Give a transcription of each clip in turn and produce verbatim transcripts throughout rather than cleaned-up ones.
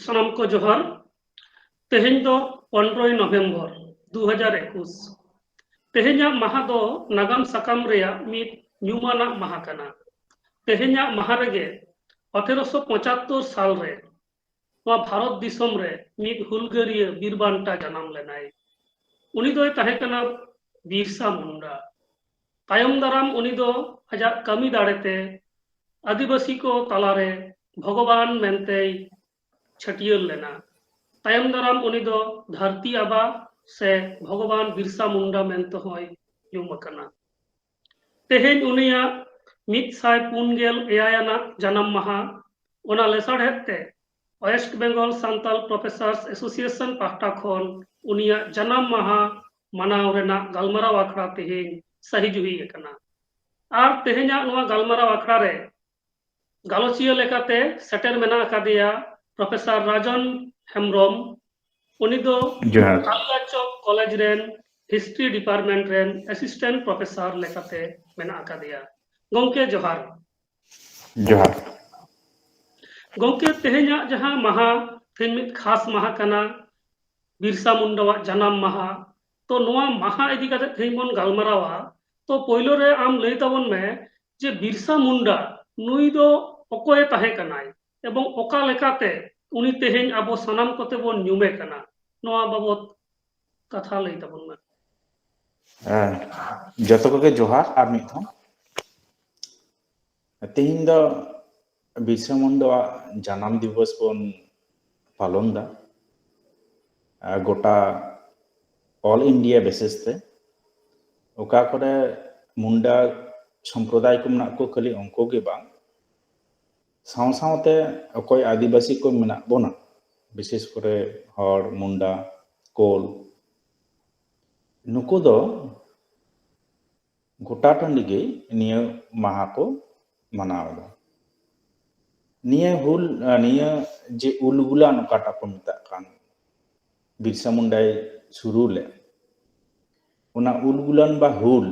ᱥᱟᱱᱟᱢ ᱠᱚ ᱡᱚᱦᱟᱨ᱾ ᱛᱮᱦᱮᱧ ᱫᱚ ᱯᱚᱱᱨᱚᱭ ᱱᱚᱵᱷᱮᱢᱵᱚᱨ ᱫᱩ ᱦᱟᱡᱟᱨ ᱮᱠᱩᱥ᱾ ᱛᱮᱦᱮᱧᱟᱜ ᱢᱟᱦᱟ ᱫᱚ ᱱᱟᱜᱟᱢ ᱥᱟᱠᱟᱢ ᱨᱮᱭᱟᱜ ᱢᱤᱫ ᱧᱩᱢᱟᱱᱟᱜ ᱢᱟᱦᱟ ᱠᱟᱱᱟ᱾ ᱛᱮᱦᱮᱧᱟᱜ ᱢᱟᱦᱟ ᱨᱮᱜᱮ ᱟᱴᱷᱮᱨᱚᱥᱚ ᱯᱚᱸᱪᱟᱛᱛᱳᱨ ᱥᱟᱞ ᱨᱮ ᱱᱚᱣᱟ ᱵᱷᱟᱨᱚᱛ ᱫᱤᱥᱚᱢ ᱨᱮ ᱢᱤᱫ ᱦᱩᱞᱜᱟᱹᱨᱤᱭᱟᱹ ᱵᱤᱨ ᱵᱟᱱᱴᱟ ᱡᱟᱱᱟᱢ ᱞᱮᱱᱟᱭ᱾ ᱩᱱᱤ ᱫᱚᱭ ᱛᱟᱦᱮᱸ ᱠᱟᱱᱟ ᱵᱤᱨᱥᱟ ᱢᱩᱱᱰᱟ᱾ ᱛᱟᱭᱚᱢ ᱫᱟᱨᱟᱢ ᱩᱱᱤ ᱫᱚ ᱟᱡᱟᱜ ᱠᱟᱹᱢᱤ ᱫᱟᱲᱮᱛᱮ ᱟᱹᱫᱤᱵᱟᱹᱥᱤ ᱠᱚ ᱛᱟᱞᱟᱨᱮ ᱵᱷᱚᱜᱚᱵᱟᱱ ᱢᱮᱱᱛᱮᱭ ᱪᱷᱟᱹᱴᱭᱟᱹᱨ ᱞᱮᱱᱟ᱾ ᱛᱟᱭᱚᱢ ᱫᱟᱨᱟᱢ ᱩᱱᱤ ᱫᱚ ᱫᱷᱟᱹᱨᱛᱤ ᱟᱵᱟ ᱥᱮ ᱵᱷᱚᱜᱚᱵᱟᱱ ᱵᱤᱨᱥᱟ ᱢᱩᱱᱰᱟ ᱢᱮᱱᱛᱮ ᱦᱚᱸᱭ ᱧᱩᱢ ᱟᱠᱟᱱᱟ᱾ ᱛᱮᱦᱮᱧ ᱩᱱᱤᱭᱟᱜ ᱢᱤᱫ ᱥᱟᱭ ᱯᱩᱱ ᱜᱮᱞ ᱮᱭᱟᱭ ᱟᱱᱟᱜ ᱡᱟᱱᱟᱢ ᱢᱟᱦᱟ᱾ ᱚᱱᱟ ᱞᱮᱥᱟᱲᱦᱮᱫ ᱛᱮ West Bengal Santal Professors Association ᱯᱟᱦᱴᱟ ᱠᱷᱚᱱ ᱩᱱᱤᱭᱟᱜ ᱡᱟᱱᱟᱢ ᱢᱟᱦᱟ ᱢᱟᱱᱟᱣ ᱨᱮᱱᱟᱜ ᱜᱟᱞᱢᱟᱨᱟᱣ ᱟᱠᱷᱲᱟ ᱛᱮᱦᱮᱧ ᱥᱟᱹᱦᱤ ᱡᱩᱦᱤ ᱟᱠᱟᱱᱟ᱾ ᱟᱨ ᱛᱮᱦᱮᱧᱟᱜ ᱱᱚᱣᱟ ᱜᱟᱞᱢᱟᱨᱟᱣ ᱟᱠᱷᱲᱟ ᱨᱮ ᱜᱟᱞᱚᱪᱤᱭᱟᱹ ᱞᱮᱠᱟᱛᱮ ᱥᱮᱴᱮᱨ ᱢᱮᱱᱟᱜ ᱟᱠᱟᱫᱮᱭᱟ ᱯᱨᱚᱯᱷᱮᱥᱚᱨ ᱨᱟᱡᱚᱱ ᱦᱮᱢᱵᱨᱚᱢ᱾ ᱩᱱᱤ ᱫᱚ ᱡᱚᱦᱟᱨ᱾ ᱠᱟᱞᱤᱭᱟᱪᱚᱠ ᱠᱚᱞᱮᱡᱽ ᱨᱮᱱ ᱦᱤᱥᱴᱨᱤ ᱰᱤᱯᱟᱨᱴᱢᱮᱱᱴ ᱨᱮᱱ ᱮᱥᱤᱥᱴᱮᱱᱴ ᱯᱨᱚᱯᱷᱮᱥᱚᱨ ᱞᱮᱠᱟᱛᱮ ᱢᱮᱱᱟᱜ ᱟᱠᱟᱫᱮᱭᱟ᱾ ᱜᱚᱢᱠᱮ ᱡᱚᱦᱟᱨ᱾ ᱡᱚᱦᱟᱨ᱾ ᱜᱚᱢᱠᱮ, ᱛᱮᱦᱮᱧᱟᱜ ᱡᱟᱦᱟᱸ ᱢᱟᱦᱟ, ᱛᱮᱦᱮᱧ ᱢᱤᱫ ᱠᱷᱟᱥ ᱢᱟᱦᱟ ᱠᱟᱱᱟ, ᱵᱤᱨᱥᱟ ᱢᱩᱱᱰᱟᱣᱟᱜ ᱡᱟᱱᱟᱢ ᱢᱟᱦᱟ᱾ ᱛᱚ ᱱᱚᱣᱟ ᱢᱟᱦᱟ ᱤᱫᱤ ᱠᱟᱛᱮ ᱛᱮᱦᱮᱧ ᱵᱚᱱ ᱜᱟᱞᱢᱟᱨᱟᱣᱟ᱾ ᱛᱚ ᱯᱳᱭᱞᱳ ᱨᱮ ᱟᱢ ᱞᱟᱹᱭ ᱛᱟᱵᱚᱱ ᱢᱮ ᱡᱮ ᱵᱤᱨᱥᱟ ᱢᱩᱱᱰᱟ ᱱᱩᱭ ᱫᱚ ᱚᱠᱚᱭᱮ ᱛᱟᱦᱮᱸ ᱠᱟᱱᱟᱭ ᱮᱵᱚᱝ ᱚᱠᱟ ᱞᱮᱠᱟᱛᱮ ᱩᱱᱤ ᱛᱮᱦᱮᱧ ᱟᱵᱚ ᱥᱟᱱᱟᱢ ᱠᱚᱛᱮ ᱵᱚᱱ ᱧᱩᱢᱮ ᱠᱟᱱᱟ, ᱱᱚᱣᱟ ᱵᱟᱵᱚᱛ ᱠᱟᱛᱷᱟ ᱞᱟᱹᱭ ᱛᱟᱵᱚᱱ ᱢᱮ᱾ ᱮᱸ, ᱡᱚᱛᱚ ᱠᱚᱜᱮ ᱡᱚᱦᱟᱨ ᱟᱨ ᱢᱤᱫ ᱫᱷᱟᱣ᱾ ᱛᱮᱦᱮᱧ ᱫᱚ ᱵᱤᱨᱥᱟ ᱢᱩᱱᱰᱟᱣᱟᱜ ᱡᱟᱱᱟᱢ ᱫᱤᱵᱚᱥ ᱵᱚᱱ ᱯᱟᱞᱚᱱ ᱫᱟ᱾ ᱟᱨ ᱜᱚᱴᱟ all India basis ᱛᱮ ᱚᱠᱟ ᱠᱚᱨᱮ ᱢᱩᱱᱰᱟ ᱥᱚᱢᱯᱨᱚᱫᱟᱭ ᱠᱚ ᱢᱮᱱᱟᱜ ᱠᱚ, ᱠᱷᱟᱹᱞᱤ ᱩᱱᱠᱩ ᱜᱮ ᱵᱟᱝ, ᱥᱟᱶ ᱥᱟᱶᱛᱮ ᱚᱠᱚᱭ ᱟᱹᱫᱤᱵᱟᱹᱥᱤ ᱠᱚ ᱢᱮᱱᱟᱜ ᱵᱚᱱᱟ, ᱵᱤᱥᱮᱥ ᱠᱚᱨᱮ ᱦᱚᱲ, ᱢᱩᱱᱰᱟ, ᱠᱳᱞ, ᱱᱩᱠᱩ ᱫᱚ ᱜᱚᱴᱟ ᱴᱟᱺᱰᱤ ᱜᱮ ᱱᱤᱭᱟᱹ ᱢᱟᱦᱟ ᱠᱚ ᱢᱟᱱᱟᱣ ᱮᱫᱟ᱾ ᱱᱤᱭᱟᱹ ᱦᱩᱞ, ᱱᱤᱭᱟᱹ ᱡᱮ ᱩᱞᱜᱩᱞᱟᱱ ᱚᱠᱟᱴᱟᱜ ᱠᱚ ᱢᱮᱛᱟᱜ ᱠᱟᱱ, ᱵᱤᱨᱥᱟ ᱢᱩᱱᱰᱟᱭ ᱥᱩᱨᱩ ᱞᱮᱫ, ᱚᱱᱟ ᱩᱞᱜᱩᱞᱟᱱ ᱵᱟ ᱦᱩᱞ,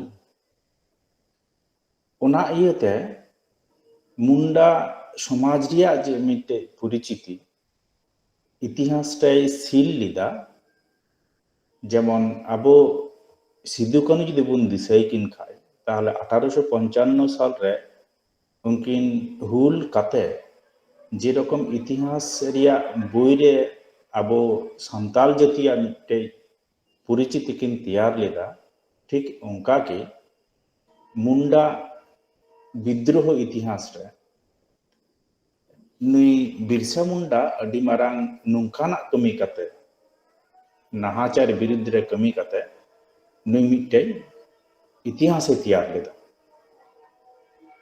ᱚᱱᱟ ᱤᱭᱟᱹᱛᱮ ᱢᱩᱱᱰᱟ ᱥᱚᱢᱟᱡᱽ ᱨᱮᱭᱟᱜ ᱡᱮ ᱢᱤᱫᱴᱮᱡ ᱯᱚᱨᱤᱪᱤᱛᱤ, ᱤᱛᱤᱦᱟᱥ ᱨᱮᱭ ᱥᱤᱞ ᱞᱮᱫᱟ᱾ ᱡᱮᱢᱚᱱ ᱟᱵᱚ ᱥᱤᱫᱩ ᱠᱟᱹᱱᱩ ᱡᱩᱫᱤ ᱵᱚᱱ ᱫᱤᱥᱟᱹᱭ ᱠᱤᱱ ᱠᱷᱟᱡ, ᱛᱟᱦᱚᱞᱮ ᱟᱴᱷᱟᱨᱚᱥᱚ ᱯᱚᱧᱪᱟᱱᱱᱚ ᱥᱟᱞ ᱨᱮ ᱩᱱᱠᱤᱱ ᱦᱩᱞ ᱠᱟᱛᱮ ᱡᱮᱨᱚᱠᱚᱢ ᱤᱛᱤᱦᱟᱥ ᱨᱮᱭᱟᱜ ᱵᱳᱭ ᱨᱮ ᱟᱵᱚ ᱥᱟᱱᱛᱟᱞ ᱡᱟᱹᱛᱤᱭᱟᱜ ᱢᱤᱫᱴᱮᱡ ᱯᱚᱨᱤᱪᱤᱛᱤ ᱠᱤᱱ ᱛᱮᱭᱟᱨ ᱞᱮᱫᱟ, ᱴᱷᱤᱠ ᱚᱱᱠᱟ ᱜᱮ ᱢᱩᱱᱰᱟ ᱵᱤᱫᱽᱨᱳᱦᱚ ᱤᱛᱤᱦᱟᱥ ᱨᱮ ᱱᱩᱭ ᱵᱤᱨᱥᱟ ᱢᱩᱱᱰᱟ ᱟᱹᱰᱤ ᱢᱟᱨᱟᱝ ᱱᱚᱝᱠᱟᱱᱟᱜ ᱠᱟᱹᱢᱤ ᱠᱟᱛᱮ, ᱱᱟᱦᱟᱪᱟᱨ ᱵᱤᱨᱩᱫᱽ ᱨᱮ ᱠᱟᱹᱢᱤ ᱠᱟᱛᱮ ᱱᱩᱭ ᱢᱤᱫᱴᱮᱡ ᱤᱛᱤᱦᱟᱥᱮ ᱛᱮᱭᱟᱨ ᱞᱮᱫᱟ᱾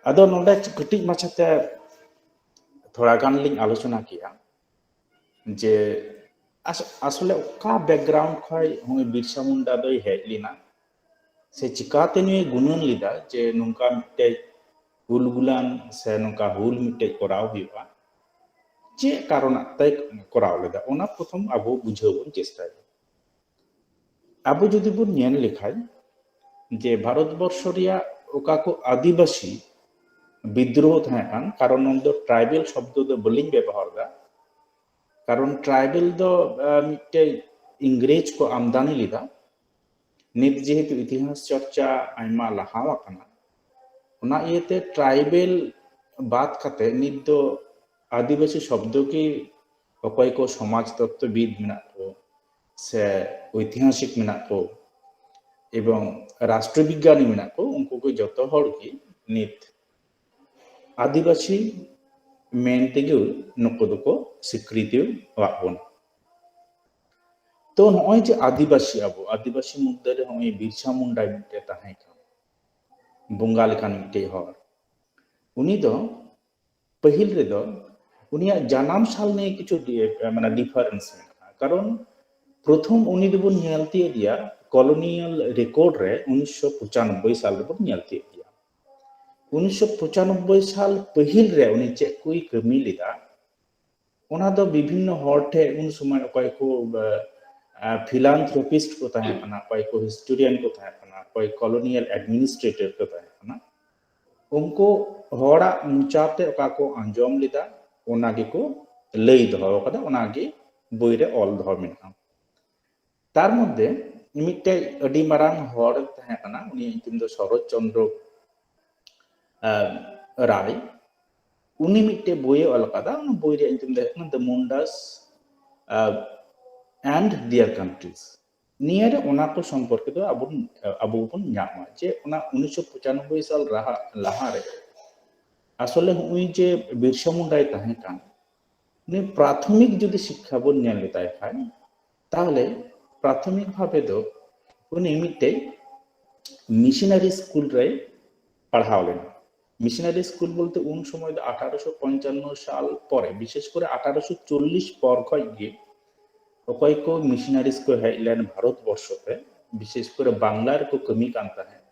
ᱟᱫᱚ ᱱᱚᱰᱮ ᱠᱟᱹᱴᱤᱡ ᱢᱟᱪᱷᱟᱛᱮ ᱛᱷᱚᱲᱟ ᱜᱟᱱ ᱞᱤᱧ ᱟᱞᱳᱪᱚᱱᱟ ᱠᱮᱭᱟ ᱡᱮ ᱟᱥ-, ᱟᱥᱚᱞᱮ ᱚᱠᱟ background ᱠᱷᱚᱱ ᱱᱩᱭ ᱵᱤᱨᱥᱟ ᱢᱩᱱᱰᱟ ᱫᱚᱭ ᱦᱮᱡ ᱞᱮᱱᱟ, ᱥᱮ ᱪᱤᱠᱟᱛᱮ ᱱᱩᱭᱮ ᱜᱩᱱᱟᱹᱱ ᱞᱮᱫᱟ ᱡᱮ ᱱᱚᱝᱠᱟ ᱢᱤᱫᱴᱮᱡ ᱩᱞᱜᱩᱞᱟᱱ ᱥᱮ ᱱᱚᱝᱠᱟ ᱦᱩᱞ ᱢᱤᱫᱴᱮᱡ ᱠᱚᱨᱟᱣ ᱦᱩᱭᱩᱜᱼᱟ, ᱪᱮᱫ ᱠᱟᱨᱚᱱᱟᱜ ᱛᱮᱭ ᱠᱚᱨᱟᱣ ᱞᱮᱫᱟ, ᱚᱱᱟ ᱯᱨᱚᱛᱷᱚᱢ ᱟᱵᱚ ᱵᱩᱡᱷᱟᱹᱣ ᱵᱚᱱ ᱪᱮᱥᱴᱟᱭᱟ᱾ ᱟᱵᱚ ᱡᱩᱫᱤ ᱵᱚᱱ ᱧᱮᱞ ᱞᱮᱠᱷᱟᱱ ᱡᱮ ᱵᱷᱟᱨᱚᱛ ᱵᱚᱨᱥᱚ ᱨᱮᱭᱟᱜ ᱚᱠᱟ ᱠᱚ ᱟᱹᱫᱤᱵᱟᱹᱥᱤ ᱵᱤᱫᱽᱨᱳᱦᱚ ᱛᱟᱦᱮᱸ ᱠᱟᱱ, ᱠᱟᱨᱚᱱ ᱱᱚᱰᱮ ᱫᱚ tribal ᱥᱚᱵᱫᱚ ᱫᱚ ᱵᱟᱹᱞᱤᱧ ᱵᱮᱵᱚᱦᱟᱨ ᱮᱫᱟ, ᱠᱟᱨᱚᱱ tribal ᱫᱚ, ᱟᱸ, ᱢᱤᱫᱴᱮᱡ ᱤᱝᱨᱮᱡᱽ ᱠᱚ ᱟᱢᱫᱟᱱᱤ ᱞᱮᱫᱟ᱾ ᱱᱤᱛ ᱡᱮᱦᱮᱛᱩ ᱤᱛᱤᱦᱟᱥ ᱪᱚᱨᱪᱟ ᱟᱭᱢᱟ ᱞᱟᱦᱟᱣ ᱟᱠᱟᱱᱟ, ᱚᱱᱟ ᱤᱭᱟᱹᱛᱮ tribal ᱵᱟᱫ ᱠᱟᱛᱮ ᱱᱤᱛ ᱫᱚ ᱟᱹᱫᱤᱵᱟᱹᱥᱤ ᱥᱚᱵᱫᱚ ᱜᱮ ᱚᱠᱚᱭ ᱠᱚ ᱥᱚᱢᱟᱡᱽ ᱛᱚᱛᱛᱚᱵᱤᱫ ᱢᱮᱱᱟᱜ ᱠᱚ ᱥᱮ ᱳᱭᱛᱤᱦᱟᱥᱤᱠ ᱢᱮᱱᱟᱜ ᱠᱚ ᱮᱵᱚᱝ ᱨᱟᱥᱴᱨᱚ ᱵᱤᱜᱽᱜᱟᱱᱤ ᱢᱮᱱᱟᱜ ᱠᱚ, ᱩᱱᱠᱩ ᱠᱚ ᱡᱚᱛᱚ ᱦᱚᱲ ᱜᱮ ᱱᱤᱛ ᱟᱹᱫᱤᱵᱟᱹᱥᱤ ᱢᱮᱱ ᱛᱮᱜᱮ ᱱᱩᱠᱩ ᱫᱚᱠᱚ ᱥᱤᱠᱨᱤᱛᱤ ᱟᱜ ᱵᱚᱱᱟ᱾ ᱛᱚ ᱱᱚᱜᱼᱚᱭ ᱡᱮ ᱟᱹᱫᱤᱵᱟᱹᱥᱤ, ᱟᱵᱚ ᱟᱹᱫᱤᱵᱟᱹᱥᱤ ᱢᱚᱫᱽᱫᱷᱮ ᱨᱮ ᱱᱚᱜᱼᱚᱭ ᱵᱤᱨᱥᱟ ᱢᱩᱱᱰᱟ ᱢᱤᱫᱴᱮᱡ ᱛᱟᱦᱮᱸ ᱠᱟᱱᱟ, ᱵᱚᱸᱜᱟ ᱞᱮᱠᱟᱱ ᱢᱤᱫᱴᱮᱡ ᱦᱚᱲ᱾ ᱩᱱᱤ ᱫᱚ ᱯᱟᱹᱦᱤᱞ ᱨᱮᱫᱚ ᱩᱱᱤᱭᱟᱜ ᱡᱟᱱᱟᱢ ᱥᱟᱞ ᱱᱤᱭᱮ ᱠᱤᱪᱷᱩ ᱰᱤ-, ᱢᱟᱱᱮ difference ᱢᱮᱱᱟᱜᱼᱟ, ᱠᱟᱨᱚᱱ ᱯᱨᱚᱛᱷᱚᱢ ᱩᱱᱤ ᱫᱚᱵᱚᱱ ᱧᱮᱞ ᱛᱤᱭᱳᱜ ᱜᱮᱭᱟ colonial record ᱨᱮ ᱩᱱᱤᱥᱥᱚ ᱯᱚᱸᱪᱟᱱᱚᱵᱵᱳᱭ ᱥᱟᱞ ᱨᱮᱵᱚᱱ ᱧᱮᱞ ᱛᱤᱭᱳᱜ ᱜᱮᱭᱟ᱾ ᱩᱱᱤᱥᱥᱚ ᱯᱚᱸᱪᱟᱱᱚᱵᱵᱳᱭ ᱥᱟᱞ ᱯᱟᱹᱦᱤᱞ ᱨᱮ ᱩᱱᱤ ᱪᱮᱫ ᱠᱚᱭ ᱠᱟᱹᱢᱤ ᱞᱮᱫᱟ, ᱚᱱᱟ ᱫᱚ ᱵᱤᱵᱷᱤᱱᱱᱚ ᱦᱚᱲ ᱴᱷᱮᱱ ᱩᱱ ᱥᱚᱢᱚᱭ ᱚᱠᱚᱭ ᱠᱚ, ᱟ, philanthropist ᱠᱚ ᱛᱟᱦᱮᱸ ᱠᱟᱱᱟ, ᱚᱠᱚᱭ ᱠᱚ historian ᱠᱚ ᱛᱟᱦᱮᱸ ᱠᱟᱱᱟ, ᱚᱠᱚᱭ colonial administrator ᱠᱚ ᱛᱟᱦᱮᱸ ᱠᱟᱱᱟ, ᱩᱱᱠᱩ ᱦᱚᱲᱟᱜ ᱢᱚᱪᱟᱛᱮ ᱚᱠᱟ ᱠᱚ ᱟᱸᱡᱚᱢ ᱞᱮᱫᱟ, ᱚᱱᱟ ᱜᱮᱠᱚ ᱞᱟᱹᱭ ᱫᱚᱦᱚ ᱠᱟᱫᱟ, ᱚᱱᱟ ᱜᱮ ᱵᱳᱭ ᱨᱮ ᱚᱞ ᱫᱚᱦᱚ ᱢᱮᱱᱟᱜᱼᱟ᱾ ᱛᱟᱨ ᱢᱚᱫᱽᱫᱷᱮ ᱢᱤᱫᱴᱮᱡ ᱟᱹᱰᱤ ᱢᱟᱨᱟᱝ ᱦᱚᱲ ᱛᱟᱦᱮᱸ ᱠᱟᱱᱟ, ᱩᱱᱤᱭᱟᱜ ᱧᱩᱛᱩᱢ ᱫᱚ ᱥᱚᱨᱚᱛ ᱪᱚᱱᱫᱨᱚ, ᱟᱸ, ᱨᱟᱭ᱾ ᱩᱱᱤ ᱢᱤᱫᱴᱮᱡ ᱵᱳᱭᱮ ᱚᱞ ᱟᱠᱟᱫᱟ, ᱚᱱᱟ ᱵᱳᱭ ᱨᱮᱭᱟᱜ ᱧᱩᱛᱩᱢ ᱫᱚ ᱦᱩᱭᱩᱜ ᱠᱟᱱᱟ The Mundas, ᱟᱸ, and Their Countries᱾ ᱱᱤᱭᱟᱹ ᱨᱮ ᱚᱱᱟ ᱠᱚ ᱥᱚᱢᱯᱚᱨᱠᱮ ᱫᱚ ᱟᱵᱚ, ᱟᱵᱚ ᱵᱚᱱ ᱧᱟᱢᱟ ᱡᱮ ᱚᱱᱟ ᱩᱱᱤᱥᱥᱚ ᱯᱚᱸᱪᱟᱱᱚᱵᱵᱳᱭ ᱥᱟᱞ ᱞᱟᱦᱟ, ᱞᱟᱦᱟ ᱨᱮ ᱟᱥᱚᱞᱮ ᱦᱚᱸᱜᱼᱚᱭ ᱡᱮ ᱵᱤᱨᱥᱟ ᱢᱩᱱᱰᱟᱭ ᱛᱟᱦᱮᱸ ᱠᱟᱱ, ᱩᱱᱤ ᱯᱨᱟᱛᱷᱚᱢᱤᱠ ᱡᱩᱫᱤ ᱥᱤᱠᱠᱷᱟ ᱵᱚᱱ ᱧᱮᱞ ᱞᱮᱛᱟᱭ ᱠᱷᱟᱱ, ᱛᱟᱦᱚᱞᱮ ᱯᱨᱟᱛᱷᱚᱢᱤᱠ ᱵᱷᱟᱵᱮ ᱫᱚ ᱩᱱᱤ ᱢᱤᱫᱴᱮᱡ ᱢᱤᱥᱚᱱᱟᱨᱤ ᱥᱠᱩᱞ ᱨᱮᱭ ᱯᱟᱲᱦᱟᱣ ᱞᱮᱱᱟ᱾ ᱢᱤᱥᱚᱱᱟᱨᱤ ᱥᱠᱩᱞ ᱵᱚᱞᱛᱮ ᱩᱱ ᱥᱚᱢᱚᱭ ᱫᱚ ᱟᱴᱷᱟᱨᱚᱥᱚ ᱯᱚᱧᱪᱟᱱᱱᱚ ᱥᱟᱞ ᱯᱚᱨᱮ, ᱵᱤᱥᱮᱥ ᱠᱚᱨᱮ ᱟᱴᱷᱟᱨᱚᱥᱚ ᱪᱚᱞᱞᱤᱥ ᱯᱚᱨ ᱠᱷᱚᱡ ᱜᱮ ᱚᱠᱚᱭ ᱠᱚ ᱢᱤᱥᱚᱱᱟᱨᱤᱡ ᱠᱚ ᱦᱮᱡ ᱞᱮᱱ ᱵᱷᱟᱨᱚᱛ ᱵᱚᱨᱥᱚ ᱛᱮ, ᱵᱤᱥᱮᱥ ᱠᱚᱨᱮ ᱵᱟᱝᱞᱟ ᱨᱮᱠᱚ ᱠᱟᱹᱢᱤ ᱠᱟᱱ ᱛᱟᱦᱮᱸᱫ,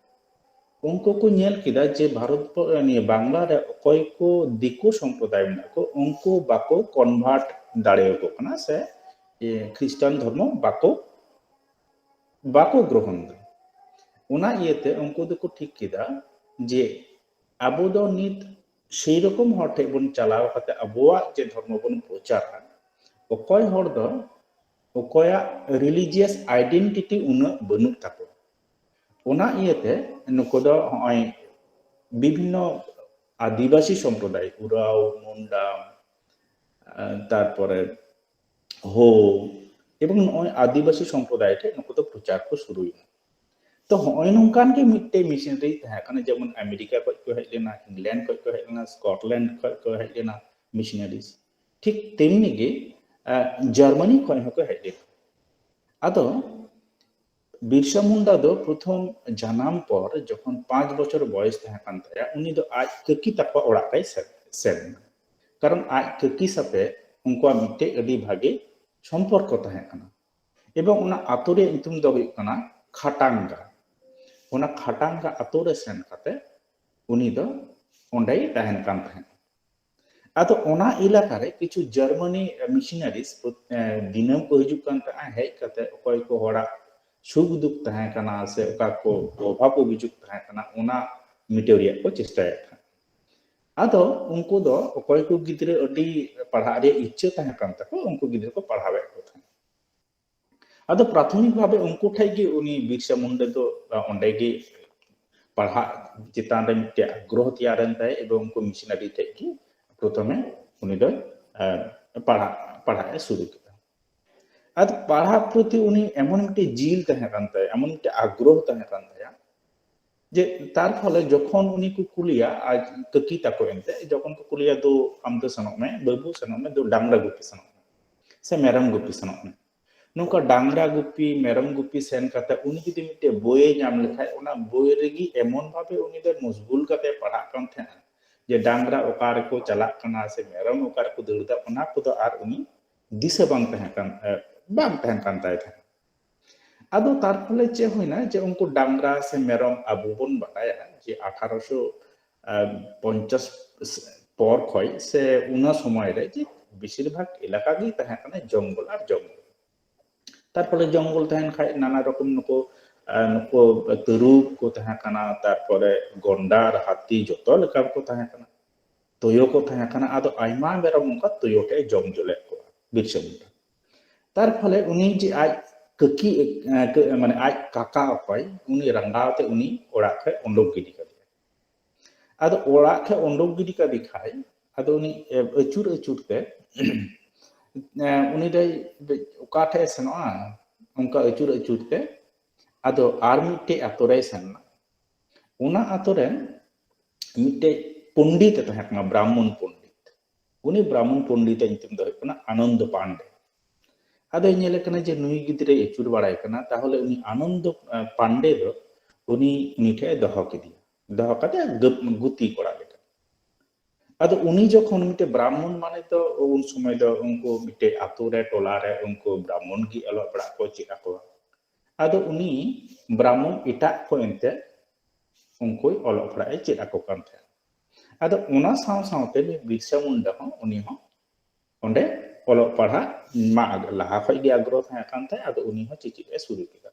ᱩᱱᱠᱩ ᱠᱚ ᱧᱮᱞ ᱠᱮᱫᱟ ᱡᱮ ᱵᱷᱟᱨᱚᱛ ᱵᱚ-, ᱱᱤᱭᱟᱹ ᱵᱟᱝᱞᱟ ᱨᱮ ᱚᱠᱚᱭ ᱠᱚ ᱫᱤᱠᱩ ᱥᱚᱢᱯᱨᱚᱫᱟᱭ ᱢᱮᱱᱟᱜ ᱠᱚ, ᱩᱱᱠᱩ ᱵᱟᱠᱚ ᱠᱚᱱᱵᱷᱟᱨᱴ ᱫᱟᱲᱮᱭᱟᱠᱚ ᱠᱟᱱᱟ ᱥᱮ, ᱮ, ᱠᱷᱨᱤᱥᱴᱟᱱ ᱫᱷᱚᱨᱢᱚ ᱵᱟᱠᱚ, ᱵᱟᱠᱚ ᱜᱨᱚᱦᱚᱱ ᱫᱟ᱾ ᱚᱱᱟ ᱤᱭᱟᱹᱛᱮ ᱩᱱᱠᱩ ᱫᱚᱠᱚ ᱴᱷᱤᱠ ᱠᱮᱫᱟ ᱡᱮ ᱟᱵᱚ ᱫᱚ ᱱᱤᱛ ᱥᱮᱭ ᱨᱚᱠᱚᱢ ᱦᱚᱲ ᱴᱷᱮᱡ ᱵᱚᱱ ᱪᱟᱞᱟᱣ ᱠᱟᱛᱮ ᱟᱵᱚᱣᱟᱜ ᱡᱮ ᱫᱷᱚᱨᱢᱚ ᱵᱚᱱ ᱯᱨᱚᱪᱟᱨᱟ, ᱚᱠᱚᱭ ᱦᱚᱲ ᱫᱚ ᱚᱠᱚᱭᱟᱜ ᱨᱤᱞᱤᱡᱤᱭᱟᱥ ᱟᱭᱰᱮᱱᱴᱤᱴᱤ ᱩᱱᱟᱹᱜ ᱵᱟᱹᱱᱩᱜ ᱛᱟᱠᱚᱣᱟ, ᱚᱱᱟ ᱤᱭᱟᱹᱛᱮ ᱱᱩᱠᱩ ᱫᱚ ᱦᱚᱸᱜᱼᱚᱭ ᱵᱤᱵᱷᱤᱱᱱᱚ ᱟᱹᱫᱤᱵᱟᱹᱥᱤ ᱥᱚᱢᱯᱨᱚᱫᱟᱭ, ᱩᱨᱟᱣ, ᱢᱩᱱᱰᱟ, ᱟᱨ ᱛᱟᱨᱯᱚᱨᱮ ᱦᱳ, ᱮᱵᱚᱝ ᱱᱚᱜᱼᱚᱭ ᱟᱹᱫᱤᱵᱟᱹᱥᱤ ᱥᱚᱢᱯᱨᱚᱫᱟᱭ ᱴᱷᱮᱡ ᱱᱩᱠᱩ ᱫᱚ ᱯᱨᱚᱪᱟᱨ ᱠᱚ ᱥᱩᱨᱩᱭᱮᱱᱟ᱾ ᱛᱚ ᱦᱚᱸᱜᱼᱚᱭ ᱱᱚᱝᱠᱟᱱ ᱜᱮ ᱢᱤᱫᱴᱮᱡ ᱢᱤᱥᱚᱱᱟᱨᱤ ᱛᱟᱦᱮᱸ ᱠᱟᱱᱟ, ᱡᱮᱢᱚᱱ ᱟᱢᱮᱨᱤᱠᱟ ᱠᱷᱚᱡ ᱠᱚ ᱦᱮᱡ ᱞᱮᱱᱟ, ᱤᱝᱞᱮᱱᱰ ᱠᱷᱚᱡ ᱠᱚ ᱦᱮᱡ ᱞᱮᱱᱟ, ᱥᱠᱚᱴᱞᱮᱱᱰ ᱠᱷᱚᱡ ᱠᱚ ᱦᱮᱡ ᱞᱮᱱᱟ ᱢᱤᱥᱚᱱᱟᱨᱤ᱾ ᱴᱷᱤᱠ ᱛᱮᱢᱱᱤ ᱜᱮ, ᱟᱸ, ᱡᱟᱨᱢᱟᱱᱤ ᱠᱷᱚᱡ ᱦᱚᱸᱠᱚ ᱦᱮᱡ ᱞᱮᱱᱟ᱾ ᱟᱫᱚ ᱵᱤᱨᱥᱟ ᱢᱩᱱᱰᱟ ᱫᱚ ᱯᱨᱚᱛᱷᱚᱢ ᱡᱟᱱᱟᱢ ᱯᱚᱨ ᱡᱚᱠᱷᱚᱱ ᱯᱟᱸᱪ ᱵᱚᱪᱷᱚᱨ ᱵᱚᱭᱮᱥ ᱛᱟᱦᱮᱸ ᱠᱟᱱ ᱛᱟᱭᱟ, ᱩᱱᱤ ᱫᱚ ᱟᱡ ᱠᱟᱹᱠᱤ ᱛᱟᱠᱚ ᱚᱲᱟᱜ ᱨᱮᱭ ᱥᱮᱱ, ᱥᱮᱱ ᱮᱱᱟ᱾ ᱠᱟᱨᱚᱱ ᱟᱡ ᱠᱟᱹᱠᱤ ᱥᱟᱛᱮ ᱩᱱᱠᱩᱣᱟᱜ ᱢᱤᱫᱴᱮᱡ ᱟᱹᱰᱤ ᱵᱷᱟᱜᱮ ᱥᱚᱢᱯᱚᱨᱠᱚ ᱛᱟᱦᱮᱸ ᱠᱟᱱᱟ᱾ ᱮᱵᱚᱝ ᱚᱱᱟ ᱟᱛᱳ ᱨᱮᱭᱟᱜ ᱧᱩᱛᱩᱢ ᱫᱚ ᱦᱩᱭᱩᱜ ᱠᱟᱱᱟ ᱠᱷᱟᱴᱟᱝᱜᱟ᱾ ᱚᱱᱟ ᱠᱷᱟᱴᱟᱝᱜᱟ ᱟᱛᱳ ᱨᱮ ᱥᱮᱱ ᱠᱟᱛᱮ ᱩᱱᱤ ᱫᱚ ᱚᱸᱰᱮᱭ ᱛᱟᱦᱮᱱ ᱠᱟᱱ ᱛᱟᱦᱮᱸᱫ᱾ ᱟᱫᱚ ᱚᱱᱟ ᱮᱞᱟᱠᱟ ᱨᱮ ᱠᱤᱪᱷᱩ ᱡᱟᱨᱢᱟᱱᱤ ᱢᱤᱥᱚᱱᱟᱨᱤᱡ ᱯᱨᱚᱛ-, ᱮ, ᱫᱤᱱᱟᱹᱢ ᱠᱚ ᱦᱤᱡᱩᱜ ᱠᱟᱱ ᱛᱟᱦᱮᱸᱫ, ᱦᱮᱡ ᱠᱟᱛᱮ ᱚᱠᱚᱭ ᱠᱚ ᱦᱚᱲᱟᱜ ᱥᱩᱠ ᱫᱩᱠ ᱛᱟᱦᱮᱸ ᱠᱟᱱᱟ ᱥᱮ ᱚᱠᱟ ᱠᱚ ᱚᱵᱷᱟᱵ ᱚᱵᱷᱤᱡᱳᱜᱽ ᱛᱟᱦᱮᱸ ᱠᱟᱱᱟ, ᱚᱱᱟ ᱢᱮᱴᱟᱹᱣ ᱨᱮᱭᱟᱜ ᱠᱚ ᱪᱮᱥᱴᱟᱭᱮᱫ ᱛᱟᱦᱮᱸᱫ᱾ ᱟᱫᱚ ᱩᱱᱠᱩ ᱫᱚ ᱚᱠᱚᱭ ᱠᱚ ᱜᱤᱫᱽᱨᱟᱹ ᱟᱹᱰᱤ ᱯᱟᱲᱦᱟᱜ ᱨᱮᱭᱟᱜ ᱤᱪᱪᱷᱟᱹ ᱛᱟᱦᱮᱸ ᱠᱟᱱ ᱛᱟᱠᱚ, ᱩᱱᱠᱩ ᱜᱤᱫᱽᱨᱟᱹ ᱠᱚ ᱯᱟᱲᱦᱟᱣᱮᱫ ᱠᱚ ᱛᱟᱦᱮᱸᱫ᱾ ᱟᱫᱚ ᱯᱨᱟᱛᱷᱚᱢᱤᱠ ᱵᱷᱟᱵᱮ ᱩᱱᱠᱩ ᱴᱷᱮᱡ ᱜᱮ ᱩᱱᱤ ᱵᱤᱨᱥᱟ ᱢᱩᱱᱰᱟ ᱫᱚ, ᱟ, ᱚᱸᱰᱮ ᱜᱮ ᱯᱟᱲᱦᱟᱜ ᱪᱮᱛᱟᱱ ᱨᱮ ᱢᱤᱫᱴᱮᱡ ᱟᱜᱽᱨᱚᱦᱚ ᱛᱮᱭᱟᱨᱮᱱ ᱛᱟᱭᱟ ᱮᱵᱚᱝ ᱩᱱᱠᱩ ᱢᱤᱥᱚᱱᱟᱨᱤ ᱴᱷᱮᱡ ᱜᱮ ᱯᱨᱚᱛᱷᱚᱢᱮ ᱩᱱᱤ ᱫᱚᱭ, ᱟ, ᱯᱟᱲᱦᱟᱜ, ᱯᱟᱲᱦᱟᱜ ᱮ ᱥᱩᱨᱩ ᱠᱮᱫᱟ᱾ ᱟᱫᱚ ᱯᱟᱲᱦᱟᱜ ᱯᱨᱚᱛᱤ ᱩᱱᱤ ᱮᱢᱚᱱ ᱢᱤᱫᱴᱮᱡ ᱡᱤᱞ ᱛᱟᱦᱮᱸ ᱠᱟᱱ ᱛᱟᱭᱟ, ᱮᱢᱚᱱ ᱢᱤᱫᱴᱮᱡ ᱟᱜᱽᱨᱚᱦᱚ ᱛᱟᱦᱮᱸ ᱠᱟᱱ ᱛᱟᱭᱟ, ᱡᱮ ᱛᱟᱨ ᱯᱷᱚᱞᱮ ᱡᱚᱠᱷᱚᱱ ᱩᱱᱤ ᱠᱚ ᱠᱩᱞᱤᱭᱟ ᱟᱡ ᱠᱟᱹᱠᱤ ᱛᱟᱠᱚ ᱮᱱᱛᱮ, ᱡᱚᱠᱷᱚᱱ ᱠᱚ ᱠᱩᱞᱤᱭᱟ, "ᱫᱩ, ᱟᱢ ᱫᱚ ᱥᱮᱱᱚᱜ ᱢᱮ, ᱵᱟᱹᱵᱩ ᱥᱮᱱᱚᱜ ᱢᱮ, ᱫᱩ, ᱰᱟᱝᱨᱟ ᱜᱩᱯᱤ ᱥᱮᱱᱚᱜ ᱢᱮ, ᱥᱮ ᱢᱮᱨᱚᱢ ᱜᱩᱯᱤ ᱥᱮᱱᱚᱜ ᱢᱮ᱾" ᱱᱚᱝᱠᱟ ᱰᱟᱝᱨᱟ ᱜᱩᱯᱤ, ᱢᱮᱨᱚᱢ ᱜᱩᱯᱤ ᱥᱮᱱ ᱠᱟᱛᱮ ᱩᱱᱤ ᱡᱩᱫᱤ ᱢᱤᱫᱴᱮᱡ ᱵᱳᱭᱮ ᱧᱟᱢ ᱞᱮᱠᱷᱟᱡ, ᱚᱱᱟ ᱵᱳᱭ ᱨᱮᱜᱮ ᱮᱢᱚᱱ ᱵᱷᱟᱵᱮ ᱩᱱᱤ ᱫᱚ ᱢᱚᱥᱜᱩᱞ ᱠᱟᱛᱮ ᱯᱟᱲᱦᱟᱜ ᱠᱟᱱ ᱛᱟᱦᱮᱸᱱᱟ ᱡᱮ ᱰᱟᱝᱨᱟ ᱚᱠᱟ ᱨᱮᱠᱚ ᱪᱟᱞᱟᱜ ᱠᱟᱱᱟ ᱥᱮ ᱢᱮᱨᱚᱢ ᱚᱠᱟ ᱨᱮᱠᱚ ᱫᱟᱹᱲ ᱫᱟ, ᱚᱱᱟ ᱠᱚᱫᱚ ᱟᱨ ᱩᱱᱤ ᱫᱤᱥᱟᱹ ᱵᱟᱝ ᱛᱟᱦᱮᱸ ᱠᱟᱱ, ᱮ, ᱵᱟᱝ ᱛᱟᱦᱮᱸ ᱠᱟᱱ ᱛᱟᱭ ᱛᱟᱦᱮᱸᱫ᱾ ᱟᱫᱚ ᱛᱟᱨ ᱯᱷᱚᱞᱮ ᱪᱮᱫ ᱦᱩᱭᱱᱟ ᱡᱮ ᱩᱱᱠᱩ ᱰᱟᱝᱨᱟ ᱥᱮ ᱢᱮᱨᱚᱢ, ᱟᱵᱚ ᱵᱚᱱ ᱵᱟᱰᱟᱭᱟ ᱡᱮ ᱟᱴᱷᱟᱨᱚᱥᱚ ᱯᱚᱧᱪᱟᱥ ᱯᱚᱨ ᱠᱷᱚᱡ ᱥᱮ ᱚᱱᱟ ᱥᱚᱢᱚᱭ ᱨᱮ ᱡᱮ ᱵᱮᱥᱤᱨ ᱵᱷᱟᱜᱽ ᱮᱞᱟᱠᱟ ᱜᱮ ᱛᱟᱦᱮᱸ ᱠᱟᱱᱟ ᱡᱚᱝᱜᱚᱞ ᱟᱨ ᱡᱚᱝᱜᱚᱞ᱾ ᱛᱟᱨ ᱯᱷᱚᱞᱮ ᱡᱚᱝᱜᱚᱞ ᱛᱟᱦᱮᱱ ᱠᱷᱟᱡ ᱱᱟᱱᱟ ᱨᱚᱠᱚᱢ ᱱᱩᱠᱩ, ᱟ, ᱱᱩᱠᱩ ᱛᱟᱹᱨᱩᱵ ᱠᱚ ᱛᱟᱦᱮᱸ ᱠᱟᱱᱟ, ᱛᱟᱨᱯᱚᱨᱮ ᱜᱚᱱᱰᱟᱨ, ᱦᱟᱹᱛᱤ, ᱡᱚᱛᱚ ᱞᱮᱠᱟᱱ ᱠᱚ ᱛᱟᱦᱮᱸ ᱠᱟᱱᱟ, ᱛᱩᱭᱩ ᱠᱚ ᱛᱟᱦᱮᱸ ᱠᱟᱱᱟ᱾ ᱟᱫᱚ ᱟᱭᱢᱟ ᱢᱮᱨᱚᱢ ᱚᱱᱠᱟ ᱛᱩᱭᱩ ᱴᱷᱮᱡ ᱮ ᱡᱚᱢ ᱦᱚᱪᱚ ᱞᱮᱫ ᱠᱚᱣᱟ ᱵᱤᱨᱥᱟ ᱢᱩᱱᱰᱟ᱾ ᱛᱟᱨ ᱯᱷᱚᱞᱮ ᱩᱱᱤ ᱡᱮ ᱟᱡ ᱠᱟᱹᱠᱤ, ᱮ, ᱠᱟᱹ-, ᱢᱟᱱᱮ ᱟᱡ ᱠᱟᱠᱟ ᱚᱠᱚᱭ, ᱩᱱᱤ ᱨᱟᱸᱰᱟᱣ ᱛᱮ ᱩᱱᱤ ᱚᱲᱟᱜ ᱠᱷᱚᱡ ᱩᱰᱩᱠ ᱜᱤᱰᱤ ᱠᱟᱫᱮᱭᱟ᱾ ᱟᱫᱚ ᱚᱲᱟᱜ ᱠᱷᱚᱡ ᱩᱰᱩᱠ ᱜᱤᱰᱤ ᱠᱟᱫᱮ ᱠᱷᱟᱡ, ᱟᱫᱚ ᱩᱱᱤ, ᱮ, ᱟᱹᱪᱩᱨ ᱟᱹᱪᱩᱨ ᱛᱮ, ᱮ, ᱩᱱᱤ ᱫᱚᱭ ᱚᱠᱟ ᱴᱷᱮᱡ ᱮ ᱥᱮᱱᱚᱜᱼᱟ, ᱚᱱᱠᱟ ᱟᱹᱪᱩᱨ ᱟᱹᱪᱩᱨ ᱛᱮ ᱟᱫᱚ ᱟᱨ ᱢᱤᱫᱴᱮᱡ ᱟᱛᱳ ᱨᱮᱭ ᱥᱮᱱ ᱮᱱᱟ᱾ ᱚᱱᱟ ᱟᱛᱳ ᱨᱮ ᱢᱤᱫᱴᱮᱡ ᱯᱚᱱᱰᱤᱛ ᱮ ᱛᱟᱦᱮᱸ ᱠᱟᱱᱟ, ᱵᱨᱟᱦᱢᱚᱱ ᱯᱚᱱᱰᱤᱛ᱾ ᱩᱱᱤ ᱵᱨᱟᱦᱢᱚᱱ ᱯᱚᱱᱰᱤᱛ ᱟᱜ ᱧᱩᱛᱩᱢ ᱫᱚ ᱦᱩᱭᱩᱜ ᱠᱟᱱᱟ ᱟᱱᱚᱱᱫᱚ ᱯᱟᱱᱰᱮ᱾ ᱟᱫᱚᱭ ᱧᱮᱞᱮ ᱠᱟᱱᱟ ᱡᱮ ᱱᱩᱭ ᱜᱤᱫᱽᱨᱟᱹᱭ ᱟᱹᱪᱩᱨ ᱵᱟᱲᱟᱭ ᱠᱟᱱᱟ, ᱛᱟᱦᱚᱞᱮ ᱩᱱᱤ ᱟᱱᱚᱱᱫᱚ, ᱮ, ᱯᱟᱱᱰᱮ ᱫᱚ ᱩᱱᱤ, ᱩᱱᱤ ᱴᱷᱮᱡ ᱮ ᱫᱚᱦᱚ ᱠᱮᱫᱮᱭᱟ, ᱫᱚᱦᱚ ᱠᱟᱛᱮ ᱜᱩ-, ᱜᱩᱛᱤ ᱠᱚᱲᱟ ᱞᱮᱠᱟ᱾ ᱟᱫᱚ ᱩᱱᱤ ᱡᱚᱠᱷᱚᱱ ᱢᱤᱫᱴᱮᱡ ᱵᱨᱟᱦᱢᱚᱱ ᱢᱟᱱᱮ ᱫᱚ ᱩᱱ ᱥᱚᱢᱚᱭ ᱫᱚ ᱩᱱᱠᱩ ᱢᱤᱫᱴᱮᱡ ᱟᱛᱳ ᱨᱮ, ᱴᱚᱞᱟ ᱨᱮ ᱩᱱᱠᱩ ᱵᱨᱟᱦᱢᱚᱱ ᱜᱮ ᱚᱞᱚᱜ ᱯᱟᱲᱦᱟᱜ ᱠᱚ ᱪᱮᱫ ᱟᱠᱚᱣᱟ᱾ ᱟᱫᱚ ᱩᱱᱤ ᱵᱨᱟᱦᱢᱚᱱ ᱮᱴᱟᱜ ᱠᱚ ᱮᱱᱛᱮ ᱩᱱᱠᱩᱭ ᱚᱞᱚᱜ ᱯᱟᱲᱦᱟᱜ ᱮ ᱪᱮᱫ ᱟᱠᱚ ᱠᱟᱱ ᱛᱟᱦᱮᱸᱫ᱾ ᱟᱫᱚ ᱚᱱᱟ ᱥᱟᱶ ᱥᱟᱶᱛᱮ ᱱᱩᱭ ᱵᱤᱨᱥᱟ ᱢᱩᱱᱰᱟ ᱦᱚᱸ, ᱩᱱᱤ ᱦᱚᱸ ᱚᱸᱰᱮ ᱚᱞᱚᱜ ᱯᱟᱲᱦᱟᱜ ᱢᱟ ᱟᱜ-, ᱞᱟᱦᱟ ᱠᱷᱚᱡ ᱜᱮ ᱟᱜᱽᱨᱚᱦᱚ ᱛᱟᱦᱮᱸ ᱠᱟᱱ ᱛᱟᱭᱟ, ᱟᱫᱚ ᱩᱱᱤ ᱦᱚᱸ ᱪᱮᱪᱮᱫ ᱮ ᱥᱩᱨᱩ ᱠᱮᱫᱟ᱾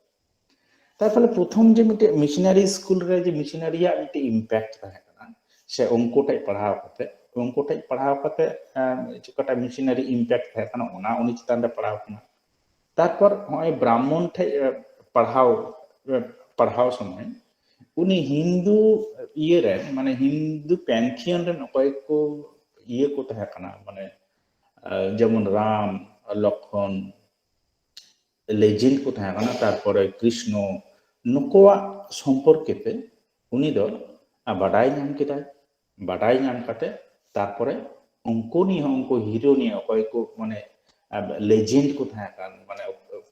ᱛᱟᱨᱯᱚᱨᱮ ᱯᱨᱚᱛᱷᱚᱢ ᱡᱮ ᱢᱤᱫᱴᱮᱡ ᱢᱤᱥᱚᱱᱟᱨᱤ ᱥᱠᱩᱞ ᱨᱮ ᱡᱮ ᱢᱤᱥᱚᱱᱟᱨᱤᱭᱟᱜ ᱢᱤᱫᱴᱮᱡ impact ᱛᱟᱦᱮᱸ ᱠᱟᱱᱟ, ᱥᱮ ᱩᱱᱠᱩ ᱴᱷᱮᱡ ᱯᱟᱲᱦᱟᱣ ᱠᱟᱛᱮ, ᱩᱱᱠᱩ ᱴᱷᱮᱡ ᱯᱟᱲᱦᱟᱣ ᱠᱟᱛᱮ ᱪᱮᱫᱠᱟᱴᱟ ᱢᱤᱥᱚᱱᱟᱨᱤ ᱤᱢᱯᱮᱠᱴ ᱛᱟᱦᱮᱸ ᱠᱟᱱᱟ, ᱚᱱᱟ ᱩᱱᱤ ᱪᱮᱛᱟᱱ ᱨᱮ ᱯᱟᱲᱦᱟᱣ ᱠᱟᱱᱟ᱾ ᱛᱟᱨᱯᱚᱨ ᱱᱚᱜᱼᱚᱭ ᱵᱨᱟᱦᱢᱚᱱ ᱴᱷᱮᱡ ᱯᱟᱲᱦᱟᱣ ᱯᱟᱲᱦᱟᱣ ᱥᱚᱢᱚᱭ ᱩᱱᱤ ᱦᱤᱱᱫᱩ ᱤᱭᱟᱹ ᱨᱮ, ᱢᱟᱱᱮ ᱦᱤᱱᱫᱩ ᱯᱮᱱᱛᱷᱤᱭᱚᱱ ᱨᱮᱱ ᱚᱠᱚᱭ ᱠᱚ ᱤᱭᱟᱹ ᱠᱚ ᱛᱟᱦᱮᱸ ᱠᱟᱱᱟ, ᱢᱟᱱᱮ ᱡᱮᱢᱚᱱ ᱨᱟᱢ, ᱞᱚᱠᱷᱚᱱ, ᱞᱮᱡᱮᱱᱰ ᱠᱚ ᱛᱟᱦᱮᱸ ᱠᱟᱱᱟ, ᱛᱟᱨᱯᱚᱨᱮ ᱠᱨᱤᱥᱱᱚ, ᱱᱩᱠᱩᱣᱟᱜ ᱥᱚᱢᱯᱚᱨᱠᱮ ᱛᱮ ᱩᱱᱤ ᱫᱚ ᱵᱟᱰᱟᱭ ᱧᱟᱢ ᱠᱮᱫᱟᱭ᱾ ᱵᱟᱰᱟᱭ ᱧᱟᱢ ᱠᱟᱛᱮ ᱛᱟᱨᱯᱚᱨᱮ ᱩᱱᱠᱩ ᱱᱤᱭᱮ ᱦᱚᱸ, ᱩᱱᱠᱩ ᱦᱤᱨᱳ ᱱᱤᱭᱮ ᱚᱠᱚᱭ ᱠᱚ ᱢᱟᱱᱮ ᱞᱮᱡᱮᱱᱰ ᱠᱚ ᱛᱟᱦᱮᱸ ᱠᱟᱱ, ᱢᱟᱱᱮ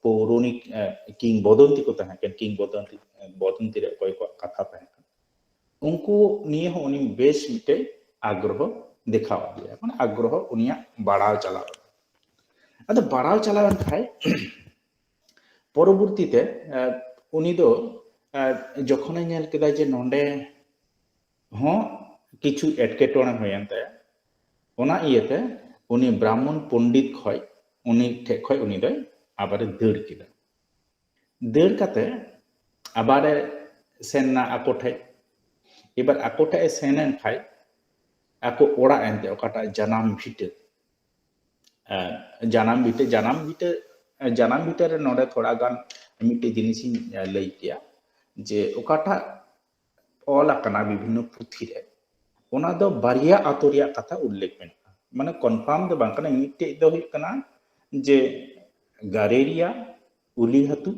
ᱯᱳᱨᱚᱱᱤᱠ ᱠᱤᱝᱵᱚᱫᱚᱱᱛᱤ ᱠᱚ ᱛᱟᱦᱮᱸ ᱠᱟᱱ, ᱠᱤᱝᱵᱚᱫᱚᱱᱛᱤ ᱵᱚᱫᱚᱱᱛᱤ ᱨᱮ ᱚᱠᱚᱭ ᱠᱚᱣᱟᱜ ᱠᱟᱛᱷᱟ ᱛᱟᱦᱮᱸ ᱠᱟᱱᱟ, ᱩᱱᱠᱩ ᱱᱤᱭᱮ ᱦᱚᱸ ᱩᱱᱤ ᱵᱮᱥ ᱢᱤᱫᱴᱮᱡ ᱟᱜᱽᱨᱚᱦᱚ ᱫᱮᱠᱷᱟᱣ ᱟᱫ ᱞᱮᱭᱟ, ᱢᱟᱱᱮ ᱟᱜᱽᱨᱚᱦᱚ ᱩᱱᱤᱭᱟᱜ ᱵᱟᱲᱟᱣ ᱪᱟᱞᱟᱣ ᱮᱱᱟ᱾ ᱟᱫᱚ ᱵᱟᱲᱟᱣ ᱪᱟᱞᱟᱣ ᱮᱱ ᱠᱷᱟᱡ ᱯᱚᱨᱚᱵᱚᱨᱛᱤ ᱛᱮ ᱩᱱᱤ ᱫᱚ ᱡᱚᱠᱷᱚᱱᱮ ᱧᱮᱞ ᱠᱮᱫᱟ ᱡᱮ ᱱᱚᱰᱮ ᱦᱚᱸ ᱠᱤᱪᱷᱩ ᱮᱴᱠᱮᱴᱚᱬᱮ ᱦᱩᱭᱮᱱ ᱛᱟᱭᱟ, ᱚᱱᱟ ᱤᱭᱟᱹᱛᱮ ᱩᱱᱤ ᱵᱨᱟᱦᱢᱚᱱ ᱯᱚᱱᱰᱤᱛ ᱠᱷᱚᱡ, ᱩᱱᱤ ᱴᱷᱮᱡ ᱠᱷᱚᱡ ᱩᱱᱤ ᱫᱚᱭ ᱟᱵᱟᱨᱮ ᱫᱟᱹᱲ ᱠᱮᱫᱟ᱾ ᱫᱟᱹᱲ ᱠᱟᱛᱮ ᱟᱵᱟᱨᱮ ᱥᱮᱱ ᱱᱟ ᱟᱠᱚ ᱴᱷᱮᱡ᱾ ᱮᱵᱟᱨ ᱟᱠᱚ ᱴᱷᱮᱡ ᱮ ᱥᱮᱱ ᱮᱱ ᱠᱷᱟᱡ ᱟᱠᱚ ᱚᱲᱟᱜ ᱮᱱᱛᱮ ᱚᱠᱟᱴᱟᱜ ᱡᱟᱱᱟᱢ ᱵᱷᱤᱴᱟᱹ, ᱡᱟᱱᱟᱢ ᱵᱷᱤᱴᱟᱹ ᱡᱟᱱᱟᱢ ᱵᱷᱤᱴᱟᱹ ᱡᱟᱱᱟᱢ ᱵᱷᱤᱴᱟᱹ ᱨᱮ ᱱᱚᱰᱮ ᱛᱷᱚᱲᱟ ᱜᱟᱱ ᱢᱤᱫᱴᱮᱡ ᱡᱤᱱᱤᱥ ᱤᱧ ᱞᱟᱹᱭ ᱠᱮᱭᱟ, ᱡᱮ ᱚᱠᱟᱴᱟᱜ ᱚᱞ ᱟᱠᱟᱱᱟ ᱵᱤᱵᱷᱤᱱᱱᱚ ᱯᱩᱛᱷᱤ ᱨᱮ, ᱚᱱᱟ ᱫᱚ ᱵᱟᱨᱭᱟ ᱟᱛᱳ ᱨᱮᱭᱟᱜ ᱠᱟᱛᱷᱟ ᱩᱞᱞᱮᱠᱷ ᱢᱮᱱᱟᱜᱼᱟ᱾ ᱢᱟᱱᱮ ᱠᱚᱱᱯᱷᱟᱨᱢ ᱫᱚ ᱵᱟᱝ ᱠᱟᱱᱟ᱾ ᱢᱤᱫᱴᱮᱡ ᱫᱚ ᱦᱩᱭᱩᱜ ᱠᱟᱱᱟ ᱡᱮ ᱜᱟᱨᱮᱨᱤᱭᱟ, ᱩᱞᱤᱦᱟᱛᱩ,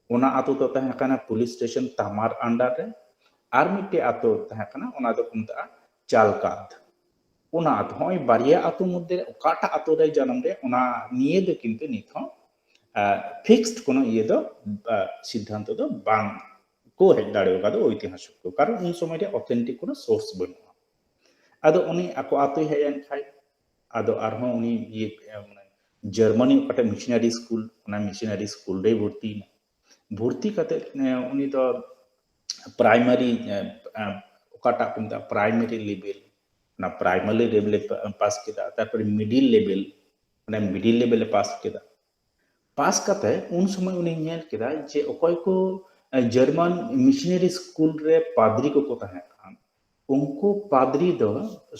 ᱚᱱᱟ ᱟᱛᱳ ᱫᱚ ᱛᱟᱦᱮᱸ ᱠᱟᱱᱟ ᱯᱩᱞᱤᱥ ᱥᱴᱮᱥᱚᱱ ᱛᱟᱢᱟᱨ ᱟᱱᱰᱟᱨ ᱨᱮ᱾ ᱟᱨ ᱢᱤᱫᱴᱮᱡ ᱟᱛᱳ ᱛᱟᱦᱮᱸ ᱠᱟᱱᱟ, ᱚᱱᱟ ᱫᱚᱠᱚ ᱢᱮᱛᱟᱜᱼᱟ ᱪᱟᱞᱠᱟᱫ᱾ ᱚᱱᱟ ᱟᱛᱳ, ᱦᱚᱸᱜᱼᱚᱭ ᱵᱟᱨᱭᱟ ᱟᱛᱳ ᱢᱚᱫᱽᱫᱷᱮ ᱨᱮ ᱚᱠᱟᱴᱟᱜ ᱟᱛᱳ ᱨᱮ ᱡᱟᱱᱟᱢ ᱨᱮ, ᱚᱱᱟ ᱱᱤᱭᱮ ᱫᱚ ᱠᱤᱱᱛᱩ ᱱᱤᱛ ᱦᱚᱸ ᱯᱷᱤᱠᱥᱰ ᱠᱳᱱᱳ ᱤᱭᱟᱹ ᱫᱚ, ᱥᱤᱫᱽᱫᱷᱟᱱᱛᱚ ᱫᱚ ᱵᱟᱝ ᱠᱚ ᱦᱮᱡ ᱫᱟᱲᱮ ᱟᱠᱟᱫᱟ ᱳᱭᱛᱤᱦᱟᱥᱤᱠ ᱠᱚ, ᱠᱟᱨᱚᱱ ᱩᱱ ᱥᱚᱢᱚᱭ ᱨᱮ ᱚᱛᱷᱮᱱᱴᱤᱠ ᱠᱳᱱᱳ ᱥᱳᱨᱥ ᱵᱟᱹᱱᱩᱜᱼᱟ᱾ ᱟᱫᱚ ᱩᱱᱤ ᱟᱠᱚ ᱟᱛᱳᱭ ᱦᱮᱡ ᱮᱱ ᱠᱷᱟᱡ, ᱟᱫᱚ ᱟᱨᱦᱚᱸ ᱩᱱᱤ ᱤᱭᱟᱹ, ᱢᱟᱱᱮ ᱡᱟᱨᱢᱟᱱᱤ ᱚᱠᱟᱴᱟᱜ ᱢᱤᱥᱚᱱᱟᱨᱤ ᱥᱠᱩᱞ, ᱚᱱᱟ ᱢᱤᱥᱚᱱᱟᱨᱤ ᱥᱠᱩᱞ ᱨᱮᱭ ᱵᱷᱚᱨᱛᱤᱭᱮᱱᱟ᱾ ᱵᱷᱚᱨᱛᱤ ᱠᱟᱛᱮ ᱩᱱᱤ ᱫᱚ ᱯᱨᱟᱭᱢᱟᱨᱤ, ᱚᱠᱟᱴᱟᱜ ᱠᱚ ᱢᱮᱛᱟᱜᱼᱟ ᱯᱨᱟᱭᱢᱟᱨᱤ ᱞᱮᱵᱮᱞ, ᱚᱱᱟ ᱯᱨᱟᱭᱢᱟᱨᱤ ᱞᱮᱵᱮᱞ ᱮ ᱯᱟᱥ ᱠᱮᱫᱟ, ᱛᱟᱨᱯᱚᱨᱮ ᱢᱤᱰᱤᱞ ᱞᱮᱵᱮᱞ, ᱚᱱᱟ ᱢᱤᱰᱤᱞ ᱞᱮᱵᱮᱞ ᱮ ᱯᱟᱥ ᱠᱮᱫᱟ᱾ ᱯᱟᱥ ᱠᱟᱛᱮ ᱩᱱ ᱥᱚᱢᱚᱭ ᱩᱱᱤ ᱧᱮᱞ ᱠᱮᱫᱟ ᱡᱮ ᱚᱠᱚᱭ ᱠᱚ ᱡᱟᱨᱢᱟᱱ ᱢᱤᱥᱚᱱᱟᱨᱤ ᱥᱠᱩᱞ ᱨᱮ ᱯᱟᱫᱽᱨᱤ ᱠᱚᱠᱚ ᱛᱟᱦᱮᱸ ᱠᱟᱱ, ᱩᱱᱠᱩ ᱯᱟᱫᱽᱨᱤ ᱫᱚ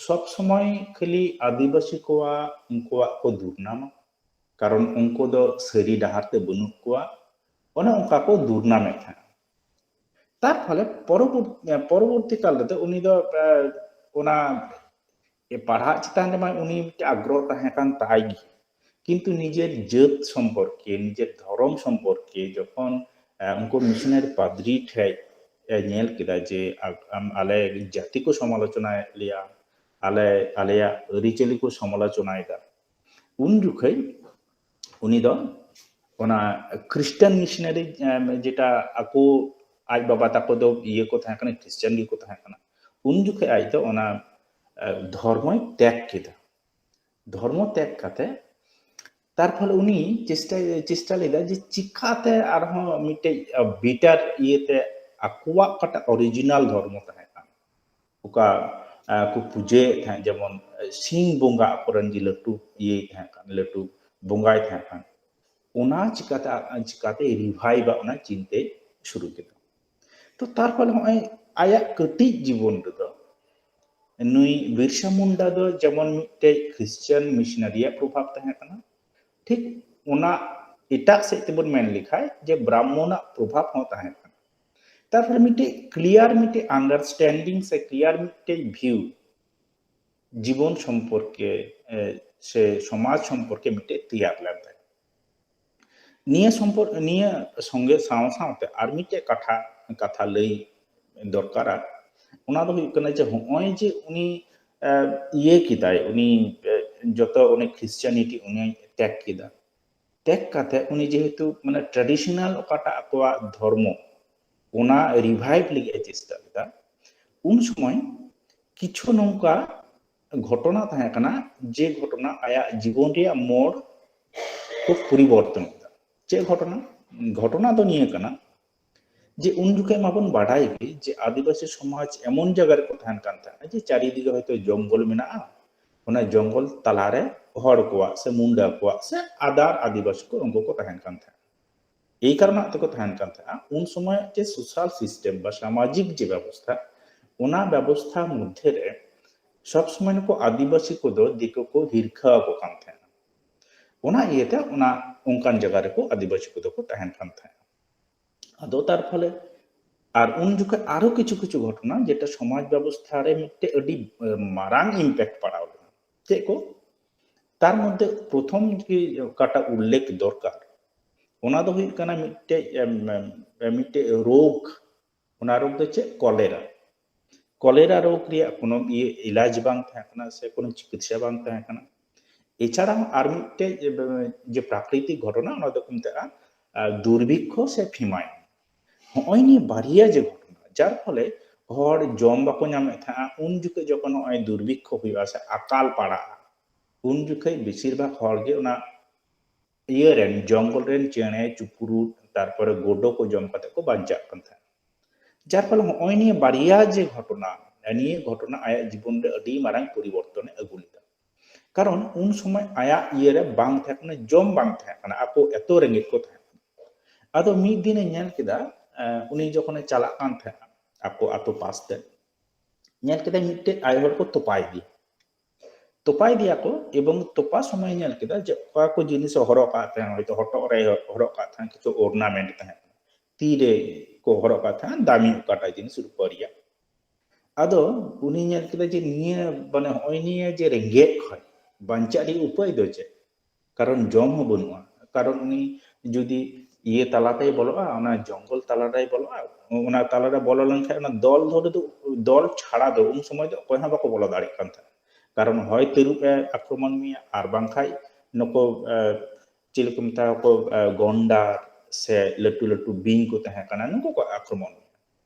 ᱥᱚᱵ ᱥᱚᱢᱚᱭ ᱠᱷᱟᱹᱞᱤ ᱟᱹᱫᱤᱵᱟᱹᱥᱤ ᱠᱚᱣᱟᱜ, ᱩᱱᱠᱩᱣᱟᱜ ᱠᱚ ᱫᱩᱨᱱᱟᱢᱟ, ᱠᱟᱨᱚᱱ ᱩᱱᱠᱩ ᱫᱚ ᱥᱟᱹᱨᱤ ᱰᱟᱦᱟᱨ ᱛᱮ ᱵᱟᱹᱱᱩᱜ ᱠᱚᱣᱟ, ᱚᱱᱮ ᱚᱱᱠᱟ ᱠᱚ ᱫᱩᱨᱱᱟᱢᱮᱫ ᱛᱟᱦᱮᱸᱫ᱾ ᱛᱟᱨ ᱯᱷᱚᱞᱮ ᱯᱚᱨᱚᱵᱚᱨᱛᱤ, ᱯᱚᱨᱚᱵᱚᱨᱛᱤ ᱠᱟᱞ ᱨᱮᱫᱚ ᱩᱱᱤ ᱫᱚ, ᱮ, ᱚᱱᱟ ᱯᱟᱲᱦᱟᱜ ᱪᱮᱛᱟᱱ ᱨᱮᱢᱟ ᱩᱱᱤ ᱢᱤᱫᱴᱮᱱ ᱟᱜᱽᱨᱚᱦᱚ ᱛᱟᱦᱮᱸ ᱠᱟᱱ ᱛᱟᱭ ᱜᱮ, ᱠᱤᱱᱛᱩ ᱱᱤᱡᱮᱨ ᱡᱟᱹᱛ ᱥᱚᱢᱯᱚᱨᱠᱮ, ᱱᱤᱡᱮᱨ ᱫᱷᱚᱨᱚᱢ ᱥᱚᱢᱯᱚᱨᱠᱮ ᱡᱚᱠᱷᱚᱱ, ᱮ, ᱩᱱᱠᱩ ᱢᱤᱥᱚᱱᱟᱨᱤ ᱯᱟᱫᱽᱨᱤ ᱴᱷᱮᱡ ᱮ ᱧᱮᱞ ᱠᱮᱫᱟ ᱡᱮ ᱟ-, ᱟᱢ ᱟᱞᱮ ᱡᱟᱹᱛᱤ ᱠᱚ ᱥᱚᱢᱟᱞᱳᱪᱚᱱᱟᱭᱮᱫ ᱞᱮᱭᱟ, ᱟᱞᱮ, ᱟᱞᱮᱭᱟᱜ ᱟᱹᱨᱤᱪᱟᱹᱞᱤ ᱠᱚ ᱥᱚᱢᱟᱞᱳᱪᱚᱱᱟᱭᱮᱫᱟ, ᱩᱱ ᱡᱚᱠᱷᱮᱡ ᱩᱱᱤ ᱫᱚ ᱚᱱᱟ ᱠᱷᱨᱤᱥᱴᱟᱱ ᱢᱤᱥᱚᱱᱟᱨᱤ, ᱮ, ᱡᱮᱴᱟ ᱟᱠᱚ ᱟᱡ ᱵᱟᱵᱟ ᱛᱟᱠᱚ ᱫᱚ ᱤᱭᱟᱹ ᱠᱚ ᱛᱟᱦᱮᱸ ᱠᱟᱱᱟ, ᱠᱷᱨᱤᱥᱴᱟᱱ ᱜᱮᱠᱚ ᱛᱟᱦᱮᱸ ᱠᱟᱱᱟ, ᱩᱱ ᱡᱚᱠᱷᱮᱡ ᱟᱡ ᱫᱚ ᱚᱱᱟ, ᱮ, ᱫᱷᱚᱨᱢᱚᱭ ᱛᱮᱜ ᱠᱮᱫᱟ᱾ ᱫᱷᱚᱨᱢᱚ ᱛᱮᱜ ᱠᱟᱛᱮ ᱛᱟᱨᱯᱚᱨᱮ ᱩᱱᱤ ᱪᱮᱥᱴᱟ, ᱪᱮᱥᱴᱟ ᱞᱮᱫᱟ ᱡᱮ ᱪᱤᱠᱟᱛᱮ ᱟᱨᱦᱚᱸ ᱢᱤᱫᱴᱮᱡ, ᱟ, better ᱤᱭᱟᱹᱛᱮ ᱟᱠᱚᱣᱟᱜ ᱚᱠᱟᱴᱟᱜ original ᱫᱷᱚᱨᱢᱚ ᱛᱟᱦᱮᱸ ᱠᱟᱱ, ᱚᱠᱟ, ᱟ, ᱠᱚ ᱯᱩᱡᱟᱹᱭᱮᱫ ᱛᱟᱦᱮᱸᱫ, ᱡᱮᱢᱚᱱ ᱥᱤᱧ ᱵᱚᱸᱜᱟ ᱟᱠᱚᱨᱮᱱ ᱡᱮ ᱞᱟᱹᱴᱩ ᱤᱭᱟᱹᱭ ᱛᱟᱦᱮᱸ ᱠᱟᱱ, ᱞᱟᱹᱴᱩ ᱵᱚᱸᱜᱟᱭ ᱛᱟᱦᱮᱸ ᱠᱟᱱ, ᱚᱱᱟ ᱪᱤᱠᱟᱛᱮ, ᱟ, ᱪᱤᱠᱟᱛᱮ revive ᱟ, ᱚᱱᱟ ᱪᱤᱱᱛᱟᱹᱭ ᱥᱩᱨᱩ ᱠᱮᱫᱟ᱾ ᱛᱚ ᱛᱟᱨᱯᱚᱨᱮ ᱱᱚᱜᱼᱚᱭ ᱟᱭᱟᱜ ᱠᱟᱹᱴᱤᱡ ᱡᱤᱵᱚᱱ ᱨᱮᱫᱚ ᱱᱩᱭ ᱵᱤᱨᱥᱟ ᱢᱩᱱᱰᱟ ᱫᱚ ᱡᱮᱢᱚᱱ ᱢᱤᱫᱴᱮᱡ ᱠᱷᱨᱤᱥᱪᱟᱱ ᱢᱤᱥᱚᱱᱟᱨᱤᱭᱟᱜ ᱯᱨᱚᱵᱷᱟᱵᱽ ᱛᱟᱦᱮᱸ ᱠᱟᱱᱟ, ᱴᱷᱤᱠ ᱚᱱᱟ ᱮᱴᱟᱜ ᱥᱮᱫ ᱛᱮᱵᱚᱱ ᱢᱮᱱ ᱞᱮᱠᱷᱟᱡ ᱡᱮ ᱵᱨᱟᱦᱢᱚᱱᱟᱜ ᱯᱨᱚᱵᱷᱟᱵᱽ ᱦᱚᱸ ᱛᱟᱦᱮᱸ ᱠᱟᱱᱟ᱾ ᱛᱟᱨᱯᱚᱨᱮ ᱢᱤᱫᱴᱮᱡ clear ᱢᱤᱫᱴᱮᱡ understanding ᱥᱮ clear ᱢᱤᱫᱴᱮᱡ view ᱡᱤᱵᱚᱱ ᱥᱚᱢᱯᱚᱨᱠᱮ, ᱮ, ᱥᱮ ᱥᱚᱢᱟᱡᱽ ᱥᱚᱢᱯᱚᱨᱠᱮ ᱢᱤᱫᱴᱮᱡ ᱛᱮᱭᱟᱨ ᱞᱮᱱ ᱛᱟᱭᱟ᱾ ᱱᱤᱭᱟᱹ ᱥᱚᱢᱯᱚᱨ-, ᱱᱤᱭᱟᱹ ᱥᱚᱸᱜᱮ ᱥᱟᱶ ᱥᱟᱶᱛᱮ ᱟᱨ ᱢᱤᱫᱴᱮᱡ ᱠᱟᱛᱷᱟ, ᱠᱟᱛᱷᱟ ᱞᱟᱹᱭ ᱫᱚᱨᱠᱟᱨᱟ, ᱚᱱᱟ ᱫᱚ ᱦᱩᱭᱩᱜ ᱠᱟᱱᱟ ᱡᱮ ᱦᱚᱸᱜᱼᱚᱭ ᱡᱮ ᱩᱱᱤ, ᱮ, ᱤᱭᱟᱹ ᱠᱮᱫᱟᱭ, ᱩᱱᱤ, ᱮ, ᱡᱚᱛᱚ ᱩᱱᱤ Christianity ᱩᱱᱤ ᱛᱮᱜ ᱠᱮᱫᱟ᱾ ᱛᱮᱜ ᱠᱟᱛᱮ ᱩᱱᱤ ᱡᱮᱦᱮᱛᱩ ᱢᱟᱱᱮ traditional ᱚᱠᱟᱴᱟᱜ ᱟᱠᱚᱣᱟᱜ ᱫᱷᱚᱨᱢᱚ, ᱚᱱᱟ revive ᱞᱟᱹᱜᱤᱫ ᱮ ᱪᱮᱥᱴᱟ ᱞᱮᱫᱟ, ᱩᱱ ᱥᱚᱢᱚᱭ ᱠᱤᱪᱷᱩ ᱱᱚᱝᱠᱟ ᱜᱷᱚᱴᱚᱱᱟ ᱛᱟᱦᱮᱸ ᱠᱟᱱᱟ, ᱡᱮ ᱜᱷᱚᱴᱚᱱᱟ ᱟᱭᱟᱜ ᱡᱤᱵᱚᱱ ᱨᱮᱭᱟᱜ ᱢᱳᱲ ᱠᱚ ᱯᱚᱨᱤᱵᱚᱨᱛᱚᱱ ᱠᱮᱫᱟ᱾ ᱪᱮᱫ ᱜᱷᱚᱴᱚᱱᱟ? ᱜᱷᱚᱴᱚᱱᱟ ᱫᱚ ᱱᱤᱭᱟᱹ ᱠᱟᱱᱟ ᱡᱮ ᱩᱱ ᱡᱚᱠᱷᱮᱡ ᱢᱟᱵᱚᱱ ᱵᱟᱰᱟᱭ ᱜᱮ ᱡᱮ ᱟᱹᱫᱤᱵᱟᱹᱥᱤ ᱥᱚᱢᱟᱡᱽ ᱮᱢᱚᱱ ᱡᱟᱭᱜᱟ ᱨᱮᱠᱚ ᱛᱟᱦᱮᱱ ᱠᱟᱱ ᱛᱟᱦᱮᱸᱱᱟ ᱡᱮ ᱪᱟᱨᱤᱫᱤᱠᱮ ᱦᱚᱭᱛᱳ ᱡᱚᱝᱜᱚᱞ ᱢᱮᱱᱟᱜᱼᱟ, ᱚᱱᱟ ᱡᱚᱝᱜᱚᱞ ᱛᱟᱞᱟᱨᱮ ᱦᱚᱲ ᱠᱚᱣᱟᱜ ᱥᱮ ᱢᱩᱱᱰᱟ ᱠᱚᱣᱟᱜ ᱥᱮ other ᱟᱹᱫᱤᱵᱟᱹᱥᱤ ᱠᱚ ᱩᱱᱠᱩ ᱠᱚ ᱛᱟᱦᱮᱱ ᱠᱟᱱ ᱛᱟᱦᱮᱸᱱᱟ᱾ ᱮᱭ ᱠᱟᱨᱚᱱᱟᱜ ᱛᱮᱠᱚ ᱛᱟᱦᱮᱱ ᱠᱟᱱ ᱛᱟᱦᱮᱸᱱᱟ, ᱩᱱ ᱥᱚᱢᱚᱭ ᱡᱮ social system ᱵᱟ ᱥᱟᱢᱟᱡᱤᱠ ᱡᱮ ᱵᱮᱵᱚᱥᱛᱷᱟ, ᱚᱱᱟ ᱵᱮᱵᱚᱥᱛᱷᱟ ᱢᱚᱫᱽᱫᱷᱮ ᱨᱮ ᱥᱚᱵ ᱥᱚᱢᱚᱭ ᱱᱩᱠᱩ ᱟᱹᱫᱤᱵᱟᱹᱥᱤ ᱠᱚᱫᱚ ᱫᱤᱠᱩ ᱠᱚ ᱦᱤᱨᱠᱷᱟᱹ ᱟᱠᱚ ᱠᱟᱱ ᱛᱟᱦᱮᱸᱱᱟ᱾ ᱚᱱᱟ ᱤᱭᱟᱹᱛᱮ ᱚᱱᱟ ᱚᱱᱠᱟᱱ ᱡᱟᱭᱜᱟ ᱨᱮᱠᱚ ᱟᱹᱫᱤᱵᱟᱹᱥᱤ ᱠᱚᱫᱚ ᱠᱚ ᱛᱟᱦᱮᱱ ᱠᱟᱱ ᱛᱟᱦᱮᱸᱱᱟ᱾ ᱟᱫᱚ ᱛᱟᱨ ᱯᱷᱚᱞᱮ ᱟᱨ ᱩᱱ ᱡᱚᱠᱷᱚᱱ ᱟᱨᱚ ᱠᱤᱪᱷᱩ ᱠᱤᱪᱷᱩ ᱜᱷᱚᱴᱚᱱᱟ ᱡᱮᱴᱟ ᱥᱚᱢᱟᱡᱽ ᱵᱮᱵᱚᱥᱛᱷᱟ ᱨᱮ ᱢᱤᱫᱴᱮᱡ ᱟᱹᱰᱤ ᱢᱟᱨᱟᱝ ᱤᱢᱯᱮᱠᱴ ᱯᱟᱲᱟᱣ ᱞᱮᱱᱟ᱾ ᱪᱮᱫ ᱠᱚ? ᱛᱟᱨ ᱢᱚᱫᱽᱫᱷᱮ ᱯᱨᱚᱛᱷᱚᱢ ᱜᱮ ᱚᱠᱟᱴᱟᱜ ᱩᱞᱞᱮᱠᱷ ᱫᱚᱨᱠᱟᱨ, ᱚᱱᱟ ᱫᱚ ᱦᱩᱭᱩᱜ ᱠᱟᱱᱟ ᱢᱤᱫᱴᱮᱡ ᱢᱤᱫᱴᱮᱡ ᱨᱳᱜᱽ᱾ ᱚᱱᱟ ᱨᱳᱜᱽ ᱫᱚ ᱪᱮᱫ? ᱠᱚᱞᱮᱨᱟ᱾ ᱠᱚᱞᱮᱨᱟ ᱨᱳᱜᱽ ᱨᱮᱭᱟᱜ ᱠᱳᱱᱳ ᱤᱭᱟᱹ ᱮᱞᱟᱡᱽ ᱵᱟᱝ ᱛᱟᱦᱮᱸ ᱠᱟᱱᱟ ᱥᱮ ᱠᱳᱱᱳ ᱪᱤᱠᱤᱛᱥᱟ ᱵᱟᱝ ᱛᱟᱦᱮᱸ ᱠᱟᱱᱟ᱾ ᱮᱪᱷᱟᱲᱟ ᱦᱚᱸ ᱟᱨ ᱢᱤᱫᱴᱮᱡ ᱡᱮ ᱯᱨᱟᱠᱨᱤᱛᱤᱠ ᱜᱷᱚᱴᱚᱱᱟ, ᱚᱱᱟ ᱫᱚᱠᱚ ᱢᱮᱛᱟᱜᱼᱟ ᱫᱩᱨᱵᱷᱤᱠᱠᱷᱚ ᱥᱮ ᱯᱷᱤᱢᱟᱭᱤᱱ᱾ ᱦᱚᱸᱜᱼᱚᱭ ᱱᱤᱭᱟᱹ ᱵᱟᱨᱭᱟ ᱡᱮ ᱜᱷᱚᱴᱚᱱᱟ, ᱡᱟᱨ ᱯᱷᱚᱞᱮ ᱦᱚᱲ ᱡᱚᱢ ᱵᱟᱠᱚ ᱧᱟᱢᱮᱫ ᱛᱟᱦᱮᱸᱜᱼᱟ, ᱩᱱ ᱡᱚᱠᱷᱚᱱ ᱱᱚᱜᱼᱚᱭ ᱫᱩᱨᱵᱷᱤᱠᱠᱷᱚ ᱦᱩᱭᱩᱜᱼᱟ ᱥᱮ ᱟᱠᱟᱞ ᱯᱟᱲᱟᱜᱼᱟ, ᱩᱱ ᱡᱚᱠᱷᱚᱱ ᱵᱮᱥᱤᱨ ᱵᱷᱟᱜᱽ ᱦᱚᱲ ᱜᱮ ᱚᱱᱟ ᱤᱭᱟᱹ ᱨᱮᱱ, ᱡᱚᱝᱜᱚᱞ ᱨᱮᱱ ᱪᱮᱬᱮ ᱪᱩᱯᱨᱩᱫ, ᱛᱟᱨᱯᱚᱨᱮ ᱜᱳᱰᱳ ᱠᱚ ᱡᱚᱢ ᱠᱟᱛᱮ ᱠᱚ ᱵᱟᱧᱪᱟᱜ ᱠᱟᱱ ᱛᱟᱦᱮᱸᱫ᱾ ᱡᱟᱨ ᱯᱷᱚᱞᱮ ᱦᱚᱸᱜᱼᱚᱭ ᱱᱤᱭᱟᱹ ᱵᱟᱨᱭᱟ ᱡᱮ ᱜᱷᱚᱴᱚᱱᱟ, ᱱᱤᱭᱟᱹ ᱜᱷᱚᱴᱚᱱᱟ ᱟᱭᱟᱜ ᱡᱤᱵᱚᱱ ᱨᱮ ᱟᱹᱰᱤ ᱢᱟᱨᱟᱝ ᱯᱚᱨᱤᱵᱚᱨᱛᱚᱱ ᱮ ᱟᱹᱜᱩ ᱞᱮᱫᱟ᱾ ᱠᱟᱨᱚᱱ ᱩᱱ ᱥᱚᱢᱚᱭ ᱟᱭᱟᱜ ᱤᱭᱟᱹ ᱨᱮ ᱵᱟᱝ ᱛᱟᱦᱮᱸ ᱠᱟᱱᱟ, ᱡᱚᱢ ᱵᱟᱝ ᱛᱟᱦᱮᱸ ᱠᱟᱱᱟ, ᱟᱠᱚ ᱮᱛᱚ ᱨᱮᱸᱜᱮᱡ ᱠᱚ ᱛᱟᱦᱮᱸ ᱠᱟᱱᱟ᱾ ᱟᱫᱚ ᱢᱤᱫ ᱫᱤᱱᱮ ᱧᱮᱞ ᱠᱮᱫᱟ, ᱩᱱᱤ ᱡᱚᱠᱷᱚᱱᱮ ᱪᱟᱞᱟᱜ ᱠᱟᱱ ᱛᱟᱦᱮᱸᱫ ᱟᱠᱚ ᱟᱛᱳ ᱯᱟᱥ ᱛᱮ, ᱧᱮᱞ ᱠᱮᱫᱟᱭ ᱢᱤᱫᱴᱮᱡ ᱟᱭᱳ ᱦᱚᱲ ᱠᱚ ᱛᱚᱯᱟᱭ ᱫᱤᱭᱟ᱾ ᱛᱚᱯᱟᱭ ᱫᱤᱭᱟ ᱠᱚ, ᱮᱵᱚᱝ ᱛᱚᱯᱟ ᱥᱚᱢᱚᱭ ᱧᱮᱞ ᱠᱮᱫᱟ ᱡᱮ ᱚᱠᱟ ᱠᱚ ᱡᱤᱱᱤᱥ ᱦᱚᱨᱚᱜ ᱠᱟᱜ ᱛᱟᱦᱮᱸᱱ, ᱦᱚᱭᱛᱚ ᱦᱚᱴᱚᱜ ᱨᱮ ᱦᱚᱨᱚᱜ ᱠᱟᱜ ᱛᱟᱦᱮᱸᱱ ᱠᱤᱪᱷᱩ ᱚᱨᱱᱟᱢᱮᱱᱴ ᱛᱟᱦᱮᱸ ᱠᱟᱱᱟ, ᱛᱤ ᱨᱮ ᱠᱚ ᱦᱚᱨᱚᱜ ᱠᱟᱜ ᱛᱟᱦᱮᱸᱱ ᱫᱟᱢᱤ ᱚᱠᱟᱴᱟᱜ ᱡᱤᱱᱤᱥ ᱨᱩᱯᱟᱹ ᱨᱮᱭᱟᱜ᱾ ᱟᱫᱚ ᱩᱱᱤ ᱧᱮᱞ ᱠᱮᱫᱟ ᱡᱮ ᱱᱤᱭᱟᱹ ᱢᱟᱱᱮ ᱦᱚᱸᱜᱼᱚᱭ ᱱᱤᱭᱟᱹ ᱡᱮ ᱨᱮᱸᱜᱮᱡ ᱠᱷᱚᱱ ᱵᱟᱧᱪᱟᱜ ᱨᱮᱭᱟᱜ ᱩᱯᱟᱹᱭ ᱫᱚ ᱪᱮᱫ? ᱠᱟᱨᱚᱱ ᱡᱚᱢ ᱦᱚᱸ ᱵᱟᱹᱱᱩᱜᱼᱟ᱾ ᱠᱟᱨᱚᱱ ᱩᱱᱤ ᱡᱩᱫᱤ ᱤᱭᱟᱹ ᱛᱟᱞᱟᱛᱮᱭ ᱵᱚᱞᱚᱜᱼᱟ, ᱚᱱᱟ ᱡᱚᱝᱜᱚᱞ ᱛᱟᱞᱟᱨᱮᱭ ᱵᱚᱞᱚᱜᱼᱟ, ᱚᱱᱟ ᱛᱟᱞᱟᱨᱮ ᱵᱚᱞᱚ ᱞᱮᱱᱠᱷᱟᱱ ᱚᱱᱟ ᱫᱚᱞ ᱫᱷᱚᱨᱮ ᱫᱚ, ᱫᱚᱞ ᱪᱷᱟᱲᱟ ᱫᱚ ᱩᱱ ᱥᱚᱢᱚᱭ ᱫᱚ ᱚᱠᱚᱭ ᱦᱚᱸ ᱵᱟᱠᱚ ᱵᱚᱞᱚ ᱫᱟᱲᱮᱭᱟᱜ ᱠᱟᱱ ᱛᱟᱦᱮᱸᱫ᱾ ᱠᱟᱨᱚᱱ ᱦᱚᱭ ᱛᱟᱹᱨᱩᱵ ᱮ ᱟᱠᱨᱚᱢᱚᱱ ᱢᱮᱭᱟ, ᱟᱨ ᱵᱟᱝᱠᱷᱟᱡ ᱱᱩᱠᱩ, ᱮ, ᱪᱮᱫ ᱠᱚ ᱢᱮᱛᱟ ᱠᱚ, ᱮ, ᱜᱚᱱᱰᱟᱨ ᱥᱮ ᱞᱟᱹᱴᱩ ᱞᱟᱹᱴᱩ ᱵᱤᱧ ᱠᱚ ᱛᱟᱦᱮᱸ ᱠᱟᱱᱟ, ᱱᱩᱠᱩ ᱠᱚ ᱟᱠᱨᱚᱢᱚᱱ ᱢᱮᱭᱟ᱾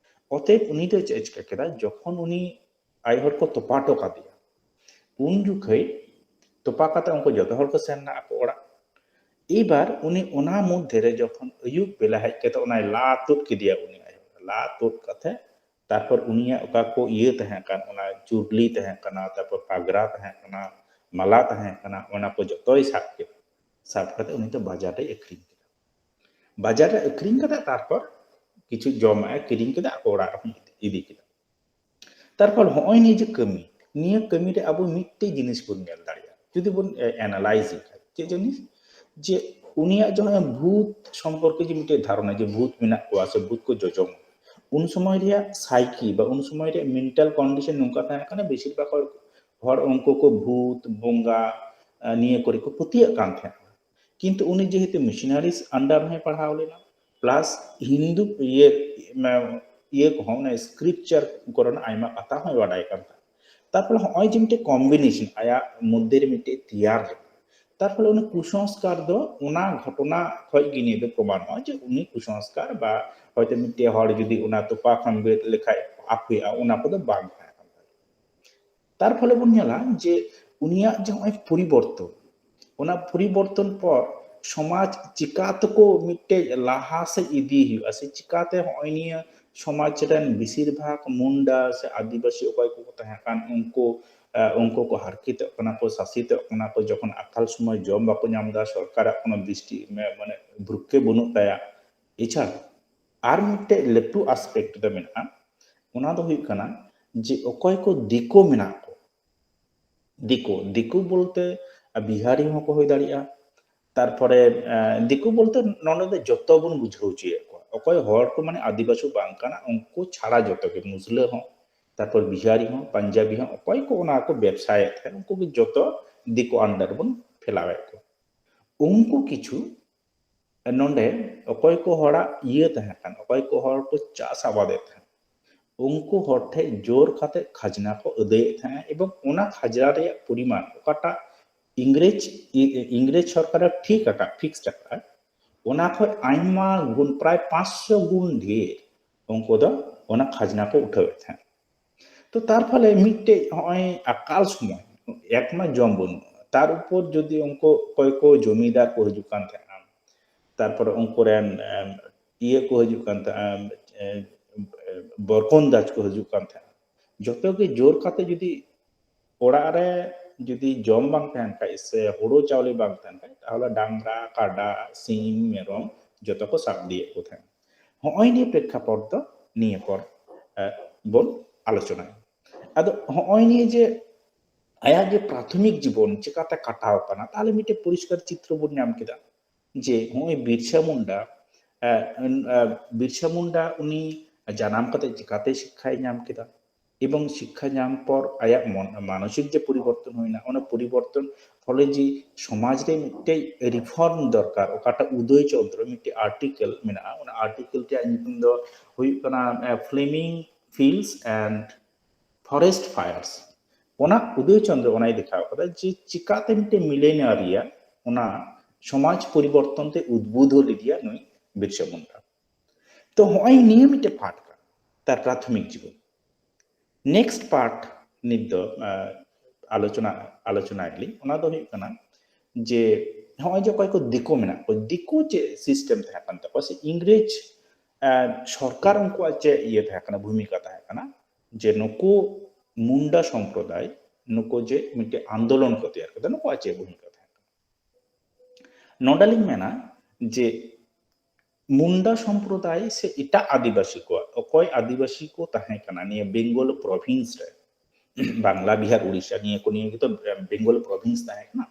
ᱚᱛᱮᱵ ᱩᱱᱤ ᱫᱚ ᱪᱮᱫ ᱮ ᱪᱤᱠᱟᱹ ᱠᱮᱫᱟ? ᱡᱚᱠᱷᱚᱱ ᱩᱱᱤ ᱟᱭᱳ ᱦᱚᱲ ᱠᱚ ᱛᱚᱯᱟ ᱦᱚᱴᱚ ᱠᱟᱫᱮᱭᱟ, ᱩᱱ ᱡᱚᱠᱷᱮᱡ ᱛᱚᱯᱟ ᱠᱟᱛᱮ ᱩᱱᱠᱩ ᱡᱚᱛᱚ ᱦᱚᱲ ᱠᱚ ᱥᱮᱱ ᱮᱱᱟ ᱟᱠᱚ ᱚᱲᱟᱜ᱾ ᱮᱵᱟᱨ ᱩᱱᱤ ᱚᱱᱟ ᱢᱚᱫᱽᱫᱷᱮ ᱨᱮ ᱡᱚᱠᱷᱚᱱ ᱟᱹᱭᱩᱵ ᱵᱮᱞᱟ ᱦᱮᱡ ᱠᱟᱛᱮ ᱚᱱᱟᱭ ᱞᱟ ᱛᱩᱫ ᱠᱮᱫᱮᱭᱟ, ᱩᱱᱤ ᱟᱭᱳ ᱞᱟ ᱛᱩᱫ ᱠᱟᱛᱮ ᱛᱟᱨᱯᱚᱨ ᱩᱱᱤᱭᱟᱜ ᱚᱠᱟ ᱠᱚ ᱤᱭᱟᱹ ᱛᱟᱦᱮᱸ ᱠᱟᱱ, ᱚᱱᱟ ᱪᱩᱰᱞᱤ ᱛᱟᱦᱮᱸ ᱠᱟᱱᱟ, ᱛᱟᱨᱯᱚᱨ ᱯᱟᱜᱽᱨᱟ ᱛᱟᱦᱮᱸ ᱠᱟᱱᱟ, ᱢᱟᱞᱟ ᱛᱟᱦᱮᱸ ᱠᱟᱱᱟ, ᱚᱱᱟ ᱠᱚ ᱡᱚᱛᱚᱭ ᱥᱟᱵ ᱠᱮᱫᱟ᱾ ᱥᱟᱵ ᱠᱟᱛᱮ ᱩᱱᱤ ᱫᱚ ᱵᱟᱡᱟᱨ ᱨᱮᱭ ᱟᱹᱠᱷᱨᱤᱧ ᱠᱮᱫᱟ᱾ ᱵᱟᱡᱟᱨ ᱨᱮ ᱟᱹᱠᱷᱨᱤᱧ ᱠᱟᱛᱮ ᱛᱟᱨᱯᱚᱨ ᱠᱤᱪᱷᱩ ᱡᱚᱢᱟᱜ ᱮ ᱠᱤᱨᱤᱧ ᱠᱮᱫᱟ, ᱟᱠᱚ ᱚᱲᱟᱜ ᱨᱮᱦᱚᱸ ᱤᱫᱤ ᱠᱮᱫᱟ᱾ ᱛᱟᱨᱯᱚᱨ ᱦᱚᱸᱜᱼᱚᱭ ᱱᱤᱭᱟᱹ ᱡᱮ ᱠᱟᱹᱢᱤ, ᱱᱤᱭᱟᱹ ᱠᱟᱹᱢᱤ ᱨᱮ ᱟᱵᱚ ᱢᱤᱫᱴᱮᱡ ᱡᱤᱱᱤᱥ ᱵᱚᱱ ᱧᱮᱞ ᱫᱟᱲᱮᱭᱟᱜᱼᱟ, ᱡᱩᱫᱤ ᱵᱚᱱ ᱮᱱᱟᱞᱟᱭᱤᱡᱽ ᱞᱮᱠᱷᱟᱱ᱾ ᱪᱮᱫ ᱡᱤᱱᱤᱥ? ᱡᱮ ᱩᱱᱤᱭᱟᱜ ᱡᱟᱦᱟᱸ ᱵᱷᱩᱛ ᱥᱚᱢᱯᱚᱨᱠᱮ ᱡᱮ ᱢᱤᱫᱴᱮᱡ ᱫᱷᱟᱨᱚᱱᱟ, ᱡᱮ ᱵᱷᱩᱛ ᱢᱮᱱᱟᱜ ᱠᱚᱣᱟ ᱥᱮ ᱵᱷᱩᱛ ᱠᱚ ᱡᱚᱡᱚᱢ, ᱩᱱ ᱥᱚᱢᱚᱭ ᱨᱮᱭᱟᱜ ᱥᱟᱭᱠᱤ ᱵᱟ ᱩᱱ ᱥᱚᱢᱚᱭ ᱨᱮᱭᱟᱜ ᱢᱮᱱᱴᱟᱞ ᱠᱚᱱᱰᱤᱥᱚᱱ ᱱᱚᱝᱠᱟ ᱛᱟᱦᱮᱸ ᱠᱟᱱᱟ, ᱵᱮᱥᱤᱨ ᱵᱷᱟᱜᱽ ᱦᱚᱲ, ᱦᱚᱲ ᱩᱱᱠᱩ ᱠᱚ ᱵᱷᱩᱛ, ᱵᱚᱸᱜᱟ, ᱱᱤᱭᱟᱹ ᱠᱚᱨᱮ ᱠᱚ ᱯᱟᱹᱛᱭᱟᱹᱜ ᱠᱟᱱ ᱛᱟᱦᱮᱸᱫ᱾ ᱠᱤᱱᱛᱩ ᱩᱱᱤ ᱡᱮᱦᱮᱛᱩ ᱢᱤᱥᱚᱱᱟᱨᱤᱡᱽ ᱟᱱᱰᱟᱨ ᱦᱚᱸᱭ ᱯᱟᱲᱦᱟᱣ ᱞᱮᱱᱟ, ᱯᱞᱟᱥ ᱦᱤᱱᱫᱩ ᱤᱭᱟᱹ, ᱢᱟ-, ᱤᱭᱟᱹ ᱠᱚᱦᱚᱸ, ᱚᱱᱟ ᱥᱠᱨᱤᱯᱪᱟᱨ ᱠᱚᱨᱮᱱᱟᱜ ᱟᱭᱢᱟ ᱠᱟᱛᱷᱟ ᱦᱚᱸᱭ ᱵᱟᱰᱟᱭ ᱠᱟᱱ ᱛᱟᱦᱮᱸᱫ᱾ ᱛᱟᱨᱯᱚᱨᱮ ᱦᱚᱸᱜᱼᱚᱭ ᱡᱮ ᱢᱤᱫᱴᱮᱡ ᱠᱚᱢᱵᱤᱱᱮᱥᱚᱱ ᱟᱭᱟᱜ ᱢᱚᱫᱽᱫᱷᱮ ᱨᱮ ᱢᱤᱫᱴᱮᱡ ᱛᱮᱭᱟᱨ ᱞᱮᱱᱟ, ᱛᱟᱨᱯᱚᱨᱮ ᱩᱱᱤ ᱠᱩᱥᱚᱝᱥᱠᱟᱨ ᱫᱚ ᱚᱱᱟ ᱜᱷᱚᱴᱚᱱᱟ ᱠᱷᱚᱡ ᱜᱮ ᱱᱤᱭᱟᱹ ᱫᱚ ᱯᱨᱚᱢᱟᱱᱚᱜᱼᱟ ᱡᱮ ᱩᱱᱤ ᱠᱩᱥᱚᱝᱥᱠᱟᱨ ᱵᱟ ᱦᱚᱭᱛᱳ ᱢᱤᱫᱴᱮᱡ ᱦᱚᱲ ᱡᱩᱫᱤ ᱚᱱᱟ ᱛᱚᱯᱟ ᱠᱷᱚᱱ ᱵᱮᱨᱮᱫ ᱞᱮᱠᱷᱟᱡ ᱯᱟᱯ ᱦᱩᱭᱩᱜᱼᱟ, ᱚᱱᱟ ᱠᱚᱫᱚ ᱵᱟᱝ ᱛᱟᱦᱮᱸ ᱠᱟᱱ ᱛᱟᱭᱟ᱾ ᱛᱟᱨ ᱯᱷᱚᱞᱮ ᱵᱚᱱ ᱧᱮᱞᱟ ᱡᱮ ᱩᱱᱤᱭᱟᱜ ᱡᱮ ᱱᱚᱜᱼᱚᱭ ᱯᱚᱨᱤᱵᱚᱨᱛᱚᱱ, ᱚᱱᱟ ᱯᱚᱨᱤᱵᱚᱨᱛᱚᱱ ᱯᱚᱨ ᱥᱚᱢᱟᱡᱽ ᱪᱤᱠᱟ ᱛᱮᱠᱚ ᱢᱤᱫᱴᱮᱡ ᱞᱟᱦᱟ ᱥᱮᱫ ᱤᱫᱤ ᱦᱩᱭᱩᱜᱼᱟ, ᱥᱮ ᱪᱤᱠᱟᱛᱮ ᱦᱚᱸᱜᱼᱚᱭ ᱱᱤᱭᱟᱹ ᱥᱚᱢᱟᱡᱽ ᱨᱮᱱ ᱵᱮᱥᱤᱨ ᱵᱷᱟᱜᱽ ᱢᱩᱱᱰᱟ ᱥᱮ ᱟᱹᱫᱤᱵᱟᱹᱥᱤ ᱚᱠᱚᱭ ᱠᱚᱠᱚ ᱛᱟᱦᱮᱸ ᱠᱟᱱ ᱩᱱᱠᱩ, ᱮ, ᱩᱱᱠᱩ ᱠᱚ ᱦᱟᱨᱠᱮᱛᱚᱜ ᱠᱟᱱᱟ ᱠᱚ, ᱥᱟᱥᱮᱛᱚᱜ ᱠᱟᱱᱟ ᱠᱚ, ᱡᱚᱠᱷᱚᱱ ᱟᱠᱟᱞ ᱥᱚᱢᱚᱭ ᱡᱚᱢ ᱵᱟᱠᱚ ᱧᱟᱢ ᱮᱫᱟ, ᱥᱚᱨᱠᱟᱨᱟᱜ ᱠᱳᱱᱳ ᱫᱨᱤᱥᱴᱤ, ᱢᱮ-, ᱢᱟᱱᱮ ᱵᱷᱨᱩᱠᱠᱷᱮᱯ ᱵᱟᱹᱱᱩᱜ ᱛᱟᱭᱟ᱾ ᱮᱪᱷᱟᱲᱟ ᱟᱨ ᱢᱤᱫᱴᱮᱡ ᱞᱟᱹᱴᱩ ᱟᱥᱯᱮᱠᱴ ᱫᱚ ᱢᱮᱱᱟᱜᱼᱟ, ᱚᱱᱟ ᱫᱚ ᱦᱩᱭᱩᱜ ᱠᱟᱱᱟ ᱡᱮ ᱚᱠᱚᱭ ᱠᱚ ᱫᱤᱠᱩ ᱢᱮᱱᱟᱜ ᱠᱚ, ᱫᱤᱠᱩ, ᱫᱤᱠᱩ ᱵᱚᱞᱛᱮ ᱵᱤᱦᱟᱨᱤ ᱦᱚᱸᱠᱚ ᱦᱩᱭ ᱫᱟᱲᱮᱭᱟᱜᱼᱟ᱾ ᱛᱟᱨᱯᱚᱨᱮ, ᱮ, ᱫᱤᱠᱩ ᱵᱚᱞᱛᱮ ᱱᱚᱰᱮ ᱫᱚ ᱡᱚᱛᱚ ᱵᱚᱱ ᱵᱩᱡᱷᱟᱹᱣ ᱦᱚᱪᱚᱭᱮᱫ ᱠᱚᱣᱟ᱾ ᱚᱠᱚᱭ ᱦᱚᱲ ᱠᱚ ᱢᱟᱱᱮ ᱟᱹᱫᱤᱵᱟᱹᱥᱤ ᱵᱟᱝ ᱠᱟᱱᱟ, ᱩᱱᱠᱩ ᱪᱷᱟᱲᱟ ᱡᱚᱛᱚ ᱜᱮ, ᱢᱩᱥᱞᱟᱹ ᱦᱚᱸ, ᱛᱟᱨᱯᱚᱨ ᱵᱤᱦᱟᱨᱤ ᱦᱚᱸ, ᱯᱟᱧᱡᱟᱵᱤ ᱦᱚᱸ, ᱚᱠᱚᱭ ᱠᱚ ᱚᱱᱟ ᱠᱚ ᱵᱮᱵᱥᱟᱭᱮᱫ ᱛᱟᱦᱮᱸᱫ, ᱩᱱᱠᱩ ᱜᱮ ᱡᱚᱛᱚ ᱫᱤᱠᱩ under ᱵᱚᱱ ᱯᱷᱮᱞᱟᱣᱮᱫ ᱠᱚᱣᱟ᱾ ᱩᱱᱠᱩ ᱠᱤᱪᱷᱩ ᱱᱚᱰᱮ ᱚᱠᱚᱭ ᱠᱚ ᱦᱚᱲᱟᱜ ᱤᱭᱟᱹ ᱛᱟᱦᱮᱸ ᱠᱟᱱ, ᱚᱠᱚᱭ ᱠᱚ ᱦᱚᱲ ᱠᱚ ᱪᱟᱥ ᱟᱵᱟᱫᱮᱫ ᱛᱟᱦᱮᱸᱫ, ᱩᱱᱠᱩ ᱦᱚᱲ ᱴᱷᱮᱡ ᱡᱳᱨ ᱠᱟᱛᱮ ᱠᱷᱟᱡᱽᱱᱟ ᱠᱚ ᱟᱹᱫᱟᱹᱭᱮᱫ ᱛᱟᱦᱮᱸᱫ, ᱮᱵᱚᱝ ᱚᱱᱟ ᱠᱷᱟᱡᱽᱱᱟ ᱨᱮᱭᱟᱜ ᱯᱚᱨᱤᱢᱟᱱ ᱚᱠᱟᱴᱟᱜ ᱤᱝᱨᱮᱡᱽ, ᱤ-, ᱤᱝᱨᱮᱡᱽ ᱥᱚᱨᱠᱟᱨᱮ ᱴᱷᱤᱠ ᱟᱠᱟᱫ, ᱯᱷᱤᱠᱥᱰ ᱟᱠᱟᱫ, ᱚᱱᱟ ᱠᱷᱚᱡ ᱟᱭᱢᱟ ᱜᱩᱱ, ᱯᱨᱟᱭ ᱯᱟᱸᱪᱥᱚ ᱜᱩᱱ ᱰᱷᱮᱨ ᱩᱱᱠᱩ ᱫᱚ ᱚᱱᱟ ᱠᱷᱟᱡᱽᱱᱟ ᱠᱚ ᱩᱴᱷᱟᱹᱣᱮᱫ ᱛᱟᱦᱮᱸᱫ᱾ ᱛᱚ ᱛᱟᱨ ᱯᱷᱚᱞᱮ ᱢᱤᱫᱴᱮᱡ ᱦᱚᱸᱜᱼᱚᱭ ᱟᱠᱟᱞ ᱥᱚᱢᱚᱭ, ᱮᱠ ᱢᱟ ᱡᱚᱢ ᱵᱟᱹᱱᱩᱜᱼᱟ, ᱛᱟᱨ ᱩᱯᱚᱨ ᱡᱩᱫᱤ ᱩᱱᱠᱩ ᱚᱠᱚᱭ ᱠᱚ ᱡᱚᱢᱤᱫᱟᱨ ᱠᱚ ᱦᱤᱡᱩᱜ ᱠᱟᱱ ᱛᱟᱦᱮᱸᱱᱟ, ᱛᱟᱨᱯᱚᱨᱮ ᱩᱱᱠᱩ ᱨᱮᱱ, ᱮᱢ, ᱤᱭᱟᱹ ᱠᱚ ᱦᱤᱡᱩᱜ ᱠᱟᱱ ᱛᱟᱦᱮᱸᱱᱟ, ᱮᱢ, ᱮ, ᱵᱚᱨᱠᱚᱱᱫᱟᱡᱽ ᱠᱚ ᱦᱤᱡᱩᱜ ᱠᱟᱱ ᱛᱟᱦᱮᱸᱱᱟ, ᱡᱚᱛᱚ ᱜᱮ ᱡᱳᱨ ᱠᱟᱛᱮ ᱡᱩᱫᱤ ᱚᱲᱟᱜ ᱨᱮ ᱡᱩᱫᱤ ᱡᱚᱢ ᱵᱟᱝ ᱛᱟᱦᱮᱱ ᱠᱷᱟᱡ ᱥᱮ ᱦᱳᱲᱳ ᱪᱟᱣᱞᱮ ᱵᱟᱝ ᱛᱟᱦᱮᱱ ᱠᱷᱟᱡ, ᱛᱟᱦᱚᱞᱮ ᱰᱟᱝᱨᱟ, ᱠᱟᱰᱟ, ᱥᱤᱢ, ᱢᱮᱨᱚᱢ ᱡᱚᱛᱚ ᱠᱚ ᱥᱟᱵ ᱤᱫᱤᱭᱮᱫ ᱠᱚ ᱛᱟᱦᱮᱸᱱᱟ᱾ ᱦᱚᱸᱜᱼᱚᱭ ᱱᱤᱭᱟᱹ ᱯᱨᱮᱠᱠᱷᱟᱯᱚᱴ ᱫᱚ ᱱᱤᱭᱟᱹ ᱯᱚᱨ, ᱮ, ᱵᱚᱱ ᱟᱞᱳᱪᱚᱱᱟᱭᱟ᱾ ᱟᱫᱚ ᱦᱚᱸᱜᱼᱚᱭ ᱱᱤᱭᱟᱹ ᱡᱮ ᱟᱭᱟᱜ ᱡᱮ ᱯᱨᱟᱛᱷᱚᱢᱤᱠ ᱡᱤᱵᱚᱱ ᱪᱤᱠᱟᱛᱮ ᱠᱟᱴᱟᱣ ᱠᱟᱱᱟ, ᱛᱟᱦᱞᱮ ᱢᱤᱫᱴᱮᱱ ᱯᱚᱨᱤᱥᱠᱟᱨ ᱪᱤᱛᱨᱚ ᱵᱚᱱ ᱧᱟᱢ ᱠᱮᱫᱟ ᱡᱮ ᱦᱚᱸᱜᱼᱚᱭ ᱵᱤᱨᱥᱟ ᱢᱩᱱᱰᱟ, ᱮ, ᱮ, ᱵᱤᱨᱥᱟ ᱢᱩᱱᱰᱟ ᱩᱱᱤ ᱡᱟᱱᱟᱢ ᱠᱟᱛᱮ ᱪᱤᱠᱟᱛᱮ ᱥᱤᱠᱠᱷᱟᱭ ᱧᱟᱢ ᱠᱮᱫᱟ, ᱮᱵᱚᱝ ᱥᱤᱠᱠᱷᱟ ᱧᱟᱢ ᱯᱚᱨ ᱟᱭᱟᱜ ᱢᱚᱱ, ᱢᱟᱱᱚᱥᱤᱠ ᱡᱮ ᱯᱚᱨᱤᱵᱚᱨᱛᱚᱱ ᱦᱩᱭᱱᱟ, ᱚᱱᱟ ᱯᱚᱨᱤᱵᱚᱨᱛᱚᱱ ᱯᱷᱚᱞᱮ ᱡᱮ ᱥᱚᱢᱟᱡᱽ ᱨᱮ ᱢᱤᱫᱴᱮᱡ reform ᱫᱚᱨᱠᱟᱨ, ᱚᱠᱟᱴᱟᱜ ᱩᱫᱚᱭ ᱪᱚᱱᱫᱨᱚ ᱢᱤᱫᱴᱮᱡ article ᱢᱮᱱᱟᱜᱼᱟ, ᱚᱱᱟ article ᱨᱮᱭᱟᱜ ᱧᱩᱛᱩᱢ ᱫᱚ ᱦᱩᱭᱩᱜ ᱠᱟᱱᱟ, ᱮ, Flaming Fields and Forest Fires᱾ ᱚᱱᱟ ᱩᱫᱚᱭ ᱪᱚᱱᱫᱨᱚ ᱚᱱᱟᱭ ᱫᱮᱠᱷᱟᱣ ᱠᱟᱫᱟ ᱡᱮ ᱪᱤᱠᱟᱛᱮ ᱢᱤᱫᱴᱮᱡ ᱢᱤᱞᱮᱱᱤᱭᱟ ᱨᱮᱭᱟᱜ ᱚᱱᱟ ᱥᱚᱢᱟᱡᱽ ᱯᱚᱨᱤᱵᱚᱨᱛᱚᱱ ᱛᱮ ᱩᱫᱵᱩᱫᱷᱚ ᱞᱮᱫᱮᱭᱟ ᱱᱩᱭ ᱵᱤᱨᱥᱟ ᱢᱩᱱᱰᱟ᱾ ᱛᱚ ᱦᱚᱸᱜᱼᱚᱭ ᱱᱤᱭᱟᱹ ᱢᱤᱫᱴᱮᱡ part ᱠᱟᱱᱟ ᱛᱟᱨ ᱯᱨᱟᱛᱷᱚᱢᱤᱠ ᱡᱤᱵᱚᱱ᱾ Next part ᱱᱤᱛ ᱫᱚ, ᱟ, ᱟᱞᱳᱪᱚᱱᱟ, ᱟᱞᱳᱪᱚᱱᱟᱭᱟᱞᱤᱧ, ᱚᱱᱟ ᱫᱚ ᱦᱩᱭᱩᱜ ᱠᱟᱱᱟ ᱡᱮ ᱦᱚᱸᱜᱼᱚᱭ ᱡᱮ ᱚᱠᱚᱭ ᱠᱚ ᱫᱤᱠᱩ ᱢᱮᱱᱟᱜ ᱠᱚᱣᱟ, ᱫᱤᱠᱩ ᱪᱮᱫ system ᱛᱟᱦᱮᱸ ᱠᱟᱱ ᱛᱟᱠᱚᱣᱟ ᱥᱮ ᱤᱝᱨᱮᱡᱽ, ᱟ, ᱥᱚᱨᱠᱟᱨ ᱩᱱᱠᱩᱣᱟᱜ ᱪᱮᱫ ᱤᱭᱟᱹ ᱛᱟᱦᱮᱸ ᱠᱟᱱᱟ, ᱵᱷᱩᱢᱤᱠᱟ ᱛᱟᱦᱮᱸ ᱠᱟᱱᱟ, ᱡᱮ ᱱᱩᱠᱩ ᱢᱩᱱᱰᱟ ᱥᱚᱢᱯᱨᱚᱫᱟᱭ, ᱱᱩᱠᱩ ᱡᱮ ᱢᱤᱫᱴᱮᱡ ᱟᱱᱫᱳᱞᱚᱱ ᱠᱚ ᱛᱮᱭᱟᱨ ᱠᱮᱫᱟ, ᱱᱩᱠᱩᱣᱟᱜ ᱪᱮᱫ ᱵᱷᱩᱢᱤᱠᱟ ᱛᱟᱦᱮᱸ ᱠᱟᱱᱟ? ᱱᱚᱰᱮ ᱞᱤᱧ ᱢᱮᱱᱟ ᱡᱮ ᱢᱩᱱᱰᱟ ᱥᱚᱢᱯᱨᱚᱫᱟᱭ ᱥᱮ ᱮᱴᱟᱜ ᱟᱹᱫᱤᱵᱟᱹᱥᱤ ᱠᱚᱣᱟᱜ, ᱚᱠᱚᱭ ᱟᱹᱫᱤᱵᱟᱹᱥᱤ ᱠᱚ ᱛᱟᱦᱮᱸ ᱠᱟᱱᱟ ᱱᱤᱭᱟᱹ ᱵᱮᱝᱜᱚᱞ province ᱨᱮ, ᱵᱟᱝᱞᱟ, ᱵᱤᱦᱟᱨ, ᱩᱲᱤᱥᱥᱟ, ᱱᱤᱭᱟᱹ ᱠᱚ, ᱱᱤᱭᱟᱹ ᱜᱮᱛᱚ ᱵᱮᱝᱜᱚᱞ province ᱛᱟᱦᱮᱸ ᱠᱟᱱᱟ᱾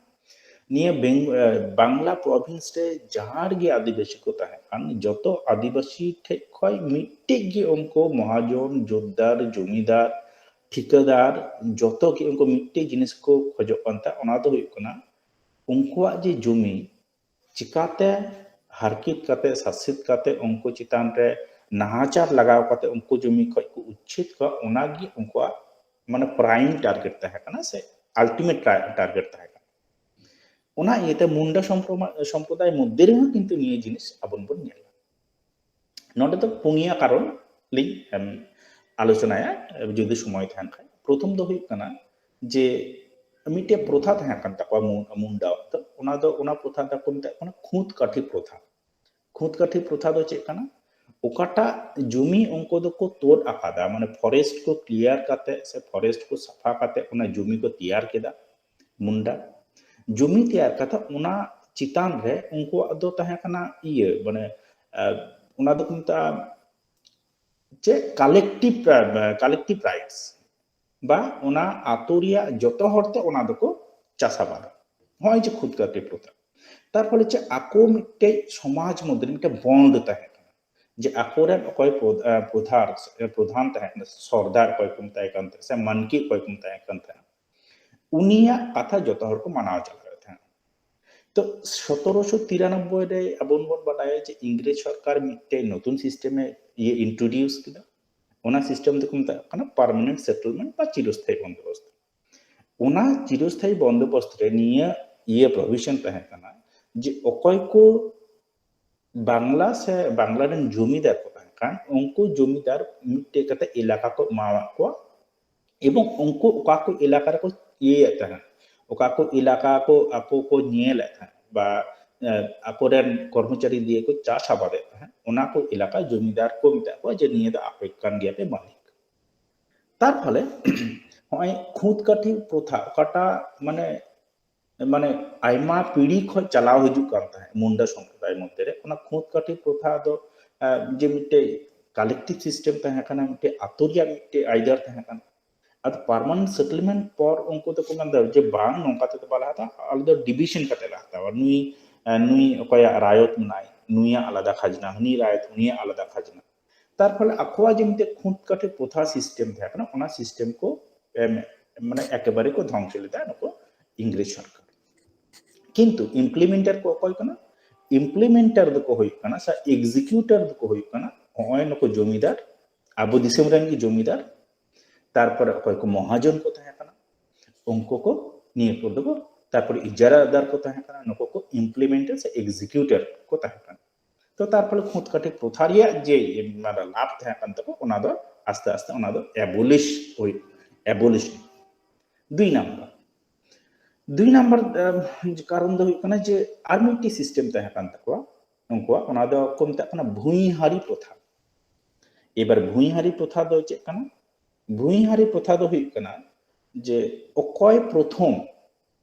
ᱱᱤᱭᱟᱹ ᱵᱮᱝ-, ᱮ, ᱵᱟᱝᱞᱟ province ᱨᱮ ᱡᱟᱦᱟᱸ ᱨᱮᱜᱮ ᱟᱹᱫᱤᱵᱟᱹᱥᱤ ᱠᱚ ᱛᱟᱦᱮᱸ ᱠᱟᱱ, ᱡᱚᱛᱚ ᱟᱹᱫᱤᱵᱟᱹᱥᱤ ᱴᱷᱮᱡ ᱠᱷᱚᱡ ᱢᱤᱫᱴᱮᱡ ᱜᱮ ᱩᱱᱠᱩ ᱢᱚᱦᱟᱡᱚᱱ, ᱡᱳᱛᱫᱟᱨ, ᱡᱚᱢᱤᱫᱟᱨ, ᱴᱷᱤᱠᱟᱹᱫᱟᱨ, ᱡᱚᱛᱚ ᱜᱮ ᱩᱱᱠᱩ ᱢᱤᱫᱴᱮᱡ ᱡᱤᱱᱤᱥ ᱠᱚ ᱠᱷᱚᱡᱚᱜ ᱠᱟᱱ ᱛᱟᱦᱮᱸᱫ, ᱚᱱᱟ ᱫᱚ ᱦᱩᱭᱩᱜ ᱠᱟᱱᱟ ᱩᱱᱠᱩᱣᱟᱜ ᱡᱮ ᱡᱚᱢᱤ ᱪᱤᱠᱟᱛᱮ ᱦᱟᱨᱠᱮᱛ ᱠᱟᱛᱮ, ᱥᱟᱥᱮᱛ ᱠᱟᱛᱮ ᱩᱱᱠᱩ ᱪᱮᱛᱟᱱ ᱨᱮ ᱱᱟᱦᱟᱪᱟᱨ ᱞᱟᱜᱟᱣ ᱠᱟᱛᱮ ᱩᱱᱠᱩ ᱡᱚᱢᱤ ᱠᱷᱚᱡ ᱠᱚ ᱩᱪᱪᱷᱮᱫ ᱠᱚᱣᱟ, ᱚᱱᱟᱜᱮ ᱩᱱᱠᱩᱣᱟᱜ ᱢᱟᱱᱮ prime target ᱛᱟᱦᱮᱸ ᱠᱟᱱᱟ ᱥᱮ ultimate ᱴᱟ-, target ᱛᱟᱦᱮᱸ ᱠᱟᱱᱟ᱾ ᱚᱱᱟ ᱤᱭᱟᱹᱛᱮ ᱢᱩᱱᱰᱟ ᱥᱚᱢᱯᱨᱚᱢᱟ-, ᱥᱚᱢᱯᱨᱚᱫᱟᱭ ᱢᱚᱫᱽᱫᱷᱮ ᱨᱮᱦᱚᱸ ᱠᱤᱱᱛᱩ ᱱᱤᱭᱟᱹ ᱡᱤᱱᱤᱥ ᱟᱵᱚ ᱵᱚᱱ ᱧᱮᱞᱟ᱾ ᱱᱚᱰᱮ ᱫᱚ ᱯᱩᱱᱭᱟ ᱠᱟᱨᱚᱱ ᱞᱤᱧ, ᱮᱢ, ᱟᱞᱳᱪᱚᱱᱟᱭᱟ, ᱡᱩᱫᱤ ᱥᱚᱢᱚᱭ ᱛᱟᱦᱮᱱ ᱠᱷᱟᱡ᱾ ᱯᱨᱚᱛᱷᱚᱢ ᱫᱚ ᱦᱩᱭᱩᱜ ᱠᱟᱱᱟ ᱡᱮ ᱢᱤᱫᱴᱮᱡ ᱯᱨᱚᱛᱷᱟ ᱛᱟᱦᱮᱸ ᱠᱟᱱ ᱛᱟᱠᱚᱣᱟ ᱢᱩ-, ᱢᱩᱱᱰᱟᱣᱟᱜ ᱫᱚ, ᱚᱱᱟ ᱫᱚ, ᱚᱱᱟ ᱯᱨᱚᱛᱷᱟ ᱫᱚᱠᱚ ᱢᱮᱛᱟᱜ ᱠᱟᱱᱟ ᱠᱷᱩᱸᱛ ᱠᱟᱹᱴᱷᱤ ᱯᱨᱚᱛᱷᱟ᱾ ᱠᱷᱩᱸᱛ ᱠᱟᱹᱴᱷᱤ ᱯᱨᱚᱛᱷᱟ ᱫᱚ ᱪᱮᱫ ᱠᱟᱱᱟ? ᱚᱠᱟᱴᱟᱜ ᱡᱚᱢᱤ ᱩᱱᱠᱩ ᱫᱚᱠᱚ ᱛᱩᱫ ᱟᱠᱟᱫᱟ, ᱢᱟᱱᱮ forest ᱠᱚ clear ᱠᱟᱛᱮ ᱥᱮ forest ᱠᱚ ᱥᱟᱯᱷᱟ ᱠᱟᱛᱮ ᱚᱱᱟ ᱡᱚᱢᱤ ᱠᱚ ᱛᱮᱭᱟᱨ ᱠᱮᱫᱟ ᱢᱩᱱᱰᱟ᱾ ᱡᱚᱢᱤ ᱛᱮᱭᱟᱨ ᱠᱟᱛᱮ ᱚᱱᱟ ᱪᱮᱛᱟᱱ ᱨᱮ ᱩᱱᱠᱩᱣᱟᱜ ᱫᱚ ᱛᱟᱦᱮᱸ ᱠᱟᱱᱟ ᱤᱭᱟᱹ, ᱢᱟᱱᱮ, ᱟᱨ ᱚᱱᱟ ᱫᱚᱠᱚ ᱢᱮᱛᱟᱜᱼᱟ ᱪᱮᱫ, collective, ᱟᱨ, collective rights᱾ ᱵᱟ ᱚᱱᱟ ᱟᱛᱳ ᱨᱮᱭᱟᱜ ᱡᱚᱛᱚ ᱦᱚᱲ ᱛᱮ ᱚᱱᱟ ᱫᱚᱠᱚ ᱪᱟᱥ ᱟᱵᱟᱫᱟ᱾ ᱱᱚᱜᱼᱚᱭ ᱡᱮ ᱠᱷᱩᱫ ᱠᱟᱹᱴᱤ ᱯᱨᱚᱛᱷᱟ, ᱛᱟᱨ ᱯᱷᱚᱞᱮ ᱪᱮᱫ ᱟᱠᱚ ᱢᱤᱫᱴᱮᱡ ᱥᱚᱢᱟᱡᱽ ᱢᱚᱫᱽᱫᱷᱮ ᱨᱮ ᱢᱤᱫᱴᱮᱡ ᱵᱚᱱᱰ ᱛᱟᱦᱮᱸ ᱠᱟᱱᱟ, ᱡᱮ ᱟᱠᱚᱨᱮᱱ ᱚᱠᱚᱭ ᱯᱨᱚᱫ-, ᱮ, ᱯᱨᱚᱫᱷᱟᱱ, ᱮ, ᱯᱨᱚᱫᱷᱟᱱ ᱛᱟᱦᱮᱸ ᱠᱟᱱᱟ, ᱥᱚᱨᱫᱟᱨ ᱚᱠᱚᱭ ᱠᱚ ᱢᱮᱛᱟᱭ ᱠᱟᱱ ᱛᱟᱦᱮᱸ, ᱥᱮ ᱢᱟᱱᱠᱤ ᱚᱠᱚᱭ ᱠᱚ ᱢᱮᱛᱟᱭ ᱠᱟᱱ ᱛᱟᱦᱮᱸ, ᱩᱱᱤᱭᱟᱜ ᱠᱟᱛᱷᱟ ᱡᱚᱛᱚ ᱦᱚᱲ ᱠᱚ ᱢᱟᱱᱟᱣ ᱪᱟᱞᱟᱣᱮᱫ ᱛᱟᱦᱮᱸ᱾ ᱛᱚ ᱥᱚᱛᱨᱚᱥᱚ ᱛᱤᱨᱟᱱᱚᱵᱵᱳᱭ ᱨᱮ ᱟᱵᱚ ᱵᱚᱱ ᱵᱟᱰᱟᱭᱟ ᱡᱮ ᱤᱝᱨᱮᱡᱽ ᱥᱚᱨᱠᱟᱨ ᱢᱤᱫᱴᱮᱡ ᱱᱚᱛᱩᱱ ᱥᱤᱥᱴᱮᱢᱮ ᱤᱭᱟᱹ introduce ᱠᱮᱫᱟ᱾ ᱚᱱᱟ ᱥᱤᱥᱴᱮᱢ ᱫᱚᱠᱚ ᱢᱮᱛᱟᱜ ᱠᱟᱱᱟ permanent settlement ᱵᱟ ᱪᱤᱨᱚᱥᱛᱷᱟᱭᱤ ᱵᱚᱱᱫᱳᱵᱚᱥᱛ᱾ ᱚᱱᱟ ᱪᱤᱨᱚᱥᱛᱷᱟᱭᱤ ᱵᱚᱱᱫᱳᱵᱚᱥᱛ ᱨᱮ ᱱᱤᱭᱟᱹ ᱤᱭᱟᱹ provision ᱛᱟᱦᱮᱸ ᱠᱟᱱᱟ ᱡᱮ ᱚᱠᱚᱭ ᱠᱚ ᱵᱟᱝᱞᱟ ᱥᱮ ᱵᱟᱝᱞᱟ ᱨᱮᱱ ᱡᱚᱢᱤᱫᱟᱨ ᱠᱚ ᱛᱟᱦᱮᱸ ᱠᱟᱱ, ᱩᱱᱠᱩ ᱡᱚᱢᱤᱫᱟᱨ ᱢᱤᱫᱴᱮᱡ ᱠᱟᱛᱮ ᱮᱞᱟᱠᱟ ᱠᱚ ᱮᱢᱟᱣᱟᱫ ᱠᱚᱣᱟ, ᱮᱵᱚᱝ ᱩᱱᱠᱩ ᱚᱠᱟ ᱠᱚ ᱮᱞᱟᱠᱟ ᱨᱮᱠᱚ ᱤᱭᱟᱹᱭᱮᱫ ᱛᱟᱦᱮᱸᱫ, ᱚᱠᱟ ᱠᱚ ᱮᱞᱟᱠᱟ ᱠᱚ ᱟᱠᱚ ᱠᱚ ᱧᱮᱞᱮᱫ ᱛᱟᱦᱮᱸᱫ ᱵᱟ, ᱮ, ᱟᱠᱚᱨᱮᱱ ᱠᱚᱨᱢᱚᱪᱟᱨᱤ ᱫᱤᱭᱮ ᱠᱚ ᱪᱟᱥ ᱟᱵᱟᱫᱮᱫ ᱛᱟᱦᱮᱸᱫ, ᱚᱱᱟ ᱠᱚ ᱮᱞᱟᱠᱟ ᱡᱚᱢᱤᱫᱟᱨ ᱠᱚ ᱢᱮᱛᱟᱜ ᱠᱚᱣᱟ ᱡᱮ ᱱᱤᱭᱟᱹ ᱫᱚ ᱟᱯᱮ ᱠᱟᱱ ᱜᱮᱭᱟ ᱯᱮ ᱢᱟᱹᱞᱤᱠ᱾ ᱛᱟᱨ ᱯᱷᱚᱞᱮ ᱱᱚᱜᱼᱚᱭ ᱠᱷᱩᱸᱛ ᱠᱟᱹᱴᱷᱤ ᱯᱨᱚᱛᱷᱟ ᱚᱠᱟᱴᱟᱜ ᱢᱟᱱᱮ, ᱢᱟᱱᱮ ᱟᱭᱢᱟ ᱯᱤᱲᱦᱤ ᱠᱷᱚᱱ ᱪᱟᱞᱟᱣ ᱦᱤᱡᱩᱜ ᱠᱟᱱ ᱛᱟᱦᱮᱸᱫ ᱢᱩᱱᱰᱟ ᱥᱚᱢᱯᱨᱚᱫᱟᱭ ᱢᱚᱫᱽᱫᱷᱮ ᱨᱮ, ᱚᱱᱟ ᱠᱷᱩᱸᱛ ᱠᱟᱹᱴᱷᱤ ᱯᱨᱚᱛᱷᱟ ᱫᱚ, ᱮ, ᱡᱮ ᱢᱤᱫᱴᱮᱡ collective system ᱛᱟᱦᱮᱸ ᱠᱟᱱᱟ, ᱢᱤᱫᱴᱮᱡ ᱟᱛᱳ ᱨᱮᱭᱟᱜ ᱢᱤᱫᱴᱮᱡ ᱟᱹᱭᱫᱟᱹᱨ ᱛᱟᱦᱮᱸ ᱠᱟᱱᱟ᱾ ᱟᱫᱚ permanent settlement ᱯᱚᱨ ᱩᱱᱠᱩ ᱫᱚᱠᱚ ᱢᱮᱱᱫᱟ ᱡᱮ ᱵᱟᱝ, ᱱᱚᱝᱠᱟ ᱛᱮᱫᱚ ᱵᱟᱞᱮ ᱦᱟᱛᱟᱣᱟ, ᱟᱞᱮ ᱫᱚ division ᱠᱟᱛᱮ ᱞᱮ ᱦᱟᱛᱟᱣᱟ, ᱱᱩᱭ, ᱮ, ᱱᱩᱭ ᱚᱠᱚᱭᱟᱜ ᱨᱟᱭᱚᱛ ᱢᱮᱱᱟᱭ, ᱱᱩᱭᱟᱜ ᱟᱞᱟᱫᱟ ᱠᱷᱟᱡᱽᱱᱟ, ᱦᱟᱹᱱᱤ ᱨᱟᱭᱚᱛ, ᱩᱱᱤᱭᱟᱜ ᱟᱞᱟᱫᱟ ᱠᱷᱟᱡᱽᱱᱟ᱾ ᱛᱟᱨ ᱯᱷᱚᱞᱮ ᱟᱠᱚᱣᱟᱜ ᱡᱮ ᱢᱤᱫᱴᱮᱡ ᱠᱷᱩᱸᱛ ᱠᱟᱹᱴᱷᱤ ᱯᱨᱚᱛᱷᱟ system ᱛᱟᱦᱮᱸ ᱠᱟᱱᱟ, ᱚᱱᱟ system ᱠᱚ, ᱮᱢ, ᱢᱟᱱᱮ ᱮᱠᱮᱵᱟᱨᱮ ᱠᱚ ᱫᱷᱚᱝᱥᱚ ᱞᱮᱫᱟ ᱱᱩᱠᱩ ᱤᱝᱨᱮᱡᱽ ᱥᱚᱨᱠᱟᱨ᱾ ᱠᱤᱱᱛᱩ implementer ᱠᱚ ᱚᱠᱚᱭ ᱠᱟᱱᱟ? Implementer ᱫᱚᱠᱚ ᱦᱩᱭᱩᱜ ᱠᱟᱱᱟ ᱥᱮ executor ᱫᱚᱠᱚ ᱦᱩᱭᱩᱜ ᱠᱟᱱᱟ ᱱᱚᱜᱼᱚᱭ ᱱᱩᱠᱩ ᱡᱚᱢᱤᱫᱟᱨ, ᱟᱵᱚ ᱫᱤᱥᱚᱢ ᱨᱮᱱ ᱜᱮ ᱡᱚᱢᱤᱫᱟᱨ, ᱛᱟᱨᱯᱚᱨᱮ ᱚᱠᱚᱭ ᱠᱚ ᱢᱚᱦᱟᱡᱚᱱ ᱠᱚ ᱛᱟᱦᱮᱸ ᱠᱟᱱᱟ, ᱩᱱᱠᱩ ᱠᱚ ᱱᱤᱭᱟᱹ ᱠᱚᱨᱮ ᱫᱚᱠᱚ, ᱛᱟᱨᱯᱚᱨᱮ ᱤᱡᱟᱨᱟᱫᱟᱨ ᱠᱚ ᱛᱟᱦᱮᱸ ᱠᱟᱱᱟ, ᱱᱩᱠᱩ ᱠᱚ implementer ᱥᱮ executor ᱠᱚ ᱛᱟᱦᱮᱸ ᱠᱟᱱᱟ᱾ ᱛᱚ ᱛᱟᱨ ᱯᱷᱚᱞᱮ ᱠᱷᱩᱸᱛ ᱠᱟᱹᱴᱷᱤ ᱯᱨᱚᱛᱷᱟ ᱨᱮᱭᱟᱜ ᱡᱮ, ᱢᱟᱱᱮ, ᱞᱟᱵᱷ ᱛᱟᱦᱮᱸ ᱠᱟᱱ ᱛᱟᱠᱚ, ᱚᱱᱟ ᱫᱚ ᱟᱥᱛᱮ ᱟᱥᱛᱮ ᱚᱱᱟ ᱫᱚ abolish ᱦᱩᱭ, abolish᱾ ᱫᱩᱭ ᱱᱟᱢᱵᱟᱨ, ᱫᱩᱭ ᱱᱟᱢᱵᱟᱨ, ᱮᱢ, ᱠᱟᱨᱚᱱ ᱫᱚ ᱦᱩᱭᱩᱜ ᱠᱟᱱᱟ ᱡᱮ ᱟᱨ ᱢᱤᱫᱴᱤᱡ system ᱛᱟᱦᱮᱸ ᱠᱟᱱ ᱛᱟᱠᱚᱣᱟ ᱩᱱᱠᱩᱣᱟᱜ, ᱚᱱᱟ ᱫᱚ ᱠᱚ ᱢᱮᱛᱟᱜ ᱠᱟᱱᱟ ᱵᱷᱩᱸᱭᱤᱦᱟᱨᱤ ᱯᱨᱚᱛᱷᱟ᱾ ᱮᱵᱟᱨ ᱵᱷᱩᱸᱭᱤᱦᱟᱨᱤ ᱯᱨᱚᱛᱷᱟ ᱫᱚ ᱪᱮᱫ ᱠᱟᱱᱟ? ᱵᱷᱩᱸᱭᱤᱦᱟᱨᱤ ᱯᱨᱚᱛᱷᱟ ᱫᱚ ᱦᱩᱭᱩᱜ ᱠᱟᱱᱟ ᱡᱮ ᱚᱠᱚᱭ ᱯᱨᱚᱛᱷᱚᱢ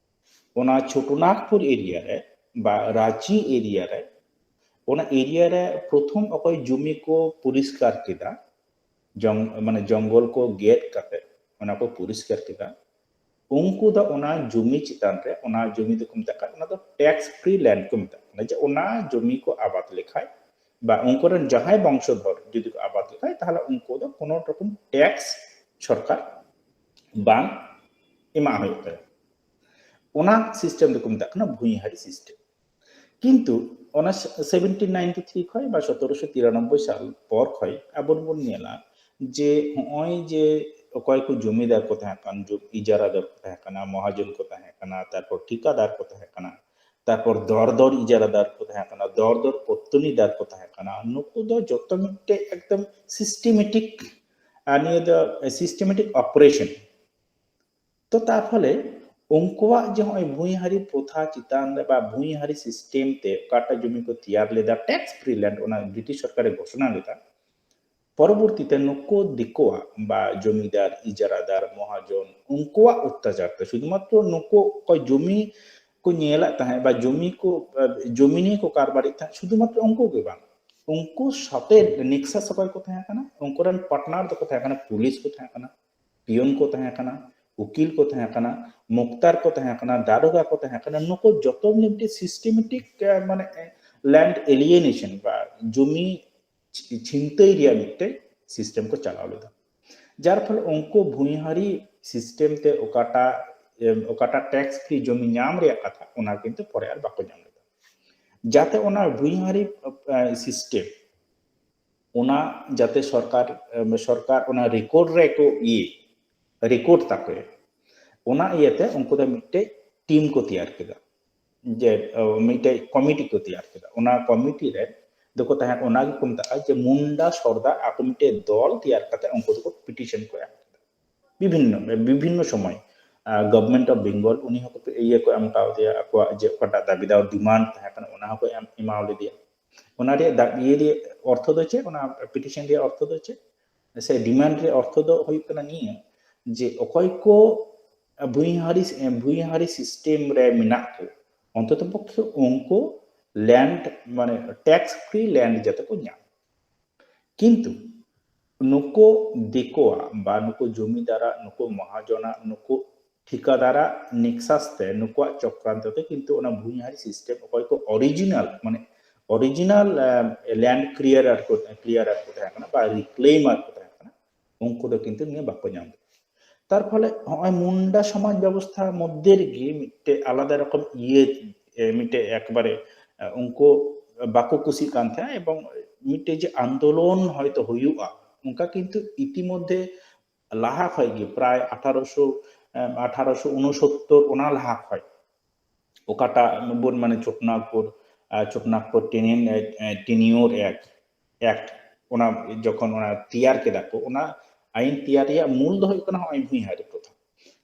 ᱚᱱᱟ ᱪᱷᱳᱴᱩᱱᱟᱜᱽᱯᱩᱨ area ᱨᱮ ᱵᱟ ᱨᱟᱸᱪᱤ area ᱨᱮ, ᱚᱱᱟ area ᱨᱮ ᱯᱨᱚᱛᱷᱚᱢ ᱚᱠᱚᱭ ᱡᱩᱢᱤ ᱠᱚ ᱯᱚᱨᱤᱥᱠᱟᱨ ᱠᱮᱫᱟ, ᱡᱚᱝ-, ᱢᱟᱱᱮ ᱡᱚᱝᱜᱚᱞ ᱠᱚ ᱜᱮᱫ ᱠᱟᱛᱮ, ᱚᱱᱟ ᱠᱚ ᱯᱚᱨᱤᱥᱠᱟᱨ ᱠᱮᱫᱟ, ᱩᱱᱠᱩ ᱫᱚ ᱚᱱᱟ ᱡᱚᱢᱤ ᱪᱮᱛᱟᱱ ᱨᱮ, ᱚᱱᱟ ᱡᱚᱢᱤ ᱫᱚᱠᱚ ᱢᱮᱛᱟᱜ ᱠᱟᱱᱟ, ᱚᱱᱟ ᱫᱚ tax free land ᱠᱚ ᱢᱮᱛᱟᱜ ᱠᱟᱱᱟ, ᱡᱮ ᱚᱱᱟ ᱡᱚᱢᱤ ᱠᱚ ᱟᱵᱟᱫ ᱞᱮᱠᱷᱟᱡ ᱵᱟ ᱩᱱᱠᱩ ᱨᱮᱱ ᱡᱟᱦᱟᱸᱭ ᱵᱚᱝᱥᱚᱫᱷᱚᱨ ᱡᱩᱫᱤ ᱠᱚ ᱟᱵᱟᱫ ᱞᱮᱠᱷᱟᱡ, ᱛᱟᱦᱚᱞᱮ ᱩᱱᱠᱩ ᱫᱚ ᱠᱳᱱᱳ ᱨᱚᱠᱚᱢ tax ᱥᱚᱨᱠᱟᱨ ᱵᱟᱝ ᱮᱢᱟᱜ ᱦᱩᱭᱩᱜ ᱛᱟᱭᱟ᱾ ᱚᱱᱟ system ᱫᱚᱠᱚ ᱢᱮᱛᱟᱜ ᱠᱟᱱᱟ ᱵᱷᱩᱸᱭᱦᱟᱨᱤ system᱾ ᱠᱤᱱᱛᱩ ᱚᱱᱟ seventeen ninety three ᱠᱷᱚᱱ ᱵᱟ ᱥᱚᱛᱨᱚᱥᱚ ᱛᱤᱨᱟᱱᱚᱵᱵᱳᱭ ᱥᱟᱞ ᱯᱚᱨ ᱠᱷᱚᱱ ᱟᱵᱚ ᱵᱚᱱ ᱧᱮᱞᱟ ᱡᱮ ᱱᱚᱜᱼᱚᱭ ᱡᱮ ᱚᱠᱚᱭ ᱠᱚ ᱡᱚᱢᱤᱫᱟᱨ ᱠᱚ ᱛᱟᱦᱮᱸ ᱠᱟᱱ, ᱡᱚ-, ᱤᱡᱟᱨᱟᱫᱟᱨ ᱠᱚ ᱛᱟᱦᱮᱸ ᱠᱟᱱᱟ, ᱢᱚᱦᱟᱡᱚᱱ ᱠᱚ ᱛᱟᱦᱮᱸ ᱠᱟᱱᱟ, ᱛᱟᱨᱯᱚᱨ ᱴᱷᱤᱠᱟᱫᱟᱨ ᱠᱚ ᱛᱟᱦᱮᱸ ᱠᱟᱱᱟ, ᱛᱟᱨᱯᱚᱨ ᱫᱚᱨ ᱫᱚᱨ ᱤᱡᱟᱨᱟᱫᱟᱨ ᱠᱚ ᱛᱟᱦᱮᱸ ᱠᱟᱱᱟ, ᱫᱚᱨ ᱫᱚᱨ ᱯᱚᱛᱛᱚᱱᱤᱫᱟᱨ ᱠᱚ ᱛᱟᱦᱮᱸ ᱠᱟᱱᱟ, ᱱᱩᱠᱩ ᱫᱚ ᱡᱚᱛᱚ ᱢᱤᱫᱴᱮᱡ ᱮᱠᱫᱚᱢ systematic, ᱟᱨ ᱱᱤᱭᱟᱹ ᱫᱚ systematic operation᱾ ᱛᱚ ᱛᱟᱨ ᱯᱷᱚᱞᱮ ᱩᱱᱠᱩᱣᱟᱜ ᱡᱮ ᱱᱚᱜᱼᱚᱭ ᱵᱷᱩᱸᱭᱦᱟᱨᱤ ᱯᱨᱚᱛᱷᱟ ᱪᱮᱛᱟᱱ ᱨᱮ ᱵᱟ ᱵᱷᱩᱸᱭᱦᱟᱨᱤ system ᱛᱮ ᱚᱠᱟᱴᱟᱜ ᱡᱚᱢᱤ ᱠᱚ ᱛᱮᱭᱟᱨ ᱞᱮᱫᱟ, tax free land, ᱚᱱᱟ ᱵᱨᱤᱴᱤᱥ ᱥᱚᱨᱠᱟᱨᱮ ᱜᱷᱳᱥᱚᱱᱟ ᱞᱮᱫᱟ, ᱯᱚᱨᱚᱵᱚᱨᱛᱤ ᱛᱮ ᱱᱩᱠᱩ ᱫᱤᱠᱩᱣᱟᱜ ᱵᱟ ᱡᱚᱢᱤᱫᱟᱨ, ᱤᱡᱟᱨᱟᱫᱟᱨ, ᱢᱚᱦᱟᱡᱚᱱ, ᱩᱱᱠᱩᱣᱟᱜ ᱚᱛᱛᱟᱪᱟᱨ ᱛᱮ ᱥᱩᱫᱷᱩᱢᱟᱛᱨᱚ ᱱᱩᱠᱩ ᱚᱠᱚᱭ ᱡᱚᱢᱤ ᱠᱚ ᱧᱮᱞᱮᱫ ᱛᱟᱦᱮᱸᱫ ᱵᱟ ᱡᱚᱢᱤ ᱠᱚ, ᱡᱚᱢᱤ ᱱᱤᱭᱮ ᱠᱚ ᱠᱟᱨᱵᱟᱨᱤ ᱛᱟᱦᱮᱸᱫ, ᱥᱩᱫᱷᱩᱢᱟᱛᱨᱚ ᱩᱱᱠᱩ ᱜᱮ ᱵᱟᱝ, ᱩᱱᱠᱩ ᱥᱟᱛᱮ nexus ᱚᱠᱚᱭ ᱠᱚ ᱛᱟᱦᱮᱸ ᱠᱟᱱᱟ, ᱩᱱᱠᱩ ᱨᱮᱱ partner ᱫᱚᱠᱚ ᱛᱟᱦᱮᱸ ᱠᱟᱱᱟ, ᱯᱩᱞᱤᱥ ᱠᱚ ᱛᱟᱦᱮᱸ ᱠᱟᱱᱟ, ᱯᱤᱭᱚᱱ ᱠᱚ ᱛᱟᱦᱮᱸ ᱠᱟᱱᱟ, ᱩᱠᱤᱞ ᱠᱚ ᱛᱟᱦᱮᱸ ᱠᱟᱱᱟ, ᱢᱩᱠᱛᱟᱨ ᱠᱚ ᱛᱟᱦᱮᱸ ᱠᱟᱱᱟ, ᱫᱟᱨᱚᱜᱟ ᱠᱚ ᱛᱟᱦᱮᱸ ᱠᱟᱱᱟ, ᱱᱩᱠᱩ ᱡᱚᱛᱚ ᱢᱤᱫᱴᱮᱱ systematic, ᱮ, ᱢᱟᱱᱮ, ᱮ, land alienation ᱵᱟ ᱡᱚᱢᱤ ᱪᱷᱤ-, ᱪᱷᱤᱱᱛᱟᱹᱭ ᱨᱮᱭᱟᱜ ᱢᱤᱫᱴᱮᱱ system ᱠᱚ ᱪᱟᱞᱟᱣ ᱞᱮᱫᱟ᱾ ᱡᱟᱨ ᱯᱷᱚᱞᱮ ᱩᱱᱠᱩ ᱵᱷᱩᱸᱭᱦᱟᱨᱤ system ᱛᱮ ᱚᱠᱟᱴᱟᱜ, ᱮ, ᱚᱠᱟᱴᱟᱜ tax free ᱡᱚᱢᱤ ᱧᱟᱢ ᱨᱮᱭᱟᱜ ᱠᱟᱛᱷᱟ, ᱚᱱᱟ ᱠᱤᱱᱛᱩ ᱯᱚᱨᱮ ᱟᱨ ᱵᱟᱠᱚ ᱧᱟᱢ ᱞᱮᱫᱟ᱾ ᱡᱟᱛᱮ ᱚᱱᱟ ᱵᱷᱩᱸᱭᱦᱟᱨᱤ, ᱮ, system ᱚᱱᱟ ᱡᱟᱛᱮ ᱥᱚᱨᱠᱟᱨ, ᱮ, ᱥᱚᱨᱠᱟᱨ ᱚᱱᱟ record ᱨᱮᱠᱚ ᱤᱭᱟᱹ, record ᱛᱟᱠᱚ᱾ ᱚᱱᱟ ᱤᱭᱟᱹᱛᱮ ᱩᱱᱠᱩ ᱫᱚ ᱢᱤᱫᱴᱮᱡ team ᱠᱚ ᱛᱮᱭᱟᱨ ᱠᱮᱫᱟ᱾ ᱡᱮ, ᱮ, ᱢᱤᱫᱴᱮᱡ committee ᱠᱚ ᱛᱮᱭᱟᱨ ᱠᱮᱫᱟ᱾ ᱚᱱᱟ committee ᱨᱮ ᱫᱚᱠᱚ ᱛᱟᱦᱮᱸ, ᱚᱱᱟ ᱜᱮᱠᱚ ᱢᱮᱛᱟᱜᱼᱟ ᱡᱮ ᱢᱩᱱᱰᱟ ᱥᱚᱨᱫᱟ, ᱟᱠᱚ ᱢᱤᱫᱴᱮᱡ ᱫᱚᱞ ᱛᱮᱭᱟᱨ ᱠᱟᱛᱮ ᱩᱱᱠᱩ ᱫᱚᱠᱚ petition ᱠᱚ ᱮᱢ ᱠᱮᱫᱟ᱾ ᱵᱤᱵᱷᱤᱱᱱᱚ, ᱵᱤᱵᱷᱤᱱᱱᱚ ᱥᱚᱢᱚᱭ, ᱟ, Government of Bengal, ᱩᱱᱤ ᱦᱚᱸᱠᱚ ᱤᱭᱟᱹ ᱠᱚ ᱮᱢ ᱠᱟᱣᱫᱮᱭᱟ, ᱟᱠᱚᱣᱟᱜ ᱡᱮ ᱚᱠᱟᱴᱟᱜ ᱫᱟᱵᱤ ᱫᱟᱣᱟ demand ᱛᱟᱦᱮᱸ ᱠᱟᱱᱟ, ᱚᱱᱟ ᱦᱚᱸᱠᱚ ᱮᱢ, ᱮᱢᱟᱣ ᱞᱮᱫᱮᱭᱟ᱾ ᱚᱱᱟ ᱨᱮᱭᱟᱜ ᱫᱟ-, ᱤᱭᱟᱹ ᱨᱮᱭᱟᱜ ᱚᱨᱛᱷᱚ ᱫᱚ ᱪᱮᱫ? ᱚᱱᱟ petition ᱨᱮᱭᱟᱜ ᱚᱨᱛᱷᱚ ᱫᱚ ᱪᱮᱫ? ᱥᱮ demand ᱨᱮᱭᱟᱜ ᱚᱨᱛᱷᱚ ᱫᱚ ᱦᱩᱭᱩᱜ ᱠᱟᱱᱟ ᱱᱤᱭᱟᱹ, ᱡᱮ ᱚᱠᱚᱭ ᱠᱚ ᱵᱷᱩᱸᱭᱦᱟᱨᱤ, ᱵᱷᱩᱸᱭᱦᱟᱨᱤ system ᱨᱮ ᱢᱮᱱᱟᱜ ᱠᱚ, ᱚᱱᱛᱚᱛᱚ ᱯᱚᱠᱠᱷᱮ ᱩᱱᱠᱩ land, ᱢᱟᱱᱮ tax free land ᱡᱟᱛᱮ ᱠᱚ ᱧᱟᱢ᱾ ᱠᱤᱱᱛᱩ ᱱᱩᱠᱩ ᱫᱤᱠᱩᱣᱟᱜ ᱵᱟ ᱱᱩᱠᱩ ᱡᱚᱢᱤᱫᱟᱨᱟᱜ, ᱱᱩᱠᱩ ᱢᱚᱦᱟᱡᱚᱱᱟᱜ, ᱱᱩᱠᱩ ᱴᱷᱤᱠᱟᱹᱫᱟᱨᱟᱜ ᱱᱮᱠᱥᱟᱥ ᱛᱮ, ᱱᱩᱠᱩᱣᱟᱜ ᱪᱚᱠᱨᱟᱱᱛᱚ ᱛᱮ ᱠᱤᱱᱛᱩ ᱚᱱᱟ ᱵᱷᱩᱢᱤᱦᱟᱨᱤ ᱥᱤᱥᱴᱮᱢ, ᱚᱠᱚᱭ ᱠᱚ ᱚᱨᱤᱡᱤᱱᱟᱞ, ᱢᱟᱱᱮ ᱚᱨᱤᱡᱤᱱᱟᱞ ᱞᱮᱱᱰ ᱠᱞᱤᱭᱟᱨᱟᱨ ᱠᱚ, ᱠᱞᱤᱭᱟᱨᱟᱨ ᱠᱚ ᱛᱟᱦᱮᱸ ᱠᱟᱱᱟ ᱵᱟ ᱨᱤᱠᱞᱮᱢᱟᱨ ᱠᱚ ᱛᱟᱦᱮᱸ ᱠᱟᱱᱟ, ᱩᱱᱠᱩ ᱫᱚ ᱠᱤᱱᱛᱩ ᱱᱤᱭᱟᱹ ᱵᱟᱠᱚ ᱧᱟᱢ ᱮᱫᱟ᱾ ᱛᱟᱨ ᱯᱷᱚᱞᱮ ᱱᱚᱜᱼᱚᱭ ᱢᱩᱱᱰᱟ ᱥᱚᱢᱟᱡᱽ ᱵᱮᱵᱚᱥᱛᱷᱟ ᱢᱚᱫᱽᱫᱷᱮ ᱨᱮᱜᱮ ᱢᱤᱫᱴᱮᱡ ᱟᱞᱟᱫᱟ ᱨᱚᱠᱚᱢ ᱤᱭᱟᱹ, ᱮ, ᱢᱤᱫᱴᱮᱡ ᱮᱠᱵᱟᱨᱮ, ᱮ, ᱩᱱᱠᱩ ᱵᱟᱠᱚ ᱠᱩᱥᱤᱜ ᱠᱟᱱ ᱛᱟᱦᱮᱸᱫ, ᱮᱵᱚᱝ ᱢᱤᱫᱴᱮᱡ ᱡᱮ ᱟᱱᱫᱳᱞᱚᱱ ᱦᱚᱭᱛᱳ ᱦᱩᱭᱩᱜᱼᱟ, ᱚᱱᱠᱟ ᱠᱤᱱᱛᱩ ᱤᱛᱤᱢᱚᱫᱽᱫᱷᱮ ᱞᱟᱦᱟ ᱠᱷᱚᱡ ᱜᱮ, ᱯᱨᱟᱭ ᱟᱴᱷᱟᱨᱚᱥᱚ, ᱮ, ᱟᱴᱷᱟᱨᱚᱥᱚ ᱩᱱᱩᱥᱚᱛᱛᱚᱨ, ᱚᱱᱟ ᱞᱟᱦᱟ ᱠᱷᱚᱡ ᱚᱠᱟᱴᱟᱜ ᱵᱚᱱ, ᱢᱟᱱᱮ, ᱪᱳᱴᱱᱟᱜᱽᱯᱩᱨ, ᱟᱨ ᱪᱳᱴᱱᱟᱜᱽᱯᱩᱨ ᱴᱮᱱᱤᱭᱚᱨ, ᱮ, ᱮ, ᱴᱮᱱᱤᱭᱚᱨ ᱮᱠᱴ, ᱮᱠᱴ, ᱚᱱᱟ ᱡᱚᱠᱷᱚᱱ ᱚᱱᱟ ᱛᱮᱭᱟᱨ ᱠᱮᱫᱟ ᱠᱚ, ᱚᱱᱟ ᱟᱭᱤᱱ ᱛᱮᱭᱟᱨ ᱨᱮᱭᱟᱜ ᱢᱩᱞ ᱫᱚ ᱦᱩᱭᱩᱜ ᱠᱟᱱᱟ ᱱᱚᱜᱼᱚᱭ ᱵᱷᱩᱢᱤᱦᱟᱨᱤ ᱯᱨᱚᱛᱷᱟ᱾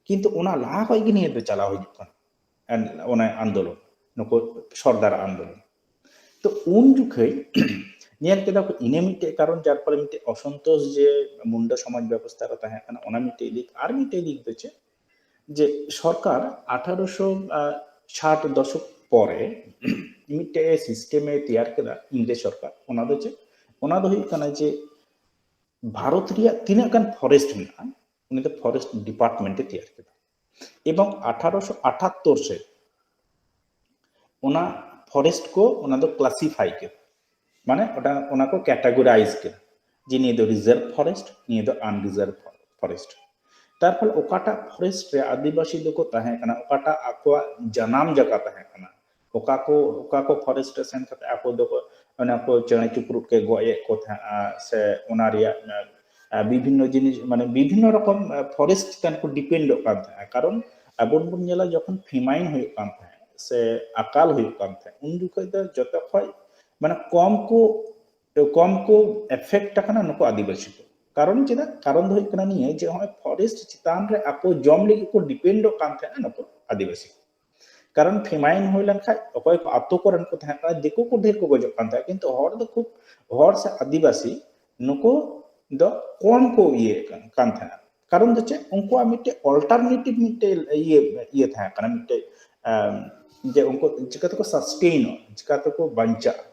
ᱠᱤᱱᱛᱩ ᱚᱱᱟ ᱞᱟᱦᱟ ᱠᱷᱚᱡ ᱜᱮ ᱱᱤᱭᱟᱹ ᱫᱚ ᱪᱟᱞᱟᱣ ᱦᱤᱡᱩᱜ ᱠᱟᱱᱟ, ᱟᱱ-, ᱚᱱᱟ ᱟᱱᱫᱳᱞᱚᱱ, ᱱᱩᱠᱩ ᱥᱚᱨᱫᱟᱨ ᱟᱱᱫᱳᱞᱚᱱ᱾ ᱛᱚ ᱩᱱ ᱡᱚᱠᱷᱮᱡ ᱧᱮᱞ ᱠᱮᱫᱟ ᱠᱚ, ᱤᱱᱟᱹ ᱢᱤᱫᱴᱮᱡ ᱠᱟᱨᱚᱱ, ᱡᱟᱨ ᱯᱷᱚᱞᱮ ᱢᱤᱫᱴᱮᱡ ᱚᱥᱚᱱᱛᱳᱥ ᱡᱮ ᱢᱩᱱᱰᱟ ᱥᱚᱢᱟᱡᱽ ᱵᱮᱵᱚᱥᱛᱷᱟ ᱨᱮ ᱛᱟᱦᱮᱸ ᱠᱟᱱᱟ, ᱚᱱᱟ ᱢᱤᱫᱴᱮᱡ ᱫᱤᱠ᱾ ᱟᱨ ᱢᱤᱫᱴᱮᱡ ᱫᱤᱠ ᱫᱚ ᱪᱮᱫ, ᱡᱮ ᱥᱚᱨᱠᱟᱨ ᱟᱴᱷᱟᱨᱚᱥᱚ ᱥᱟᱴ ᱫᱚᱥᱚᱠ ᱯᱚᱨᱮ ᱢᱤᱫᱴᱮᱡ ᱥᱤᱥᱴᱮᱢ ᱮ ᱛᱮᱭᱟᱨ ᱠᱮᱫᱟ ᱤᱝᱨᱮᱡᱽ ᱥᱚᱨᱠᱟᱨ᱾ ᱚᱱᱟ ᱫᱚ ᱪᱮᱫ? ᱚᱱᱟ ᱫᱚ ᱦᱩᱭᱩᱜ ᱠᱟᱱᱟ ᱡᱮ ᱵᱷᱟᱨᱚᱛ ᱨᱮᱭᱟᱜ ᱛᱤᱱᱟᱹᱜ ᱜᱟᱱ ᱯᱷᱚᱨᱮᱥᱴ ᱢᱮᱱᱟᱜᱼᱟ, ᱩᱱᱤ ᱫᱚ ᱯᱷᱚᱨᱮᱥᱴ ᱰᱤᱯᱟᱨᱴᱢᱮᱱᱴ ᱮ ᱛᱮᱭᱟᱨ ᱠᱮᱫᱟ᱾ ᱮᱵᱚᱝ ᱟᱴᱷᱟᱨᱚᱥᱚ ᱟᱴᱷᱟᱛᱛᱚᱨ ᱥᱮᱫ ᱚᱱᱟ ᱯᱷᱚᱨᱮᱥᱴ ᱠᱚ ᱚᱱᱟ ᱫᱚ ᱠᱞᱟᱥᱤᱯᱷᱟᱭ ᱠᱮᱫᱟ, ᱢᱟᱱᱮ ᱚᱱᱟ, ᱚᱱᱟ ᱠᱚ ᱠᱮᱴᱟᱜᱚᱨᱟᱭᱤᱡᱽ ᱠᱮᱫᱟ ᱡᱮ ᱱᱤᱭᱟᱹ ᱫᱚ ᱨᱤᱡᱟᱨᱵᱷ ᱯᱷᱚᱨᱮᱥᱴ, ᱱᱤᱭᱟᱹ ᱫᱚ ᱟᱱᱨᱤᱡᱟᱨᱵᱷ ᱯᱷᱚᱨᱮᱥᱴ᱾ ᱛᱟᱨᱯᱚᱨ ᱚᱠᱟᱴᱟᱜ ᱯᱷᱚᱨᱮᱥᱴ ᱨᱮ ᱟᱹᱫᱤᱵᱟᱹᱥᱤ ᱫᱚᱠᱚ ᱛᱟᱦᱮᱸ ᱠᱟᱱᱟ, ᱚᱠᱟᱴᱟᱜ ᱟᱠᱚᱣᱟᱜ ᱡᱟᱱᱟᱢ ᱡᱟᱭᱜᱟ ᱛᱟᱦᱮᱸ ᱠᱟᱱᱟ, ᱚᱠᱟ ᱠᱚ, ᱚᱠᱟ ᱠᱚ ᱯᱷᱚᱨᱮᱥᱴ ᱨᱮ ᱥᱮᱱ ᱠᱟᱛᱮ ᱟᱠᱚ ᱫᱚᱠᱚ, ᱚᱱᱟ ᱠᱚ ᱪᱮᱬᱮ ᱪᱤᱯᱨᱩᱫ ᱠᱚ ᱜᱚᱡ ᱮᱫ ᱠᱚ ᱛᱟᱦᱮᱸᱜᱼᱟ, ᱥᱮ ᱚᱱᱟ ᱨᱮᱭᱟᱜ, ᱟᱸ, ᱵᱤᱵᱷᱤᱱᱱᱚ ᱡᱤᱱᱤᱥ, ᱢᱟᱱᱮ ᱵᱤᱵᱷᱤᱱᱱᱚ ᱨᱚᱠᱚᱢ, ᱟᱸ, ᱯᱷᱚᱨᱮᱥᱴ ᱪᱮᱛᱟᱱ ᱠᱚ ᱰᱤᱯᱮᱱᱰᱚᱜ ᱠᱟᱱ ᱛᱟᱦᱮᱸᱜᱼᱟ᱾ ᱠᱟᱨᱚᱱ ᱟᱵᱚ ᱵᱚᱱ ᱧᱮᱞᱟ, ᱡᱚᱠᱷᱚᱱ ᱯᱷᱮᱢᱟᱭᱤᱱ ᱦᱩᱭᱩᱜ ᱠᱟᱱ ᱛᱟᱦᱮᱸᱫ ᱥᱮ ᱟᱠᱟᱞ ᱦᱩᱭᱩᱜ ᱠᱟᱱ ᱛᱟᱦᱮᱸᱫ, ᱩᱱ ᱡᱚᱠᱷᱚᱡ ᱫᱚ ᱡᱚᱛᱚ ᱠᱷᱚᱡ, ᱢᱟᱱᱮ, ᱠᱚᱢ ᱠᱚ, ᱠᱚᱢ ᱠᱚ ᱮᱯᱷᱮᱠᱴ ᱟᱠᱟᱱᱟ ᱱᱩᱠᱩ ᱟᱹᱫᱤᱵᱟᱹᱥᱤ ᱠᱚ᱾ ᱠᱟᱨᱚᱱ ᱪᱮᱫᱟᱜ? ᱠᱟᱨᱚᱱ ᱫᱚ ᱦᱩᱭᱩᱜ ᱠᱟᱱᱟ ᱱᱤᱭᱟᱹ ᱡᱮ ᱱᱚᱜᱼᱚᱭ ᱯᱷᱚᱨᱮᱥᱴ ᱪᱮᱛᱟᱱ ᱨᱮ ᱟᱠᱚ ᱡᱚᱢ ᱞᱟᱹᱜᱤᱫ ᱠᱚ ᱰᱤᱯᱮᱱᱰᱚᱜ ᱠᱟᱱ ᱛᱟᱦᱮᱸᱫ ᱱᱩᱠᱩ ᱟᱹᱫᱤᱵᱟᱹᱥᱤ ᱠᱚ᱾ ᱠᱟᱨᱚᱱ ᱯᱷᱮᱢᱟᱭᱤᱱ ᱦᱩᱭ ᱞᱮᱱᱠᱷᱟᱡ ᱚᱠᱚᱭ ᱠᱚ ᱟᱛᱳ ᱠᱚᱨᱮᱱ ᱠᱚ ᱛᱟᱦᱮᱸ ᱠᱟᱱᱟ, ᱫᱤᱠᱩ ᱠᱚ ᱰᱷᱮᱨ ᱠᱚ ᱜᱚᱡᱚᱜ ᱠᱟᱱ ᱛᱟᱦᱮᱸᱫ, ᱠᱤᱱᱛᱩ ᱦᱚᱲ ᱫᱚ ᱠᱷᱩᱵ, ᱦᱚᱲ ᱥᱮ ᱟᱹᱫᱤᱵᱟᱹᱥᱤ ᱱᱩᱠᱩ ᱫᱚ ᱠᱚᱢ ᱠᱚ ᱤᱭᱟᱹᱭᱮᱫ ᱠᱟᱱ, ᱠᱟᱱ ᱛᱟᱦᱮᱸᱫ᱾ ᱠᱟᱨᱚᱱ ᱫᱚ ᱪᱮᱫ? ᱩᱱᱠᱩᱣᱟᱜ ᱢᱤᱫᱴᱮᱡ ᱚᱞᱴᱟᱨᱱᱮᱴᱤᱵᱷ ᱢᱤᱫᱴᱮᱡ ᱤᱭᱟᱹ, ᱤᱭᱟᱹ ᱛᱟᱦᱮᱸ ᱠᱟᱱᱟ, ᱢᱤᱫᱴᱮᱡ, ᱟᱢ, ᱡᱮ ᱩᱱᱠᱩ ᱪᱤᱠᱟᱹ ᱛᱮᱠᱚ ᱥᱟᱥᱴᱮᱱᱚᱜᱼᱟ, ᱪᱤᱠᱟᱹ ᱛᱮᱠᱚ ᱵᱟᱧᱪᱟᱜᱼᱟ,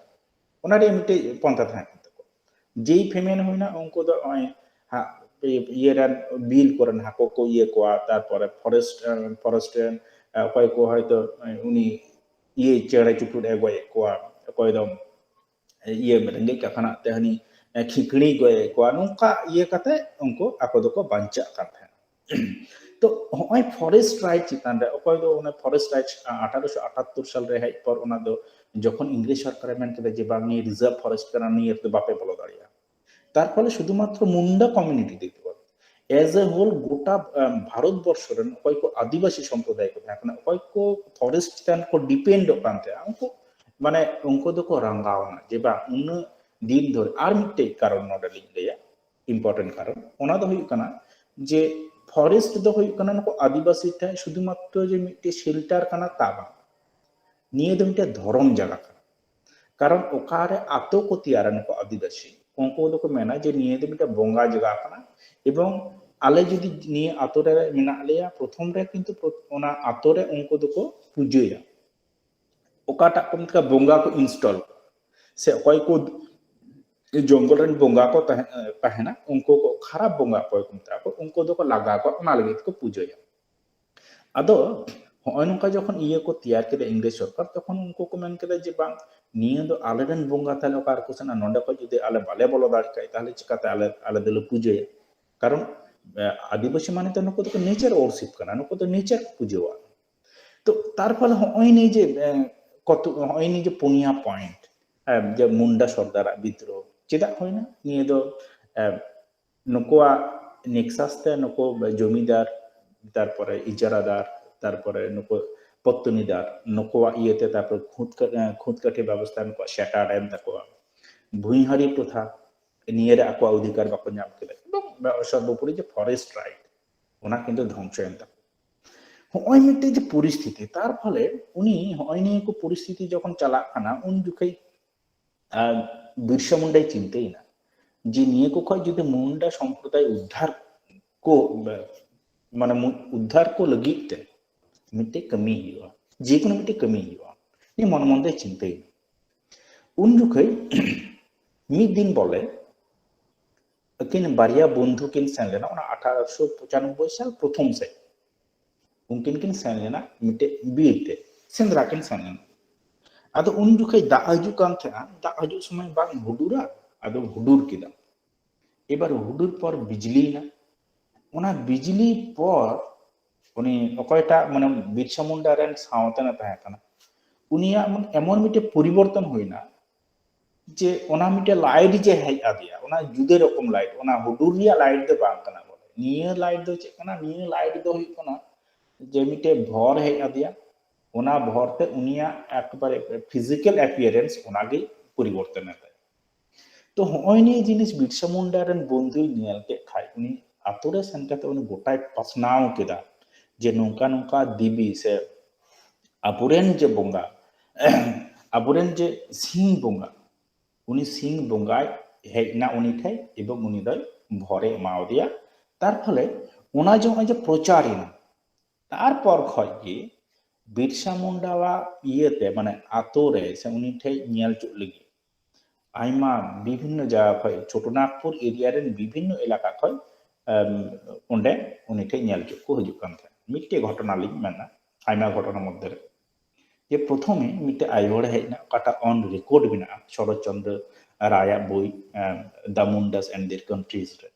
ᱚᱱᱟ ᱨᱮᱭᱟᱜ ᱢᱤᱫᱴᱮᱡ ᱯᱚᱱᱛᱷᱟ ᱛᱟᱦᱮᱸ ᱠᱟᱱ ᱛᱟᱠᱚᱣᱟ᱾ ᱡᱮᱭ ᱯᱷᱮᱢᱮᱱ ᱦᱩᱭᱱᱟ, ᱩᱱᱠᱩ ᱫᱚ ᱱᱚᱜᱼᱚᱭ ᱦᱟᱸᱜ ᱤᱭᱟᱹ ᱨᱮᱱ ᱵᱤᱞ ᱠᱚᱨᱮᱱ ᱦᱟᱹᱠᱩ ᱠᱚ ᱤᱭᱟᱹ ᱠᱚᱣᱟ, ᱛᱟᱨᱯᱚᱨᱮ ᱯᱷᱚᱨᱮᱥᱴ ᱯᱷᱚᱨᱮᱥᱴ ᱨᱮᱱ ᱚᱠᱚᱭ ᱠᱚ ᱦᱚᱭᱛᱳ ᱩᱱᱤ ᱤᱭᱟᱹ ᱪᱮᱬᱮ ᱪᱩᱯᱲᱩᱫ ᱮ ᱜᱚᱡ ᱮᱫ ᱠᱚᱣᱟ, ᱚᱠᱚᱭ ᱫᱚ ᱤᱭᱟᱹ ᱨᱮᱸᱜᱮᱡ ᱠᱟᱠᱷᱟᱱᱟᱜ ᱛᱮ ᱦᱟᱹᱱᱤ ᱠᱷᱤᱠᱲᱤ ᱜᱚᱡ ᱮᱫ ᱠᱚᱣᱟ᱾ ᱱᱚᱝᱠᱟ ᱤᱭᱟᱹ ᱠᱟᱛᱮ ᱩᱱᱠᱩ ᱟᱠᱚ ᱫᱚᱠᱚ ᱵᱟᱧᱪᱟᱜ ᱠᱟᱱ ᱛᱟᱦᱮᱸᱫ᱾ ᱛᱚ ᱦᱚᱸᱜᱼᱚᱭ ᱯᱷᱚᱨᱮᱥᱴ ᱨᱟᱭᱤᱴ ᱪᱮᱛᱟᱱ ᱨᱮ ᱚᱠᱚᱭ ᱫᱚ ᱚᱱᱟ ᱯᱷᱚᱨᱮᱥᱴ ᱨᱟᱭᱤᱴ ᱟᱴᱷᱟᱨᱚᱥᱚ ᱟᱴᱟᱛᱛᱚᱨ ᱥᱟᱞ ᱨᱮ ᱦᱮᱡ ᱯᱚᱨ ᱚᱱᱟ ᱫᱚ ᱡᱚᱠᱷᱚᱱ ᱤᱝᱨᱮᱡᱽ ᱥᱚᱨᱠᱟᱨᱮ ᱢᱮᱱ ᱠᱮᱫᱟ ᱡᱮ ᱵᱟᱝ ᱱᱤᱭᱟᱹ ᱨᱤᱡᱟᱨᱵᱷ ᱯᱷᱚᱨᱮᱥᱴ ᱠᱟᱱᱟ, ᱱᱤᱭᱟᱹ ᱨᱮᱫᱚ ᱵᱟᱯᱮ ᱵᱚᱞᱚ ᱫᱟᱲᱮᱭᱟᱜᱼᱟ, ᱛᱟᱨ ᱯᱷᱚᱞᱮ ᱥᱩᱫᱷᱩᱢᱟᱛᱨᱚ ᱢᱩᱱᱰᱟ ᱠᱚᱢᱤᱭᱩᱱᱤᱴᱤ ᱫᱤᱠ ᱫᱤᱭᱮ ᱮᱡ ᱮ ᱦᱳᱞ ᱜᱚᱴᱟ ᱵᱷᱟᱨᱚᱛ ᱵᱚᱨᱥᱚ ᱨᱮᱱ ᱚᱠᱚᱭ ᱠᱚ ᱟᱹᱫᱤᱵᱟᱹᱥᱤ ᱥᱚᱢᱯᱨᱚᱫᱟᱭ ᱠᱚ ᱛᱟᱦᱮᱸ ᱠᱟᱱᱟ, ᱚᱠᱚᱭ ᱠᱚ ᱯᱷᱚᱨᱮᱥᱴ ᱪᱮᱛᱟᱱ ᱠᱚ ᱰᱤᱯᱮᱱᱰᱚᱜ ᱠᱟᱱ ᱛᱟᱦᱮᱸᱫ, ᱩᱱᱠᱩ ᱢᱟᱱᱮ ᱩᱱᱠᱩ ᱫᱚᱠᱚ ᱨᱟᱸᱜᱟᱣ ᱮᱱᱟ ᱡᱮ ᱵᱟᱝ ᱩᱱᱟᱹᱜ ᱫᱤᱱ ᱫᱷᱚᱨᱮ᱾ ᱟᱨ ᱢᱤᱫᱴᱮᱡ ᱠᱟᱨᱚᱱ ᱱᱚᱰᱮ ᱞᱤᱧ ᱞᱟᱹᱭᱟ, ᱤᱢᱯᱚᱨᱴᱮᱱᱴ ᱠᱟᱨᱚᱱ, ᱚᱱᱟ ᱫᱚ ᱦᱩᱭᱩᱜ ᱠᱟᱱᱟ ᱡᱮ ᱯᱷᱚᱨᱮᱥᱴ ᱫᱚ ᱦᱩᱭᱩᱜ ᱠᱟᱱᱟ ᱱᱩᱠᱩ ᱟᱹᱫᱤᱵᱟᱹᱥᱤ ᱴᱷᱮᱱ ᱥᱩᱫᱷᱩᱢᱟᱛᱨᱚ ᱡᱮ ᱢᱤᱫᱴᱮᱡ ᱥᱮᱞᱴᱟᱨ ᱠᱟᱱᱟ ᱛᱟ ᱵᱟᱝ, ᱱᱤᱭᱟᱹ ᱫᱚ ᱢᱤᱫᱴᱮᱡ ᱫᱷᱚᱨᱚᱢ ᱡᱟᱭᱜᱟ ᱠᱟᱱᱟ᱾ ᱠᱟᱨᱚᱱ ᱚᱠᱟᱨᱮ ᱟᱛᱳ ᱠᱚ ᱛᱮᱭᱟᱨᱟ ᱱᱩᱠᱩ ᱟᱹᱫᱤᱵᱟᱹᱥᱤ, ᱩᱱᱠᱩ ᱫᱚᱠᱚ ᱢᱮᱱᱟ ᱡᱮ ᱱᱤᱭᱟᱹ ᱫᱚ ᱢᱤᱫᱴᱮᱡ ᱵᱚᱸᱜᱟ ᱡᱟᱭᱜᱟ ᱠᱟᱱᱟ, ᱮᱵᱚᱝ ᱟᱞᱮ ᱡᱩᱫᱤ ᱱᱤᱭᱟᱹ ᱟᱛᱳ ᱨᱮ ᱢᱮᱱᱟᱜ ᱞᱮᱭᱟ ᱯᱨᱚᱛᱷᱚᱢ ᱨᱮ, ᱠᱤᱱᱛᱩ ᱯᱨᱚ- ᱚᱱᱟ ᱟᱛᱳ ᱨᱮ ᱩᱱᱠᱩ ᱫᱚᱠᱚ ᱯᱩᱡᱟᱹᱭᱟ᱾ ᱚᱠᱟᱴᱟᱜ ᱠᱚ ᱢᱮᱛᱟᱜᱼᱟ ᱵᱚᱸᱜᱟ ᱠᱚ ᱤᱱᱥᱴᱚᱞ ᱥᱮ ᱚᱠᱚᱭ ᱠᱚ ᱡᱚᱝᱜᱚᱞ ᱨᱮᱱ ᱵᱚᱸᱜᱟ ᱠᱚ ᱛᱟᱦᱮᱸ- ᱛᱟᱦᱮᱱᱟ, ᱩᱱᱠᱩ ᱠᱚ ᱠᱷᱟᱨᱟᱯ ᱵᱚᱸᱜᱟ ᱚᱠᱚᱭ ᱠᱚ ᱢᱮᱛᱟ ᱠᱚ, ᱩᱱᱠᱩ ᱫᱚᱠᱚ ᱞᱟᱜᱟ ᱠᱚᱣᱟ, ᱚᱱᱟ ᱞᱟᱹᱜᱤᱫ ᱠᱚ ᱯᱩᱡᱟᱹᱭᱟ᱾ ᱟᱫᱚ ᱦᱚᱸᱜᱼᱚᱭ ᱱᱚᱝᱠᱟ ᱡᱚᱠᱷᱚᱱ ᱤᱭᱟᱹ ᱠᱚ ᱛᱮᱭᱟᱨ ᱠᱮᱫᱟ ᱤᱝᱨᱮᱡᱽ ᱥᱚᱨᱠᱟᱨ, ᱛᱚᱠᱷᱚᱱ ᱩᱱᱠᱩ ᱠᱚ ᱢᱮᱱ ᱠᱮᱫᱟ ᱡᱮ ᱵᱟᱝ, ᱱᱤᱭᱟᱹ ᱫᱚ ᱟᱞᱮᱨᱮᱱ ᱵᱚᱸᱜᱟ, ᱛᱟᱦᱞᱮ ᱚᱠᱟ ᱨᱮᱠᱚ ᱥᱮᱱᱟ? ᱱᱚᱰᱮ ᱠᱷᱚᱱ ᱡᱩᱫᱤ ᱟᱞᱮ ᱵᱟᱞᱮ ᱵᱚᱞᱚ ᱫᱟᱲᱮᱭᱟᱜ ᱠᱷᱟᱱ, ᱛᱟᱦᱞᱮ ᱪᱤᱠᱟᱛᱮ ᱟᱞᱮ ᱟᱞᱮ ᱫᱚᱞᱮ ᱯᱩᱡᱟᱹᱭᱟ? ᱠᱟᱨᱚᱱ ᱮ, ᱟᱹᱫᱤᱵᱟᱹᱥᱤ ᱢᱟᱱᱮ ᱫᱚ ᱱᱩᱠᱩ ᱫᱚᱠᱚ ᱱᱮᱪᱟᱨ ᱣᱚᱨᱥᱤᱯ ᱠᱟᱱᱟ, ᱱᱩᱠᱩ ᱫᱚ ᱱᱮᱪᱟᱨ ᱠᱚ ᱯᱩᱡᱟᱹᱣᱟᱜ᱾ ᱛᱚ ᱛᱟᱨ ᱯᱷᱚᱞᱮ ᱦᱚᱸᱜᱼᱚᱭ ᱱᱤᱭᱟᱹ ᱡᱮ ᱮ, ᱠᱚᱛ- ᱦᱚᱸᱜᱼᱚᱭ ᱱᱤᱭᱟᱹ ᱡᱮ ᱯᱩᱱᱭᱟ ᱯᱚᱭᱮᱱᱴ, ᱮ, ᱡᱮ ᱢᱩᱱᱰᱟ ᱥᱚᱨᱫᱟᱨᱟᱜ ᱵᱤᱫᱽᱨᱳᱦ ᱪᱮᱫᱟᱜ ᱦᱩᱭᱱᱟ, ᱱᱤᱭᱟᱹ ᱫᱚ ᱮ, ᱱᱩᱠᱩᱣᱟᱜ ᱱᱮᱠᱥᱟᱥ ᱛᱮ ᱱᱩᱠᱩ ᱡᱚᱢᱤᱫᱟᱨ, ᱛᱟᱨᱯᱚᱨᱮ ᱤᱡᱟᱨᱟᱫᱟᱨ, ᱛᱟᱨᱯᱚᱨᱮ ᱱᱩᱠᱩ ᱯᱚᱛᱛᱩᱱᱤᱫᱟᱨ, ᱱᱩᱠᱩᱣᱟᱜ ᱤᱭᱟᱹᱛᱮ, ᱛᱟᱨᱯᱚᱨᱮ ᱠᱷᱩᱸᱛ ᱠᱟ- ᱮ, ᱠᱷᱩᱸᱛ ᱠᱟᱹᱴᱷᱤ ᱵᱮᱵᱚᱥᱛᱷᱟ ᱱᱩᱠᱩᱣᱟᱜ ᱥᱮᱴᱟᱨ ᱮᱱ ᱛᱟᱠᱚᱣᱟ᱾ ᱵᱷᱩᱸᱭᱦᱟᱹᱨᱤ ᱴᱚᱴᱷᱟ ᱱᱤᱭᱟᱹᱨᱮ ᱟᱠᱚᱣᱟᱜ ᱚᱫᱷᱤᱠᱟᱨ ᱵᱟᱠᱚ ᱧᱟᱢ ᱠᱮᱫᱟ, ᱮᱵᱚᱝ ᱥᱚᱨᱵᱚᱯᱚᱨᱤ ᱡᱮ ᱯᱷᱚᱨᱮᱥᱴ ᱨᱟᱭᱤᱴ, ᱚᱱᱟ ᱠᱤᱱᱛᱩ ᱫᱷᱚᱝᱥᱚᱭᱮᱱ ᱛᱟᱠᱚᱣᱟ᱾ ᱦᱚᱸᱜᱼᱚᱭ ᱢᱤᱫᱴᱮᱡ ᱡᱮ ᱯᱚᱨᱤᱥᱛᱷᱤᱛᱤ, ᱛᱟᱨ ᱯᱷᱚᱞᱮ ᱩᱱᱤ ᱦᱚᱸᱜᱼᱚᱭ ᱱᱤᱭᱟᱹ ᱠᱚ ᱯᱚᱨᱤᱥᱛᱷᱤᱛᱤ ᱡᱚᱠᱷᱚᱱ ᱪᱟᱞᱟᱜ ᱠᱟᱱᱟ, ᱩᱱ ᱡᱚᱠᱷᱮᱡ ᱟᱨ ᱵᱤᱨᱥᱟ ᱢᱩᱱᱰᱟᱭ ᱪᱤᱱᱛᱟᱹᱭᱮᱱᱟ ᱡᱮ ᱱᱤᱭᱟᱹ ᱠᱚ ᱠᱷᱚᱱ ᱡᱩᱫᱤ ᱢᱩᱱᱰᱟ ᱥᱚᱢᱯᱨᱚᱫᱟᱭ ᱩᱫᱽᱫᱷᱟᱨ ᱠᱚ, ᱢᱟᱱᱮ ᱢᱩ- ᱩᱫᱽᱫᱷᱟᱨ ᱠᱚ ᱞᱟᱹᱜᱤᱫ ᱛᱮ ᱢᱤᱫᱴᱮᱡ ᱠᱟᱹᱢᱤ ᱦᱩᱭᱩᱜᱼᱟ, ᱡᱮ ᱠᱳᱱᱳ ᱢᱤᱫᱴᱮᱡ ᱠᱟᱹᱢᱤ ᱦᱩᱭᱩᱜᱼᱟ, ᱩᱱᱤ ᱢᱚᱱᱮ ᱢᱚᱱᱮ ᱛᱮᱭ ᱪᱤᱱᱛᱟᱹᱭᱮᱱᱟ᱾ ᱩᱱ ᱡᱚᱠᱷᱮᱡ ᱢᱤᱫ ᱫᱤᱱ ᱵᱚᱞᱮ ᱩᱱᱠᱤᱱ ᱵᱟᱨᱭᱟ ᱵᱚᱱᱫᱷᱩ ᱠᱤᱱ ᱥᱮᱱ ᱞᱮᱱᱟ ᱚᱱᱟ ᱟᱴᱷᱟᱨᱚᱥᱚ ᱯᱚᱸᱪᱟᱱᱚᱵᱵᱳᱭ ᱥᱟᱞ ᱯᱨᱚᱛᱷᱚᱢ ᱥᱮᱫ᱾ ᱩᱱᱠᱤᱱ ᱠᱤᱱ ᱥᱮᱱ ᱞᱮᱱᱟ ᱢᱤᱫᱴᱮᱡ ᱵᱤᱨ ᱛᱮ, ᱥᱮᱸᱫᱽᱨᱟ ᱠᱤᱱ ᱥᱮᱱ ᱞᱮᱱᱟ᱾ ᱟᱫᱚ ᱩᱱ ᱡᱚᱠᱷᱮᱡ ᱫᱟᱜ ᱦᱤᱡᱩᱜ ᱠᱟᱱ ᱛᱟᱦᱮᱸᱜᱼᱟ, ᱫᱟᱜ ᱦᱤᱡᱩᱜ ᱥᱚᱢᱚᱭ ᱵᱟᱝ ᱦᱩᱰᱩᱨᱟ, ᱟᱫᱚ ᱦᱩᱰᱩᱨ ᱠᱮᱫᱟ᱾ ᱮᱵᱟᱨ ᱦᱩᱰᱩᱨ ᱯᱚᱨ ᱵᱤᱡᱽᱞᱤᱭᱮᱱᱟ᱾ ᱚᱱᱟ ᱵᱤᱡᱽᱞᱤ ᱯᱚᱨ ᱩᱱᱤ ᱚᱠᱚᱭᱴᱟᱜ ᱢᱟᱱᱮ ᱵᱤᱨᱥᱟ ᱢᱩᱱᱰᱟ ᱨᱮᱱ ᱥᱟᱶᱛᱮ ᱛᱟᱦᱮᱸ ᱠᱟᱱᱟ, ᱩᱱᱤᱭᱟᱜ ᱢᱟᱱᱮ ᱮᱢᱚᱱ ᱢᱤᱫᱴᱮᱡ ᱯᱚᱨᱤᱵᱚᱨᱛᱚᱱ ᱦᱩᱭᱱᱟ ᱡᱮ ᱚᱱᱟ ᱢᱤᱫᱴᱮᱡ ᱞᱟᱭᱤᱴ ᱡᱮ ᱦᱮᱡ ᱟᱫᱮᱭᱟ, ᱚᱱᱟ ᱡᱩᱫᱟᱹ ᱨᱚᱠᱚᱢ ᱞᱟᱭᱤᱴ, ᱚᱱᱟ ᱦᱩᱰᱩᱨ ᱨᱮᱭᱟᱜ ᱞᱟᱭᱤᱴ ᱫᱚ ᱵᱟᱝ ᱠᱟᱱᱟ ᱵᱚᱞᱮ᱾ ᱱᱤᱭᱟᱹ ᱞᱟᱭᱤᱴ ᱫᱚ ᱪᱮᱫ ᱠᱟᱱᱟ? ᱱᱤᱭᱟᱹ ᱞᱟᱭᱤᱴ ᱫᱚ ᱦᱩᱭᱩᱜ ᱠᱟᱱᱟ ᱡᱮ ᱢᱤᱫᱴᱮᱡ ᱵᱷᱚᱨ ᱦᱮᱡ ᱟᱫᱮᱭᱟ, ᱚᱱᱟ ᱵᱷᱚᱨ ᱛᱮ ᱩᱱᱤᱭᱟᱜ ᱮᱠᱵᱟᱨᱮ ᱯᱷᱤᱡᱤᱠᱟᱞ ᱮᱯᱤᱭᱟᱨᱮᱱᱥ ᱚᱱᱟᱜᱮ ᱯᱚᱨᱤᱵᱚᱨᱛᱚᱱ ᱮᱱ ᱛᱟᱭᱟ᱾ ᱛᱚ ᱦᱚᱸᱜᱼᱚᱭ ᱱᱤᱭᱟᱹ ᱡᱤᱱᱤᱥ ᱵᱤᱨᱥᱟ ᱢᱩᱱᱰᱟ ᱨᱮᱱ ᱵᱚᱱᱫᱷᱩᱭ ᱧᱮᱞ ᱠᱮᱫ ᱠᱷᱟᱡ, ᱩᱱᱤ ᱟᱛᱳ ᱨᱮ ᱥᱮᱱ ᱠᱟᱛᱮ ᱩᱱᱤ ᱜᱚᱴᱟᱭ ᱯᱟᱥᱱᱟᱣ ᱠᱮᱫᱟ ᱡᱮ ᱱᱚᱝᱠᱟ ᱱᱚᱝᱠᱟ ᱫᱮᱵᱤ ᱥᱮ ᱟᱵᱚᱨᱮᱱ ᱡᱮ ᱵᱚᱸᱜᱟ, ᱟᱵᱚᱨᱮᱱ ᱡᱮ ᱥᱤᱧ ᱵᱚᱸᱜᱟ, ᱩᱱᱤ ᱥᱤᱧ ᱵᱚᱸᱜᱟᱭ ᱦᱮᱡ ᱮᱱᱟ ᱩᱱᱤ ᱴᱷᱮᱡ ᱮᱵᱚᱝ ᱩᱱᱤ ᱫᱚᱭ ᱵᱷᱚᱨᱮ ᱮᱢᱟᱣᱟᱫᱮᱭᱟ᱾ ᱛᱟᱨ ᱯᱷᱚᱞᱮ ᱚᱱᱟ ᱡᱮ ᱱᱚᱜᱼᱚᱭ ᱡᱮ ᱯᱨᱚᱪᱟᱨ ᱮᱱᱟ, ᱛᱟᱨᱯᱚᱨ ᱠᱷᱚᱡ ᱜᱮ ᱵᱤᱨᱥᱟ ᱢᱩᱱᱰᱟᱣᱟᱜ ᱤᱭᱟᱹᱛᱮ, ᱢᱟᱱᱮ ᱟᱛᱳ ᱨᱮ ᱥᱮ ᱩᱱᱤ ᱴᱷᱮᱡ ᱧᱮᱞ ᱦᱚᱪᱚᱜ ᱞᱟᱹᱜᱤᱫ ᱟᱭᱢᱟ ᱵᱤᱵᱷᱤᱱᱱᱚ ᱡᱟᱭᱜᱟ ᱠᱷᱚᱡ, ᱪᱷᱳᱴᱳᱱᱟᱜᱽᱯᱩᱨ ᱮᱨᱤᱭᱟ ᱨᱮᱱ ᱵᱤᱵᱷᱤᱱᱱᱚ ᱮᱞᱟᱠᱟ ᱠᱷᱚᱡ, ᱮᱢ, ᱚᱸᱰᱮ ᱩᱱᱤ ᱴᱷᱮᱡ ᱧᱮᱞ ᱦᱚᱪᱚ ᱠᱚ ᱦᱤᱡᱩᱜ ᱠᱟᱱ ᱛᱟᱦᱮᱸᱫ᱾ ᱢᱤᱫᱴᱮᱡ ᱜᱷᱚᱴᱚᱱᱟ ᱞᱤᱧ ᱢᱮᱱᱟ, ᱟᱭᱢᱟ ᱜᱷᱚᱴᱚᱱᱟ ᱢᱚᱫᱽᱫᱷᱮ ᱨᱮ, ᱡᱮ ᱯᱨᱚᱛᱷᱚᱢᱮ ᱢᱤᱫᱴᱮᱡ ᱟᱭᱳ ᱦᱚᱲᱮ ᱦᱮᱡ ᱮᱱᱟ, ᱚᱠᱟᱴᱟᱜ on record ᱢᱮᱱᱟᱜᱼᱟ, ᱥᱚᱨᱚᱛ ᱪᱚᱱᱫᱨᱚ ᱨᱟᱭᱟᱜ ᱵᱳᱭ, ᱮᱢ, The Mundas and Their Countries ᱨᱮ᱾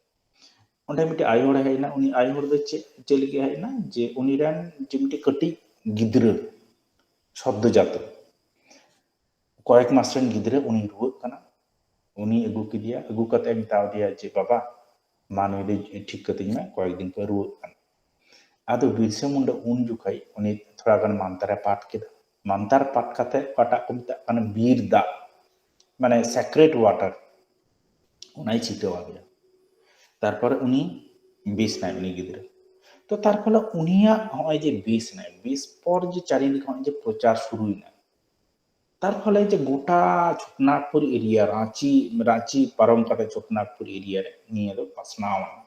ᱚᱸᱰᱮ ᱢᱤᱫᱴᱮᱡ ᱟᱭᱳ ᱦᱚᱲᱮ ᱦᱮᱡ ᱮᱱᱟ᱾ ᱩᱱᱤ ᱟᱭᱳ ᱦᱚᱲ ᱫᱚ ᱪᱮᱫ, ᱪᱮᱫ ᱞᱟᱹᱜᱤᱫ ᱦᱮᱡ ᱮᱱᱟ? ᱡᱮ ᱩᱱᱤ ᱨᱮᱱ ᱡᱮ ᱢᱤᱫᱴᱮᱡ ᱠᱟᱹᱴᱤᱡ ᱜᱤᱫᱽᱨᱟᱹ ᱥᱚᱫᱽᱫᱚᱡᱟᱛᱚ ᱠᱚᱭᱮᱠ ᱢᱟᱥ ᱨᱮᱱ ᱜᱤᱫᱽᱨᱟᱹ ᱩᱱᱤ ᱨᱩᱣᱟᱹᱜ ᱠᱟᱱᱟ᱾ ᱩᱱᱤ ᱟᱹᱜᱩ ᱠᱮᱫᱮᱭᱟ, ᱟᱹᱜᱩ ᱠᱟᱛᱮ ᱢᱮᱛᱟᱣ ᱫᱮᱭᱟ ᱡᱮ, "ᱵᱟᱵᱟ, ᱢᱟ ᱱᱩᱭ ᱫᱚ ᱴᱷᱤᱠ ᱠᱟᱹᱛᱤᱧ ᱢᱮ, ᱠᱚᱭᱮᱠ ᱫᱤᱱ ᱠᱷᱚᱱ ᱨᱩᱣᱟᱹᱜ ᱠᱟᱱᱟ᱾" ᱟᱫᱚ ᱵᱤᱨᱥᱟ ᱢᱩᱱᱰᱟ ᱩᱱ ᱡᱚᱠᱷᱟᱡ ᱩᱱᱤ ᱛᱷᱚᱲᱟ ᱜᱟᱱ ᱢᱟᱱᱛᱟᱨᱮ ᱯᱟᱴ ᱠᱮᱫᱟ᱾ ᱢᱟᱱᱛᱟᱨ ᱯᱟᱴ ᱠᱟᱛᱮ ᱚᱠᱟᱴᱟᱜ ᱠᱚ ᱢᱮᱛᱟᱜ ᱠᱟᱱᱟ ᱵᱤᱨ ᱫᱟᱜ, ᱢᱟᱱᱮ sacred water, ᱚᱱᱟᱭ ᱪᱷᱤᱴᱟᱹᱣ ᱟᱫᱮᱭᱟ᱾ ᱛᱟᱨᱯᱚᱨᱮ ᱩᱱᱤ ᱵᱮᱥ ᱮᱱᱟᱭ ᱩᱱᱤ ᱜᱤᱫᱽᱨᱟᱹ᱾ ᱛᱚ ᱛᱟᱨᱯᱚᱨᱮ ᱩᱱᱤᱭᱟᱜ ᱦᱚᱸᱜᱼᱚᱭ ᱡᱮ ᱵᱮᱥ ᱮᱱᱟᱭ, ᱵᱮᱥ ᱯᱚᱨ ᱡᱮ ᱪᱟᱨᱤᱫᱤᱠ ᱦᱚᱸᱜᱼᱚᱭ ᱡᱮ ᱯᱨᱚᱪᱟᱨ ᱥᱩᱨᱩᱭᱮᱱᱟ, ᱛᱟᱨ ᱯᱷᱚᱞᱮ ᱡᱮ ᱜᱚᱴᱟ ᱪᱷᱳᱴᱳᱱᱟᱜᱽᱯᱩᱨ ᱮᱨᱤᱭᱟ, ᱨᱟᱸᱪᱤ, ᱨᱟᱸᱪᱤ ᱯᱟᱨᱚᱢ ᱠᱟᱛᱮ ᱪᱷᱳᱴᱳᱱᱟᱜᱽᱯᱩᱨ ᱮᱨᱤᱭᱟ ᱨᱮ ᱱᱤᱭᱟᱹ ᱫᱚ ᱯᱟᱥᱱᱟᱣ ᱮᱱᱟ᱾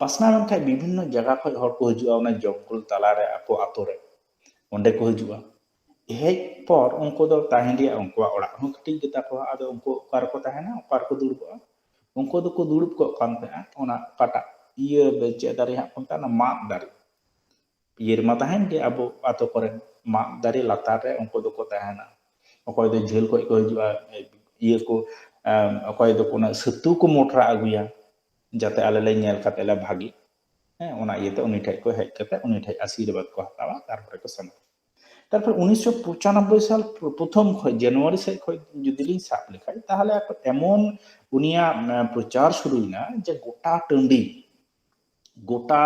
ᱯᱟᱥᱱᱟᱣ ᱮᱱ ᱠᱷᱟᱡ ᱵᱤᱵᱷᱤᱱᱱᱚ ᱡᱟᱭᱜᱟ ᱠᱷᱚᱡ ᱦᱚᱲ ᱠᱚ ᱦᱤᱡᱩᱜᱼᱟ, ᱚᱱᱟ ᱡᱚᱝᱜᱚᱞ ᱛᱟᱞᱟᱨᱮ ᱟᱠᱚ ᱟᱛᱳ ᱨᱮ, ᱚᱸᱰᱮ ᱠᱚ ᱦᱤᱡᱩᱜᱼᱟ᱾ ᱦᱮᱡ ᱯᱚᱨ ᱩᱱᱠᱩ ᱫᱚ ᱛᱟᱦᱮᱱ ᱨᱮᱭᱟᱜ ᱩᱱᱠᱩᱣᱟᱜ ᱚᱲᱟᱜ ᱦᱚᱸ ᱠᱟᱹᱴᱤᱡ ᱜᱮᱛᱟ ᱠᱚᱣᱟ, ᱟᱫᱚ ᱩᱱᱠᱩ ᱚᱠᱟ ᱨᱮᱠᱚ ᱛᱟᱦᱮᱱᱟ, ᱚᱠᱟ ᱨᱮᱠᱚ ᱫᱩᱲᱩᱵᱚᱜᱼᱟ? ᱩᱱᱠᱩ ᱫᱚᱠᱚ ᱫᱩᱲᱩᱵ ᱠᱚᱜ ᱠᱟᱱ ᱛᱟᱦᱮᱸᱫ ᱚᱱᱟ ᱚᱠᱟᱴᱟᱜ ᱤᱭᱟᱹ ᱪᱮᱫ ᱫᱟᱨᱮ ᱦᱟᱸᱜ ᱠᱚ ᱢᱮᱛᱟᱜᱼᱟ, ᱚᱱᱟ ᱢᱟᱫ ᱫᱟᱨᱮ᱾ ᱤᱭᱟᱹ ᱨᱮᱢᱟ ᱛᱟᱦᱮᱱ ᱜᱮ ᱟᱵᱚ ᱟᱛᱳ ᱠᱚᱨᱮ, ᱢᱟᱫ ᱫᱟᱨᱮ ᱞᱟᱛᱟᱨ ᱨᱮ ᱩᱱᱠᱩ ᱫᱚᱠᱚ ᱛᱟᱦᱮᱱᱟ᱾ ᱚᱠᱚᱭ ᱫᱚ ᱡᱷᱟᱹᱞ ᱠᱷᱚᱱ ᱠᱚ ᱦᱤᱡᱩᱜᱼᱟ, ᱤᱭᱟᱹ ᱠᱚ, ᱮᱢ, ᱚᱠᱚᱭ ᱫᱚ ᱚᱱᱟ ᱥᱟᱹᱛᱩ ᱠᱚ ᱢᱚᱴᱨᱟ ᱟᱹᱜᱩᱭᱟ, ᱡᱟᱛᱮ ᱟᱞᱮ ᱞᱮ ᱧᱮᱞ ᱠᱟᱛᱮ ᱞᱮ ᱵᱷᱟᱹᱜᱤ᱾ ᱦᱮᱸ, ᱚᱱᱟ ᱤᱭᱟᱹᱛᱮ ᱩᱱᱤ ᱴᱷᱮᱡ ᱠᱚ ᱦᱮᱡ ᱠᱟᱛᱮ ᱩᱱᱤ ᱴᱷᱮᱡ ᱟᱥᱤᱨᱵᱟᱫᱽ ᱠᱚ ᱦᱟᱛᱟᱣᱟ, ᱛᱟᱨᱯᱚᱨᱮ ᱠᱚ ᱥᱮᱱᱚᱜᱼᱟ᱾ ᱛᱟᱨᱯᱚᱨᱮ ᱩᱱᱤᱥᱥᱚ ᱯᱚᱸᱪᱟᱱᱚᱵᱵᱳᱭ ᱥᱟᱞ ᱯᱨᱚᱛᱷᱚᱢ ᱠᱷᱚᱱ ᱡᱟᱱᱩᱣᱟᱨᱤ ᱥᱮᱫ ᱠᱷᱚᱱ ᱡᱩᱫᱤ ᱞᱤᱧ ᱥᱟᱵ ᱞᱮᱠᱷᱟᱡ, ᱛᱟᱦᱚᱞᱮ ᱮᱢᱚᱱ ᱩᱱᱤᱭᱟᱜ, ᱮ, ᱯᱨᱚᱪᱟᱨ ᱥᱩᱨᱩᱭᱮᱱᱟ ᱡᱮ ᱜᱚᱴᱟ ᱴᱟᱺᱰᱤ, ᱜᱚᱴᱟ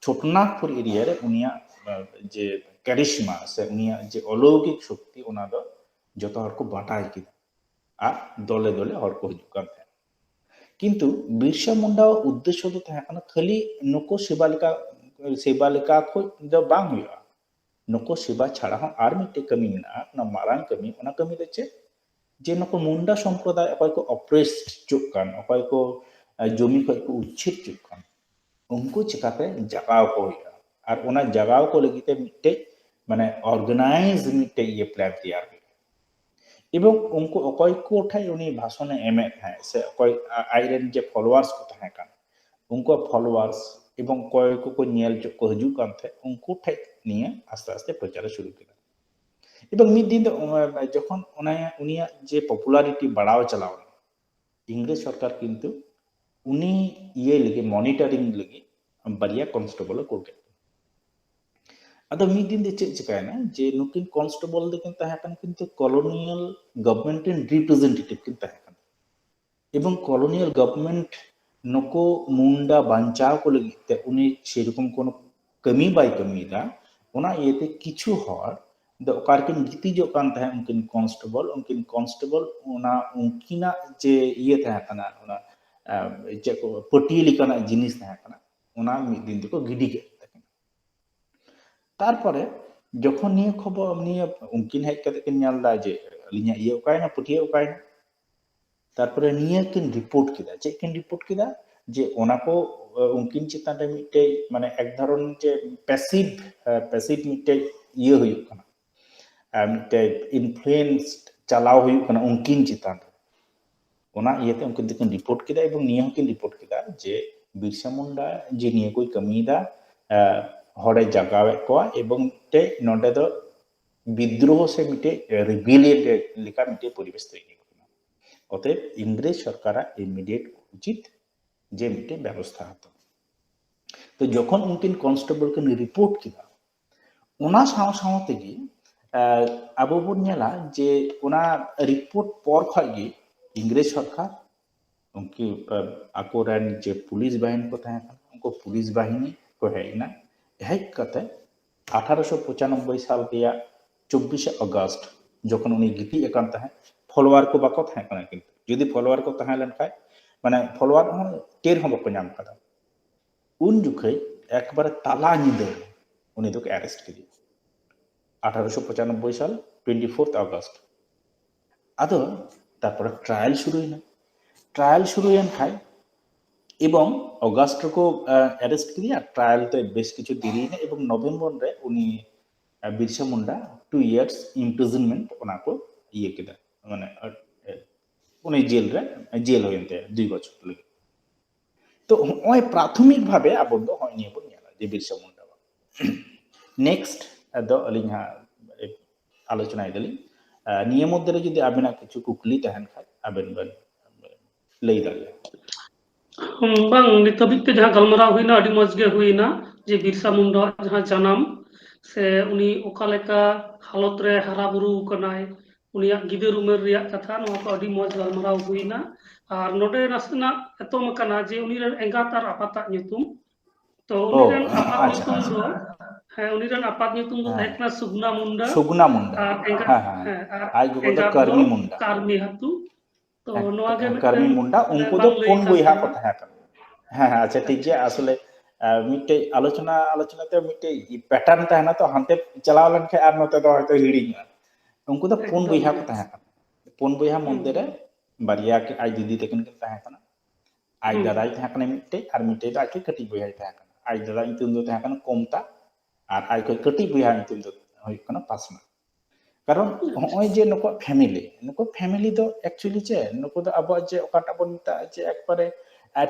ᱪᱷᱳᱴᱱᱟᱜᱽᱯᱩᱨ ᱮᱨᱤᱭᱟ ᱨᱮ ᱩᱱᱤᱭᱟᱜ, ᱮ, ᱡᱮ ᱠᱮᱨᱤᱥᱢᱟ ᱥᱮ ᱩᱱᱤᱭᱟᱜ ᱡᱮ ᱚᱞᱚᱩᱠᱤᱠ ᱥᱚᱠᱛᱤ, ᱚᱱᱟ ᱫᱚ ᱡᱚᱛᱚ ᱦᱚᱲ ᱠᱚ ᱵᱟᱰᱟᱭ ᱠᱮᱫᱟ᱾ ᱟᱨ ᱫᱚᱞᱮ ᱫᱚᱞᱮ ᱦᱚᱲ ᱠᱚ ᱦᱤᱡᱩᱜ ᱠᱟᱱ ᱛᱟᱦᱮᱸᱫ᱾ ᱠᱤᱱᱛᱩ ᱵᱤᱨᱥᱟ ᱢᱩᱱᱰᱟᱣᱟᱜ ᱩᱫᱽᱫᱮᱥᱥᱚ ᱫᱚ ᱛᱟᱦᱮᱸ ᱠᱟᱱᱟ ᱠᱷᱟᱹᱞᱤ ᱱᱩᱠᱩ ᱥᱮᱵᱟ ᱞᱮᱠᱟ, ᱥᱮᱵᱟ ᱞᱮᱠᱟ ᱠᱷᱚᱡ ᱫᱚ ᱵᱟᱝ ᱦᱩᱭᱩᱜᱼᱟ᱾ ᱱᱩᱠᱩ ᱥᱮᱵᱟ ᱪᱷᱟᱲᱟ ᱦᱚᱸ ᱟᱨ ᱢᱤᱫᱴᱮᱡ ᱠᱟᱹᱢᱤ ᱢᱮᱱᱟᱜᱼᱟ, ᱚᱱᱟ ᱢᱟᱨᱟᱝ ᱠᱟᱹᱢᱤ᱾ ᱚᱱᱟ ᱠᱟᱹᱢᱤ ᱫᱚ ᱪᱮᱫ? ᱡᱮ ᱱᱩᱠᱩ ᱢᱩᱱᱰᱟ ᱥᱚᱢᱯᱨᱚᱫᱟᱭ ᱚᱠᱚᱭ ᱠᱚ ᱚᱯᱨᱮᱥᱰ ᱦᱚᱪᱚᱜ ᱠᱟᱱ, ᱚᱠᱚᱭ ᱠᱚ, ᱮ, ᱡᱚᱢᱤ ᱠᱷᱚᱡ ᱠᱚ ᱩᱪᱪᱷᱮᱫ ᱦᱚᱪᱚᱜ ᱠᱟᱱ, ᱩᱱᱠᱩ ᱪᱤᱠᱟᱛᱮ ᱡᱟᱜᱟᱣ ᱠᱚ ᱦᱩᱭᱩᱜᱼᱟ᱾ ᱟᱨ ᱚᱱᱟ ᱡᱟᱜᱟᱣ ᱠᱚ ᱞᱟᱹᱜᱤᱫ ᱛᱮ ᱢᱤᱫᱴᱮᱡ, ᱢᱟᱱᱮ, ᱚᱨᱜᱟᱱᱟᱭᱤᱡᱽ ᱢᱤᱫᱴᱮᱡ ᱤᱭᱟᱹ ᱯᱞᱟᱱ ᱛᱮᱭᱟᱨ ᱦᱩᱭᱩᱜᱼᱟ᱾ ᱮᱵᱚᱝ ᱩᱱᱠᱩ ᱚᱠᱚᱭ ᱠᱚ ᱴᱷᱮᱡ ᱩᱱᱤ ᱵᱷᱟᱥᱚᱱᱮ ᱮᱢᱮᱫ ᱛᱟᱦᱮᱸᱫ ᱥᱮ ᱚᱠᱚᱭ ᱟ-, ᱟᱡᱨᱮᱱ ᱡᱮ ᱯᱷᱚᱞᱳᱣᱟᱨᱥ ᱠᱚ ᱛᱟᱦᱮᱸ ᱠᱟᱱ, ᱩᱱᱠᱩᱣᱟᱜ ᱯᱷᱚᱞᱳᱣᱟᱨᱥ ᱮᱵᱚᱝ ᱚᱠᱚᱭ ᱠᱚᱠᱚ ᱧᱮᱞ ᱪᱚ ᱠᱚ ᱦᱤᱡᱩᱜ ᱠᱟᱱ ᱛᱟᱦᱮᱸᱫ, ᱩᱱᱠᱩ ᱴᱷᱮᱡ ᱱᱤᱭᱟᱹ ᱟᱥᱛᱮ ᱟᱥᱛᱮ ᱯᱨᱚᱪᱟᱨᱮ ᱥᱩᱨᱩ ᱠᱮᱫᱟ᱾ ᱮᱵᱚᱝ ᱢᱤᱫ ᱫᱤᱱ ᱫᱚ ᱚᱱᱟ, ᱡᱚᱠᱷᱚᱱ ᱚᱱᱟ, ᱩᱱᱤᱭᱟᱜ ᱡᱮ ᱯᱚᱯᱩᱞᱟᱨᱤᱴᱤ ᱵᱟᱲᱟᱣ ᱪᱟᱞᱟᱣ ᱮᱱᱟ, ᱤᱝᱨᱮᱡᱽ ᱥᱚᱨᱠᱟᱨ ᱠᱤᱱᱛᱩ ᱩᱱᱤ ᱤᱭᱟᱹ ᱞᱟᱹᱜᱤᱫ, ᱢᱚᱱᱤᱴᱟᱨᱤᱝ ᱞᱟᱹᱜᱤᱫ ᱵᱟᱨᱭᱟ ᱠᱚᱱᱥᱴᱮᱵᱚᱞ ᱮ ᱠᱩᱞ ᱠᱮᱫ ᱠᱚᱣᱟ᱾ ᱟᱫᱚ ᱢᱤᱫ ᱫᱤᱱ ᱫᱚ ᱪᱮᱫ ᱪᱤᱠᱟᱭᱮᱱᱟ, ᱡᱮ ᱱᱩᱠᱤᱱ ᱠᱚᱱᱥᱴᱮᱵᱚᱞ ᱫᱚᱠᱤᱱ ᱛᱟᱦᱮᱸ ᱠᱟᱱᱟ ᱠᱤᱱᱛᱩ ᱠᱚᱞᱳᱱᱤᱭᱟᱞ ᱜᱚᱵᱷᱚᱨᱱᱢᱮᱱᱴ ᱨᱮᱱ ᱨᱤᱯᱨᱮᱡᱮᱱᱴᱮᱴᱤᱵᱷ ᱠᱤᱱ ᱛᱟᱦᱮᱸ ᱠᱟᱱᱟ᱾ ᱮᱵᱚᱝ ᱠᱚᱞᱳᱱᱤᱭᱟᱞ ᱜᱚᱵᱷᱚᱨᱱᱢᱮᱱᱴ ᱱᱩᱠᱩ ᱢᱩᱱᱰᱟ ᱵᱟᱧᱪᱟᱣ ᱠᱚ ᱞᱟᱹᱜᱤᱫ ᱛᱮ ᱩᱱᱤ ᱥᱮᱨᱚᱠᱚᱢ ᱠᱳᱱᱳ ᱠᱟᱹᱢᱤ ᱵᱟᱭ ᱠᱟᱹᱢᱤᱭᱮᱫᱟ᱾ ᱚᱱᱟ ᱤᱭᱟᱹᱛᱮ ᱠᱤᱪᱷᱩ ᱦᱚᱲ ᱫᱚ ᱚᱠᱟ ᱨᱮᱠᱤᱱ ᱜᱤᱛᱤᱡᱚᱜ ᱠᱟᱱ ᱛᱟᱦᱮᱸᱫ, ᱩᱱᱠᱤᱱ ᱠᱚᱱᱥᱴᱮᱵᱚᱞ, ᱩᱱᱠᱤᱱ ᱠᱚᱱᱥᱴᱮᱵᱚᱞ ᱚᱱᱟ ᱩᱱᱠᱤᱱᱟᱜ ᱡᱮ ᱤᱭᱟᱹ ᱛᱟᱦᱮᱸ ᱠᱟᱱᱟ, ᱚᱱᱟ, ᱟᱸ, ᱪᱮᱫ ᱠᱚ, ᱯᱟᱹᱴᱭᱟᱹ ᱞᱮᱠᱟᱱᱟᱜ ᱡᱤᱱᱤᱥ ᱛᱟᱦᱮᱸ ᱠᱟᱱᱟ, ᱚᱱᱟ ᱢᱤᱫ ᱫᱤᱱ ᱛᱮᱠᱚ ᱜᱤᱰᱤ ᱠᱮᱫ ᱛᱟᱹᱠᱤᱱᱟ᱾ ᱛᱟᱨᱯᱚᱨᱮ ᱡᱚᱠᱷᱚᱱ ᱱᱤᱭᱟᱹ ᱠᱷᱚᱵᱚᱨ, ᱱᱤᱭᱟᱹ ᱩᱱᱠᱤᱱ ᱦᱮᱡ ᱠᱟᱛᱮ ᱠᱤᱱ ᱧᱮᱞ ᱮᱫᱟ ᱡᱮ ᱟᱹᱞᱤᱧᱟᱜ ᱤᱭᱟᱹ ᱚᱠᱟᱭᱮᱱᱟ, ᱯᱟᱹᱴᱭᱟᱹ ᱚᱠᱟᱭᱮᱱᱟ, ᱛᱟᱨᱯᱚᱨᱮ ᱱᱤᱭᱟᱹ ᱠᱤᱱ ᱨᱤᱯᱳᱨᱴ ᱠᱮᱫᱟ᱾ ᱪᱮᱫ ᱠᱤᱱ ᱨᱤᱯᱳᱨᱴ ᱠᱮᱫᱟ? ᱡᱮ ᱚᱱᱟ ᱠᱚ, ᱟᱸ, ᱩᱱᱠᱤᱱ ᱪᱮᱛᱟᱱ ᱨᱮ ᱢᱤᱫᱴᱮᱡ, ᱢᱟᱱᱮ, ᱮᱠ ᱫᱷᱚᱨᱚᱱ ᱡᱮ ᱯᱮᱥᱤᱵᱷ, ᱟᱸ, ᱯᱮᱥᱤᱵᱷ ᱢᱤᱫᱴᱮᱡ ᱤᱭᱟᱹ ᱦᱩᱭᱩᱜ ᱠᱟᱱᱟ, ᱟᱸ, ᱢᱤᱫᱴᱮᱡ ᱤᱱᱯᱷᱞᱩᱭᱮᱱᱥ ᱪᱟᱞᱟᱣ ᱦᱩᱭᱩᱜ ᱠᱟᱱᱟ ᱩᱱᱠᱤᱱ ᱪᱮᱛᱟᱱ ᱨᱮ᱾ ᱚᱱᱟ ᱤᱭᱟᱹᱛᱮ ᱩᱱᱠᱤᱱ ᱫᱚᱠᱤᱱ ᱨᱤᱯᱳᱨᱴ ᱠᱮᱫᱟ ᱮᱵᱚᱝ ᱱᱤᱭᱟᱹ ᱦᱚᱸᱠᱤᱱ ᱨᱤᱯᱳᱨᱴ ᱠᱮᱫᱟ ᱡᱮ ᱵᱤᱨᱥᱟ ᱢᱩᱱᱰᱟ ᱡᱮ ᱱᱤᱭᱟᱹ ᱠᱚᱭ ᱠᱟᱹᱢᱤᱭᱮᱫᱟ, ᱦᱚᱲᱮ ᱡᱟᱜᱟᱣᱮᱫ ᱠᱚᱣᱟ ᱮᱵᱚᱝ ᱢᱤᱫᱴᱮᱡ ᱱᱚᱰᱮ ᱫᱚ ᱵᱤᱫᱽᱨᱳᱦᱚ ᱥᱮ ᱢᱤᱫᱴᱮᱡ ᱨᱤᱵᱤᱞᱤᱭᱚᱱ ᱞᱮᱠᱟ ᱢᱤᱫᱴᱮᱡ ᱯᱚᱨᱤᱵᱮᱥ ᱛᱚᱭᱨᱤ ᱠᱟᱱᱟ᱾ ᱚᱛᱚᱮᱵ ᱤᱝᱨᱮᱡᱽ ᱥᱚᱨᱠᱟᱨᱟᱜ ᱤᱢᱤᱰᱤᱭᱮᱴ ᱩᱪᱤᱛ ᱡᱮ ᱢᱤᱫᱴᱮᱡ ᱵᱮᱵᱚᱥᱛᱷᱟ ᱦᱟᱛᱟᱣ᱾ ᱛᱚ ᱡᱚᱠᱷᱚᱱ ᱩᱱᱠᱤᱱ ᱠᱚᱱᱥᱴᱮᱵᱚᱞ ᱠᱤᱱ ᱨᱤᱯᱳᱨᱴ ᱠᱮᱫᱟ, ᱚᱱᱟ ᱥᱟᱶ ᱥᱟᱶ ᱛᱮᱜᱮ ᱟᱵᱚ ᱵᱚᱱ ᱧᱮᱞᱟ ᱡᱮ ᱚᱱᱟ ᱨᱤᱯᱳᱨᱴ ᱯᱚᱨ ᱠᱷᱚᱱ ᱜᱮ ᱤᱝᱨᱮᱡᱽ ᱥᱚᱨᱠᱟᱨ ᱩᱱᱠᱩ ᱟᱠᱚᱨᱮᱱ ᱡᱮ ᱯᱩᱞᱤᱥ ᱵᱟᱦᱤᱱᱤ ᱠᱚ ᱛᱟᱦᱮᱸ ᱠᱟᱱᱟ, ᱩᱱᱠᱩ ᱯᱩᱞᱤᱥ ᱵᱟᱦᱤᱱᱤ ᱠᱚ ᱦᱮᱡ ᱮᱱᱟ᱾ ᱦᱮᱡ ᱠᱟᱛᱮ ᱟᱴᱷᱟᱨᱚᱥᱚ ᱯᱚᱸᱪᱟᱱᱚᱵᱵᱳᱭ ᱥᱟᱞ ᱨᱮᱭᱟᱜ ᱪᱚᱵᱵᱤᱥᱮ ᱟᱜᱚᱥᱴ ᱡᱚᱠᱷᱚᱱ ᱩᱱᱤ ᱜᱤᱛᱤᱡ ᱟᱠᱟᱱ ᱛᱟᱦᱮᱸᱫ, ᱯᱷᱚᱞᱳᱣᱟᱨ ᱠᱚ ᱵᱟᱠᱚ ᱛᱟᱦᱮᱸ ᱠᱟᱱᱟ, ᱠᱤᱱᱛᱩ ᱡᱩᱫᱤ ᱯᱷᱚᱞᱳᱣᱟᱨ ᱠᱚ ᱛᱟᱦᱮᱸ ᱞᱮᱱᱠᱷᱟᱱ ᱢᱟᱱᱮ ᱯᱷᱚᱞᱳᱣᱟᱨ ᱦᱚᱸ ᱴᱮᱨ ᱦᱚᱸ ᱵᱟᱠᱚ ᱧᱟᱢ ᱠᱟᱫᱟ᱾ ᱩᱱ ᱡᱚᱠᱷᱮᱡ ᱮᱠᱵᱟᱨᱮ ᱛᱟᱞᱟ ᱧᱤᱫᱟᱹ ᱩᱱᱤ ᱫᱚᱠᱚ ᱮᱨᱮᱥᱴ ᱠᱮᱫᱮᱭᱟ, ᱟᱴᱷᱟᱨᱚᱥᱚ ᱯᱚᱸᱪᱟᱱᱚᱵᱵᱳᱭ ᱥᱟᱞ ᱴᱩᱭᱮᱱᱴᱤ ᱯᱷᱳᱨᱛᱷ ᱟᱜᱚᱥᱴ᱾ ᱟᱫᱚ ᱛᱟᱨᱯᱚᱨᱮ ᱴᱨᱟᱭᱟᱞ ᱥᱩᱨᱩᱭᱮᱱᱟ᱾ ᱴᱨᱟᱭᱟᱞ ᱥᱩᱨᱩᱭᱮᱱ ᱠᱷᱟᱡ ᱮᱵᱚᱝ ᱚᱜᱟᱥᱴ ᱨᱮᱠᱚ ᱮᱨᱮᱥᱴ ᱠᱮᱫᱮᱭᱟ, ᱴᱨᱟᱭᱟᱞ ᱛᱮ ᱵᱮᱥ ᱠᱤᱪᱷᱩ ᱫᱮᱨᱤᱭᱮᱱᱟ ᱮᱵᱚᱝ ᱱᱚᱵᱷᱮᱢᱵᱚᱨ ᱨᱮ ᱩᱱᱤ ᱵᱤᱨᱥᱟ ᱢᱩᱱᱰᱟ ᱴᱩ ᱤᱭᱟᱨᱥ ᱤᱢᱯᱨᱤᱡᱚᱱᱢᱮᱱᱴ ᱚᱱᱟ ᱠᱚ ᱤᱭᱟᱹ ᱠᱮᱫᱟ, ᱢᱟᱱᱮ ᱩᱱᱤ ᱡᱮᱞ ᱨᱮ ᱡᱮᱞ ᱦᱩᱭᱮᱱ ᱛᱟᱭᱟ ᱫᱩᱭ ᱵᱚᱪᱷᱚᱨ ᱞᱟᱹᱜᱤᱫ᱾ ᱛᱚ ᱦᱚᱸᱜᱼᱚᱭ ᱯᱨᱟᱛᱷᱚᱢᱤᱠ ᱵᱷᱟᱵᱮ ᱟᱵᱚ ᱫᱚ ᱦᱚᱸᱜᱼᱚᱭ ᱱᱤᱭᱟᱹ ᱵᱚᱱ ᱧᱮᱞᱟ ᱡᱮ ᱵᱤᱨᱥᱟ ᱢᱩᱱᱰᱟ᱾ ᱱᱮᱠᱥᱴ ᱫᱚ ᱟᱹᱞᱤᱧ ᱦᱟᱸᱜ ᱟᱞᱳᱪᱚᱱᱟᱭ ᱫᱟᱞᱤᱧ᱾ ᱱᱤᱭᱟᱹ ᱢᱚᱫᱽᱫᱷᱮ ᱨᱮ ᱡᱩᱫᱤ ᱟᱵᱮᱱᱟᱜ ᱠᱤᱪᱷᱩ ᱠᱩᱠᱞᱤ ᱛᱟᱦᱮᱱ ᱠᱷᱟᱡ ᱟᱵᱮᱱ ᱵᱮᱱ ᱞᱟᱹᱭ ᱫᱟᱲᱮᱭᱟᱜᱼᱟ᱾ ᱦᱩᱸ, ᱵᱟᱝ, ᱱᱤᱛ ᱦᱟᱹᱵᱤᱡ ᱛᱮ ᱡᱟᱦᱟᱸ ᱜᱟᱞᱢᱟᱨᱟᱣ ᱦᱩᱭᱱᱟ, ᱟᱹᱰᱤ ᱢᱚᱡᱽ ᱜᱮ ᱦᱩᱭᱱᱟ, ᱡᱮ ᱵᱤᱨᱥᱟ ᱢᱩᱱᱰᱟᱣᱟᱜ ᱡᱟᱦᱟᱸ ᱡᱟᱱᱟᱢ ᱥᱮ ᱩᱱᱤ ᱚᱠᱟ ᱞᱮᱠᱟ ᱦᱟᱞᱚᱛ ᱨᱮ ᱦᱟᱨᱟ ᱵᱩᱨᱩ ᱠᱟᱱᱟᱭ, ᱩᱱᱤᱭᱟᱜ ᱜᱤᱫᱟᱹᱨ ᱩᱢᱮᱨ ᱨᱮᱭᱟᱜ ᱠᱟᱛᱷᱟ, ᱱᱚᱣᱟ ᱠᱚ ᱟᱹᱰᱤ ᱢᱚᱡᱽ ᱜᱟᱞᱢᱟᱨᱟᱣ ᱦᱩᱭᱱᱟ᱾ ᱟᱨ ᱱᱚᱰᱮ ᱱᱟᱥᱮᱱᱟᱜ ᱮᱛᱚᱢ ᱟᱠᱟᱱᱟ ᱡᱮ ᱩᱱᱤ ᱨᱮᱱ ᱮᱸᱜᱟᱛ ᱟᱨ ᱟᱯᱟᱛᱟᱜ ᱧᱩᱛᱩᱢ, ᱛᱚ ᱩᱱᱤ ᱚ, ᱨᱮᱱ ᱟᱯᱟᱛ ᱟᱪᱪᱷᱟ, ᱧᱩᱛᱩᱢ ᱟᱪᱪᱷᱟ᱾ ᱫᱚ, ᱦᱮᱸ, ᱩᱱᱤ ᱨᱮᱱ ᱟᱯᱟᱛ ᱧᱩᱛᱩᱢ ᱫᱚ ᱦᱮᱸ᱾ ᱛᱟᱦᱮᱸ ᱠᱟᱱᱟ ᱥᱩᱜᱱᱟ ᱢᱩᱱᱰᱟ᱾ ᱥᱩᱜᱱᱟ ᱢᱩᱱᱰᱟ᱾ ᱟᱨ ᱮᱸᱜᱟᱛ, ᱦᱮᱸ, ᱦᱮᱸ᱾ ᱦᱮᱸ, ᱟᱨ ᱟᱡ ᱜᱚᱜᱚ ᱫᱚ ᱮᱸᱜᱟᱛ ᱠᱟᱹᱨᱢᱤ ᱫᱚ ᱢᱩᱱᱰᱟ᱾ ᱠᱟᱨᱢᱤ ᱦᱟᱛᱩ᱾ ᱛᱚ ᱦᱮᱸ, ᱱᱚᱣᱟ ᱜᱮ ᱠᱟᱹᱨᱢᱤ ᱢᱤᱫᱴᱟᱝ, ᱢᱩᱱᱰᱟ, ᱢᱟᱱᱮ, ᱩᱱᱠᱩ ᱫᱚ ᱵᱟᱝ ᱞᱟᱹᱭ ᱯᱩᱱ ᱟᱠᱟᱱ ᱵᱚᱭᱦᱟ ᱠᱚ ᱛᱟᱦᱮᱸᱱᱟ᱾ ᱛᱟᱦᱮᱸ ᱠᱟᱱᱟ᱾ ᱦᱮᱸ, ᱦᱮᱸ, ᱟᱪᱪᱷᱟ, ᱴᱷᱤᱠ ᱟᱪᱪᱷᱟ᱾ ᱜᱮᱭᱟ᱾ ᱟᱥᱚᱞᱮ, ᱟᱨ, ᱢᱤᱫᱴᱮᱡ ᱟᱞᱳᱪᱚᱱᱟ, ᱟᱞᱳᱪᱚᱱᱟ ᱛᱮ ᱢᱤᱫᱴᱮᱡ pattern ᱛᱟᱦᱮᱱᱟ ᱛᱚ, ᱦᱟᱱᱛᱮ ᱪᱟᱞᱟᱣ ᱞᱮᱱᱠᱷᱟᱱ ᱟᱨ ᱱᱚᱛᱮ ᱫᱚ ᱦᱚᱭᱛᱳ ᱦᱤᱲᱤᱧᱚᱜᱼᱟ᱾ ᱩᱱᱠᱩ ᱫᱚ ᱯᱩᱱ ᱮᱠᱫᱚᱢ ᱵᱚᱭᱦᱟ ᱠᱚ ᱜᱮ᱾ ᱛᱟᱦᱮᱸ ᱠᱟᱱᱟ᱾ ᱯᱩᱱ ᱵᱚᱭᱦᱟ ᱢᱚᱫᱽᱫᱷᱮ ᱨᱮ ᱦᱩᱸ᱾ ᱵᱟᱨᱭᱟ ᱠᱤ-, ᱟᱡ ᱫᱤᱫᱤ ᱛᱟᱹᱠᱤᱱ ᱠᱤᱱ ᱛᱟᱦᱮᱸ ᱠᱟᱱᱟ᱾ ᱟᱡ ᱦᱩᱸ᱾ ᱫᱟᱫᱟᱭ ᱛᱟᱦᱮᱸ ᱠᱟᱱᱟ ᱢᱤᱫᱴᱮᱡ, ᱟᱨ ᱢᱤᱫᱴᱮᱡ ᱫᱚ ᱟᱡ ᱠᱷᱚᱱ ᱠᱟᱹᱴᱤᱡ ᱵᱚᱭᱦᱟᱭ ᱛᱟᱦᱮᱸ ᱠᱟᱱᱟ᱾ ᱟᱡ ᱫᱟᱫᱟ ᱧᱩᱛᱩᱢ ᱫᱚ ᱛᱟᱦᱮᱸ ᱠᱟᱱᱟ ᱠᱚᱢᱛᱟ, ᱟᱨ ᱟᱡ ᱠᱷᱚᱱ ᱠᱟᱹᱴᱤᱡ ᱵᱚᱭᱦᱟ ᱧᱩᱛᱩᱢ ᱫᱚ ᱦᱩᱭᱩᱜ ᱠᱟᱱᱟ ᱯᱟᱥᱱᱟ᱾ ᱠᱟᱨᱚᱱ ᱦᱚᱸᱜᱼᱚᱭ ᱡᱮ ᱱᱩᱠᱩᱣᱟᱜ ᱯᱷᱮᱢᱤᱞᱤ, ᱱᱩᱠᱩ ᱯᱷᱮᱢᱤᱞᱤ ᱫᱚ ᱮᱠᱪᱩᱭᱮᱞᱤ ᱪᱮᱫ, ᱱᱩᱠᱩ ᱫᱚ ᱟᱵᱚᱣᱟᱜ ᱡᱮ ᱚᱠᱟᱴᱟᱜ ᱵᱚᱱ ᱢᱮᱛᱟᱜᱼᱟ ᱡᱮ ᱮᱠᱵᱟᱨᱮ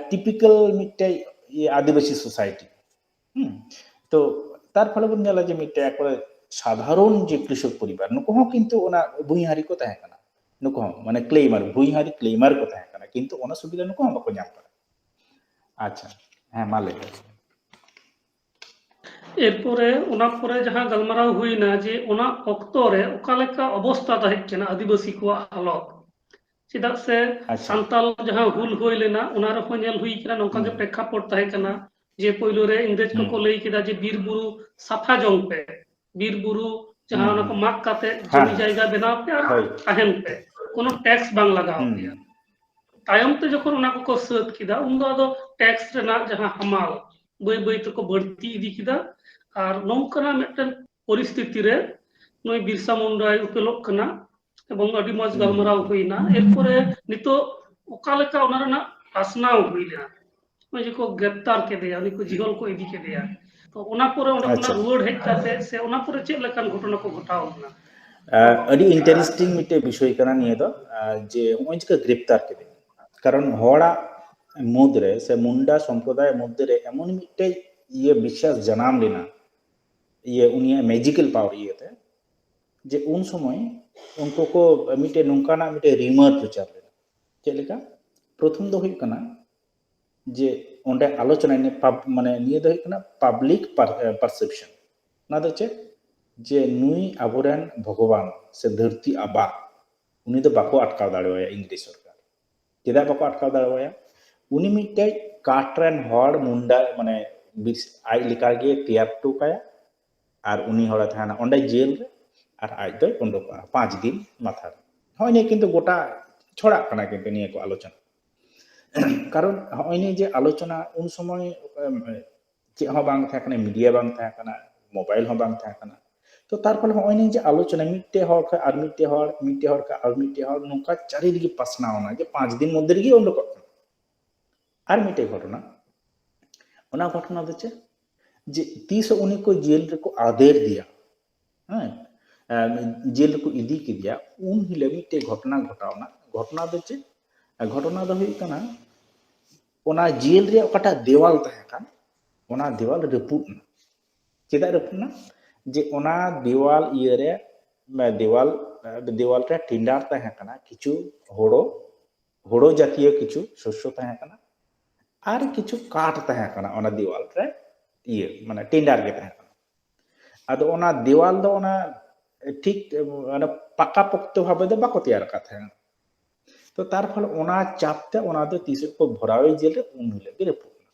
ᱴᱤᱯᱤᱠᱟᱞ ᱢᱤᱫᱴᱮᱡ ᱤᱭᱟᱹ ᱟᱹᱫᱤᱵᱟᱹᱥᱤ ᱥᱳᱥᱟᱭᱴᱤ᱾ ᱦᱩᱸ᱾ ᱛᱚ ᱛᱟᱨ ᱯᱷᱚᱞᱮ ᱵᱚᱱ ᱧᱮᱞᱟ ᱡᱮ ᱢᱤᱫᱴᱮᱡ ᱮᱠᱵᱟᱨᱮ ᱥᱟᱫᱷᱟᱨᱚᱱ ᱡᱮ ᱠᱨᱤᱥᱚᱠ ᱯᱚᱨᱤᱵᱟᱨ, ᱱᱩᱠᱩ ᱦᱚᱸ ᱠᱤᱱᱛᱩ ᱚᱱᱟ ᱵᱷᱩᱸᱭᱦᱟᱨᱤ ᱠᱚ ᱛᱟᱦᱮᱸ ᱠᱟᱱᱟ᱾ ᱱᱩᱠᱩ ᱦᱚᱸ ᱢᱟᱱᱮ ᱠᱞᱮᱢᱟᱨ, ᱵᱷᱩᱸᱭᱦᱟᱨᱤ ᱠᱞᱮᱢᱟᱨ ᱠᱚ ᱛᱟᱦᱮᱸ ᱠᱟᱱᱟ, ᱠᱤᱱᱛᱩ ᱚᱱᱟ ᱥᱩᱵᱤᱫᱷᱟ ᱱᱩᱠᱩ ᱦᱚᱸ ᱵᱟᱠᱚ ᱧᱟᱢ ᱠᱟᱫᱟ᱾ ᱟᱪᱪᱷᱟ, ᱦᱮᱸ, ᱢᱟ ᱞᱟᱹᱭ ᱢᱮ᱾ ᱮᱨᱯᱚᱨᱮ ᱚᱱᱟ ᱯᱚᱨᱮ ᱡᱟᱦᱟᱸ ᱜᱟᱞᱢᱟᱨᱟᱣ ᱦᱩᱭᱱᱟ ᱡᱮ ᱚᱱᱟ ᱚᱠᱛᱚ ᱨᱮ ᱚᱠᱟ ᱞᱮᱠᱟ ᱚᱵᱚᱥᱛᱟ ᱛᱟᱦᱮᱸ ᱠᱟᱱᱟ ᱟᱹᱫᱤᱵᱟᱹᱥᱤ ᱠᱚᱣᱟᱜ ᱦᱟᱞᱚᱛ᱾ ᱪᱮᱫᱟᱜ ᱥᱮ ᱟᱪᱪᱷᱟ᱾ ᱥᱟᱱᱛᱟᱞ ᱡᱟᱦᱟᱸ ᱦᱩᱞ ᱦᱩᱭ ᱞᱮᱱᱟ, ᱚᱱᱟ ᱨᱮᱦᱚᱸ ᱧᱮᱞ ᱦᱩᱭ ᱠᱟᱱᱟ ᱱᱚᱝᱠᱟ ᱜᱮ ᱦᱩᱸ᱾ ᱯᱨᱮᱠᱷᱟᱯᱚᱴ ᱛᱟᱦᱮᱸ ᱠᱟᱱᱟ ᱡᱮ ᱯᱳᱭᱞᱳ ᱨᱮ ᱤᱝᱨᱮᱡᱽ ᱠᱚᱠᱚ ᱦᱩᱸ᱾ ᱞᱟᱹᱭ ᱠᱮᱫᱟ ᱡᱮ ᱵᱤᱨ ᱵᱩᱨᱩ ᱥᱟᱯᱷᱟ ᱡᱚᱝ ᱯᱮ, ᱵᱤᱨ ᱵᱩᱨᱩ ᱡᱟᱦᱟᱸ ᱦᱩᱸ, ᱚᱱᱟ ᱠᱚ ᱦᱩᱸ᱾ ᱢᱟᱜ ᱠᱟᱛᱮ ᱦᱮᱸ, ᱡᱚᱢᱤ ᱦᱮᱸ᱾ ᱡᱟᱭᱜᱟ ᱵᱮᱱᱟᱣ ᱯᱮ ᱟᱨ ᱦᱳᱭ᱾ ᱛᱟᱦᱮᱱ ᱯᱮ, ᱠᱳᱱᱳ ᱴᱮᱠᱥ ᱵᱟᱝ ᱞᱟᱜᱟᱣ ᱦᱩᱸ᱾ ᱯᱮᱭᱟ᱾ ᱛᱟᱭᱚᱢ ᱛᱮ ᱡᱚᱠᱷᱚᱱ ᱚᱱᱟ ᱠᱚᱠᱚ ᱥᱟᱹᱛ ᱠᱮᱫᱟ, ᱩᱱᱫᱚ ᱟᱫᱚ ᱴᱮᱠᱥ ᱨᱮᱱᱟᱜ ᱡᱟᱦᱟᱸ ᱦᱟᱢᱟᱞ ᱵᱟᱹᱭ ᱵᱟᱹᱭ ᱛᱮᱠᱚ ᱵᱟᱹᱲᱛᱤ ᱤᱫᱤ ᱠᱮᱫᱟ᱾ ᱟᱨ ᱱᱚᱝᱠᱟᱱᱟᱜ ᱢᱤᱫᱴᱮᱱ ᱯᱚᱨᱤᱥᱛᱷᱤᱛᱤ ᱨᱮ ᱱᱩᱭ ᱵᱤᱨᱥᱟ ᱢᱩᱱᱰᱟᱭ ᱩᱯᱮᱞᱚᱜ ᱠᱟᱱᱟ ᱮᱵᱚᱝ ᱟᱹᱰᱤ ᱢᱚᱡᱽ ᱦᱩᱸ, ᱜᱟᱞᱢᱟᱨᱟᱣ ᱦᱩᱸ᱾ ᱦᱩᱭᱱᱟ᱾ ᱮᱨᱯᱚᱨᱮ ᱱᱤᱛᱚᱜ ᱚᱠᱟ ᱞᱮᱠᱟ ᱚᱱᱟ ᱨᱮᱱᱟᱜ ᱯᱟᱥᱱᱟᱣ ᱦᱩᱭ ᱞᱮᱱᱟ, ᱱᱚᱜᱼᱚᱭ ᱡᱮ ᱠᱚ ᱜᱨᱮᱯᱛᱟᱨ ᱠᱮᱫᱮᱭᱟ, ᱩᱱᱤ ᱠᱚ ᱡᱤᱦᱚᱞ ᱠᱚ ᱤᱫᱤ ᱠᱮᱫᱮᱭᱟ, ᱛᱚ ᱚᱱᱟ ᱯᱚᱨᱮ ᱚᱸᱰᱮ ᱠᱷᱚᱱᱟᱜ ᱟᱪᱪᱷᱟ᱾ ᱨᱩᱣᱟᱹᱲ ᱦᱮᱡ ᱠᱟᱛᱮ ᱥᱮ ᱚᱱᱟ ᱯᱚᱨᱮ ᱪᱮᱫ ᱞᱮᱠᱟᱱ ᱜᱷᱚᱴᱚᱱᱟ ᱠᱚ ᱜᱷᱚᱴᱟᱣ ᱞᱮᱱᱟ? ᱟᱹᱰᱤ ᱤᱱᱴᱟᱨᱮᱥᱴᱤᱝ ᱢᱤᱫᱴᱮᱡ ᱵᱤᱥᱚᱭ ᱠᱟᱱᱟ ᱱᱤᱭᱟᱹ ᱫᱚ, ᱟᱨ ᱡᱮ ᱱᱚᱜᱼᱚᱭ ᱡᱮ ᱠᱚ ᱜᱨᱮᱯᱛᱟᱨ ᱠᱮᱫᱮᱭᱟ, ᱠᱟᱨᱚᱱ ᱦᱚᱲᱟᱜ ᱢᱩᱫᱽᱨᱮ ᱥᱮ ᱢᱩᱱᱰᱟ ᱥᱚᱢᱯᱨᱚᱫᱟᱭ ᱢᱚᱫᱽᱫᱷᱮ ᱨᱮ ᱮᱢᱚᱱ ᱢᱤᱫᱴᱮᱡ ᱤᱭᱟᱹ ᱵᱤᱥᱥᱟᱥ ᱡᱟᱱᱟᱢ ᱞᱮᱱᱟ, ᱤᱭᱟᱹ ᱩᱱᱤᱭᱟᱜ ᱢᱮᱡᱤᱠᱮᱞ ᱯᱟᱣᱟᱨ ᱤᱭᱟᱹᱛᱮ, ᱡᱮ ᱩᱱ ᱥᱚᱢᱚᱭ ᱩᱱᱠᱩ ᱠᱚ ᱢᱤᱫᱴᱮᱡ ᱱᱚᱝᱠᱟᱱᱟᱜ ᱢᱤᱫᱴᱮᱡ ᱨᱤᱢᱟᱨ ᱯᱨᱚᱪᱟᱨ ᱞᱮᱱᱟ᱾ ᱪᱮᱫ ᱞᱮᱠᱟ? ᱯᱨᱚᱛᱷᱚᱢ ᱫᱚ ᱦᱩᱭᱩᱜ ᱠᱟᱱᱟ ᱡᱮ ᱚᱸᱰᱮ ᱟᱞᱳᱪᱚᱱᱟ, ᱤᱱᱟᱹ pub-, ᱢᱟᱱᱮ ᱱᱤᱭᱟᱹ ᱫᱚ ᱦᱩᱭᱩᱜ ᱠᱟᱱᱟ ᱯᱟᱵᱽᱞᱤᱠ ᱯᱟᱨ-, ᱯᱟᱨᱥᱮᱯᱥᱚᱱ᱾ ᱚᱱᱟ ᱫᱚ ᱪᱮᱫ? ᱡᱮ ᱱᱩᱭ ᱟᱵᱚᱨᱮᱱ ᱵᱷᱚᱜᱚᱵᱟᱱ ᱥᱮ ᱫᱷᱟᱹᱨᱛᱤ ᱟᱵᱟ, ᱩᱱᱤ ᱫᱚ ᱵᱟᱠᱚ ᱟᱴᱠᱟᱣ ᱫᱟᱲᱮᱣᱟᱭᱟ ᱤᱝᱨᱮᱡᱽ ᱥᱚᱨᱠᱟᱨ᱾ ᱪᱮᱫᱟᱜ ᱵᱟᱠᱚ ᱟᱴᱠᱟᱣ ᱫᱟᱲᱮᱣᱟᱭᱟ? ᱩᱱᱤ ᱢᱤᱫᱴᱮᱡ ᱠᱟᱴ ᱨᱮᱱ ᱦᱚᱲ ᱢᱩᱱᱰᱟ, ᱢᱟᱱᱮ ᱵᱤᱥ-, ᱟᱡ ᱞᱮᱠᱟᱜᱮ ᱛᱮᱭᱟᱨ ᱦᱚᱴᱚ ᱠᱟᱭᱟ, ᱟᱨ ᱩᱱᱤ ᱦᱚᱲᱮ ᱛᱟᱦᱮᱱᱟ ᱚᱸᱰᱮ ᱡᱮᱞ ᱨᱮ, ᱟᱨ ᱟᱡ ᱫᱚᱭ ᱩᱰᱩᱠᱚᱜᱼᱟ ᱯᱟᱸᱪ ᱫᱤᱱ ᱢᱟᱛᱷᱟ ᱨᱮ᱾ ᱦᱚᱸᱜᱼᱚᱭ ᱱᱤᱭᱟᱹ ᱠᱤᱱᱛᱩ ᱜᱚᱴᱟ ᱪᱷᱚᱲᱟᱜ ᱠᱟᱱᱟ ᱠᱤᱱᱛᱩ ᱱᱤᱭᱟᱹ ᱠᱚ ᱟᱞᱳᱪᱚᱱᱟ᱾ ᱠᱟᱨᱚᱱ ᱦᱚᱸᱜᱼᱚᱭ ᱱᱤᱭᱟᱹ ᱡᱮ ᱟᱞᱳᱪᱚᱱᱟ ᱩᱱ ᱥᱚᱢᱚᱭ, ᱮᱢ, ᱪᱮᱫ ᱦᱚᱸ ᱵᱟᱝ ᱛᱟᱦᱮᱸ ᱠᱟᱱᱟ, ᱢᱤᱰᱤᱭᱟ ᱵᱟᱝ ᱛᱟᱦᱮᱸ ᱠᱟᱱᱟ, ᱢᱳᱵᱟᱭᱤᱞ ᱦᱚᱸ ᱵᱟᱝ ᱛᱟᱦᱮᱸ ᱠᱟᱱᱟ᱾ ᱛᱚ ᱛᱟᱨᱯᱚᱨᱮ ᱦᱚᱸᱜᱼᱚᱭ ᱱᱤᱭᱟᱹ ᱡᱮ ᱟᱞᱳᱪᱚᱱᱟ ᱢᱤᱫᱴᱮᱡ ᱦᱚᱲ ᱠᱷᱚᱱ ᱟᱨ ᱢᱤᱫᱴᱮᱡ ᱦᱚᱲ, ᱢᱤᱫᱴᱮᱡ ᱦᱚᱲ ᱠᱷᱚᱱ ᱟᱨ ᱢᱤᱫᱴᱮᱡ ᱦᱚᱲ ᱱᱚᱝᱠᱟ ᱪᱟᱨᱤᱫᱤᱠᱮ ᱯᱟᱥᱱᱟᱣ ᱮᱱᱟ ᱡᱮ ᱯᱟᱸᱪ ᱫᱤᱱ ᱢᱚᱫᱽᱫᱷᱮ ᱨᱮᱜᱮ ᱩᱰᱩᱠᱚᱜ ᱠᱟᱱᱟ᱾ ᱟᱨ ᱢᱤᱫᱴᱮᱡ ᱜᱷᱚᱴᱚᱱᱟ, ᱚᱱᱟ ᱜᱷᱚᱴᱚᱱᱟ ᱫᱚ ᱪᱮᱫ? ᱡᱮ ᱛᱤᱥ ᱩᱱᱤ ᱠᱚ ᱡᱮᱞ ᱨᱮᱠᱚ ᱟᱫᱮᱨ ᱫᱮᱭᱟ, ᱦᱮᱸ, ᱡᱮᱞ ᱨᱮᱠᱚ ᱤᱫᱤ ᱠᱮᱫᱮᱭᱟ, ᱩᱱ ᱦᱤᱞᱳᱜ ᱢᱤᱫᱴᱮᱡ ᱜᱷᱚᱴᱚᱱᱟ ᱜᱷᱚᱴᱟᱣᱱᱟ᱾ ᱜᱷᱚᱴᱚᱱᱟ ᱫᱚ ᱪᱮᱫ? ᱜᱷᱚᱴᱚᱱᱟ ᱫᱚ ᱦᱩᱭᱩᱜ ᱠᱟᱱᱟ, ᱚᱱᱟ ᱡᱮᱞ ᱨᱮᱭᱟᱜ ᱚᱠᱟᱴᱟᱜ ᱫᱮᱣᱟᱞ ᱛᱟᱦᱮᱸ ᱠᱟᱱ, ᱚᱱᱟ ᱫᱮᱣᱟᱞ ᱨᱟᱹᱯᱩᱫ ᱮᱱᱟ᱾ ᱪᱮᱫᱟᱜ ᱨᱟᱹᱯᱩᱫ ᱮᱱᱟ? ᱡᱮ ᱚᱱᱟ ᱫᱮᱣᱟᱞ ᱤᱭᱟᱹᱨᱮ, ᱫᱮᱣᱟᱞ, ᱫᱮᱣᱟᱞ ᱨᱮ ᱴᱮᱸᱰᱟᱨ ᱛᱟᱦᱮᱸ ᱠᱟᱱᱟ, ᱠᱤᱪᱷᱩ ᱦᱳᱲᱳ, ᱦᱳᱲᱳ ᱡᱟᱛᱤᱭᱚ ᱠᱤᱪᱷᱩ ᱥᱚᱥᱭᱚ ᱛᱟᱦᱮᱸ ᱠᱟᱱᱟ, ᱟᱨ ᱠᱤᱪᱷᱩ ᱠᱟᱴ ᱛᱟᱦᱮᱸ ᱠᱟᱱᱟ ᱚᱱᱟ ᱫᱮᱣᱟᱞ ᱨᱮ, ᱤᱭᱟᱹ, ᱢᱟᱱᱮ ᱴᱮᱸᱰᱟᱨ ᱜᱮ ᱛᱟᱦᱮᱸ ᱠᱟᱱᱟ᱾ ᱟᱫᱚ ᱚᱱᱟ ᱫᱮᱣᱟᱞ ᱫᱚ ᱚᱱᱟ ᱴᱷᱤᱠ, ᱢᱟᱱᱮ ᱯᱟᱠᱟ ᱯᱚᱠᱛᱚ ᱵᱷᱟᱵᱮ ᱫᱚ ᱵᱟᱠᱚ ᱛᱮᱭᱟᱨ ᱟᱠᱟᱫ ᱛᱟᱦᱮᱸᱱᱟ᱾ ᱛᱚ ᱛᱟᱨ ᱯᱷᱚᱞᱮ ᱚᱱᱟ ᱪᱟᱯ ᱛᱮ ᱚᱱᱟ ᱫᱚ ᱛᱤᱥ ᱠᱚ ᱵᱷᱚᱨᱟᱣᱮ ᱡᱮᱞ ᱨᱮ, ᱩᱱ ᱦᱤᱞᱳᱜ ᱜᱮ ᱨᱟᱹᱯᱩᱫ ᱮᱱᱟ᱾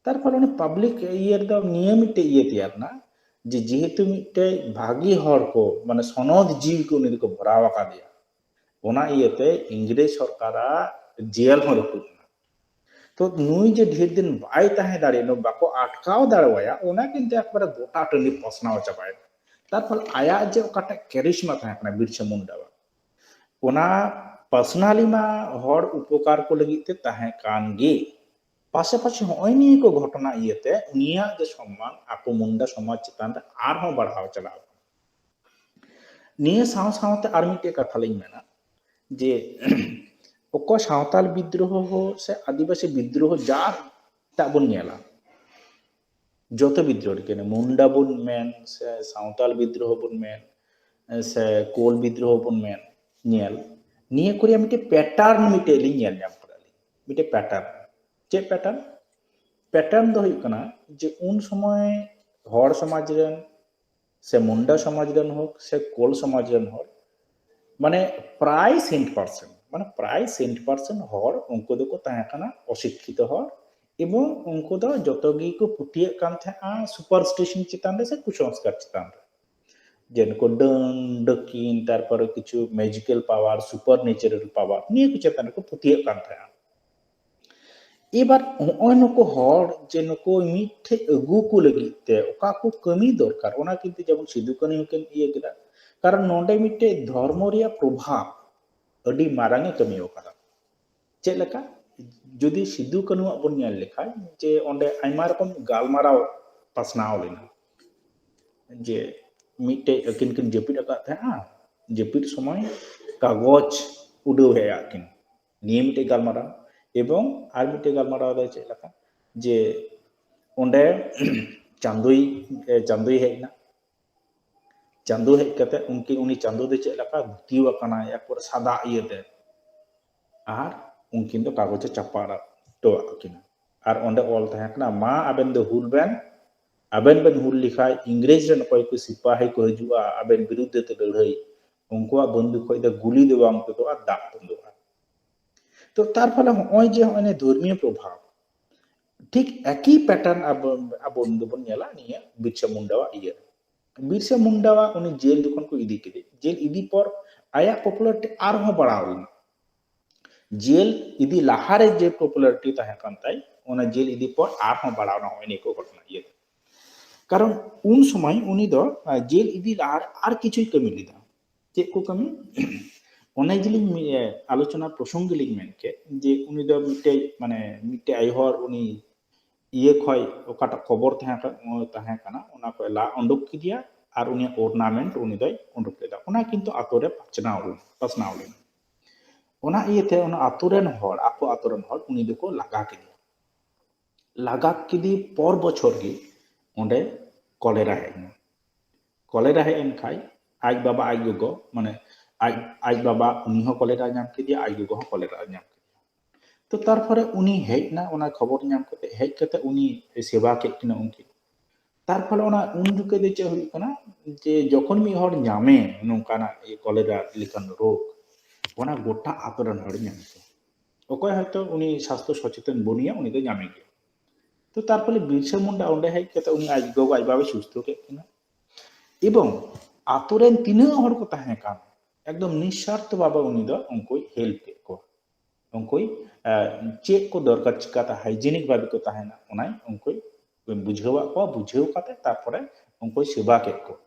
ᱛᱟᱨ ᱯᱷᱚᱞᱮ ᱩᱱᱤ ᱯᱟᱵᱽᱞᱤᱠ ᱤᱭᱟᱹ ᱨᱮᱫᱚ ᱱᱤᱭᱟᱹ ᱢᱤᱫᱴᱮᱡ ᱤᱭᱟᱹ ᱛᱮᱭᱟᱨ ᱮᱱᱟ ᱡᱮ ᱡᱮᱦᱮᱛᱩ ᱢᱤᱫᱴᱮᱡ ᱵᱷᱟᱹᱜᱤ ᱦᱚᱲ ᱠᱚ, ᱢᱟᱱᱮ ᱥᱚᱱᱚᱛ ᱡᱤᱣᱤ ᱠᱚ ᱩᱱᱤ ᱫᱚᱠᱚ ᱵᱷᱚᱨᱟᱣ ᱟᱠᱟᱫᱮᱭᱟ, ᱚᱱᱟ ᱤᱭᱟᱹᱛᱮ ᱤᱝᱨᱮᱡᱽ ᱥᱚᱨᱠᱟᱨᱟᱜ ᱡᱮᱞ ᱦᱚᱸ ᱨᱟᱹᱯᱩᱫ ᱮᱱᱟ᱾ ᱛᱚ ᱱᱩᱭ ᱡᱮ ᱰᱷᱮᱨ ᱫᱤᱱ ᱵᱟᱭ ᱛᱟᱦᱮᱸ ᱫᱟᱲᱮᱭᱟᱜᱼᱟ, ᱵᱟᱠᱚ ᱟᱴᱠᱟᱣ ᱫᱟᱲᱮᱣᱟᱭᱟ, ᱚᱱᱟ ᱠᱤᱱᱛᱩ ᱮᱠᱵᱟᱨᱮ ᱜᱚᱴᱟ ᱴᱟᱺᱰᱤ ᱯᱟᱥᱱᱟᱣ ᱪᱟᱵᱟᱭᱮᱱᱟ᱾ ᱛᱟᱨᱯᱚᱨ ᱟᱭᱟᱜ ᱡᱮ ᱚᱠᱟᱴᱟᱜ ᱠᱮᱨᱤᱥᱢᱟ ᱛᱟᱦᱮᱸ ᱠᱟᱱᱟ ᱵᱤᱨᱥᱟ ᱢᱩᱱᱰᱟᱣᱟᱜ, ᱚᱱᱟ ᱯᱟᱨᱥᱚᱱᱟᱞᱤ ᱢᱟ ᱦᱚᱲ ᱩᱯᱚᱠᱟᱨ ᱠᱚ ᱞᱟᱹᱜᱤᱫ ᱛᱮ ᱛᱟᱦᱮᱸ ᱠᱟᱱ ᱜᱮ, ᱯᱟᱥᱟᱯᱟᱥᱤ ᱦᱚᱸᱜᱼᱚᱭ ᱱᱤᱭᱟᱹ ᱠᱚ ᱜᱷᱚᱴᱚᱱᱟ ᱤᱭᱟᱹᱛᱮ ᱩᱱᱤᱭᱟᱜ ᱡᱮ ᱥᱚᱢᱢᱟᱱ ᱟᱠᱚ ᱢᱩᱱᱰᱟ ᱥᱚᱢᱟᱡᱽ ᱪᱮᱛᱟᱱ ᱨᱮ ᱟᱨᱦᱚᱸ ᱵᱟᱲᱦᱟᱣ ᱪᱟᱞᱟᱣ ᱠᱟᱱᱟ᱾ ᱱᱤᱭᱟᱹ ᱥᱟᱶ ᱥᱟᱶᱛᱮ ᱟᱨ ᱢᱤᱫᱴᱮᱡ ᱠᱟᱛᱷᱟ ᱞᱤᱧ ᱢᱮᱱᱟ ᱡᱮ ᱚᱠᱚᱭ ᱥᱟᱶᱛᱟᱞ ᱵᱤᱫᱽᱨᱳᱦᱚ ᱥᱮ ᱟᱹᱫᱤᱵᱟᱹᱥᱤ ᱵᱤᱫᱽᱨᱳᱦᱚ ᱡᱟᱴᱟᱜ ᱵᱚᱱ ᱧᱮᱞᱟ, ᱡᱚᱛᱚ ᱵᱤᱫᱽᱨᱳᱦᱚ ᱨᱮᱜᱮ ᱢᱩᱱᱰᱟ ᱵᱚᱱ ᱢᱮᱱ ᱥᱮ ᱥᱟᱶᱛᱟᱞ ᱵᱤᱫᱽᱨᱳᱦᱚ ᱵᱚᱱ ᱢᱮᱱ ᱥᱮ ᱠᱳᱞ ᱵᱤᱫᱽᱨᱳᱦᱚ ᱵᱚᱱ ᱢᱮᱱ, ᱧᱮᱞ, ᱱᱤᱭᱟᱹ ᱠᱚᱨᱮᱭᱟᱜ ᱢᱤᱫᱴᱮᱡ ᱯᱮᱴᱟᱨᱱ ᱢᱤᱫᱴᱮᱡ ᱞᱤᱧ ᱧᱮᱞ ᱧᱟᱢ ᱠᱟᱫᱟ ᱞᱤᱧ, ᱢᱤᱫᱴᱮᱡ ᱯᱮᱴᱟᱨᱱ᱾ ᱪᱮᱫ ᱯᱮᱴᱟᱨᱱ? ᱯᱮᱴᱟᱨᱱ ᱫᱚ ᱦᱩᱭᱩᱜ ᱠᱟᱱᱟ ᱡᱮ ᱩᱱ ᱥᱚᱢᱚᱭ ᱦᱚᱲ ᱥᱚᱢᱟᱡᱽ ᱨᱮᱱ ᱥᱮ ᱢᱩᱱᱰᱟ ᱥᱚᱢᱟᱡᱽ ᱨᱮᱱ ᱦᱳᱠ ᱥᱮ ᱠᱳᱞ ᱥᱚᱢᱟᱡᱽ ᱨᱮᱱ ᱦᱚᱲ, ᱢᱟᱱᱮ ᱯᱨᱟᱭ ᱥᱮᱱᱴ ᱯᱟᱨᱥᱮᱱᱴ, ᱢᱟᱱᱮ ᱯᱨᱟᱭ ᱥᱮᱱᱴ ᱯᱟᱨᱥᱮᱱᱴ ᱦᱚᱲ ᱩᱱᱠᱩ ᱫᱚᱠᱚ ᱛᱟᱦᱮᱸ ᱠᱟᱱᱟ ᱚᱥᱤᱠᱠᱷᱤᱛᱚ ᱦᱚᱲ, ᱮᱵᱚᱝ ᱩᱱᱠᱩ ᱫᱚ ᱡᱚᱛᱚ ᱜᱮᱠᱚ ᱯᱟᱹᱛᱭᱟᱹᱜ ᱠᱟᱱ ᱛᱟᱦᱮᱸᱜᱼᱟ ᱥᱩᱯᱟᱨᱥᱴᱤᱥᱚᱱ ᱪᱮᱛᱟᱱ ᱨᱮ ᱥᱮ ᱠᱩᱥᱚᱝᱥᱠᱟᱨ ᱪᱮᱛᱟᱱ ᱨᱮ, ᱡᱮ ᱱᱩᱠᱩ ᱰᱟᱹᱱ ᱰᱟᱹᱠᱤᱱ, ᱛᱟᱨᱯᱚᱨᱮ ᱠᱤᱪᱷᱩ magical power, super natural power, ᱱᱤᱭᱟᱹ ᱠᱚ ᱪᱮᱛᱟᱱ ᱨᱮᱠᱚ ᱯᱟᱹᱛᱭᱟᱹᱜ ᱠᱟᱱ ᱛᱟᱦᱮᱸᱜᱼᱟ᱾ ᱮᱵᱟᱨ ᱦᱚᱸᱜᱼᱚᱭ ᱱᱩᱠᱩ ᱦᱚᱲ ᱡᱮ ᱱᱩᱠᱩ ᱢᱤᱫᱴᱷᱮᱡ ᱟᱹᱜᱩ ᱠᱚ ᱞᱟᱹᱜᱤᱫ ᱛᱮ ᱚᱠᱟ ᱠᱚ ᱠᱟᱹᱢᱤ ᱫᱚᱨᱠᱟᱨ, ᱚᱱᱟ ᱠᱤᱱᱛᱩ ᱡᱮᱢᱚᱱ ᱥᱤᱫᱩ ᱠᱟᱹᱱᱦᱩ ᱦᱚᱸᱠᱤᱱ ᱤᱭᱟᱹ ᱠᱮᱫᱟ, ᱠᱟᱨᱚᱱ ᱱᱚᱰᱮ ᱢᱤᱫᱴᱮᱡ ᱫᱷᱚᱨᱢᱚ ᱨᱮᱭᱟᱜ ᱯᱨᱚᱵᱷᱟᱵᱽ ᱟᱹᱰᱤ ᱢᱟᱨᱟᱝ ᱮ ᱠᱟᱹᱢᱤ ᱟᱠᱟᱫᱟ᱾ ᱪᱮᱫ ᱞᱮᱠᱟ? ᱡᱩᱫᱤ ᱥᱤᱫᱩ ᱠᱟᱹᱱᱦᱩᱣᱟᱜ ᱵᱚᱱ ᱧᱮᱞ ᱞᱮᱠᱷᱟᱱ ᱡᱮ ᱚᱸᱰᱮ ᱟᱭᱢᱟ ᱨᱚᱠᱚᱢ ᱜᱟᱞᱢᱟᱨᱟᱣ ᱯᱟᱥᱱᱟᱣ ᱞᱮᱱᱟ, ᱡᱮ ᱢᱤᱫᱴᱮᱡ ᱟᱹᱠᱤᱱ ᱠᱤᱱ ᱡᱟᱹᱯᱤᱫ ᱟᱠᱟᱫ ᱛᱟᱦᱮᱸᱜᱼᱟ, ᱡᱟᱹᱯᱤᱫ ᱥᱚᱢᱚᱭ ᱠᱟᱜᱚᱡᱽ ᱩᱰᱟᱹᱣ ᱦᱮᱡ ᱟᱫ ᱠᱤᱱ᱾ ᱱᱤᱭᱟᱹ ᱢᱤᱫᱴᱮᱡ ᱜᱟᱞᱢᱟᱨᱟᱣ᱾ ᱮᱵᱚᱝ ᱟᱨ ᱢᱤᱫᱴᱮᱡ ᱜᱟᱞᱢᱟᱨᱟᱣ ᱫᱚ ᱪᱮᱫ ᱞᱮᱠᱟ, ᱡᱮ ᱚᱸᱰᱮ ᱪᱟᱸᱫᱳᱭ, ᱮ, ᱪᱟᱸᱫᱳᱭ ᱦᱮᱡ ᱮᱱᱟ᱾ ᱪᱟᱸᱫᱳ ᱦᱮᱡ ᱠᱟᱛᱮ ᱩᱱᱠᱤᱱ, ᱩᱱᱤ ᱪᱟᱸᱫᱳ ᱫᱚ ᱪᱮᱫ ᱞᱮᱠᱟ ᱫᱷᱩᱛᱤ ᱟᱠᱟᱱᱟᱭ, ᱮᱨᱯᱚᱨ ᱥᱟᱫᱟ ᱤᱭᱟᱹᱛᱮ, ᱟᱨ ᱩᱱᱠᱤᱱ ᱫᱚ ᱠᱟᱜᱚᱡᱽ ᱮ ᱪᱟᱯᱟᱫ ᱦᱚᱴᱚ ᱟᱫ ᱠᱤᱱᱟ᱾ ᱟᱨ ᱚᱸᱰᱮ ᱚᱞ ᱛᱟᱦᱮᱸ ᱠᱟᱱᱟ, "ᱢᱟ ᱟᱵᱮᱱ ᱫᱚ ᱦᱩᱞ ᱵᱮᱱ, ᱟᱵᱮᱱ ᱵᱮᱱ ᱦᱩᱞ ᱞᱮᱠᱷᱟᱡ ᱤᱝᱨᱮᱡᱽ ᱨᱮᱱ ᱚᱠᱚᱭ ᱠᱚ ᱥᱤᱯᱟᱦᱤ ᱠᱚ ᱦᱤᱡᱩᱜᱼᱟ ᱟᱵᱮᱱ ᱵᱤᱨᱩᱫᱽ ᱛᱮ ᱞᱟᱹᱲᱦᱟᱹᱭ, ᱩᱱᱠᱩᱣᱟᱜ ᱵᱟᱱᱫᱩᱠ ᱠᱷᱚᱡ ᱫᱚ ᱜᱩᱞᱤ ᱫᱚ ᱵᱟᱝ ᱛᱩᱫᱩᱜᱼᱟ, ᱫᱟᱜ ᱛᱩᱫᱩᱜᱼᱟ᱾" ᱛᱚ ᱛᱟᱨ ᱯᱷᱚᱞᱮ ᱦᱚᱸᱜᱼᱚᱭ ᱡᱮ ᱦᱚᱸᱜᱼᱚᱭ ᱱᱤᱭᱟᱹ ᱫᱷᱚᱨᱢᱤᱭᱚ ᱯᱨᱚᱵᱷᱟᱵᱽ, ᱴᱷᱤᱠ ᱮᱠᱤ pattern ᱟᱵᱚ, ᱟᱵᱚ ᱫᱚᱵᱚᱱ ᱧᱮᱞᱟ ᱱᱤᱭᱟᱹ ᱵᱤᱨᱥᱟ ᱢᱩᱱᱰᱟᱣᱟᱜ ᱤᱭᱟᱹ ᱨᱮ᱾ ᱵᱤᱨᱥᱟ ᱢᱩᱱᱰᱟᱣᱟᱜ ᱩᱱᱤ ᱡᱮᱞ ᱡᱚᱠᱷᱚᱱ ᱠᱚ ᱤᱫᱤ ᱠᱮᱫᱮ, ᱡᱮᱞ ᱤᱫᱤ ᱯᱚᱨ ᱟᱭᱟᱜ popularity ᱟᱨᱦᱚᱸ ᱵᱟᱲᱟᱣ ᱞᱮᱱᱟ᱾ ᱡᱮᱞ ᱤᱫᱤ ᱞᱟᱦᱟᱨᱮ ᱡᱮ popularity ᱛᱟᱦᱮᱸ ᱠᱟᱱ ᱛᱟᱭ, ᱚᱱᱟ ᱡᱮᱞ ᱤᱫᱤ ᱯᱚᱨ ᱟᱨᱦᱚᱸ ᱵᱟᱲᱟᱣ ᱮᱱᱟ ᱱᱚᱜᱼᱚᱭ ᱱᱤᱭᱟᱹ ᱠᱚ ᱜᱷᱚᱴᱚᱱᱟ ᱤᱭᱟᱹ᱾ ᱠᱟᱨᱚᱱ ᱩᱱ ᱥᱚᱢᱚᱭ ᱩᱱᱤ ᱫᱚ, ᱟᱸ, ᱡᱮᱞ ᱤᱫᱤ ᱞᱟᱦᱟᱨᱮ ᱟᱨ ᱠᱤᱪᱷᱩᱭ ᱠᱟᱹᱢᱤ ᱞᱮᱫᱟ᱾ ᱪᱮᱫ ᱠᱚ ᱠᱟᱹᱢᱤ? ᱚᱱᱮ ᱡᱮᱞᱤᱧ ᱢᱮ-, ᱟᱞᱳᱪᱚᱱᱟ ᱯᱨᱚᱥᱚᱝᱜᱽ ᱞᱤᱧ ᱢᱮᱱ ᱠᱮᱫ, ᱡᱮ ᱩᱱᱤ ᱫᱚ ᱢᱤᱫᱴᱮᱡ, ᱢᱟᱱᱮ, ᱢᱤᱫᱴᱮᱡ ᱟᱭᱳ ᱦᱚᱲ ᱩᱱᱤ ᱤᱭᱟᱹ ᱠᱷᱚᱡ ᱚᱠᱟᱴᱟᱜ ᱠᱷᱚᱵᱚᱨ ᱛᱟᱦᱮᱸ ᱠᱟ-, ᱛᱟᱦᱮᱸ ᱠᱟᱱᱟ, ᱚᱱᱟ ᱠᱚᱭ ᱞᱟ ᱩᱰᱩᱠ ᱠᱮᱫᱮᱭᱟ ᱟᱨ ᱩᱱᱤᱭᱟᱜ ornament ᱩᱱᱤ ᱫᱚᱭ ᱩᱰᱩᱠ ᱞᱮᱫᱟ᱾ ᱚᱱᱟ ᱠᱤᱱᱛᱩ ᱟᱛᱳ ᱨᱮ ᱯᱟᱥᱱᱟᱣ ᱞᱮᱱᱟ, ᱯᱟᱥᱱᱟᱣ ᱞᱮᱱᱟ᱾ ᱚᱱᱟ ᱤᱭᱟᱹᱛᱮ ᱚᱱᱟ ᱟᱛᱳ ᱨᱮᱱ ᱦᱚᱲ, ᱟᱠᱚ ᱟᱛᱳ ᱨᱮᱱ ᱦᱚᱲ ᱩᱱᱤ ᱫᱚᱠᱚ ᱞᱟᱜᱟ ᱠᱮᱫᱮᱭᱟ᱾ ᱞᱟᱜᱟ ᱠᱮᱫᱮ ᱯᱚᱨ ᱵᱚᱪᱷᱚᱨ ᱜᱮ ᱚᱸᱰᱮ ᱠᱚᱞᱮᱨᱟ ᱦᱮᱡ ᱮᱱᱟ᱾ ᱠᱚᱞᱮᱨᱟ ᱦᱮᱡ ᱮᱱ ᱠᱷᱟᱡ ᱟᱡ ᱵᱟᱵᱟ, ᱟᱡ ᱜᱚᱜᱚ, ᱢᱟᱱᱮ ᱟᱡ, ᱟᱡ ᱵᱟᱵᱟ ᱩᱱᱤ ᱦᱚᱸ ᱠᱚᱞᱮᱨᱟ ᱧᱟᱢ ᱠᱮᱫᱮᱭᱟ, ᱟᱡ ᱜᱚᱜᱚ ᱦᱚᱸ ᱠᱚᱞᱮᱨᱟ ᱧᱟᱢ ᱠᱮᱫᱮᱭᱟ᱾ ᱛᱚ ᱛᱟᱨᱯᱚᱨᱮ ᱩᱱᱤ ᱦᱮᱡ ᱮᱱᱟ, ᱚᱱᱟ ᱠᱷᱚᱵᱚᱨ ᱧᱟᱢ ᱠᱟᱛᱮ, ᱦᱮᱡ ᱠᱟᱛᱮ ᱩᱱᱤ ᱥᱮᱵᱟ ᱠᱮᱫ ᱠᱤᱱᱟ ᱩᱱᱠᱤᱱ᱾ ᱛᱟᱨᱯᱚᱨᱮ ᱚᱱᱟ ᱩᱱ ᱡᱚᱠᱷᱮᱡ ᱫᱚ ᱪᱮᱫ ᱦᱩᱭᱩᱜ ᱠᱟᱱᱟ, ᱡᱮ ᱡᱚᱠᱷᱚᱱ ᱢᱤᱫ ᱦᱚᱲ ᱧᱟᱢᱮ ᱱᱚᱝᱠᱟᱱᱟᱜ ᱤᱭᱟᱹ ᱠᱚᱞᱮᱨᱟ ᱞᱮᱠᱟᱱ ᱨᱳᱜᱽ, ᱚᱱᱟ ᱜᱚᱴᱟ ᱟᱛᱳ ᱨᱮᱱ ᱦᱚᱲ ᱧᱟᱢ ᱠᱚᱣᱟ᱾ ᱚᱠᱚᱭ ᱦᱚᱭᱛᱳ ᱩᱱᱤ ᱥᱟᱥᱛᱷᱚ ᱥᱚᱪᱮᱛᱚᱱ ᱵᱟᱹᱱᱩᱭᱟ, ᱩᱱᱤ ᱫᱚ ᱧᱟᱢᱮ ᱜᱮᱭᱟ᱾ ᱛᱚ ᱛᱟᱨᱯᱚᱨᱮ ᱵᱤᱨᱥᱟ ᱢᱩᱱᱰᱟ ᱚᱸᱰᱮ ᱦᱮᱡ ᱠᱟᱛᱮ ᱩᱱᱤ ᱟᱡ ᱜᱚᱜᱚ ᱟᱡ ᱵᱟᱵᱟᱭ ᱥᱩᱥᱛᱷᱚ ᱠᱮᱫ ᱠᱤᱱᱟ᱾ ᱮᱵᱚᱝ ᱟᱛᱳ ᱨᱮᱱ ᱛᱤᱱᱟᱹᱜ ᱦᱚᱲ ᱠᱚ ᱛᱟᱦᱮᱸ ᱠᱟᱱ, ᱮᱠᱫᱚᱢ ᱱᱤᱥᱥᱟᱨᱛᱷᱚ ᱵᱷᱟᱵᱮ ᱩᱱᱤ ᱫᱚ ᱩᱱᱠᱩᱭ help ᱠᱮᱫ ᱠᱚᱣᱟ᱾ ᱩᱱᱠᱩᱭ, ᱮ, ᱪᱮᱫ ᱠᱚ ᱫᱚᱨᱠᱟᱨ, ᱪᱤᱠᱟᱛᱮ hygienic ᱵᱷᱟᱵᱮ ᱠᱚ ᱛᱟᱦᱮᱱᱟ, ᱚᱱᱟᱭ ᱩᱱᱠᱩᱭ ᱵᱩᱡᱷᱟᱹᱣᱟᱫ ᱠᱚᱣᱟ, ᱵᱩᱡᱷᱟᱹᱣ ᱠᱟᱛᱮ ᱛᱟᱨᱯᱚᱨᱮ ᱩᱱᱠᱩᱭ ᱥᱮᱵᱟ ᱠᱮᱫ ᱠᱚᱣᱟ᱾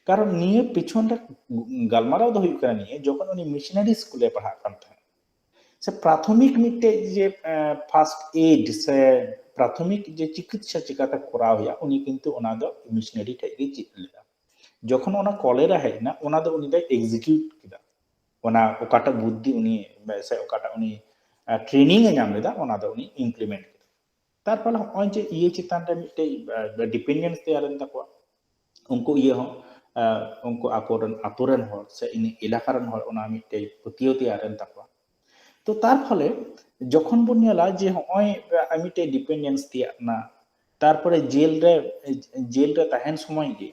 ᱠᱟᱨᱚᱱ ᱱᱤᱭᱟᱹ ᱯᱤᱪᱷᱚᱱ ᱨᱮ ᱜᱟᱞᱢᱟᱨᱟᱣ ᱫᱚ ᱦᱩᱭᱩᱜ ᱠᱟᱱᱟ ᱱᱤᱭᱟᱹ, ᱡᱚᱠᱷᱚᱱ ᱩᱱᱤ ᱢᱤᱥᱚᱱᱟᱨᱤ ᱥᱠᱩᱞᱮ ᱯᱟᱲᱦᱟᱜ ᱠᱟᱱ ᱛᱟᱦᱮᱸᱫ, ᱥᱮ ᱯᱨᱟᱛᱷᱚᱢᱤᱠ ᱢᱤᱫᱴᱮᱡ ᱡᱮ, ᱮ, first aid ᱥᱮ ᱯᱨᱟᱛᱷᱚᱢᱤᱠ ᱡᱮ ᱪᱤᱠᱤᱛᱥᱟ ᱪᱤᱠᱟᱛᱮ ᱠᱚᱨᱟᱣ ᱦᱩᱭᱩᱜᱼᱟ, ᱩᱱᱤ ᱠᱤᱱᱛᱩ ᱚᱱᱟ ᱫᱚ ᱢᱤᱥᱚᱱᱟᱨᱤ ᱴᱷᱮᱡ ᱜᱮ ᱪᱮᱫ ᱞᱮᱫᱟ᱾ ᱡᱚᱠᱷᱚᱱ ᱚᱱᱟ ᱠᱚᱞᱮᱨᱟ ᱦᱮᱡ ᱮᱱᱟ, ᱚᱱᱟ ᱫᱚ ᱩᱱᱤ ᱫᱚᱭ ᱮᱠᱡᱤᱠᱤᱭᱩᱴ ᱠᱮᱫᱟ, ᱚᱱᱟ ᱚᱠᱟᱴᱟᱜ ᱵᱩᱫᱽᱫᱷᱤ ᱩᱱᱤ ᱥᱮ ᱚᱠᱟᱴᱟᱜ ᱩᱱᱤ ᱴᱨᱮᱱᱤᱝ ᱮ ᱧᱟᱢ ᱞᱮᱫᱟ, ᱚᱱᱟ ᱫᱚ ᱩᱱᱤ ᱤᱢᱯᱞᱤᱢᱮᱱᱴ ᱠᱮᱫᱟ᱾ ᱛᱟᱨᱯᱚᱨᱮ ᱱᱚᱜᱼᱚᱭ ᱡᱮ ᱤᱭᱟᱹ ᱪᱮᱛᱟᱱ ᱨᱮ ᱢᱤᱫᱴᱮᱡ ᱰᱤᱯᱮᱱᱰᱮᱱᱥ ᱛᱮᱭᱟᱨᱮᱱ ᱛᱟᱠᱚᱣᱟ, ᱩᱱᱠᱩ ᱤᱭᱟᱹ ᱦᱚᱸ ᱩᱱᱠᱩ ᱟᱠᱚᱨᱮᱱ ᱟᱛᱳ ᱨᱮᱱ ᱦᱚᱲ ᱥᱮ ᱤᱱᱟᱹ ᱮᱞᱟᱠᱟ ᱨᱮᱱ ᱦᱚᱲ ᱚᱱᱟ ᱢᱤᱫᱴᱮᱡ ᱯᱟᱹᱛᱭᱟᱹᱣ ᱛᱮᱭᱟᱨᱮᱱ ᱛᱟᱠᱚᱣᱟ᱾ ᱛᱚ ᱛᱟᱨ ᱯᱷᱚᱞᱮ ᱡᱚᱠᱷᱚᱱ ᱵᱚᱱ ᱧᱮᱞᱟ ᱡᱮ ᱦᱚᱸᱜᱼᱚᱭ ᱢᱤᱫᱴᱮᱡ ᱰᱤᱯᱮᱱᱰᱮᱱᱥ ᱛᱮᱭᱟᱜ ᱠᱟᱱᱟ, ᱛᱟᱨᱯᱚᱨᱮ ᱡᱮᱞ ᱨᱮ, ᱡᱮᱞ ᱨᱮ ᱛᱟᱦᱮᱱ ᱥᱚᱢᱚᱭ ᱜᱮ,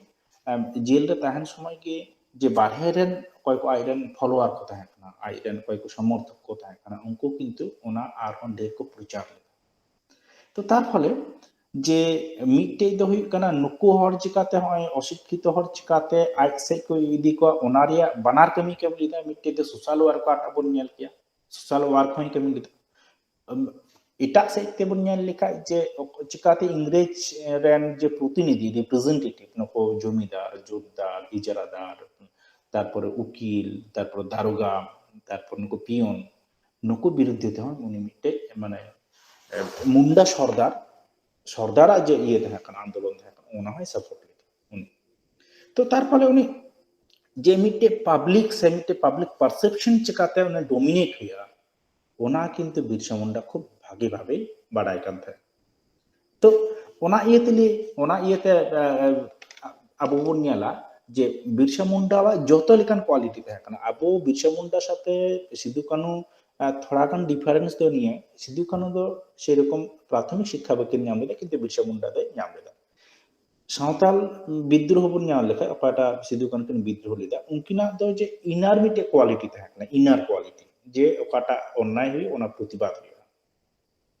ᱡᱮᱞ ᱨᱮ ᱛᱟᱦᱮᱱ ᱥᱚᱢᱚᱭ ᱜᱮ ᱡᱮ ᱵᱟᱨᱦᱮ ᱨᱮᱱ ᱚᱠᱚᱭ ᱠᱚ ᱟᱡᱨᱮᱱ ᱯᱷᱚᱞᱳᱣᱟᱨ ᱠᱚ ᱛᱟᱦᱮᱸ ᱠᱟᱱᱟ, ᱟᱡᱨᱮᱱ ᱚᱠᱚᱭ ᱠᱚ ᱥᱚᱢᱚᱨᱛᱷᱚᱠ ᱠᱚ ᱛᱟᱦᱮᱸ ᱠᱟᱱᱟ, ᱩᱱᱠᱩ ᱠᱤᱱᱛᱩ ᱚᱱᱟ ᱟᱨᱦᱚᱸ ᱰᱷᱮᱨ ᱠᱚ ᱯᱨᱚᱪᱟᱨ ᱞᱮᱫᱟ᱾ ᱛᱚ ᱛᱟᱨ ᱯᱷᱚᱞᱮ ᱡᱮ ᱢᱤᱫᱴᱮᱡ ᱫᱚ ᱦᱩᱭᱩᱜ ᱠᱟᱱᱟ ᱱᱩᱠᱩ ᱦᱚᱲ ᱪᱤᱠᱟᱛᱮ ᱦᱚᱸᱜᱼᱚᱭ ᱚᱥᱤᱠᱠᱷᱤᱛᱚ ᱦᱚᱲ ᱪᱤᱠᱟᱛᱮ ᱟᱡ ᱥᱮᱫ ᱠᱚ ᱤᱫᱤ ᱠᱚᱣᱟ, ᱚᱱᱟ ᱨᱮᱭᱟᱜ ᱵᱟᱱᱟᱨ ᱠᱟᱹᱢᱤ ᱠᱟᱹᱢᱤ ᱞᱮᱫᱟ᱾ ᱢᱤᱫᱴᱮᱡ ᱫᱚ ᱥᱳᱥᱟᱞ ᱳᱣᱟᱨᱠ ᱚᱠᱟᱴᱟᱜ ᱵᱚᱱ ᱧᱮᱞ ᱠᱮᱭᱟ, ᱥᱳᱥᱟᱞ ᱳᱣᱟᱨᱠ ᱦᱚᱸᱭ ᱠᱟᱹᱢᱤ ᱞᱮᱫᱟ᱾ ᱮᱴᱟᱜ ᱥᱮᱫ ᱛᱮᱵᱚᱱ ᱧᱮᱞ ᱞᱮᱠᱷᱟᱡ ᱡᱮ ᱪᱤᱠᱟᱛᱮ ᱤᱝᱨᱮᱡᱽ ᱨᱮᱱ ᱡᱮ ᱯᱨᱚᱛᱤᱱᱤᱫᱷᱤ, ᱨᱤᱯᱨᱮᱡᱮᱱᱴᱮᱴᱤᱵᱷ, ᱱᱩᱠᱩ ᱡᱚᱢᱤᱫᱟᱨ, ᱡᱳᱛᱫᱟᱨ, ᱤᱡᱟᱨᱟᱫᱟᱨ, ᱛᱟᱨᱯᱚᱨᱮ ᱩᱠᱤᱞ, ᱛᱟᱨᱯᱚᱨᱮ ᱫᱟᱨᱳᱜᱟ, ᱛᱟᱨᱯᱚᱨ ᱱᱩᱠᱩ ᱯᱤᱭᱚᱱ, ᱱᱩᱠᱩ ᱵᱤᱨᱩᱫᱽᱫᱷᱮ ᱛᱮᱦᱚᱸ ᱩᱱᱤ ᱢᱤᱫᱴᱮᱡ ᱢᱟᱱᱮ ᱢᱩᱱᱰᱟ ᱥᱚᱨᱫᱟᱨ, ᱥᱚᱨᱫᱟᱨᱟᱜ ᱡᱮ ᱤᱭᱟᱹ ᱛᱟᱦᱮᱸ ᱠᱟᱱᱟ, ᱟᱱᱫᱳᱞᱚᱱ ᱛᱟᱦᱮᱸ ᱠᱟᱱᱟ, ᱚᱱᱟ ᱦᱚᱸᱭ ᱥᱟᱯᱳᱨᱴ ᱞᱮᱫᱟ ᱩᱱᱤ᱾ ᱛᱚ ᱛᱟᱨ ᱯᱷᱚᱞᱮ ᱩᱱᱤ ᱡᱮ ᱢᱤᱫᱴᱮᱡ ᱯᱟᱵᱽᱞᱤᱠ ᱥᱮ ᱢᱤᱫᱴᱮᱡ ᱯᱟᱵᱽᱞᱤᱠ ᱯᱟᱨᱥᱮᱯᱥᱚᱱ ᱪᱤᱠᱟᱛᱮ ᱚᱱᱟ ᱰᱳᱢᱤᱱᱮᱴ ᱦᱩᱭᱩᱜᱼᱟ, ᱚᱱᱟ ᱠᱤᱱᱛᱩ ᱵᱤᱨᱥᱟ ᱢᱩᱱᱰᱟ ᱠᱷᱩᱵ ᱵᱷᱟᱜᱮ ᱵᱷᱟᱵᱮ ᱵᱟᱰᱟᱭ ᱠᱟᱱ ᱛᱟᱦᱮᱸᱫ᱾ ᱛᱚ ᱚᱱᱟ ᱤᱭᱟᱹ ᱛᱮᱞᱮ, ᱚᱱᱟ ᱤᱭᱟᱹᱛᱮ ᱟᱵᱚ ᱵᱚᱱ ᱧᱮᱞᱟ ᱡᱮ ᱵᱤᱨᱥᱟ ᱢᱩᱱᱰᱟᱣᱟᱜ ᱡᱚᱛᱚ ᱞᱮᱠᱟᱱ ᱠᱳᱣᱟᱞᱤᱴᱤ ᱛᱟᱦᱮᱸ ᱠᱟᱱᱟ᱾ ᱟᱵᱚ ᱵᱤᱨᱥᱟ ᱢᱩᱱᱰᱟ ᱥᱟᱛᱮ ᱥᱤᱫᱩ ᱠᱟᱹᱱᱦᱩ ᱛᱷᱚᱲᱟ ᱜᱟᱱ ᱰᱤᱯᱷᱟᱨᱮᱱᱥ ᱫᱚ ᱱᱤᱭᱟᱹ, ᱥᱤᱫᱩ ᱠᱟᱹᱱᱦᱩ ᱫᱚ ᱥᱮᱨᱚᱠᱚᱢ ᱯᱨᱟᱛᱷᱚᱢᱤᱠ ᱥᱤᱠᱠᱷᱟ ᱵᱟᱹᱠᱤᱱ ᱧᱟᱢ ᱞᱮᱫᱟ, ᱠᱤᱱᱛᱩ ᱵᱤᱨᱥᱟ ᱢᱩᱱᱰᱟ ᱫᱚᱭ ᱧᱟᱢ ᱞᱮᱫᱟ᱾ ᱥᱟᱶᱛᱟᱞ ᱵᱤᱫᱽᱫᱨᱳᱦᱚ ᱵᱚᱱ ᱧᱮᱞ ᱞᱮᱠᱷᱟᱡ, ᱚᱠᱟᱴᱟᱜ ᱥᱤᱫᱩ ᱠᱟᱹᱱᱦᱩ ᱠᱤᱱ ᱵᱤᱫᱽᱫᱨᱳᱦᱚ ᱞᱮᱫᱟ, ᱩᱱᱠᱤᱱᱟᱜ ᱫᱚ ᱡᱮ ᱤᱱᱟᱨ ᱢᱤᱫᱴᱮᱡ ᱠᱳᱣᱟᱞᱤᱴᱤ ᱛᱟᱦᱮᱸ ᱠᱟᱱᱟ, ᱤᱱᱟᱨ ᱠᱳᱣᱟᱞᱤᱴᱤ, ᱡᱮ ᱚᱠᱟᱴᱟᱜ ᱚᱱᱱᱟᱭ ᱦᱩᱭᱩᱜ, ᱚᱱᱟ ᱯᱨᱚᱛᱤᱵᱟᱫ ᱦᱩᱭᱩᱜᱼᱟ᱾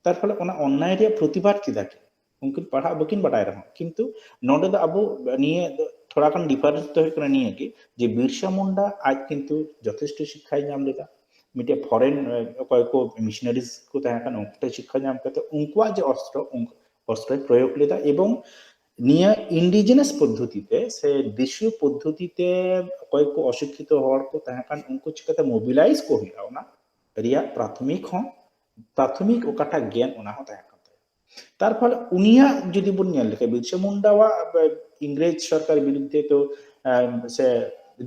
ᱛᱟᱨ ᱯᱷᱚᱞᱮ ᱚᱱᱟ ᱚᱱᱱᱟᱭ ᱨᱮᱭᱟᱜ ᱯᱨᱚᱛᱤᱵᱟᱫ ᱠᱮᱫᱟ ᱠᱤᱱ᱾ ᱩᱱᱠᱤᱱ ᱯᱟᱲᱦᱟᱜ ᱵᱟᱹᱠᱤᱱ ᱵᱟᱰᱟᱭ ᱨᱮᱦᱚᱸ, ᱠᱤᱱᱛᱩ ᱱᱚᱰᱮ ᱫᱚ ᱟᱵᱚ ᱱᱤᱭᱟᱹ ᱫᱚ ᱛᱷᱚᱲᱟ ᱜᱟᱱ ᱰᱤᱯᱷᱟᱨᱮᱱᱥ ᱫᱚ ᱦᱩᱭᱩᱜ ᱠᱟᱱᱟ ᱱᱤᱭᱟᱹ ᱜᱮ, ᱡᱮ ᱵᱤᱨᱥᱟ ᱢᱩᱱᱰᱟ ᱟᱡ ᱠᱤᱱᱛᱩ ᱡᱚᱛᱷᱮᱥᱴᱚ ᱥᱤᱠᱠᱷᱟᱭ ᱧᱟᱢ ᱞᱮᱫᱟ᱾ ᱢᱤᱫᱴᱮᱡ ᱯᱷᱚᱨᱮᱱ ᱚᱠᱚᱭ ᱠᱚ ᱢᱤᱥᱚᱱᱟᱨᱤᱡᱽ ᱠᱚ ᱛᱟᱦᱮᱸ ᱠᱟᱱᱟ, ᱩᱱᱠᱩ ᱴᱷᱮᱱ ᱥᱤᱠᱠᱷᱟ ᱧᱟᱢ ᱠᱟᱛᱮ ᱩᱱᱠᱩᱣᱟᱜ ᱡᱮ ᱚᱥᱛᱨᱚ, ᱩᱱᱠᱩ ᱚᱥᱛᱨᱚᱭ ᱯᱨᱚᱭᱳᱜᱽ ᱞᱮᱫᱟ᱾ ᱮᱵᱚᱝ ᱱᱤᱭᱟᱹ ᱤᱱᱰᱤᱡᱤᱱᱟᱥ ᱯᱚᱫᱽᱫᱷᱚᱛᱤ ᱛᱮ ᱥᱮ ᱫᱮᱥᱤᱭᱚ ᱯᱚᱫᱽᱫᱷᱚᱛᱤ ᱛᱮ ᱚᱠᱚᱭ ᱠᱚ ᱚᱥᱤᱠᱠᱷᱤᱛᱚ ᱦᱚᱲ ᱠᱚ ᱛᱟᱦᱮᱸ ᱠᱟᱱ, ᱩᱱᱠᱩ ᱪᱤᱠᱟᱹᱛᱮ ᱢᱳᱵᱤᱞᱟᱭᱤᱡᱽ ᱠᱚ ᱦᱩᱭᱩᱜᱼᱟ, ᱚᱱᱟ ᱨᱮᱭᱟᱜ ᱯᱨᱟᱛᱷᱚᱢᱤᱠ ᱦᱚᱸ, ᱯᱨᱟᱛᱷᱚᱢᱤᱠ ᱚᱠᱟᱴᱟᱜ ᱜᱮᱭᱟᱱ, ᱚᱱᱟ ᱦᱚᱸ ᱛᱟᱦᱮᱸ ᱠᱟᱱ ᱛᱟᱭᱟ᱾ ᱛᱟᱨ ᱯᱷᱚᱞᱮ ᱩᱱᱤᱭᱟᱜ ᱡᱩᱫᱤ ᱵᱚᱱ ᱧᱮᱞ ᱞᱮᱠᱷᱟᱱ, ᱵᱤᱨᱥᱟ ᱢᱩᱱᱰᱟᱣᱟᱜ ᱤᱝᱨᱮᱡᱽ ᱥᱚᱨᱠᱟᱨ ᱵᱤᱨᱩᱫᱽᱫᱷᱮ ᱛᱚ ᱥᱮ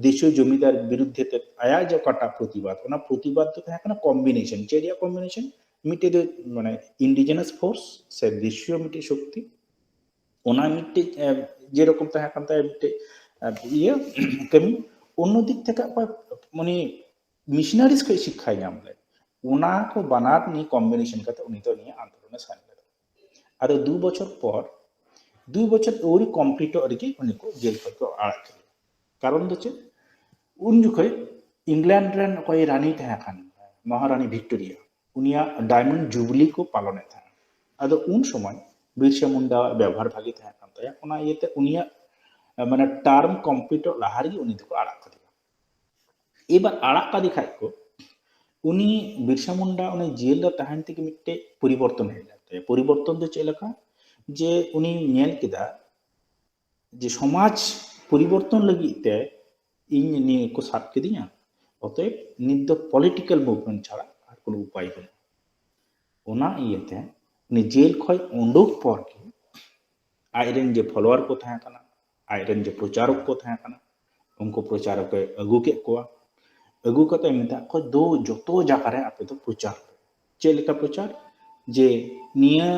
ᱫᱮᱥᱤᱭᱚ ᱡᱚᱢᱤᱫᱟᱨ ᱵᱤᱨᱩᱫᱽᱫᱷᱮ ᱛᱮ ᱟᱭᱟᱜ ᱡᱮ ᱚᱠᱟᱴᱟᱜ ᱯᱨᱚᱛᱤᱵᱟᱫ, ᱚᱱᱟ ᱯᱨᱚᱛᱤᱵᱟᱫ ᱫᱚ ᱛᱟᱦᱮᱸ ᱠᱟᱱᱟ ᱠᱚᱢᱵᱤᱱᱮᱥᱚᱱ᱾ ᱪᱮᱫ ᱨᱮᱭᱟᱜ ᱠᱚᱢᱵᱤᱱᱮᱥᱚᱱ? ᱢᱤᱫᱴᱮᱡ ᱫᱚ ᱢᱟᱱᱮ ᱤᱱᱰᱤᱡᱮᱱᱟᱥ ᱯᱷᱳᱨᱥ ᱥᱮ ᱫᱮᱥᱤᱭᱚ ᱢᱤᱫᱴᱮᱡ ᱥᱚᱠᱛᱤ, ᱚᱱᱟ ᱢᱤᱫᱴᱮᱡ ᱡᱮᱨᱚᱠᱚᱢ ᱛᱟᱦᱮᱸ ᱠᱟᱱ ᱛᱟᱭᱟ ᱢᱤᱫᱴᱮᱡ ᱤᱭᱟᱹ ᱠᱟᱹᱢᱤ, ᱚᱱᱱᱚ ᱫᱤᱠ ᱛᱷᱮᱠᱮ ᱚᱠᱚᱭ ᱩᱱᱤ ᱢᱤᱥᱚᱱᱟᱨᱤᱡᱽ ᱠᱷᱚᱱ ᱥᱤᱠᱠᱷᱟᱭ ᱧᱟᱢ ᱞᱮᱫ, ᱚᱱᱟ ᱠᱚ ᱵᱟᱱᱟᱨ ᱱᱤᱭᱮ ᱠᱚᱢᱵᱤᱱᱮᱥᱚᱱ ᱠᱟᱛᱮ ᱩᱱᱤ ᱫᱚ ᱱᱤᱭᱟᱹ ᱟᱱᱫᱳᱞᱚᱱᱮ ᱥᱮᱱ ᱞᱮᱫᱟ᱾ ᱟᱫᱚ ᱫᱩ ᱵᱚᱪᱷᱚᱨ ᱯᱚᱨ, ᱫᱩ ᱵᱚᱪᱷᱚᱨ ᱟᱹᱣᱨᱤ ᱠᱚᱢᱯᱞᱤᱴᱚᱜ ᱨᱮᱜᱮ ᱩᱱᱤ ᱠᱚ ᱡᱮᱞ ᱠᱷᱚᱱ ᱠᱚ ᱟᱲᱟᱜ ᱠᱮᱫᱮᱭᱟ᱾ ᱠᱟᱨᱚᱱ ᱫᱚ ᱪᱮᱫ? ᱩᱱ ᱡᱚᱠᱷᱚᱱ ᱤᱝᱞᱮᱱᱰ ᱨᱮᱱ ᱚᱠᱚᱭ ᱨᱟᱱᱤ ᱛᱟᱦᱮᱸ ᱠᱟᱱ, ᱢᱚᱦᱟᱨᱟᱱᱤ ᱵᱷᱤᱠᱴᱳᱨᱤᱭᱟ, ᱩᱱᱤᱭᱟᱜ ᱰᱟᱭᱢᱚᱱᱰ ᱡᱩᱵᱤᱞᱤ ᱠᱚ ᱯᱟᱞᱚᱱᱮᱫ ᱛᱟᱦᱮᱸᱫ᱾ ᱟᱫᱚ ᱩᱱ ᱥᱚᱢᱚᱭ ᱵᱤᱨᱥᱟ ᱢᱩᱱᱰᱟᱣᱟᱜ ᱵᱮᱵᱚᱦᱟᱨ ᱵᱷᱟᱜᱮ ᱛᱟᱦᱮᱸ ᱠᱟᱱ ᱛᱟᱭᱟ, ᱚᱱᱟ ᱤᱭᱟᱹᱛᱮ ᱩᱱᱤᱭᱟᱜ ᱢᱟᱱᱮ ᱴᱟᱨᱢ ᱠᱚᱢᱯᱞᱤᱴᱚᱜ ᱞᱟᱦᱟ ᱨᱮᱜᱮ ᱩᱱᱤ ᱫᱚᱠᱚ ᱟᱲᱟᱜ ᱠᱟᱫᱮᱭᱟ᱾ ᱮᱵᱟᱨ ᱟᱲᱟᱜ ᱠᱟᱫᱮ ᱠᱷᱟᱡ ᱠᱚ, ᱩᱱᱤ ᱵᱤᱨᱥᱟ ᱢᱩᱱᱰᱟ ᱚᱱᱮ ᱡᱮᱞ ᱨᱮ ᱛᱟᱦᱮᱱ ᱛᱮᱜᱮ ᱢᱤᱫᱴᱮᱡ ᱯᱚᱨᱤᱵᱚᱨᱛᱚᱱ ᱦᱮᱡ ᱞᱮᱱ ᱛᱟᱭᱟ᱾ ᱯᱚᱨᱤᱵᱚᱨᱛᱚᱱ ᱫᱚ ᱪᱮᱫ ᱞᱮᱠᱟ? ᱡᱮ ᱩᱱᱤ ᱧᱮᱞ ᱠᱮᱫᱟ ᱡᱮ ᱥᱚᱢᱟᱡᱽ ᱯᱚᱨᱤᱵᱚᱨᱛᱚᱱ ᱞᱟᱹᱜᱤᱫ ᱛᱮ ᱤᱧ ᱱᱤᱭᱟᱹ ᱠᱚ ᱥᱟᱵ ᱠᱤᱫᱤᱧᱟ, ᱚᱛᱚᱮᱵ ᱱᱤᱛ ᱫᱚ ᱯᱚᱞᱤᱴᱤᱠᱟᱞ ᱢᱩᱵᱷᱢᱮᱱᱴ ᱪᱷᱟᱲᱟ ᱟᱨ ᱠᱳᱱᱳ ᱩᱯᱟᱭ ᱵᱟᱹᱱᱩᱜᱼᱟ᱾ ᱚᱱᱟ ᱤᱭᱟᱹᱛᱮ ᱩᱱᱤ ᱡᱮᱞ ᱠᱷᱚᱱ ᱩᱰᱩᱠ ᱯᱚᱨ ᱜᱮ ᱟᱡᱨᱮᱱ ᱡᱮ ᱯᱷᱚᱞᱳᱣᱟᱨ ᱠᱚ ᱛᱟᱦᱮᱸ ᱠᱟᱱᱟ, ᱟᱡᱨᱮᱱ ᱡᱮ ᱯᱨᱚᱪᱟᱨᱚᱠ ᱠᱚ ᱛᱟᱦᱮᱸ ᱠᱟᱱᱟ, ᱩᱱᱠᱩ ᱯᱨᱚᱪᱟᱨᱚᱠ ᱮ ᱟᱹᱜᱩ ᱠᱮᱫ ᱠᱚᱣᱟ᱾ ᱟᱹᱜᱩ ᱠᱟᱛᱮ ᱢᱮᱛᱟᱜ ᱠᱚᱣᱟ, "ᱫᱩ ᱡᱚᱛᱚ ᱡᱟᱭᱜᱟ ᱨᱮ ᱟᱯᱮ ᱫᱚ ᱯᱨᱚᱪᱟᱨ ᱯᱮ᱾" ᱪᱮᱫ ᱞᱮᱠᱟ ᱯᱨᱚᱪᱟᱨ? ᱡᱮ ᱱᱤᱭᱟᱹ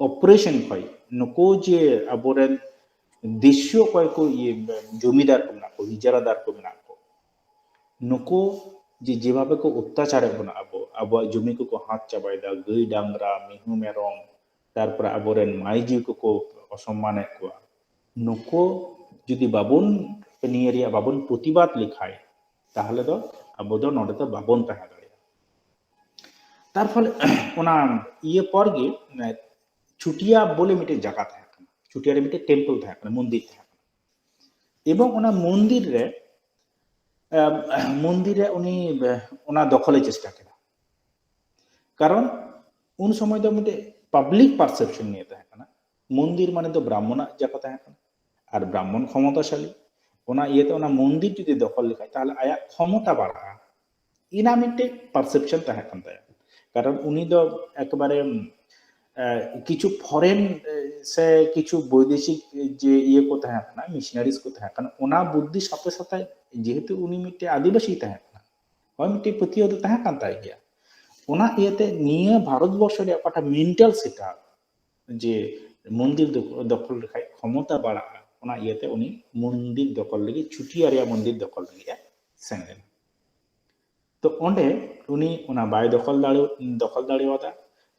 ᱚᱯᱟᱨᱮᱥᱚᱱ ᱠᱷᱚᱱ ᱱᱩᱠᱩ ᱡᱮ ᱟᱵᱚᱨᱮᱱ ᱫᱮᱥᱤᱭᱚ ᱚᱠᱚᱭ ᱠᱚ ᱤᱭᱟᱹ ᱡᱚᱢᱤᱫᱟᱨ ᱠᱚ ᱢᱮᱱᱟᱜ ᱠᱚ, ᱤᱡᱟᱨᱟᱫᱟᱨ ᱠᱚ ᱢᱮᱱᱟᱜ ᱠᱚ, ᱱᱩᱠᱩ ᱡᱮ ᱡᱮᱵᱷᱟᱵᱮ ᱠᱚ ᱚᱛᱛᱟᱪᱟᱨᱮᱫ ᱵᱚᱱᱟ, ᱟᱵᱚ, ᱟᱵᱚᱣᱟᱜ ᱡᱚᱢᱤ ᱠᱚᱠᱚ ᱦᱟᱛ ᱪᱟᱵᱟᱭᱮᱫᱟ, ᱜᱟᱹᱭ ᱰᱟᱝᱨᱟ, ᱢᱤᱦᱩ ᱢᱮᱨᱚᱢ, ᱛᱟᱨᱯᱚᱨᱮ ᱟᱵᱚᱨᱮᱱ ᱢᱟᱹᱭ ᱡᱤᱣᱤ ᱠᱚᱠᱚ ᱚᱥᱚᱢᱢᱟᱱᱮᱫ ᱠᱚᱣᱟ, ᱱᱩᱠᱩ ᱡᱩᱫᱤ ᱵᱟᱵᱚᱱ, ᱱᱤᱭᱟᱹ ᱨᱮᱭᱟᱜ ᱵᱟᱵᱚᱱ ᱯᱨᱚᱛᱤᱵᱟᱫ ᱞᱮᱠᱷᱟᱡ, ᱛᱟᱦᱞᱮ ᱫᱚ ᱟᱵᱚ ᱫᱚ ᱱᱚᱰᱮ ᱫᱚ ᱵᱟᱵᱚᱱ ᱛᱟᱦᱮᱸ ᱫᱟᱲᱮᱭᱟᱜᱼᱟ᱾ ᱛᱟᱨ ᱯᱷᱚᱞᱮ ᱚᱱᱟ ᱤᱭᱟᱹ ᱯᱚᱨ ᱜᱮ, ᱢᱟᱱᱮ, ᱪᱷᱩᱴᱤᱭᱟ ᱵᱚᱞᱮ ᱢᱤᱫᱴᱮᱱ ᱡᱟᱭᱜᱟ ᱛᱟᱦᱮᱸ ᱠᱟᱱᱟ, ᱪᱷᱩᱴᱤᱭᱟ ᱨᱮ ᱢᱤᱫᱴᱮᱱ ᱴᱮᱢᱯᱮᱞ ᱛᱟᱦᱮᱸ ᱠᱟᱱᱟ, ᱢᱚᱱᱫᱤᱨ ᱛᱟᱦᱮᱸ ᱠᱟᱱᱟ, ᱮᱵᱚᱝ ᱚᱱᱟ ᱢᱚᱱᱫᱤᱨ ᱨᱮ, ᱟᱢ, ᱢᱚᱱᱫᱤᱨ ᱨᱮ ᱩᱱᱤ, ᱵᱮ-, ᱚᱱᱟ ᱫᱚᱠᱷᱚᱞᱮ ᱪᱮᱥᱴᱟ ᱠᱮᱫᱟ᱾ ᱠᱟᱨᱚᱱ ᱩᱱ ᱥᱚᱢᱚᱭ ᱫᱚ ᱢᱤᱫᱴᱮᱡ ᱯᱟᱵᱽᱞᱤᱠ ᱯᱟᱨᱥᱮᱯᱥᱚᱱ ᱱᱤᱭᱮ ᱛᱟᱦᱮᱸ ᱠᱟᱱᱟ, ᱢᱚᱱᱫᱤᱨ ᱢᱟᱱᱮ ᱫᱚ ᱵᱨᱟᱦᱢᱚᱱᱟᱜ ᱡᱟᱭᱜᱟ ᱛᱟᱦᱮᱸ ᱠᱟᱱᱟ, ᱟᱨ ᱵᱨᱟᱦᱢᱚᱱ ᱠᱷᱚᱢᱚᱛᱟᱥᱟᱞᱤ, ᱚᱱᱟ ᱤᱭᱟᱹᱛᱮ ᱚᱱᱟ ᱢᱚᱱᱫᱤᱨ ᱡᱩᱫᱤ ᱫᱚᱠᱷᱚᱞ ᱞᱮᱠᱷᱟᱡ ᱛᱟᱦᱞᱮ ᱟᱭᱟᱜ ᱠᱷᱚᱢᱚᱛᱟ ᱵᱟᱲᱦᱟᱜᱼᱟ, ᱤᱱᱟ ᱢᱤᱫᱴᱮᱡ ᱯᱟᱨᱥᱮᱯᱥᱚᱱ ᱛᱟᱦᱮᱸ ᱠᱟᱱ ᱛᱟᱭᱟ᱾ ᱠᱟᱨᱚᱱ ᱩᱱᱤ ᱫᱚ ᱮᱠᱵᱟᱨᱮ, ᱮ, ᱠᱤᱪᱷᱩ ᱯᱷᱚᱨᱮᱱ, ᱮ, ᱥᱮ ᱠᱤᱪᱷᱩ ᱵᱳᱭᱫᱮᱥᱤᱠ, ᱮ, ᱡᱮ ᱤᱭᱟᱹ ᱠᱚ ᱛᱟᱦᱮᱸ ᱠᱟᱱᱟ, ᱢᱤᱥᱚᱱᱟᱨᱤᱡᱽ ᱠᱚ ᱛᱟᱦᱮᱸ ᱠᱟᱱᱟ, ᱚᱱᱟ ᱵᱩᱫᱽᱫᱷᱤ ᱥᱟᱛᱮ ᱥᱟᱛᱮ, ᱡᱮᱦᱮᱛᱩ ᱩᱱᱤ ᱢᱤᱫᱴᱮᱱ ᱟᱹᱫᱤᱵᱟᱹᱥᱤ ᱛᱟᱦᱮᱸ ᱠᱟᱱᱟ, ᱦᱳᱭ, ᱢᱤᱫᱴᱮᱱ ᱯᱟᱹᱛᱭᱟᱹᱣ ᱫᱚ ᱛᱟᱦᱮᱸ ᱠᱟᱱ ᱛᱟᱭ ᱜᱮᱭᱟ᱾ ᱚᱱᱟ ᱤᱭᱟᱹᱛᱮ ᱱᱤᱭᱟᱹ ᱵᱷᱟᱨᱚᱛ ᱵᱚᱨᱥᱚ ᱨᱮᱭᱟᱜ ᱚᱠᱟᱴᱟᱜ ᱢᱮᱱᱴᱟᱞ ᱥᱮᱴᱟᱯ, ᱡᱮ ᱢᱚᱱᱫᱤᱨ ᱫᱚ-, ᱫᱚᱠᱷᱚᱞ ᱞᱮᱠᱷᱟᱡ ᱠᱷᱚᱢᱚᱛᱟ ᱵᱟᱲᱟᱜᱼᱟ, ᱚᱱᱟ ᱤᱭᱟᱹᱛᱮ ᱩᱱᱤ ᱢᱚᱱᱫᱤᱨ ᱫᱚᱠᱷᱚᱞ ᱞᱟᱹᱜᱤᱫ, ᱪᱷᱩᱴᱤᱭᱟ ᱨᱮᱭᱟᱜ ᱢᱚᱱᱫᱤᱨ ᱫᱚᱠᱷᱚᱞ ᱞᱟᱹᱜᱤᱫ ᱮ ᱥᱮᱱ ᱞᱮᱱᱟ᱾ ᱛᱚ ᱚᱸᱰᱮ ᱩᱱᱤ ᱚᱱᱟ ᱵᱟᱭ ᱫᱚᱠᱷᱚᱞ ᱫᱟᱲᱮ-, ᱫᱚᱠᱷᱚᱞ ᱫᱟᱲᱮᱣᱟᱫᱟ᱾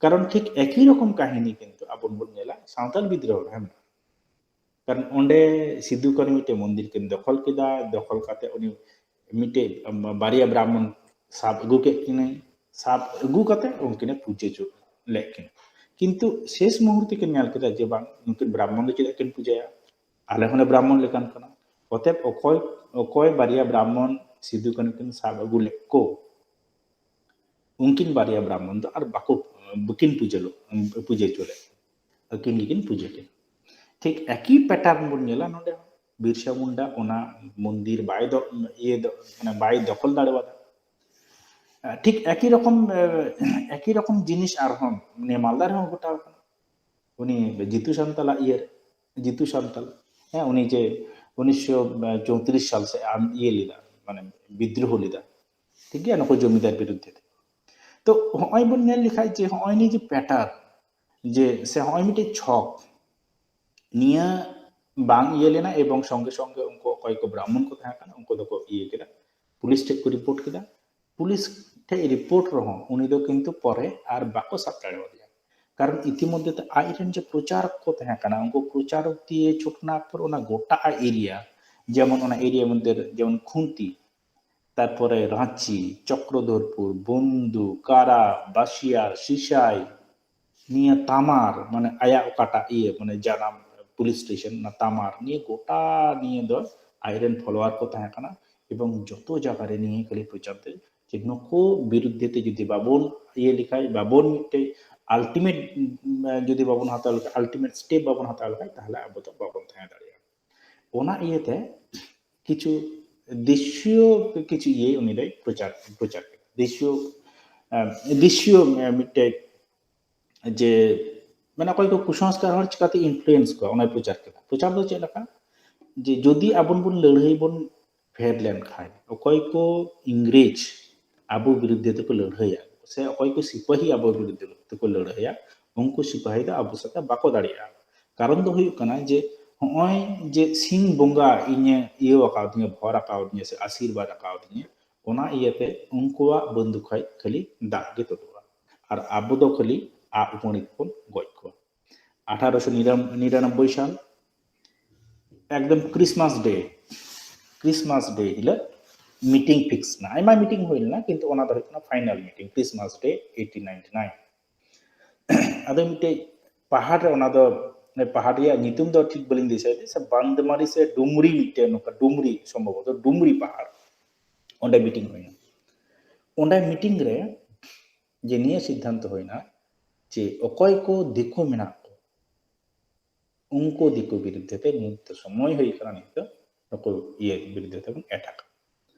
ᱠᱟᱨᱚᱱ ᱴᱷᱤᱠ ᱮᱠᱤ ᱨᱚᱠᱚᱢ ᱠᱟᱹᱦᱤᱱᱤ ᱠᱤᱱᱛᱩ ᱟᱵᱚ ᱵᱚᱱ ᱧᱮᱞᱟ ᱥᱟᱶᱛᱟᱞ ᱵᱤᱫᱽᱨᱳᱦᱚ ᱨᱮ, ᱦᱮᱸ᱾ ᱠᱟᱨᱚᱱ ᱚᱸᱰᱮ ᱥᱤᱫᱩ ᱠᱟᱹᱱᱩ ᱢᱤᱫᱴᱮᱱ ᱢᱚᱱᱫᱤᱨ ᱠᱤᱱ ᱫᱚᱠᱷᱚᱞ ᱠᱮᱫᱟ, ᱫᱚᱠᱷᱚᱞ ᱠᱟᱛᱮ ᱩᱱᱤ ᱢᱤᱫᱴᱮᱡ ᱵᱟᱨᱭᱟ ᱵᱨᱟᱦᱢᱚᱱ ᱥᱟᱵ ᱟᱹᱜᱩ ᱠᱮᱫ ᱠᱤᱱᱟᱹ, ᱥᱟᱵ ᱟᱹᱜᱩ ᱠᱟᱛᱮ ᱩᱱᱠᱤᱱᱮ ᱯᱩᱡᱟᱹ ᱪᱚ ᱞᱮᱫ ᱠᱤᱱᱟ᱾ ᱠᱤᱱᱛᱩ ᱥᱮᱥ ᱢᱩᱦᱩᱨᱛᱮ ᱠᱤᱱ ᱧᱮᱞ ᱠᱮᱫᱟ ᱡᱮ ᱵᱟᱝ, ᱱᱩᱠᱤᱱ ᱵᱨᱟᱦᱢᱚᱱ ᱫᱚ ᱪᱮᱫᱟᱜ ᱠᱤᱱ ᱯᱩᱡᱟᱹᱭᱟ? ᱟᱞᱮ ᱦᱚᱸᱞᱮ ᱵᱨᱟᱦᱢᱚᱱ ᱞᱮᱠᱟᱱ ᱠᱟᱱᱟ᱾ ᱚᱛᱮᱵ ᱚᱠᱚᱭ, ᱚᱠᱚᱭ ᱵᱟᱨᱭᱟ ᱵᱨᱟᱦᱢᱚᱱ ᱥᱤᱫᱩ ᱠᱟᱹᱱᱩ ᱠᱤᱱ ᱥᱟᱵ ᱟᱹᱜᱩ ᱞᱮᱫ ᱠᱚ, ᱩᱱᱠᱤᱱ ᱵᱟᱨᱭᱟ ᱵᱨᱟᱦᱢᱚᱱ ᱫᱚ ᱟᱨ ᱵᱟᱠᱚ, ᱵᱟᱹᱠᱤᱱ ᱯᱩᱡᱟᱹ ᱞᱮ-, ᱯᱩᱡᱟᱹ ᱦᱚᱪᱚ ᱞᱮᱫ, ᱟᱹᱠᱤᱱ ᱜᱮᱠᱤᱱ ᱯᱩᱡᱟᱹ ᱠᱮᱫ᱾ ᱴᱷᱤᱠ ᱮᱠᱤ ᱯᱮᱴᱟᱨᱱ ᱵᱚᱱ ᱧᱮᱞᱟ ᱱᱚᱰᱮ ᱦᱚᱸ᱾ ᱵᱤᱨᱥᱟ ᱢᱩᱱᱰᱟ ᱚᱱᱟ ᱢᱚᱱᱫᱤᱨ ᱵᱟᱭ ᱫᱚ-, ᱤᱭᱟᱹ ᱫᱚ-, ᱢᱟᱱᱮ ᱵᱟᱭ ᱫᱚᱠᱷᱚᱞ ᱫᱟᱲᱮᱣᱟᱫᱟ᱾ ᱴᱷᱤᱠ ᱮᱠᱤ ᱨᱚᱠᱚᱢ, ᱮᱠᱤ ᱨᱚᱠᱚᱢ ᱡᱤᱱᱤᱥ ᱟᱨᱦᱚᱸ ᱱᱤᱭᱟᱹ ᱢᱟᱞᱫᱟ ᱨᱮᱦᱚᱸ ᱜᱷᱚᱴᱟᱣ ᱠᱟᱱᱟ᱾ ᱩᱱᱤ ᱡᱤᱛᱩ ᱥᱟᱱᱛᱟᱞᱟᱜ ᱤᱭᱟᱹ, ᱡᱤᱛᱩ ᱥᱟᱱᱛᱟᱞ, ᱦᱮᱸ, ᱩᱱᱤ ᱡᱮ ᱩᱱᱤᱥᱥᱚ ᱪᱳᱭᱛᱨᱤᱥ ᱥᱟᱞ ᱥᱮᱫ ᱟᱢ ᱤᱭᱟᱹ ᱞᱮᱫᱟ, ᱢᱟᱱᱮ ᱵᱤᱫᱽᱨᱳᱦᱚ ᱞᱮᱫᱟ, ᱴᱷᱤᱠ ᱜᱮᱭᱟ, ᱱᱩᱠᱩ ᱡᱚᱢᱤᱫᱟᱨ ᱵᱤᱨᱩᱫᱽᱫᱷᱮ ᱛᱮ᱾ ᱛᱚ ᱦᱚᱸᱜᱼᱚᱭ ᱵᱚᱱ ᱧᱮᱞ ᱞᱮᱠᱷᱟᱡ ᱡᱮ ᱦᱚᱸᱜᱼᱚᱭ ᱱᱤᱭᱟᱹ ᱡᱮ ᱯᱮᱴᱟᱨᱱ, ᱡᱮ ᱥᱮ ᱦᱚᱸᱜᱼᱚᱭ ᱢᱤᱫᱴᱮᱡ ᱪᱷᱚᱠ, ᱱᱤᱭᱟᱹ ᱵᱟᱝ ᱤᱭᱟᱹ ᱞᱮᱱᱟ ᱮᱵᱚᱝ ᱥᱚᱝᱜᱮ ᱥᱚᱝᱜᱮ ᱩᱱᱠᱩ ᱚᱠᱚᱭ ᱠᱚ ᱵᱨᱟᱦᱢᱚᱱ ᱠᱚ ᱛᱟᱦᱮᱸ ᱠᱟᱱᱟ ᱩᱱᱠᱩ ᱫᱚᱠᱚ ᱤᱭᱟᱹ ᱠᱮᱫᱟ, ᱯᱩᱞᱤᱥ ᱴᱷᱮᱡ ᱠᱚ ᱨᱤᱯᱳᱨᱴ ᱠᱮᱫᱟ᱾ ᱯᱩᱞᱤᱥ ᱴᱷᱮᱡ ᱨᱤᱯᱳᱨᱴ ᱨᱮᱦᱚᱸ ᱩᱱᱤ ᱫᱚ ᱠᱤᱱᱛᱩ ᱯᱚᱨᱮ ᱟᱨ ᱵᱟᱠᱚ ᱥᱟᱵ ᱫᱟᱲᱮᱣᱟᱫᱮᱭᱟ᱾ ᱠᱟᱨᱚᱱ ᱤᱛᱤᱢᱚᱫᱽᱫᱷᱮ ᱛᱮ ᱟᱡᱨᱮᱱ ᱡᱮ ᱯᱨᱚᱪᱟᱨᱚᱠ ᱠᱚ ᱛᱟᱦᱮᱸ ᱠᱟᱱᱟ, ᱩᱱᱠᱩ ᱯᱨᱚᱪᱟᱨᱚᱠ ᱫᱤᱭᱮ ᱪᱷᱳᱴᱱᱟᱜᱽᱯᱩᱨ ᱚᱱᱟ ᱜᱚᱴᱟ ᱮᱨᱤᱭᱟ, ᱡᱮᱢᱚᱱ ᱚᱱᱟ ᱮᱨᱤᱭᱟ ᱢᱚᱫᱽᱫᱷᱮ ᱨᱮ ᱡᱮᱢᱚᱱ ᱠᱷᱩᱱᱛᱤ, ᱛᱟᱨᱯᱚᱨᱮ ᱨᱟᱸᱪᱤ, ᱪᱚᱠᱨᱚᱫᱷᱚᱨᱯᱩᱨ, ᱵᱚᱱᱫᱩ, ᱠᱟᱨᱟ, ᱵᱟᱥᱤᱭᱟᱨ, ᱥᱤᱥᱟᱭ, ᱱᱤᱭᱟᱹ ᱛᱟᱢᱟᱨ, ᱢᱟᱱᱮ ᱟᱭᱟᱜ ᱚᱠᱟᱴᱟᱜ ᱤᱭᱟᱹ, ᱢᱟᱱᱮ ᱡᱟᱱᱟᱢ ᱯᱩᱞᱤᱥ ᱥᱴᱮᱥᱚᱱ, ᱚᱱᱟ ᱛᱟᱢᱟᱨ, ᱱᱤᱭᱟᱹ ᱜᱚᱴᱟ ᱱᱤᱭᱟᱹ ᱫᱚ ᱟᱡᱨᱮᱱ ᱯᱷᱚᱞᱳᱣᱟᱨ ᱠᱚ ᱛᱟᱦᱮᱸ ᱠᱟᱱᱟ᱾ ᱮᱵᱚᱝ ᱡᱚᱛᱚ ᱡᱟᱭᱜᱟ ᱨᱮ ᱱᱤᱭᱟᱹ ᱠᱷᱟᱹᱞᱤ ᱯᱨᱚᱪᱟᱨ ᱛᱮ ᱡᱮ ᱱᱩᱠᱩ ᱵᱤᱨᱩᱫᱽᱫᱷᱮ ᱛᱮ ᱡᱩᱫᱤ ᱵᱟᱵᱚᱱ ᱤᱭᱟᱹ ᱞᱮᱠᱷᱟᱡ, ᱵᱟᱵᱚᱱ ᱢᱤᱫᱴᱮᱡ ᱟᱞᱴᱤᱢᱮᱴ, ᱩᱢ, ᱡᱩᱫᱤ ᱵᱟᱵᱚᱱ ᱦᱟᱛᱟᱣ ᱞᱮᱠᱷᱟᱡ, ᱟᱞᱴᱤᱢᱮᱴ ᱥᱴᱮᱯ ᱵᱟᱵᱚᱱ ᱦᱟᱛᱟᱣ ᱞᱮᱠᱷᱟᱡ, ᱛᱟᱦᱞᱮ ᱟᱵᱚ ᱫᱚ ᱵᱟᱵᱚᱱ ᱛᱟᱦᱮᱸ ᱫᱟᱲᱮᱭᱟᱜᱼᱟ᱾ ᱚᱱᱟ ᱤᱭᱟᱹᱛᱮ ᱠᱤᱪᱷᱩ ᱫᱮᱥᱤᱭᱚ ᱠᱤᱪᱷᱩ ᱤᱭᱟᱹ ᱩᱱᱤ ᱫᱚᱭ ᱯᱨᱚᱪᱟᱨ, ᱯᱨᱚᱪᱟᱨ ᱠᱮᱫᱟ᱾ ᱫᱮᱥᱤᱭᱚ, ᱮ, ᱫᱮᱥᱤᱭᱚ, ᱮ, ᱢᱤᱫᱴᱮᱡ ᱡᱮ ᱢᱟᱱᱮ ᱚᱠᱚᱭ ᱠᱚ ᱠᱩᱥᱚᱝᱥᱠᱟᱨ ᱦᱚᱲ ᱪᱤᱠᱟᱹᱛᱮ ᱤᱱᱯᱷᱞᱩᱭᱮᱱᱥ ᱠᱚᱣᱟ, ᱚᱱᱟᱭ ᱯᱨᱚᱪᱟᱨ ᱠᱮᱫᱟ᱾ ᱯᱨᱚᱪᱟᱨ ᱫᱚ ᱪᱮᱫ ᱞᱮᱠᱟ? ᱡᱮ ᱡᱩᱫᱤ ᱟᱵᱚ ᱵᱚᱱ ᱞᱟᱹᱲᱦᱟᱹᱭ ᱵᱚᱱ ᱯᱷᱮᱰ ᱞᱮᱱᱠᱷᱟᱱ, ᱚᱠᱚᱭ ᱠᱚ ᱤᱝᱨᱮᱡᱽ ᱟᱵᱚ ᱵᱤᱨᱩᱫᱽᱫᱷᱮ ᱛᱮᱠᱚ ᱞᱟᱹᱲᱦᱟᱹᱭᱟ, ᱥᱮ ᱚᱠᱚᱭ ᱠᱚ ᱥᱤᱯᱟᱹᱦᱤ ᱟᱵᱚ ᱵᱤᱨᱩᱫᱽᱫᱷᱮ ᱛᱮᱠᱚ ᱞᱟᱹᱲᱦᱟᱹᱭᱟ, ᱩᱱᱠᱩ ᱥᱤᱯᱟᱹᱦᱤ ᱫᱚ ᱟᱵᱚ ᱥᱟᱛᱮ ᱵᱟᱠᱚ ᱫᱟᱲᱮᱭᱟᱜᱼᱟ᱾ ᱠᱟᱨᱚᱱ ᱫᱚ ᱦᱩᱭᱩᱜ ᱠᱟᱱᱟ ᱡᱮ ᱱᱚᱜᱼᱚᱭ ᱡᱮ ᱥᱤᱧ ᱵᱚᱸᱜᱟ ᱤᱧᱮ ᱤᱭᱟᱹ ᱟᱠᱟᱣᱫᱤᱧᱟ, ᱵᱷᱚᱨ ᱟᱠᱟᱣᱫᱤᱧᱟ ᱥᱮ ᱟᱥᱤᱨᱵᱟᱫᱽ ᱟᱠᱟᱣᱫᱤᱧᱟ, ᱚᱱᱟ ᱤᱭᱟᱹᱛᱮ ᱩᱱᱠᱩᱣᱟᱜ ᱵᱟᱱᱫᱩᱠ ᱠᱷᱚᱡ ᱠᱷᱟᱹᱞᱤ ᱫᱟᱜ ᱜᱮ ᱛᱩᱫᱩᱜᱼᱟ, ᱟᱨ ᱟᱵᱚ ᱫᱚ ᱠᱷᱟᱹᱞᱤ ᱟᱜ ᱩᱯᱟᱹᱲᱤ ᱛᱮᱵᱚᱱ ᱜᱚᱡ ᱠᱚᱣᱟ᱾ ᱟᱴᱷᱟᱨᱚᱥᱚ ᱱᱤᱨᱟᱱᱚᱵᱵᱳᱭ ᱥᱟᱞ ᱮᱠᱫᱚᱢ ᱠᱨᱤᱥᱢᱟᱥ ᱰᱮ, ᱠᱨᱤᱥᱢᱟᱥ ᱰᱮ ᱦᱤᱞᱳᱜ ᱢᱤᱴᱤᱝ ᱯᱷᱤᱠᱥ ᱮᱱᱟ᱾ ᱟᱭᱢᱟ ᱢᱤᱴᱤᱝ ᱦᱩᱭ ᱞᱮᱱᱟ, ᱠᱤᱱᱛᱩ ᱚᱱᱟ ᱫᱚ ᱦᱩᱭᱩᱜ ᱠᱟᱱᱟ ᱯᱷᱟᱭᱱᱟᱞ ᱢᱤᱴᱤᱝ, ᱠᱨᱤᱥᱢᱟᱥ ᱰᱮ ᱮᱭᱤᱴᱤᱱ ᱱᱟᱭᱤᱱᱴᱤ ᱱᱟᱭᱤᱱ᱾ ᱟᱫᱚ ᱢᱤᱫᱴᱮᱡ ᱯᱟᱦᱟᱲ ᱨᱮ, ᱚᱱᱟ ᱫᱚ, ᱯᱟᱦᱟᱲ ᱨᱮᱭᱟᱜ ᱧᱩᱛᱩᱢ ᱫᱚ ᱴᱷᱤᱠ ᱵᱟᱹᱞᱤᱧ ᱫᱤᱥᱟᱹᱭᱮᱫᱟ, ᱥᱮ ᱵᱟᱱᱫᱢᱟᱨᱤ ᱥᱮ ᱰᱩᱢᱨᱤ, ᱢᱤᱫᱴᱮᱡ ᱱᱚᱝᱠᱟ ᱰᱩᱢᱨᱤ, ᱥᱚᱢᱵᱷᱚᱵᱚᱛᱚ ᱰᱩᱢᱨᱤ ᱯᱟᱦᱟᱲ, ᱚᱸᱰᱮ ᱢᱤᱴᱤᱝ ᱦᱩᱭᱱᱟ᱾ ᱚᱸᱰᱮ ᱢᱤᱴᱤᱝ ᱨᱮ ᱡᱮ ᱱᱤᱭᱟᱹ ᱥᱤᱫᱽᱫᱷᱟᱱᱛᱚ ᱦᱩᱭᱱᱟ ᱡᱮ ᱚᱠᱚᱭ ᱠᱚ ᱫᱤᱠᱩ ᱢᱮᱱᱟᱜ ᱠᱚ, ᱩᱱᱠᱩ ᱫᱤᱠᱩ ᱵᱤᱨᱩᱫᱽᱫᱷᱮ ᱛᱮ ᱱᱤᱛ ᱫᱚ ᱥᱚᱢᱚᱭ ᱦᱩᱭ ᱠᱟᱱᱟ, ᱱᱤᱛ ᱫᱚ ᱱᱩᱠᱩ ᱤᱭᱟᱹ ᱵᱤᱨᱩᱫᱽᱫᱷᱮ ᱛᱮᱵᱚᱱ ᱮᱴᱟᱠᱟ᱾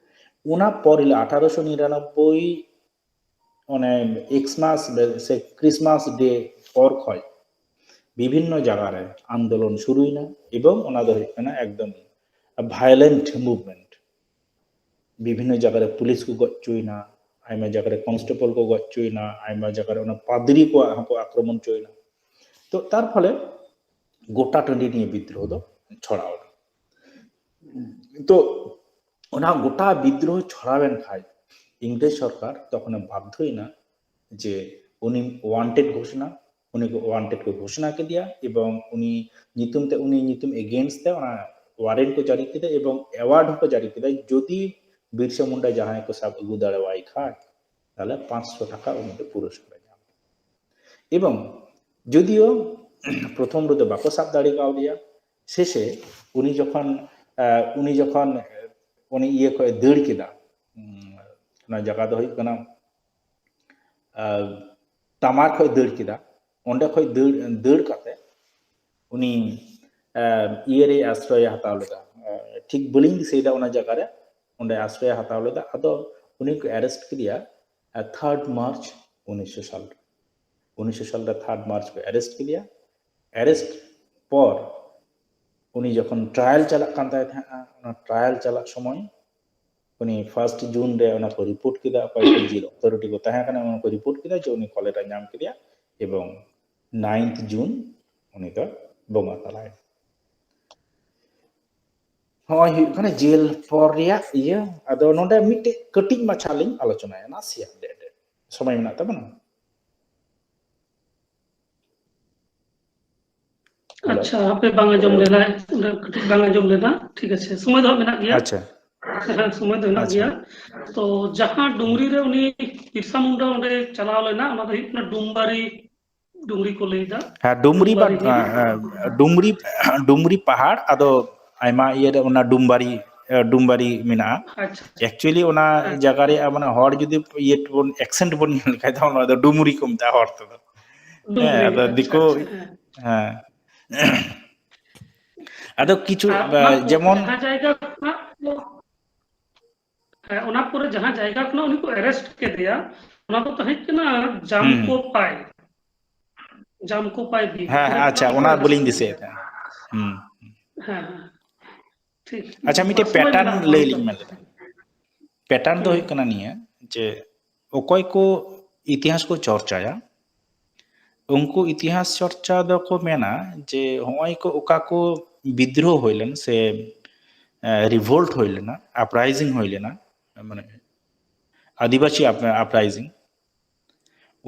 ᱚᱱᱟ ᱯᱚᱨ ᱦᱤᱞᱳᱜ ᱟᱴᱷᱟᱨᱚᱥᱚ ᱱᱤᱨᱟᱱᱚᱵᱵᱳᱭ ᱚᱱᱮ ᱮᱠᱥᱢᱟᱥ ᱥᱮ ᱠᱨᱤᱥᱢᱟᱥ ᱰᱮ ᱯᱚᱨ ᱠᱷᱚᱡ ᱵᱤᱵᱷᱤᱱᱱᱚ ᱡᱟᱭᱜᱟ ᱨᱮ ᱟᱱᱫᱳᱞᱚᱱ ᱥᱩᱨᱩᱭᱮᱱᱟ, ᱮᱵᱚᱝ ᱚᱱᱟ ᱫᱚ ᱦᱩᱭᱩᱜ ᱠᱟᱱᱟ ᱮᱠᱫᱚᱢ ᱵᱷᱟᱭᱞᱮᱱᱴ ᱢᱩᱵᱷᱢᱮᱱᱴ᱾ ᱵᱤᱵᱷᱤᱱᱱᱚ ᱡᱟᱭᱜᱟ ᱨᱮ ᱯᱩᱞᱤᱥ ᱠᱚ ᱜᱚᱡ ᱦᱚᱪᱚᱭᱮᱱᱟ, ᱟᱭᱢᱟ ᱡᱟᱭᱜᱟ ᱨᱮ ᱠᱚᱱᱥᱴᱮᱵᱚᱞ ᱠᱚ ᱜᱚᱡ ᱦᱚᱪᱚᱭᱮᱱᱟ, ᱟᱭᱢᱟ ᱡᱟᱭᱜᱟ ᱨᱮ ᱚᱱᱟ ᱯᱟᱫᱽᱨᱤ ᱠᱚᱣᱟᱜ ᱦᱚᱸᱠᱚ ᱟᱠᱨᱚᱢᱚᱱ ᱦᱚᱪᱚᱭᱮᱱᱟ᱾ ᱛᱚ ᱛᱟᱨ ᱯᱷᱚᱞᱮ ᱜᱚᱴᱟ ᱴᱟᱺᱰᱤ ᱱᱤᱭᱟᱹ ᱵᱤᱫᱽᱨᱳᱦᱚ ᱫᱚ ᱪᱷᱚᱲᱟᱣ ᱮᱱᱟ᱾ ᱛᱚ ᱚᱱᱟ ᱜᱚᱴᱟ ᱵᱤᱫᱽᱨᱳᱦᱚ ᱪᱷᱚᱲᱟᱣᱮᱱ ᱠᱷᱟᱡ ᱤᱝᱨᱮᱡᱽ ᱥᱚᱨᱠᱟᱨ ᱛᱚᱠᱷᱚᱱᱮ ᱵᱟᱫᱽᱫᱷᱚᱭᱮᱱᱟ ᱡᱮ ᱩᱱᱤ ᱣᱟᱱᱴᱮᱰ ᱜᱷᱳᱥᱚᱱᱟ, ᱩᱱᱤ ᱠᱚ ᱣᱟᱱᱴᱮᱰ ᱠᱚ ᱜᱷᱳᱥᱚᱱᱟ ᱠᱮᱫᱮᱭᱟ, ᱮᱵᱚᱝ ᱩᱱᱤ ᱧᱩᱛᱩᱢ ᱛᱮ, ᱩᱱᱤ ᱧᱩᱛᱩᱢ ᱮᱜᱮᱱᱥᱴ ᱛᱮ ᱚᱱᱟ ᱣᱟᱨᱮᱱᱴ ᱠᱚ ᱡᱟᱹᱨᱤ ᱠᱮᱫᱟ ᱮᱵᱚᱝ ᱮᱣᱟᱨᱰ ᱦᱚᱸᱠᱚ ᱡᱟᱹᱨᱤ ᱠᱮᱫᱟ, ᱡᱩᱫᱤ ᱵᱤᱨᱥᱟ ᱢᱩᱱᱰᱟ ᱡᱟᱦᱟᱸᱭ ᱠᱚ ᱥᱟᱵ ᱟᱹᱜᱩ ᱫᱟᱲᱮᱣᱟᱭ ᱠᱷᱟᱡ, ᱛᱟᱦᱞᱮ ᱯᱟᱸᱪᱥᱚ ᱴᱟᱠᱟ ᱩᱱᱤ ᱫᱚ ᱯᱩᱨᱚᱥᱠᱟᱨ ᱮ ᱧᱟᱢᱟ᱾ ᱮᱵᱚᱝ ᱡᱩᱫᱤᱭᱳ ᱯᱨᱚᱛᱷᱚᱢ ᱨᱮᱫᱚ ᱵᱟᱠᱚ ᱥᱟᱵ ᱫᱟᱲᱮ ᱠᱟᱣᱫᱮᱭᱟ, ᱥᱮᱥᱮ ᱩᱱᱤ ᱡᱚᱠᱷᱚᱱ, ᱟᱦ, ᱩᱱᱤ ᱡᱚᱠᱷᱚᱱ ᱩᱱᱤ ᱤᱭᱟᱹ ᱠᱷᱚᱡ ᱮ ᱫᱟᱹᱲ ᱠᱮᱫᱟ, ᱩᱢ, ᱚᱱᱟ ᱡᱟᱭᱜᱟ ᱫᱚ ᱦᱩᱭᱩᱜ ᱠᱟᱱᱟ, ᱟᱦ, ᱛᱟᱢᱟᱨ ᱠᱷᱚᱡ ᱫᱟᱹᱲ ᱠᱮᱫᱟ, ᱚᱸᱰᱮ ᱠᱷᱚᱡ ᱫᱟᱹᱲ, ᱫᱟᱹᱲ ᱠᱟᱛᱮ ᱩᱱᱤ, ᱟᱦ, ᱤᱭᱟᱹ ᱨᱮ ᱟᱥᱨᱚᱭ ᱮ ᱦᱟᱛᱟᱣ ᱞᱮᱫᱟ᱾ ᱟᱦ, ᱴᱷᱤᱠ ᱵᱟᱹᱞᱤᱧ ᱫᱤᱥᱟᱹᱭᱮᱫᱟ ᱚᱱᱟ ᱡᱟᱭᱜᱟ ᱨᱮ, ᱚᱸᱰᱮ ᱟᱥᱨᱚᱭ ᱮ ᱦᱟᱛᱟᱣ ᱞᱮᱫᱟ᱾ ᱟᱫᱚ ᱩᱱᱤ ᱠᱚ ᱟᱨᱮᱥᱴ ᱠᱮᱫᱮᱭᱟ, ᱟᱦ, ᱛᱷᱟᱨᱰ ᱢᱟᱨᱪ ᱩᱱᱤᱥᱥᱚ ᱥᱟᱞ ᱨᱮ᱾ ᱩᱱᱤᱥᱥᱚ ᱥᱟᱞ ᱨᱮ ᱛᱷᱟᱨᱰ ᱢᱟᱨᱪ ᱠᱚ ᱮᱨᱮᱥᱴ ᱠᱮᱫᱮᱭᱟ᱾ ᱮᱨᱮᱥᱴ ᱯᱚᱨ ᱩᱱᱤ ᱡᱚᱠᱷᱚᱱ ᱴᱨᱟᱭᱟᱞ ᱪᱟᱞᱟᱜ ᱠᱟᱱ ᱛᱟᱭ ᱛᱟᱦᱮᱸᱫᱼᱟ, ᱚᱱᱟ ᱴᱨᱟᱭᱟᱞ ᱪᱟᱞᱟᱜ ᱥᱚᱢᱚᱭ ᱩᱱᱤ ᱯᱷᱟᱨᱥᱴ ᱡᱩᱱ ᱨᱮ ᱚᱱᱟ ᱠᱚ ᱨᱤᱯᱳᱨᱴ ᱠᱮᱫᱟ, ᱚᱠᱚᱭ ᱠᱚ ᱡᱮᱞ ᱚᱛᱷᱚᱨᱤᱴᱤ ᱠᱚ ᱛᱟᱦᱮᱸ ᱠᱟᱱᱟ, ᱚᱱᱟ ᱠᱚ ᱨᱤᱯᱳᱨᱴ ᱠᱮᱫᱟ ᱡᱮ ᱩᱱᱤ ᱠᱚᱞᱮᱨᱟ ᱧᱟᱢ ᱠᱮᱫᱮᱭᱟ, ᱮᱵᱚᱝ ᱱᱟᱭᱤᱱᱛᱷ ᱡᱩᱱ ᱩᱱᱤ ᱫᱚ ᱵᱚᱸᱜᱟ ᱛᱟᱞᱟᱭᱮᱱᱟ᱾ ᱦᱚᱸᱜᱼᱚᱭ ᱦᱩᱭᱩᱜ ᱠᱟᱱᱟ ᱡᱮᱞ ᱯᱚᱨ ᱨᱮᱭᱟᱜ ᱤᱭᱟᱹ᱾ ᱟᱫᱚ ᱱᱚᱰᱮ ᱢᱤᱫᱴᱮᱡ ᱠᱟᱹᱴᱤᱡ ᱢᱟᱪᱷᱟ ᱞᱤᱧ ᱟᱞᱳᱪᱚᱱᱟᱭᱟ, ᱱᱟᱥᱮᱭᱟᱜ ᱰᱮ-, ᱰᱮ-, ᱥᱚᱢᱚᱭ ᱢᱮᱱᱟᱜ ᱛᱟᱵᱚᱱᱟ? ᱦᱮᱞᱳ? ᱟᱪᱪᱷᱟ, ᱦᱟᱯᱮ, ᱵᱟᱝ ᱟᱸᱡᱚᱢ ᱞᱮᱱᱟ, ᱚᱸᱰᱮ ᱠᱟᱹᱴᱤᱡ ᱵᱟᱝ ᱟᱸᱡᱚᱢ ᱞᱮᱱᱟ᱾ ᱴᱷᱤᱠ ᱟᱪᱷᱮ, ᱥᱚᱢᱚᱭ ᱫᱚ ᱦᱟᱸᱜ ᱢᱮᱱᱟᱜ ᱜᱮᱭᱟ᱾ ᱟᱪᱪᱷᱟ, ᱦᱮᱸ, ᱥᱚᱢᱚᱭ ᱫᱚ ᱦᱮᱱᱟᱜ ᱟᱪᱪᱷᱟ, ᱜᱮᱭᱟ᱾ ᱛᱚ ᱡᱟᱦᱟᱸ ᱰᱩᱝᱨᱤ ᱨᱮ ᱩᱱᱤ ᱵᱤᱨᱥᱟ ᱢᱩᱱᱰᱟ ᱚᱸᱰᱮ ᱪᱟᱞᱟᱣ ᱞᱮᱱᱟ, ᱚᱱᱟ ᱫᱚ ᱦᱩᱭᱩᱜ ᱠᱟᱱᱟ ᱰᱩᱢᱵᱟᱨᱤ ᱰᱩᱝᱨᱤ ᱠᱚ ᱞᱟᱹᱭ ᱮᱫᱟ᱾ ᱦᱮᱸ, ᱰᱩᱢᱨᱤ ᱵᱟ-, ᱰᱩᱢᱵᱟᱨᱤ ᱦᱤᱞ᱾ ᱮ, ᱮ, ᱰᱩᱢᱨᱤ, ᱰᱩᱢᱨᱤ ᱯᱟᱦᱟᱲ, ᱟᱫᱚ ᱟᱭᱢᱟ ᱤᱭᱟᱹ ᱨᱮ ᱚᱱᱟ ᱰᱩᱢᱵᱟᱨᱤ, ᱮ, ᱰᱩᱢᱵᱟᱨᱤ ᱢᱮᱱᱟᱜᱼᱟ᱾ ᱟᱪᱪᱷᱟ, ᱮᱠᱪᱩᱭᱮᱞᱤ ᱚᱱᱟ ᱟᱪᱪᱷᱟ, ᱡᱟᱭᱜᱟ ᱨᱮᱭᱟᱜ ᱢᱟᱱᱮ ᱦᱚᱲ ᱡᱩᱫᱤ ᱤᱭᱟᱹ ᱵᱚᱱ, ᱮᱠᱥᱮᱱᱴ ᱵᱚᱱ ᱧᱮᱞ ᱞᱮᱠᱷᱟᱡ ᱫᱚ ᱚᱱᱟ ᱫᱚ ᱰᱩᱢᱨᱤ ᱠᱚ ᱢᱮᱛᱟᱜᱼᱟ ᱦᱚᱲ ᱛᱮᱫᱚ᱾ ᱦᱮᱸ, ᱰᱩᱢᱨᱤ, ᱟᱫᱚ ᱟᱪᱪᱷᱟ, ᱫᱤᱠᱩ, ᱟᱪᱪᱷᱟ, ᱦᱮᱸ᱾ ᱦᱮᱸ᱾ ᱟᱫᱚ ᱠᱤᱪᱷᱩ, ᱟᱨ ᱮ, ᱚᱱᱟ ᱯᱚᱨᱮ ᱡᱮᱢᱚᱱ ᱡᱟᱦᱟᱸ ᱡᱟᱭᱜᱟ ᱠᱷᱚᱱᱟᱜ ᱠᱚ, ᱦᱮᱸ, ᱚᱱᱟ ᱯᱚᱨᱮ ᱡᱟᱦᱟᱸ ᱡᱟᱭᱜᱟ ᱠᱷᱚᱱᱟᱜ ᱩᱱᱤ ᱠᱚ ᱮᱨᱮᱥᱴ ᱠᱮᱫᱮᱭᱟ, ᱚᱱᱟ ᱫᱚ ᱛᱟᱦᱮᱸ ᱠᱟᱱᱟ ᱦᱩᱸ, ᱦᱩᱸ᱾ ᱡᱟᱢᱠᱳᱯᱟᱭ᱾ ᱡᱟᱢᱠᱳᱯᱟᱭ ᱵᱤᱨ, ᱦᱮᱸ, ᱚᱸᱰᱮ ᱦᱮᱸ, ᱠᱷᱚᱱᱟᱜ ᱟᱪᱪᱷᱟ, ᱩᱱᱤ ᱠᱚ ᱚᱱᱟ ᱮᱨᱮᱥᱴ ᱵᱟᱹᱞᱤᱧ ᱠᱮᱫᱮᱭᱟ᱾ ᱫᱤᱥᱟᱹᱭᱮᱫᱟ᱾ ᱦᱩᱸ᱾ ᱦᱮᱸ, ᱦᱮᱸ᱾ ᱴᱷᱤᱠ᱾ ᱟᱪᱪᱷᱟ, ᱢᱤᱫᱴᱮᱡ ᱥᱚᱢᱚᱭ ᱯᱮᱴᱟᱨᱱ ᱢᱮᱱᱟᱜᱼᱟ, ᱞᱟᱹᱭ ᱵᱟᱝ ᱫᱚ᱾ ᱞᱤᱧ ᱢᱮᱱ ᱞᱮᱫᱟ᱾ ᱯᱮᱴᱟᱨᱱ ᱫᱚ ᱦᱩᱸ᱾ ᱦᱩᱭᱩᱜ ᱠᱟᱱᱟ ᱱᱤᱭᱟᱹ ᱡᱮ ᱚᱠᱚᱭ ᱠᱚ ᱤᱛᱤᱦᱟᱥ ᱠᱚ ᱪᱚᱨᱪᱟᱭᱟ, ᱩᱱᱠᱩ ᱤᱛᱤᱦᱟᱥ ᱪᱚᱨᱪᱟ ᱫᱚᱠᱚ ᱢᱮᱱᱟ ᱡᱮ ᱦᱚᱸᱜᱼᱚᱭ ᱠᱚ ᱚᱠᱟ ᱠᱚ ᱵᱤᱫᱽᱨᱳᱦ ᱦᱩᱭ ᱞᱮᱱ ᱥᱮ, ᱮ, ᱨᱤᱵᱷᱳᱞᱴ ᱦᱩᱭ ᱞᱮᱱᱟ, ᱟᱯᱨᱟᱭᱡᱤᱝ ᱦᱩᱭ ᱞᱮᱱᱟ, ᱢᱟᱱᱮ ᱟᱹᱫᱤᱵᱟᱹᱥᱤ ᱟᱯ-, ᱟᱯᱨᱟᱭᱡᱤᱝ,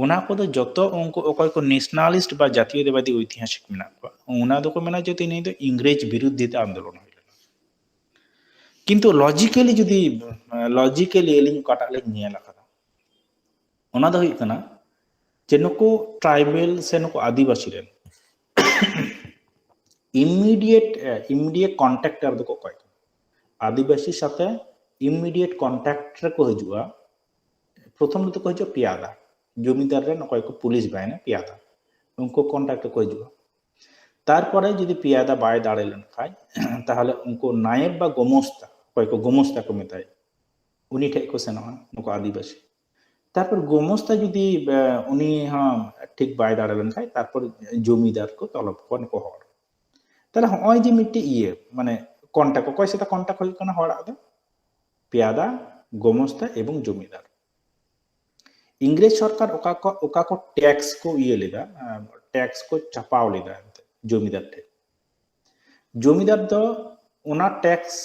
ᱚᱱᱟ ᱠᱚᱫᱚ ᱡᱚᱛᱚ ᱩᱱᱠᱩ ᱚᱠᱚᱭ ᱠᱚ ᱱᱮᱥᱱᱟᱞᱤᱥᱴ ᱵᱟ ᱡᱟᱛᱤᱭᱚᱛᱟᱵᱟᱫᱤ ᱳᱭᱛᱤᱦᱟᱥᱤᱠ ᱢᱮᱱᱟᱜ ᱠᱚᱣᱟ, ᱚᱱᱟ ᱫᱚᱠᱚ ᱢᱮᱱᱟ ᱡᱮ ᱱᱤᱭᱟᱹ ᱫᱚ ᱤᱝᱨᱮᱡᱽ ᱵᱤᱨᱩᱫᱽᱫᱷᱤ ᱛᱮ ᱟᱱᱫᱳᱞᱚᱱ ᱦᱩᱭ ᱞᱮᱱᱟ᱾ ᱠᱤᱱᱛᱩ ᱞᱚᱡᱤᱠᱮᱞᱤ ᱡᱩᱫᱤ, ᱞᱚᱡᱤᱠᱮᱞᱤ ᱟᱹᱞᱤᱧ ᱚᱠᱟᱴᱟᱜ ᱞᱤᱧ ᱧᱮᱞ ᱟᱠᱟᱫᱟ, ᱚᱱᱟ ᱫᱚ ᱦᱩᱭᱩᱜ ᱠᱟᱱᱟ ᱡᱮ ᱱᱩᱠᱩ ᱴᱨᱟᱭᱵᱮᱞ ᱥᱮ ᱱᱩᱠᱩ ᱟᱹᱫᱤᱵᱟᱹᱥᱤ ᱨᱮᱱ ᱤᱢᱤᱰᱤᱭᱮᱴ, ᱤᱢᱤᱰᱤᱭᱮᱴ ᱠᱚᱱᱴᱟᱠᱴᱟᱨ ᱫᱚᱠᱚ ᱚᱠᱚᱭ ᱠᱟᱱᱟ? ᱟᱹᱫᱤᱵᱟᱹᱥᱤ ᱥᱟᱛᱮ ᱤᱢᱤᱰᱤᱭᱮᱴ ᱠᱚᱱᱴᱟᱠᱴ ᱨᱮᱠᱚ ᱦᱤᱡᱩᱜᱼᱟ᱾ ᱯᱨᱚᱛᱷᱚᱢ ᱨᱮᱫᱚ ᱠᱚ ᱦᱤᱡᱩᱜᱼᱟ ᱯᱮᱭᱟᱫᱟ, ᱡᱚᱢᱤᱫᱟᱨ ᱨᱮᱱ ᱚᱠᱚᱭ ᱠᱚ ᱯᱩᱞᱤᱥ ᱵᱟᱦᱤᱱᱤ ᱯᱮᱭᱟᱫᱟ, ᱩᱱᱠᱩ ᱠᱚᱱᱴᱟᱠᱴ ᱨᱮᱠᱚ ᱦᱤᱡᱩᱜᱼᱟ᱾ ᱛᱟᱨᱯᱚᱨᱮ ᱡᱩᱫᱤ ᱯᱮᱭᱟᱫᱟ ᱵᱟᱭ ᱫᱟᱲᱮ ᱞᱮᱱᱠᱷᱟᱡ, ᱛᱟᱦᱚᱞᱮ ᱩᱱᱠᱩ ᱱᱟᱭᱮᱵ ᱵᱟ ᱜᱳᱢᱚᱥᱛᱟ, ᱚᱠᱚᱭ ᱠᱚ ᱜᱳᱢᱚᱥᱛᱟ ᱠᱚ ᱢᱮᱛᱟᱭ, ᱩᱱᱤ ᱴᱷᱮᱡ ᱠᱚ ᱥᱮᱱᱚᱜᱼᱟ ᱱᱩᱠᱩ ᱟᱹᱫᱤᱵᱟᱹᱥᱤ᱾ ᱛᱟᱨᱯᱚᱨ ᱜᱳᱢᱚᱥᱛᱟ ᱡᱩᱫᱤ ᱩᱱᱤ ᱦᱚᱸ ᱴᱷᱤᱠ ᱵᱟᱭ ᱫᱟᱲᱮ ᱞᱮᱱᱠᱷᱟᱱ, ᱛᱟᱨᱯᱚᱨ ᱡᱚᱢᱤᱫᱟᱨ ᱠᱚ ᱛᱚᱞᱚᱵ ᱠᱚᱣᱟ ᱱᱩᱠᱩ ᱦᱚᱲ᱾ ᱛᱟᱦᱞᱮ ᱦᱚᱸᱜᱼᱚᱭ ᱡᱮ ᱢᱤᱫᱴᱮᱡ ᱤᱭᱟᱹ, ᱢᱟᱱᱮ ᱠᱚᱱᱴᱟᱠ, ᱚᱠᱚᱭ ᱥᱟᱛᱮ ᱠᱚᱱᱴᱟᱠ ᱦᱩᱭᱩᱜ ᱠᱟᱱᱟ ᱦᱚᱲᱟᱜ ᱫᱚ? ᱯᱮᱭᱟᱫᱟ, ᱜᱳᱢᱚᱥᱛᱟ ᱮᱵᱚᱝ ᱡᱚᱢᱤᱫᱟᱨ᱾ ᱤᱝᱨᱮᱡᱽ ᱥᱚᱨᱠᱟᱨ ᱚᱠᱟ ᱠᱚ ᱚᱠᱟ ᱠᱚ ᱴᱮᱠᱥ ᱠᱚ ᱤᱭᱟᱹ ᱞᱮᱫᱟ, ᱴᱮᱠᱥ ᱠᱚ ᱪᱟᱯᱟᱣ ᱞᱮᱫᱟ ᱮᱱᱛᱮ ᱡᱚᱢᱤᱫᱟᱨ ᱴᱷᱮᱱ᱾ ᱡᱚᱢᱤᱫᱟᱨ ᱫᱚ ᱚᱱᱟ ᱴᱮᱠᱥ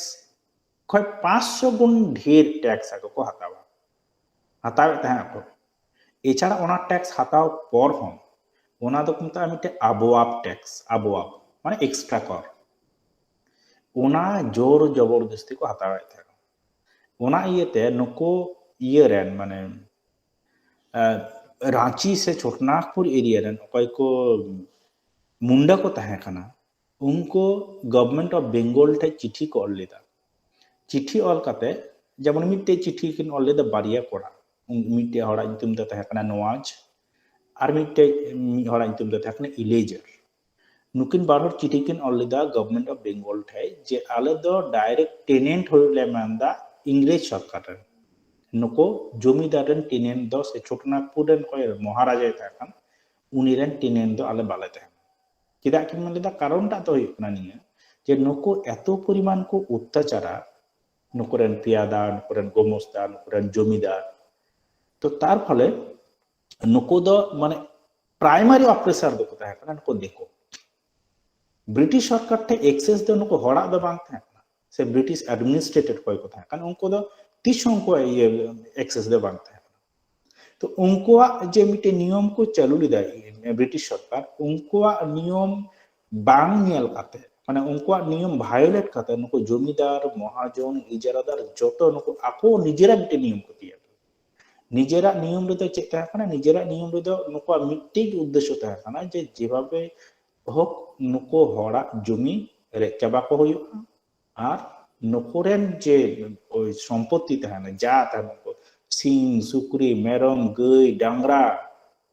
ᱠᱷᱚᱱ ᱯᱟᱸᱪᱥᱚ ᱜᱩᱱ ᱰᱷᱮᱨ ᱴᱮᱠᱥ ᱟᱠᱚ ᱠᱚ ᱦᱟᱛᱟᱣᱟ, ᱦᱟᱛᱟᱣᱮᱫ ᱛᱟᱦᱮᱸ ᱟᱠᱚ᱾ ᱮᱪᱷᱟᱲᱟ ᱚᱱᱟ ᱴᱮᱠᱥ ᱦᱟᱛᱟᱣ ᱯᱚᱨ ᱦᱚᱸ ᱚᱱᱟ ᱫᱚᱠᱚ ᱢᱮᱛᱟᱜᱼᱟ ᱢᱤᱫᱴᱮᱱ ᱟᱵᱣᱟᱵ ᱴᱮᱠᱥ, ᱟᱵᱣᱟᱵ ᱢᱟᱱᱮ ᱮᱠᱥᱴᱨᱟ ᱠᱚᱨ᱾ ᱚᱱᱟ ᱡᱳᱨ ᱡᱚᱵᱚᱨᱫᱚᱥᱛᱤ ᱠᱚ ᱦᱟᱛᱟᱣᱮᱫ ᱛᱟᱦᱮᱸ᱾ ᱚᱱᱟ ᱤᱭᱟᱹᱛᱮ ᱱᱩᱠᱩ ᱤᱭᱟᱹ ᱨᱮᱱ, ᱢᱟᱱᱮ ᱨᱟᱸᱪᱤ ᱥᱮ ᱪᱷᱳᱴᱱᱟᱜᱽᱯᱩᱨ ᱮᱨᱤᱭᱟ ᱨᱮᱱ ᱚᱠᱚᱭ ᱠᱚ ᱢᱩᱱᱰᱟ ᱠᱚ ᱛᱟᱦᱮᱸ ᱠᱟᱱᱟ, ᱩᱱᱠᱩ ᱜᱚᱵᱷᱚᱨᱱᱢᱮᱱᱴ ᱚᱯᱷ ᱵᱮᱝᱜᱚᱞ ᱴᱷᱮᱱ ᱪᱤᱴᱷᱤ ᱠᱚ ᱚᱞ ᱞᱮᱫᱟ᱾ ᱪᱤᱴᱷᱤ ᱚᱞ ᱠᱟᱛᱮ, ᱡᱮᱢᱚᱱ ᱢᱤᱫᱴᱮᱡ ᱪᱤᱴᱷᱤ ᱠᱤᱱ ᱚᱞ ᱞᱮᱫᱟ ᱵᱟᱨᱭᱟ ᱠᱚᱲᱟ, ᱢᱤᱫᱴᱮᱡ ᱦᱚᱲᱟᱜ ᱧᱩᱛᱩᱢ ᱫᱚ ᱛᱟᱦᱮᱸ ᱠᱟᱱᱟ ᱱᱚᱣᱟᱡᱽ, ᱟᱨ ᱢᱤᱫᱴᱮᱡ ᱢᱤᱫ ᱦᱚᱲᱟᱜ ᱧᱩᱛᱩᱢ ᱫᱚ ᱛᱟᱦᱮᱸ ᱠᱟᱱᱟ ᱤᱞᱮᱡᱟᱨ᱾ ᱱᱩᱠᱤᱱ ᱵᱟᱨ ᱦᱚᱲ ᱪᱤᱴᱷᱤ ᱠᱤᱱ ᱚᱞ ᱞᱮᱫᱟ ᱜᱚᱵᱷᱚᱨᱱᱢᱮᱱᱴ ᱚᱯᱷ ᱵᱮᱝᱜᱚᱞ ᱴᱷᱮᱡ ᱡᱮ ᱟᱞᱮ ᱫᱚ ᱰᱟᱭᱨᱮᱠᱴ ᱴᱮᱱᱮᱱᱴ ᱦᱩᱭᱩᱜ ᱞᱮ ᱢᱮᱱᱫᱟ ᱤᱝᱨᱮᱡᱽ ᱥᱚᱨᱠᱟᱨ ᱨᱮᱱ᱾ ᱱᱩᱠᱩ ᱡᱚᱢᱤᱫᱟᱨ ᱨᱮᱱ ᱴᱮᱱᱮᱱᱴ ᱫᱚ, ᱥᱮ ᱪᱷᱳᱴᱱᱟᱜᱽᱯᱩᱨ ᱨᱮᱱ ᱚᱠᱚᱭ ᱢᱚᱦᱟᱨᱟᱡᱟᱭ ᱛᱟᱦᱮᱸ ᱠᱟᱱ, ᱩᱱᱤ ᱨᱮᱱ ᱴᱮᱱᱮᱱᱴ ᱫᱚ ᱟᱞᱮ ᱵᱟᱞᱮ ᱛᱟᱦᱮᱱᱟ᱾ ᱪᱮᱫᱟᱜ ᱠᱤᱱ ᱢᱮᱱ ᱞᱮᱫᱟ? ᱠᱟᱨᱚᱱ ᱴᱟᱜ ᱫᱚ ᱦᱩᱭᱩᱜ ᱠᱟᱱᱟ ᱱᱤᱭᱟᱹ, ᱡᱮ ᱱᱩᱠᱩ ᱮᱛᱚ ᱯᱚᱨᱤᱢᱟᱱ ᱠᱚ ᱚᱛᱛᱟᱪᱟᱨᱟ, ᱱᱩᱠᱩ ᱨᱮᱱ ᱯᱮᱭᱟᱫᱟ, ᱱᱩᱠᱩ ᱨᱮᱱ ᱜᱳᱢᱚᱥᱛᱟ, ᱱᱩᱠᱩ ᱨᱮᱱ ᱡᱚᱢᱤᱫᱟᱨ, ᱛᱚ ᱛᱟᱨ ᱯᱷᱚᱞᱮ ᱱᱩᱠᱩ ᱫᱚ ᱢᱟᱱᱮ ᱯᱨᱟᱭᱢᱟᱨᱤ ᱚᱯᱨᱮᱥᱟᱨ ᱫᱚᱠᱚ ᱛᱟᱦᱮᱸ ᱠᱟᱱᱟ ᱱᱩᱠᱩ ᱫᱤᱠᱩ᱾ ᱵᱨᱤᱴᱤᱥ ᱥᱚᱨᱠᱟᱨ ᱴᱷᱮᱱ ᱮᱠᱥᱮᱥ ᱫᱚ ᱱᱩᱠᱩ ᱦᱚᱲᱟᱜ ᱫᱚ ᱵᱟᱝ ᱛᱟᱦᱮᱸ ᱠᱟᱱᱟ, ᱥᱮ ᱵᱨᱤᱴᱤᱥ ᱮᱰᱢᱤᱱᱤᱥᱴᱨᱮᱴᱮᱰ ᱚᱠᱚᱭ ᱠᱚ ᱛᱟᱦᱮᱸ ᱠᱟᱱᱟ, ᱩᱱᱠᱩ ᱫᱚ ᱛᱤᱥ ᱦᱚᱸ ᱩᱱᱠᱩᱣᱟᱜ ᱤᱭᱟᱹ ᱮᱠᱥᱮᱥ ᱫᱚ ᱵᱟᱝ ᱛᱟᱦᱮᱸ ᱠᱟᱱᱟ᱾ ᱛᱚ ᱩᱱᱠᱩᱣᱟᱜ ᱡᱮ ᱢᱤᱫᱴᱮᱱ ᱱᱤᱭᱚᱢ ᱠᱚ ᱪᱟᱹᱞᱩ ᱞᱮᱫᱟ ᱵᱨᱤᱴᱤᱥ ᱥᱚᱨᱠᱟᱨ, ᱩᱱᱠᱩᱣᱟᱜ ᱱᱤᱭᱚᱢ ᱵᱟᱝ ᱧᱮᱞ ᱠᱟᱛᱮ, ᱢᱟᱱᱮ ᱩᱱᱠᱩᱣᱟᱜ ᱱᱤᱭᱚᱢ ᱵᱷᱟᱭᱳᱞᱮᱴ ᱠᱟᱛᱮ ᱱᱩᱠᱩ ᱡᱚᱢᱤᱫᱟᱨ, ᱢᱚᱦᱟᱡᱚᱱ, ᱤᱡᱟᱨᱟᱫᱟᱨ ᱡᱚᱛᱚ ᱱᱩᱠᱩ ᱟᱠᱚ ᱱᱤᱡᱮᱨᱟᱜ ᱢᱤᱫᱴᱮᱱ ᱱᱤᱭᱚᱢ ᱠᱚ ᱛᱮᱭᱟᱨ ᱠᱮᱫᱟ᱾ ᱱᱤᱡᱮᱨᱟᱜ ᱱᱤᱭᱚᱢ ᱨᱮᱫᱚ ᱪᱮᱫ ᱛᱟᱦᱮᱸ ᱠᱟᱱᱟ? ᱱᱤᱡᱮᱨᱟᱜ ᱱᱤᱭᱚᱢ ᱨᱮᱫᱚ ᱱᱩᱠᱩᱣᱟᱜ ᱢᱤᱫᱴᱮᱡ ᱩᱫᱽᱫᱮᱥᱥᱚ ᱛᱟᱦᱮᱸ ᱠᱟᱱᱟ ᱡᱮ ᱡᱮᱵᱷᱟᱵᱮ ᱦᱳᱠ ᱱᱩᱠᱩ ᱦᱚᱲᱟᱜ ᱡᱚᱢᱤ ᱨᱮᱡ ᱪᱟᱵᱟ ᱠᱚ ᱦᱩᱭᱩᱜᱼᱟ, ᱟᱨ ᱱᱩᱠᱩ ᱨᱮᱱ ᱡᱮ ᱳᱭ ᱥᱚᱢᱯᱚᱛᱛᱤ ᱛᱟᱦᱮᱱᱟ, ᱡᱟ ᱛᱟᱦᱮᱱᱟ, ᱩᱱᱠᱩ ᱥᱤᱢ, ᱥᱩᱠᱨᱤ, ᱢᱮᱨᱚᱢ, ᱜᱟᱹᱭ, ᱰᱟᱝᱨᱟ,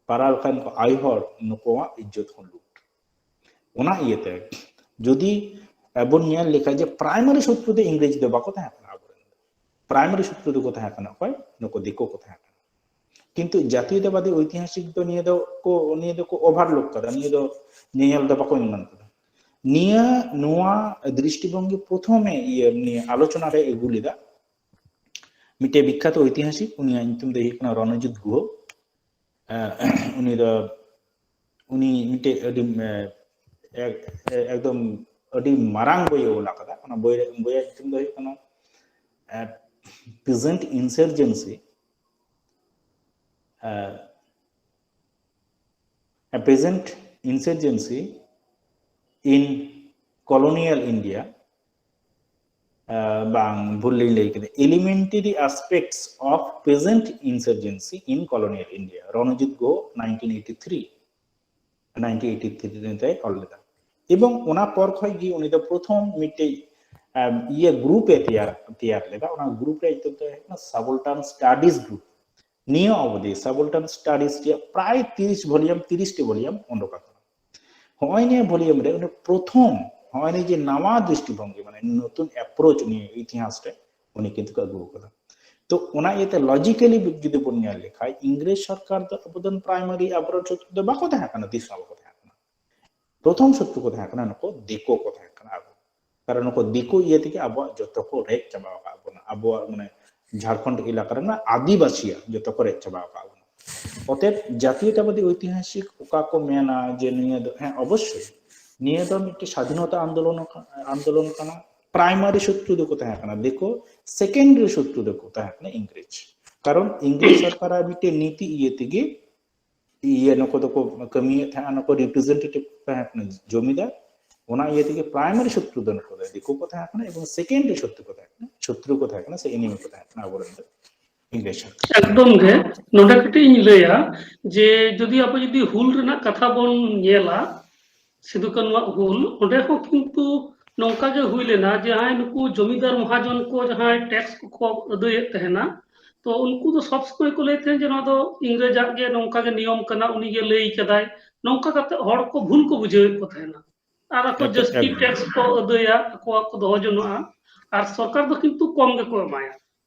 ᱯᱟᱨᱟ ᱞᱮᱠᱟᱱ ᱠᱚ ᱟᱭᱳ ᱦᱚᱲ, ᱱᱩᱠᱩᱣᱟᱜ ᱤᱡᱽᱡᱚᱛ ᱦᱚᱸ ᱞᱩᱴ᱾ ᱚᱱᱟ ᱤᱭᱟᱹᱛᱮ ᱡᱩᱫᱤ ᱵᱚᱱ ᱧᱮᱞ ᱞᱮᱠᱷᱟᱱ ᱡᱮ ᱯᱨᱟᱭᱢᱟᱨᱤ ᱥᱚᱛᱨᱩ ᱫᱚ ᱤᱝᱨᱮᱡᱽ ᱫᱚ ᱵᱟᱠᱚ ᱛᱟᱦᱮᱸ ᱠᱟᱱᱟ ᱟᱵᱚᱨᱮᱱ ᱫᱚ᱾ ᱯᱨᱟᱭᱢᱟᱨᱤ ᱥᱚᱛᱨᱩ ᱫᱚᱠᱚ ᱛᱟᱦᱮᱸ ᱠᱟᱱᱟ ᱚᱠᱚᱭ? ᱱᱩᱠᱩ ᱫᱤᱠᱩ ᱠᱚ ᱛᱟᱦᱮᱸ ᱠᱟᱱᱟ᱾ ᱠᱤᱱᱛᱩ ᱡᱟᱛᱤᱭᱚᱛᱟᱵᱟᱫᱤ ᱳᱭᱛᱤᱦᱟᱥᱤᱠ ᱫᱚ ᱱᱤᱭᱟᱹ ᱫᱚ ᱠᱚ ᱱᱤᱭᱟᱹ ᱫᱚᱠᱚ ᱳᱵᱷᱟᱨᱞᱩᱠ ᱠᱟᱫᱟ, ᱱᱤᱭᱟᱹ ᱫᱚ ᱧᱮᱧᱮᱞ ᱫᱚ ᱵᱟᱠᱚ ᱧᱮᱞ ᱠᱟᱫᱟ᱾ ᱱᱤᱭᱟᱹ ᱱᱚᱣᱟ ᱫᱨᱤᱥᱴᱤᱵᱷᱚᱝᱜᱤ ᱯᱨᱚᱛᱷᱚᱢᱮ ᱤᱭᱟᱹ ᱱᱤᱭᱟᱹ ᱟᱞᱳᱪᱚᱱᱟ ᱨᱮ ᱟᱹᱜᱩ ᱞᱮᱫᱟ ᱢᱤᱫᱴᱮᱡ ᱵᱤᱠᱠᱷᱟᱛ ᱳᱭᱛᱤᱦᱟᱥᱤᱠ, ᱩᱱᱤᱭᱟᱜ ᱧᱩᱛᱩᱢ ᱫᱚ ᱦᱩᱭᱩᱜ ᱠᱟᱱᱟ ᱨᱚᱱᱚᱡᱤᱛ ᱜᱩᱦ᱾ ᱩᱱᱤ ᱫᱚ ᱩᱱᱤ ᱢᱤᱫᱴᱮᱡ ᱟᱹᱰᱤ ᱮᱠᱫᱚᱢ ᱟᱹᱰᱤ ᱢᱟᱨᱟᱝ ᱵᱳᱭ ᱮ ᱚᱞ ᱟᱠᱟᱫᱟ᱾ ᱚᱱᱟ ᱵᱳᱭ ᱵᱳᱭᱟᱜ ᱧᱩᱛᱩᱢ ᱫᱚ ᱦᱩᱭᱩᱜ ᱠᱟᱱᱟ ᱯᱮᱡᱮᱱᱴ ᱤᱱᱥᱟᱨᱡᱮᱱᱥᱤ present insurgency in colonial India. ᱵᱟᱝ, ᱵᱷᱩᱞ ᱞᱤᱧ ᱞᱟᱹᱭ ᱠᱮᱫᱟ, Elementary Aspects of Present Insurgency in Colonial India, ᱨᱚᱱᱚᱡᱤᱛ go, nineteen eighty three, nineteen eighty three ᱨᱮ ᱚᱞ ᱞᱮᱫᱟ᱾ ᱮᱵᱚᱝ ᱚᱱᱟ ᱯᱚᱨ ᱠᱷᱚᱱ ᱜᱮ ᱩᱱᱤ ᱫᱚ ᱯᱨᱚᱛᱷᱚᱢ ᱢᱤᱫᱴᱮᱡ ᱤᱭᱟᱹ ᱜᱨᱩᱯ ᱮ ᱛᱮᱭᱟᱨ ᱛᱮᱭᱟᱨ ᱞᱮᱫᱟ᱾ ᱚᱱᱟ ᱜᱨᱩᱯ ᱨᱮᱭᱟᱜ ᱧᱩᱛᱩᱢ ᱫᱚ ᱦᱩᱭᱩᱜ ᱠᱟᱱᱟ Subaltern Studies Group᱾ ᱱᱤᱭᱟᱹ ᱚᱵᱚᱫᱤ Subaltern Studies ᱨᱮᱭᱟᱜ ᱯᱨᱟᱭ ᱛᱤᱨᱤᱥ ᱵᱷᱚᱞᱤᱭᱟᱢ, ᱛᱤᱨᱤᱥ ᱴᱤ ᱵᱷᱚᱞᱤᱭᱟᱢ ᱩᱰᱩᱠ ᱟᱠᱟᱱᱟ᱾ ᱦᱚᱸᱜᱼᱚᱭ ᱱᱤᱭᱟᱹ ᱵᱷᱚᱞᱤᱭᱟᱢ ᱨᱮ ᱩᱱᱤ ᱯᱨᱚᱛᱷᱚᱢ ᱦᱚᱸᱜᱼᱚᱭ ᱱᱤᱭᱟᱹ ᱡᱮ ᱱᱟᱣᱟ ᱫᱨᱤᱥᱴᱤᱵᱷᱚᱝᱜᱤ, ᱢᱟᱱᱮ ᱱᱚᱛᱩᱱ ᱮᱯᱨᱳᱪ ᱱᱤᱭᱟᱹ ᱤᱛᱤᱦᱟᱥ ᱨᱮ ᱩᱱᱤ ᱠᱤᱱᱛᱩ ᱠᱚ ᱟᱹᱜᱩ ᱟᱠᱟᱫᱟ᱾ ᱛᱚ ᱚᱱᱟ ᱤᱭᱟᱹᱛᱮ ᱞᱚᱡᱤᱠᱮᱞᱤ ᱡᱩᱫᱤ ᱵᱚᱱ ᱧᱮᱞ ᱞᱮᱠᱷᱟᱡ, ᱤᱝᱨᱮᱡᱽ ᱥᱚᱨᱠᱟᱨ ᱫᱚ ᱟᱵᱚ ᱫᱚ ᱯᱨᱟᱭᱢᱟᱨᱤ ᱟᱵᱚᱨᱮᱱ ᱥᱚᱛᱨᱩ ᱫᱚ ᱵᱟᱠᱚ ᱛᱟᱦᱮᱸ ᱠᱟᱱᱟ, ᱛᱤᱥ ᱦᱚᱸ ᱵᱟᱠᱚ ᱛᱟᱦᱮᱸ ᱠᱟᱱᱟ᱾ ᱯᱨᱚᱛᱷᱚᱢ ᱥᱚᱛᱨᱩ ᱠᱚ ᱛᱟᱦᱮᱸ ᱠᱟᱱᱟ ᱱᱩᱠᱩ ᱫᱤᱠᱩ ᱠᱚ ᱛᱟᱦᱮᱸ ᱠᱟᱱᱟ ᱟᱵᱚ᱾ ᱠᱟᱨᱚᱱ ᱱᱩᱠᱩ ᱫᱤᱠᱩ ᱤᱭᱟᱹ ᱛᱮᱜᱮ ᱟᱵᱚᱣᱟᱜ ᱡᱚᱛᱚ ᱠᱚ ᱨᱮᱡ ᱪᱟᱵᱟ ᱟᱠᱟᱫ ᱵᱚᱱᱟ᱾ ᱟᱵᱚᱣᱟᱜ ᱢᱟᱱᱮ ᱡᱷᱟᱲᱠᱷᱚᱸᱰ ᱮᱞᱟᱠᱟ ᱨᱮᱱᱟᱜ ᱟᱹᱫᱤᱵᱟᱹᱥᱤᱭᱟᱜ ᱡᱚᱛᱚ ᱠᱚ ᱨᱮᱡ ᱪᱟᱵᱟ ᱟᱠᱟᱫ ᱵᱚᱱᱟ᱾ ᱚᱛᱮᱵ ᱡᱟᱛᱤᱭᱚᱛᱟᱵᱟᱫᱤ ᱳᱭᱛᱤᱦᱟᱥᱤᱠ ᱚᱠᱟ ᱠᱚ ᱢᱮᱱᱟ ᱡᱮ ᱱᱤᱭᱟᱹ ᱫᱚ, ᱦᱮᱸ, ᱚᱵᱚᱥᱥᱳᱭ ᱱᱤᱭᱟᱹ ᱫᱚ ᱢᱤᱫᱴᱮᱱ ᱥᱟᱫᱷᱤᱱᱚᱛᱟ ᱟᱱᱫᱳᱞᱚᱱ ᱠᱟ-, ᱟᱱᱫᱳᱞᱚᱱ ᱠᱟᱱᱟ᱾ ᱯᱨᱟᱭᱢᱟᱨᱤ ᱥᱚᱛᱨᱩ ᱫᱚᱠᱚ ᱛᱟᱦᱮᱸ ᱠᱟᱱᱟ ᱫᱤᱠᱩ, ᱥᱮᱠᱮᱱᱰᱟᱨᱤ ᱥᱚᱛᱨᱩ ᱫᱚᱠᱚ ᱛᱟᱦᱮᱸ ᱠᱟᱱᱟ ᱤᱝᱨᱮᱡᱽ᱾ ᱠᱟᱨᱚᱱ ᱤᱝᱨᱮᱡᱽ ᱥᱚᱨᱠᱟᱨᱟᱜ ᱢᱤᱫᱴᱮᱱ ᱱᱤᱛᱤ ᱤᱭᱟᱹ ᱛᱮᱜᱮ ᱤᱭᱟᱹ ᱱᱩᱠᱩ ᱫᱚᱠᱚ ᱠᱟᱹᱢᱤᱭᱮᱫ ᱛᱟᱦᱮᱸᱱᱟ, ᱱᱩᱠᱩ ᱨᱤᱯᱨᱮᱡᱮᱱᱴᱮᱴᱤᱵᱷ ᱛᱟᱦᱮᱸ ᱠᱟᱱᱟ ᱡᱚᱢᱤᱫᱟᱨ᱾ ᱚᱱᱟ ᱤᱭᱟᱹ ᱛᱮᱜᱮ ᱯᱨᱟᱭᱢᱟᱨᱤ ᱥᱚᱛᱨᱩ ᱫᱚ ᱱᱩᱠᱩ ᱫᱚ ᱫᱤᱠᱩ ᱠᱚ ᱛᱟᱦᱮᱸ ᱠᱟᱱᱟ ᱮᱵᱚᱝ ᱥᱮᱠᱮᱱᱰᱟᱨᱤ ᱥᱚᱛᱨᱩ ᱠᱚ ᱛᱟᱦᱮᱸ ᱠᱟᱱᱟ, ᱥᱚᱛᱨᱩ ᱠᱚ ᱛᱟᱦᱮᱸ ᱠᱟᱱᱟ ᱥᱮ ᱮᱱᱤᱢᱤ ᱠᱚ ᱛᱟᱦᱮᱸ ᱠᱟᱱᱟ ᱟᱵᱚᱨᱮᱱ ᱫᱚ ᱤᱝᱨᱮᱡᱽ ᱥᱚᱨᱠᱟᱨ᱾ ᱮᱠᱫᱚᱢ ᱜᱮ᱾ ᱱᱚᱰᱮ ᱠᱟᱹᱴᱤᱡ ᱤᱧ ᱞᱟᱹᱭᱟ ᱡᱮ ᱡᱩᱫᱤ ᱟᱵᱚ ᱡᱩᱫᱤ ᱦᱩᱞ ᱨᱮᱱᱟᱜ ᱠᱟᱛᱷᱟ ᱵᱚᱱ ᱧᱮᱞᱟ, ᱥᱤᱫᱩ ᱠᱟᱹᱱᱩᱣᱟᱜ ᱦᱩᱞ, ᱚᱸᱰᱮ ᱦᱚᱸ ᱠᱤᱱᱛᱩ ᱱᱚᱝᱠᱟ ᱜᱮ ᱦᱩᱭ ᱞᱮᱱᱟ, ᱡᱟᱦᱟᱸᱭ ᱱᱩᱠᱩ ᱡᱚᱢᱤᱫᱟᱨ ᱢᱚᱦᱟᱡᱚᱱ ᱠᱚ ᱡᱟᱦᱟᱸᱭ ᱴᱮᱠᱥ ᱠᱚᱠᱚ ᱟᱹᱫᱟᱹᱭᱮᱫ ᱛᱟᱦᱮᱱᱟ, ᱛᱚ ᱩᱱᱠᱩ ᱫᱚ ᱥᱚᱵ ᱥᱚᱢᱚᱭ ᱠᱚ ᱞᱟᱹᱭ ᱛᱟᱦᱮᱸᱫ ᱡᱮ ᱱᱚᱣᱟ ᱫᱚ ᱤᱝᱨᱮᱡᱟᱜ ᱜᱮ ᱱᱚᱝᱠᱟ ᱜᱮ ᱱᱤᱭᱚᱢ ᱠᱟᱱᱟ, ᱩᱱᱤ ᱜᱮ ᱞᱟᱹᱭ ᱠᱟᱫᱟᱭ, ᱱᱚᱝᱠᱟ ᱠᱟᱛᱮ ᱦᱚᱲ ᱠᱚ ᱵᱷᱩᱞ ᱠᱚ ᱵᱩᱡᱷᱟᱹᱣᱮᱫ ᱠᱚ ᱛᱟᱦᱮᱱᱟ᱾ ᱟᱨ ᱟᱠᱚ ᱮᱠᱫᱚᱢ, ᱡᱟᱹᱥᱛᱤ ᱮᱠᱫᱚᱢ᱾ ᱴᱮᱠᱥ ᱠᱚ ᱟᱹᱫᱟᱹᱭᱟ, ᱟᱠᱚᱣᱟᱜ ᱠᱚ ᱫᱚᱦᱚ ᱡᱚᱱᱚᱜᱼᱟ, ᱟᱨ ᱥᱚᱨᱠᱟᱨ ᱫᱚ ᱠᱤᱱᱛᱩ ᱠᱚᱢ ᱜᱮᱠᱚ ᱮᱢᱟᱭᱟ᱾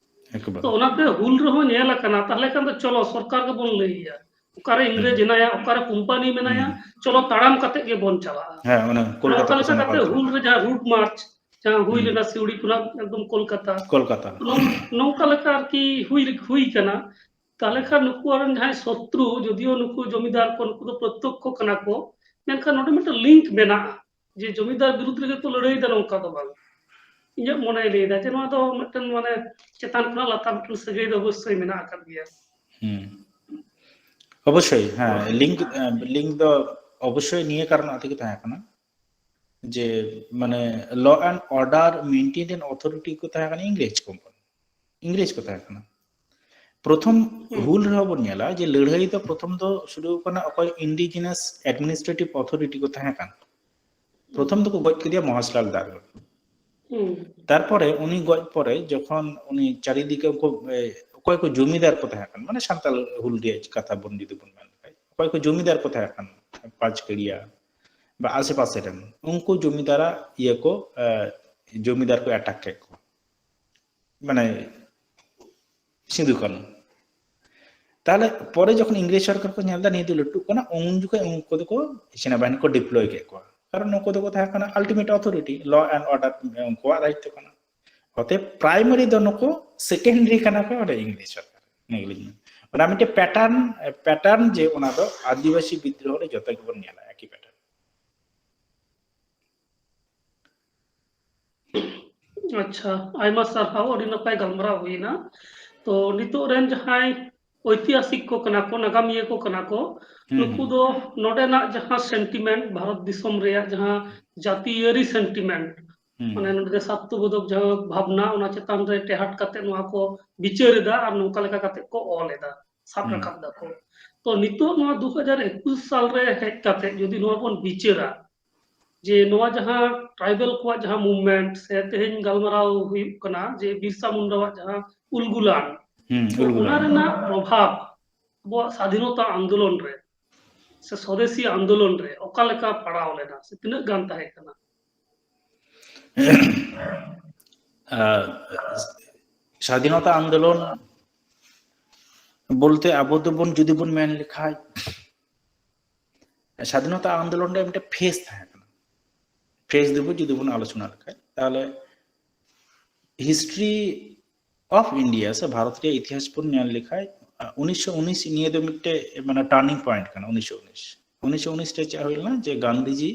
ᱮᱠᱵᱟᱨ᱾ ᱛᱚ ᱚᱱᱟᱛᱮ ᱦᱩᱞ ᱨᱮᱦᱚᱸ ᱧᱮᱞ ᱟᱠᱟᱱᱟ, ᱛᱟᱦᱚᱞᱮ ᱠᱷᱟᱱ ᱫᱚ ᱪᱚᱞᱚ ᱥᱚᱨᱠᱟᱨ ᱜᱮᱵᱚᱱ ᱞᱟᱹᱭ ᱟᱭᱟ, ᱚᱠᱟᱨᱮ ᱤᱝᱨᱮᱡᱽ ᱦᱮᱱᱟᱭᱟ, ᱚᱠᱟᱨᱮ ᱠᱳᱢᱯᱟᱱᱤ ᱢᱮᱱᱟᱭᱟ, ᱦᱩᱸ᱾ ᱪᱚᱞᱚ ᱛᱟᱲᱟᱢ ᱠᱟᱛᱮ ᱜᱮᱵᱚᱱ ᱪᱟᱞᱟᱜᱼᱟ᱾ ᱦᱮᱸ, ᱚᱱᱟ ᱠᱳᱞᱠᱟᱛᱟ ᱚᱱᱠᱟ ᱠᱚ ᱞᱮᱠᱟ ᱥᱮᱱᱚᱜ ᱠᱟᱛᱮ ᱠᱟᱱ ᱦᱩᱞ ᱛᱟᱦᱮᱸᱫ᱾ ᱨᱮ ᱡᱟᱦᱟᱸ ᱨᱩᱴ ᱢᱟᱨᱪ ᱡᱟᱦᱟᱸ ᱦᱩᱭ ᱦᱩᱸ᱾ ᱞᱮᱱᱟ ᱥᱤᱣᱲᱤ ᱠᱷᱚᱱᱟᱜ ᱮᱠᱫᱚᱢ ᱠᱳᱞᱠᱟᱛᱟ, ᱠᱳᱞᱠᱟᱛᱟ᱾ ᱱᱚᱝ-, ᱱᱚᱝᱠᱟ ᱞᱮᱠᱟ ᱟᱨᱠᱤ ᱦᱩᱭ, ᱦᱩᱭ ᱠᱟᱱᱟ᱾ ᱛᱟᱦᱚᱞᱮ ᱠᱷᱟᱱ ᱱᱩᱠᱩ ᱨᱮᱱ ᱡᱟᱦᱟᱸᱭ ᱥᱚᱛᱨᱩ, ᱡᱚᱫᱤᱭᱳ ᱱᱩᱠᱩ ᱡᱚᱢᱤᱫᱟᱨ ᱠᱚ, ᱱᱩᱠᱩ ᱫᱚ ᱯᱨᱚᱛᱛᱚᱠᱠᱷᱚ ᱠᱟᱱᱟ ᱠᱚ, ᱢᱮᱱᱠᱷᱟᱱ ᱱᱚᱰᱮ ᱢᱤᱫᱴᱟᱝ ᱞᱤᱝᱠ ᱢᱮᱱᱟᱜᱼᱟ ᱡᱮ ᱡᱚᱢᱤᱫᱟᱨ ᱵᱤᱨᱩᱫᱷ ᱨᱮᱜᱮ ᱠᱚ ᱞᱟᱹᱲᱦᱟᱹᱭ ᱫᱟ, ᱱᱚᱝᱠᱟ ᱫᱚ ᱵᱟᱝ᱾ ᱤᱧᱟᱹᱜ ᱢᱚᱱᱮᱭ ᱞᱟᱹᱭ ᱫᱟ ᱡᱮ ᱱᱚᱣᱟ ᱫᱚ ᱢᱤᱫᱴᱟᱝ ᱢᱟᱱᱮ ᱪᱮᱛᱟᱱ ᱠᱷᱚᱱᱟᱜ ᱞᱟᱛᱟᱨ ᱢᱤᱫᱴᱟᱝ ᱥᱟᱹᱜᱟᱹᱭ ᱫᱚ ᱚᱵᱚᱥᱥᱳᱭ ᱢᱮᱱᱟᱜ ᱟᱠᱟᱫ ᱜᱮᱭᱟ᱾ ᱦᱩᱸ᱾ ᱚᱵᱚᱥᱥᱳᱭ, ᱦᱮᱸ, ᱞᱤᱝᱠ, ᱞᱤᱝᱠ ᱫᱚ ᱚᱵᱚᱥᱥᱳᱭ ᱱᱤᱭᱟᱹ ᱠᱟᱨᱚᱱ ᱛᱮᱜᱮ ᱛᱟᱦᱮᱸ ᱠᱟᱱᱟ ᱡᱮ, ᱢᱟᱱᱮ, law and order maintain and authority ᱠᱚ ᱛᱟᱦᱮᱸ ᱠᱟᱱᱟ ᱤᱝᱨᱮᱡᱽ ᱠᱳᱢᱯᱟᱱᱤ, ᱤᱝᱨᱮᱡᱽ ᱠᱚ ᱛᱟᱦᱮᱸ ᱠᱟᱱᱟ᱾ ᱯᱨᱚᱛᱷᱚᱢ ᱦᱩᱸ᱾ ᱦᱩᱞ ᱨᱮᱦᱚᱸ ᱵᱚᱱ ᱧᱮᱞᱟ ᱡᱮ ᱞᱟᱹᱲᱦᱟᱹᱭ ᱫᱚ ᱯᱨᱚᱛᱷᱚᱢ ᱫᱚ ᱥᱩᱨᱩ ᱠᱟᱱᱟ ᱚᱠᱚᱭ indigenous administrative authority ᱠᱚ ᱛᱟᱦᱮᱸ ᱠᱟᱱ, ᱯᱨᱚᱛᱷᱚᱢ ᱫᱚᱠᱚ ᱜᱚᱡ ᱠᱮᱫᱮᱭᱟ ᱢᱚᱦᱮᱥᱞᱟᱞ ᱫᱟᱨᱜᱚᱰ᱾ ᱦᱩᱸ᱾ ᱛᱟᱨᱯᱚᱨᱮ ᱩᱱᱤ ᱜᱚᱡ ᱯᱚᱨᱮ ᱡᱚᱠᱷᱚᱱ ᱩᱱᱤ ᱪᱟᱨᱤᱫᱤᱠᱮ ᱩᱱᱠᱩ, ᱮ, ᱚᱠᱚᱭ ᱠᱚ ᱡᱚᱢᱤᱫᱟᱨ ᱠᱚ ᱛᱟᱦᱮᱸ ᱠᱟᱱ, ᱢᱟᱱᱮ ᱥᱟᱱᱛᱟᱲ ᱦᱩᱞ ᱨᱮᱭᱟᱜ ᱠᱟᱛᱷᱟ ᱵᱚᱱ ᱡᱩᱫᱤ ᱵᱚᱱ ᱢᱮᱱ ᱞᱮᱠᱷᱟᱡ, ᱚᱠᱚᱭ ᱠᱚ ᱡᱚᱢᱤᱫᱟᱨ ᱠᱚ ᱛᱟᱦᱮᱸ ᱠᱟᱱ ᱯᱟᱸᱪᱠᱟᱹᱲᱤᱭᱟ ᱵᱟ ᱟᱥᱮᱯᱟᱥᱮ ᱨᱮᱱ, ᱩᱱᱠᱩ ᱡᱚᱢᱤᱫᱟᱨᱟᱜ ᱤᱭᱟᱹ ᱠᱚ, ᱮ, ᱡᱚᱢᱤᱫᱟᱨ ᱠᱚ ᱮᱴᱟᱠ ᱠᱮᱫ ᱠᱚᱣᱟ, ᱢᱟᱱᱮ ᱥᱤᱫᱩ ᱠᱟᱹᱱᱦᱩ᱾ ᱛᱟᱦᱞᱮ ᱯᱚᱨᱮ ᱡᱚᱠᱷᱚᱱ ᱤᱝᱨᱮᱡᱽ ᱥᱚᱨᱠᱟᱨ ᱠᱚ ᱧᱮᱞ ᱮᱫᱟ ᱱᱤᱭᱟᱹ ᱫᱚ ᱞᱟᱹᱴᱩᱜ ᱠᱟᱱᱟ, ᱩᱱ ᱡᱚᱠᱷᱚᱱ ᱩᱱᱠᱩ ᱫᱚᱠᱚ ᱥᱮᱱᱟᱵᱟᱦᱤᱱᱤ ᱠᱚ ᱰᱤᱯᱞᱚᱭ ᱠᱮᱫ ᱠᱚᱣᱟ, ᱠᱟᱨᱚᱱ ᱱᱩᱠᱩ ᱫᱚᱠᱚ ᱛᱟᱦᱮᱸ ᱠᱟᱱᱟ ultimate authority, law and order ᱩᱱᱠᱩᱣᱟᱜ ᱫᱟᱭᱤᱛᱛᱚ ᱠᱟᱱᱟ᱾ ᱚᱛᱮ ᱯᱨᱟᱭᱢᱟᱨᱤ ᱫᱚ ᱱᱩᱠᱩ, ᱥᱮᱠᱮᱱᱰᱟᱨᱤ ᱠᱟᱱᱟ ᱠᱚ ᱚᱸᱰᱮ ᱤᱝᱨᱮᱡᱽ ᱥᱚᱨᱠᱟᱨ᱾ ᱱᱤᱭᱟᱹ ᱜᱮᱞᱤᱧ ᱢᱮᱱᱟ᱾ ᱚᱱᱟ ᱢᱤᱫᱴᱮᱱ ᱯᱮᱴᱟᱨᱱ, ᱯᱮᱴᱟᱨᱱ ᱡᱮ ᱚᱱᱟ ᱫᱚ ᱟᱹᱫᱤᱵᱟᱹᱥᱤ ᱵᱤᱫᱽᱨᱳᱦᱚ ᱨᱮ ᱡᱚᱛᱚ ᱜᱮᱵᱚᱱ ᱧᱮᱞᱟ ᱮᱠᱤ ᱯᱮᱴᱟᱨᱱ᱾ ᱟᱪᱪᱷᱟ, ᱟᱭᱢᱟ ᱥᱟᱨᱦᱟᱣ, ᱟᱹᱰᱤ ᱱᱟᱯᱟᱭ ᱜᱟᱞᱢᱟᱨᱟᱣ ᱦᱩᱭᱱᱟ᱾ ᱛᱚ ᱱᱤᱛᱚᱜ ᱨᱮᱱ ᱡᱟᱦᱟᱸᱭ ᱳᱭᱛᱤᱦᱟᱥᱤᱠ ᱠᱚ ᱠᱟᱱᱟ ᱠᱚ, ᱱᱟᱜᱟᱢᱤᱭᱟᱹ ᱠᱚ ᱠᱟᱱᱟ ᱠᱚ, ᱦᱩᱸ, ᱱᱩᱠᱩ ᱦᱩᱸ᱾ ᱫᱚ ᱱᱚᱰᱮᱱᱟᱜ ᱡᱟᱦᱟᱸ ᱥᱮᱱᱴᱤᱢᱮᱱᱴ, ᱵᱷᱟᱨᱚᱛ ᱫᱤᱥᱚᱢ ᱨᱮᱭᱟᱜ ᱡᱟᱦᱟᱸ ᱡᱟᱹᱛᱤᱭᱟᱹᱨᱤ ᱥᱮᱱᱴᱤᱢᱮᱱᱴ, ᱦᱩᱸ᱾ ᱢᱟᱱᱮ ᱱᱚᱰᱮ ᱫᱮᱥᱟᱛᱛᱚᱵᱳᱫᱷᱚᱠ ᱡᱟᱦᱟᱸ ᱵᱷᱟᱵᱽᱱᱟ, ᱚᱱᱟ ᱪᱮᱛᱟᱱ ᱨᱮ ᱴᱮᱦᱟᱴ ᱠᱟᱛᱮ ᱱᱚᱣᱟ ᱠᱚ ᱵᱤᱪᱟᱹᱨ ᱮᱫᱟ ᱟᱨ ᱱᱚᱝᱠᱟ ᱞᱮᱠᱟ ᱠᱟᱛᱮ ᱠᱚ ᱚᱞ ᱮᱫᱟ, ᱥᱟᱵ ᱦᱩᱸ᱾ ᱨᱟᱠᱟᱵ ᱫᱟᱠᱚ᱾ ᱛᱚ ᱱᱤᱛᱚᱜ ᱱᱚᱣᱟ ᱫᱩ ᱦᱟᱡᱟᱨ ᱮᱠᱩᱥ ᱥᱟᱞ ᱨᱮ ᱦᱮᱡ ᱠᱟᱛᱮ ᱡᱩᱫᱤ ᱱᱚᱣᱟ ᱵᱚᱱ ᱵᱤᱪᱟᱹᱨᱟ, ᱡᱮ ᱱᱚᱣᱟ ᱡᱟᱦᱟᱸ ᱴᱨᱟᱭᱵᱟᱞ ᱠᱚᱣᱟᱜ ᱡᱟᱦᱟᱸ ᱢᱩᱵᱷᱢᱮᱱᱴ ᱥᱮ ᱛᱮᱦᱮᱧ ᱜᱟᱞᱢᱟᱨᱟᱣ ᱦᱩᱭᱩᱜ ᱠᱟᱱᱟ ᱡᱮ ᱵᱤᱨᱥᱟ ᱢᱩᱱᱰᱟᱣᱟᱜ ᱡᱟᱦᱟᱸ ᱩᱞᱜᱩᱞᱟᱱ, ᱦᱩᱸ, ᱛᱚ ᱚᱱᱟ ᱩᱞᱜᱩᱞᱟᱱ᱾ ᱨᱮᱱᱟᱜ ᱯᱨᱚᱵᱷᱟᱵᱽ ᱟᱵᱚᱣᱟᱜ ᱥᱟᱫᱷᱤᱱᱚᱛᱟ ᱟᱱᱫᱳᱞᱚᱱ ᱨᱮ ᱥᱮ ᱥᱚᱫᱮᱥᱤ ᱟᱱᱫᱳᱞᱚᱱ ᱨᱮ ᱚᱠᱟ ᱞᱮᱠᱟ ᱯᱟᱲᱟᱣ ᱞᱮᱱᱟ ᱥᱮ ᱛᱤᱱᱟᱹᱜ ᱜᱟᱱ ᱛᱟᱦᱮᱸ ᱠᱟᱱᱟ? ᱟᱨ ᱥᱟᱫᱷᱤᱱᱚᱛᱟ ᱟᱱᱫᱳᱞᱚᱱ ᱵᱚᱞᱛᱮ ᱟᱵᱚ ᱫᱚᱵᱚᱱ, ᱡᱩᱫᱤ ᱵᱚᱱ ᱢᱮᱱ ᱞᱮᱠᱷᱟᱡ, ᱥᱟᱫᱷᱤᱱᱚᱛᱟ ᱟᱱᱫᱳᱞᱚᱱ ᱨᱮ ᱢᱤᱫᱴᱮᱱ ᱯᱷᱮᱡᱽ ᱛᱟᱦᱮᱸ ᱠᱟᱱᱟ᱾ ᱯᱷᱮᱡᱽ ᱫᱚᱵᱚ ᱡᱩᱫᱤ ᱵᱚᱱ ᱟᱞᱳᱪᱚᱱᱟ ᱞᱮᱠᱷᱟᱡ, ᱛᱟᱦᱚᱞᱮ history of India ᱥᱮ ᱵᱷᱟᱨᱚᱛ ᱨᱮᱭᱟᱜ ᱤᱛᱤᱦᱟᱥ ᱵᱚᱱ ᱧᱮᱞ ᱞᱮᱠᱷᱟᱡ, ᱩᱱᱤᱥᱥᱚ ᱩᱱᱤᱥ ᱱᱤᱭᱟᱹ ᱫᱚ ᱢᱤᱫᱴᱮᱡ ᱢᱟᱱᱮ turning point ᱠᱟᱱᱟ᱾ ᱩᱱᱤᱥᱥᱚ ᱩᱱᱤᱥ ᱩᱱᱤᱥᱥᱚ ᱩᱱᱤᱥ ᱨᱮ ᱪᱮᱫ ᱦᱩᱭ ᱞᱮᱱᱟ, ᱡᱮ ᱜᱟᱱᱫᱷᱤᱡᱤ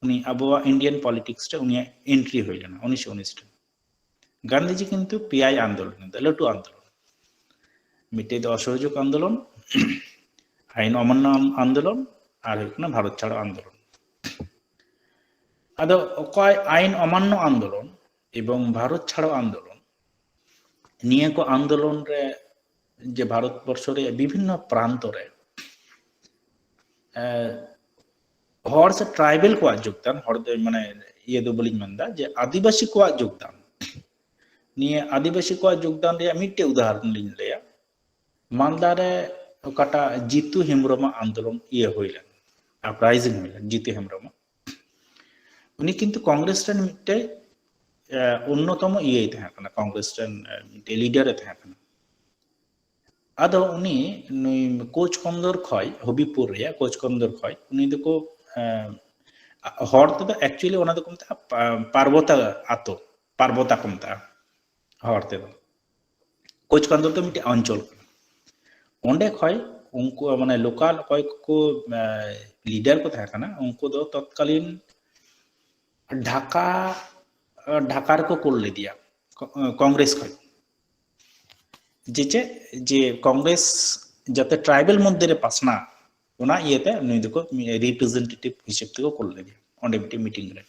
ᱩᱱᱤ ᱟᱵᱚᱣᱟᱜ Indian politics ᱨᱮ ᱩᱱᱤᱭᱟᱜ entry ᱦᱩᱭ ᱞᱮᱱᱟ ᱩᱱᱤᱥᱥᱚ ᱩᱱᱤᱥ ᱨᱮ᱾ ᱜᱟᱱᱫᱷᱤᱡᱤ ᱠᱤᱱᱛᱩ ᱯᱮᱭᱟᱭ ᱟᱱᱫᱳᱞᱚᱱ ᱞᱮᱫᱟ, ᱞᱟᱹᱴᱩ ᱟᱱᱫᱳᱞᱚᱱ᱾ ᱢᱤᱫᱴᱮᱡ ᱫᱚ ᱚᱥᱚᱦᱚᱡᱳᱜᱽ ᱟᱱᱫᱳᱞᱚᱱ, ᱟᱭᱤᱱ ᱚᱢᱟᱱᱱᱚ ᱟᱱ-, ᱟᱱᱫᱳᱞᱚᱱ, ᱟᱨ ᱦᱩᱭᱩᱜ ᱠᱟᱱᱟ ᱵᱷᱟᱨᱚᱛ ᱪᱷᱟᱲᱚ ᱟᱱᱫᱳᱞᱚᱱ᱾ ᱟᱫᱚ ᱚᱠᱚᱭ ᱟᱭᱤᱱ ᱚᱢᱟᱱᱱᱚ ᱟᱱᱫᱳᱞᱚᱱ ᱮᱵᱚᱝ ᱵᱷᱟᱨᱚᱛ ᱪᱷᱟᱲᱚ ᱟᱱᱫᱳᱞᱚᱱ, ᱱᱤᱭᱟᱹ ᱠᱚ ᱟᱱᱫᱳᱞᱚᱱ ᱨᱮ ᱡᱮ ᱵᱷᱟᱨᱚᱛ ᱵᱚᱨᱥᱚ ᱨᱮᱭᱟᱜ ᱵᱤᱵᱷᱤᱱᱱᱚ ᱯᱨᱟᱱᱛᱚ ᱨᱮ, ᱮ, ᱦᱚᱲ ᱥᱮ tribal ᱠᱚᱣᱟᱜ ᱡᱳᱜᱽᱫᱟᱱ, ᱦᱚᱲ ᱫᱚ ᱢᱟᱱᱮ ᱤᱭᱟᱹ ᱫᱚ ᱵᱟᱹᱞᱤᱧ ᱢᱮᱱᱫᱟ, ᱡᱮ ᱟᱹᱫᱤᱵᱟᱹᱥᱤ ᱠᱚᱣᱟᱜ ᱡᱳᱜᱽᱫᱟᱱ, ᱱᱤᱭᱟᱹ ᱟᱹᱫᱤᱵᱟᱹᱥᱤ ᱠᱚᱣᱟᱜ ᱡᱳᱜᱽᱫᱟᱱ ᱨᱮᱭᱟᱜ ᱢᱤᱫᱴᱮᱡ ᱩᱫᱟᱦᱚᱨᱚᱱ ᱞᱤᱧ ᱞᱟᱹᱭᱟ᱾ ᱢᱟᱞᱫᱟ ᱨᱮ ᱚᱠᱟᱴᱟᱜ ᱡᱤᱛᱩ ᱦᱮᱢᱵᱨᱚᱢᱟᱜ ᱟᱱᱫᱳᱞᱚᱱ ᱤᱭᱟᱹ ᱦᱩᱭ ᱞᱮᱱ, uprising ᱦᱩᱭ ᱞᱮᱱ, ᱡᱤᱛᱩ ᱦᱮᱢᱵᱨᱚᱢᱟᱜ, ᱩᱱᱤ ᱠᱤᱱᱛᱩ ᱠᱚᱝᱜᱨᱮᱥ ᱨᱮᱱ ᱢᱤᱫᱴᱮᱡ, ᱮ, ᱚᱱᱱᱚᱛᱚᱢᱚ ᱤᱭᱟᱹᱭ ᱛᱟᱦᱮᱸ ᱠᱟᱱᱟ, ᱠᱚᱝᱜᱨᱮᱥ ᱨᱮᱱ, ᱮ, ᱢᱤᱫᱴᱮᱡ leader ᱮ ᱛᱟᱦᱮᱸ ᱠᱟᱱᱟ᱾ ᱟᱫᱚ ᱩᱱᱤ ᱱᱩᱭ ᱠᱳᱪ ᱠᱚᱱᱫᱚᱨ ᱠᱷᱚᱡ, ᱦᱚᱵᱤᱵᱯᱩᱨ ᱨᱮᱭᱟᱜ ᱠᱳᱪ ᱠᱚᱱᱫᱚᱨ ᱠᱷᱚᱡ, ᱩᱱᱤ ᱫᱚᱠᱚ, ᱮ, ᱦᱚᱲ ᱛᱮᱫᱚ actually ᱚᱱᱟ ᱫᱚᱠᱚ ᱢᱮᱛᱟᱜᱼᱟ ᱯᱟ-, ᱯᱟᱨᱵᱚᱛᱟ ᱟᱛᱳ, ᱯᱟᱨᱵᱚᱛᱟ ᱠᱚ ᱢᱮᱛᱟᱜᱼᱟ ᱦᱚᱲ ᱛᱮᱫᱚ᱾ ᱠᱳᱪ ᱠᱚᱱᱫᱚᱨ ᱫᱚ ᱢᱤᱫᱴᱮᱡ ᱚᱧᱪᱚᱞ ᱠᱟᱱᱟ᱾ ᱚᱸᱰᱮ ᱠᱷᱚᱡ ᱩᱱᱠᱩ ᱢᱟᱱᱮ local ᱚᱠᱚᱭ ᱠᱚ, ᱮ, leader ᱠᱚ ᱛᱟᱦᱮᱸ ᱠᱟᱱᱟ, ᱩᱱᱠᱩ ᱫᱚ ᱛᱚᱛᱠᱟᱞᱤᱱ ᱰᱷᱟᱠᱟ, ᱰᱷᱟᱠᱟ ᱨᱮᱠᱚ ᱠᱩᱞ ᱞᱮᱫᱮᱭᱟ ᱠᱚ-, ᱠᱚᱝᱜᱨᱮᱥ ᱠᱷᱚᱡ᱾ ᱡᱮ ᱪᱮᱫ, ᱡᱮ ᱠᱚᱝᱜᱨᱮᱥ ᱡᱟᱛᱮ tribal ᱢᱚᱫᱽᱫᱷᱮ ᱨᱮ ᱯᱟᱥᱱᱟᱜ, ᱚᱱᱟ ᱤᱭᱟᱹᱛᱮ ᱱᱩᱭ ᱫᱚᱠᱚ representative ᱦᱤᱥᱟᱹᱵ ᱛᱮᱠᱚ ᱠᱩᱞ ᱞᱮᱫᱮᱭᱟ ᱚᱸᱰᱮ ᱢᱤᱫᱴᱮᱱ meeting ᱨᱮ᱾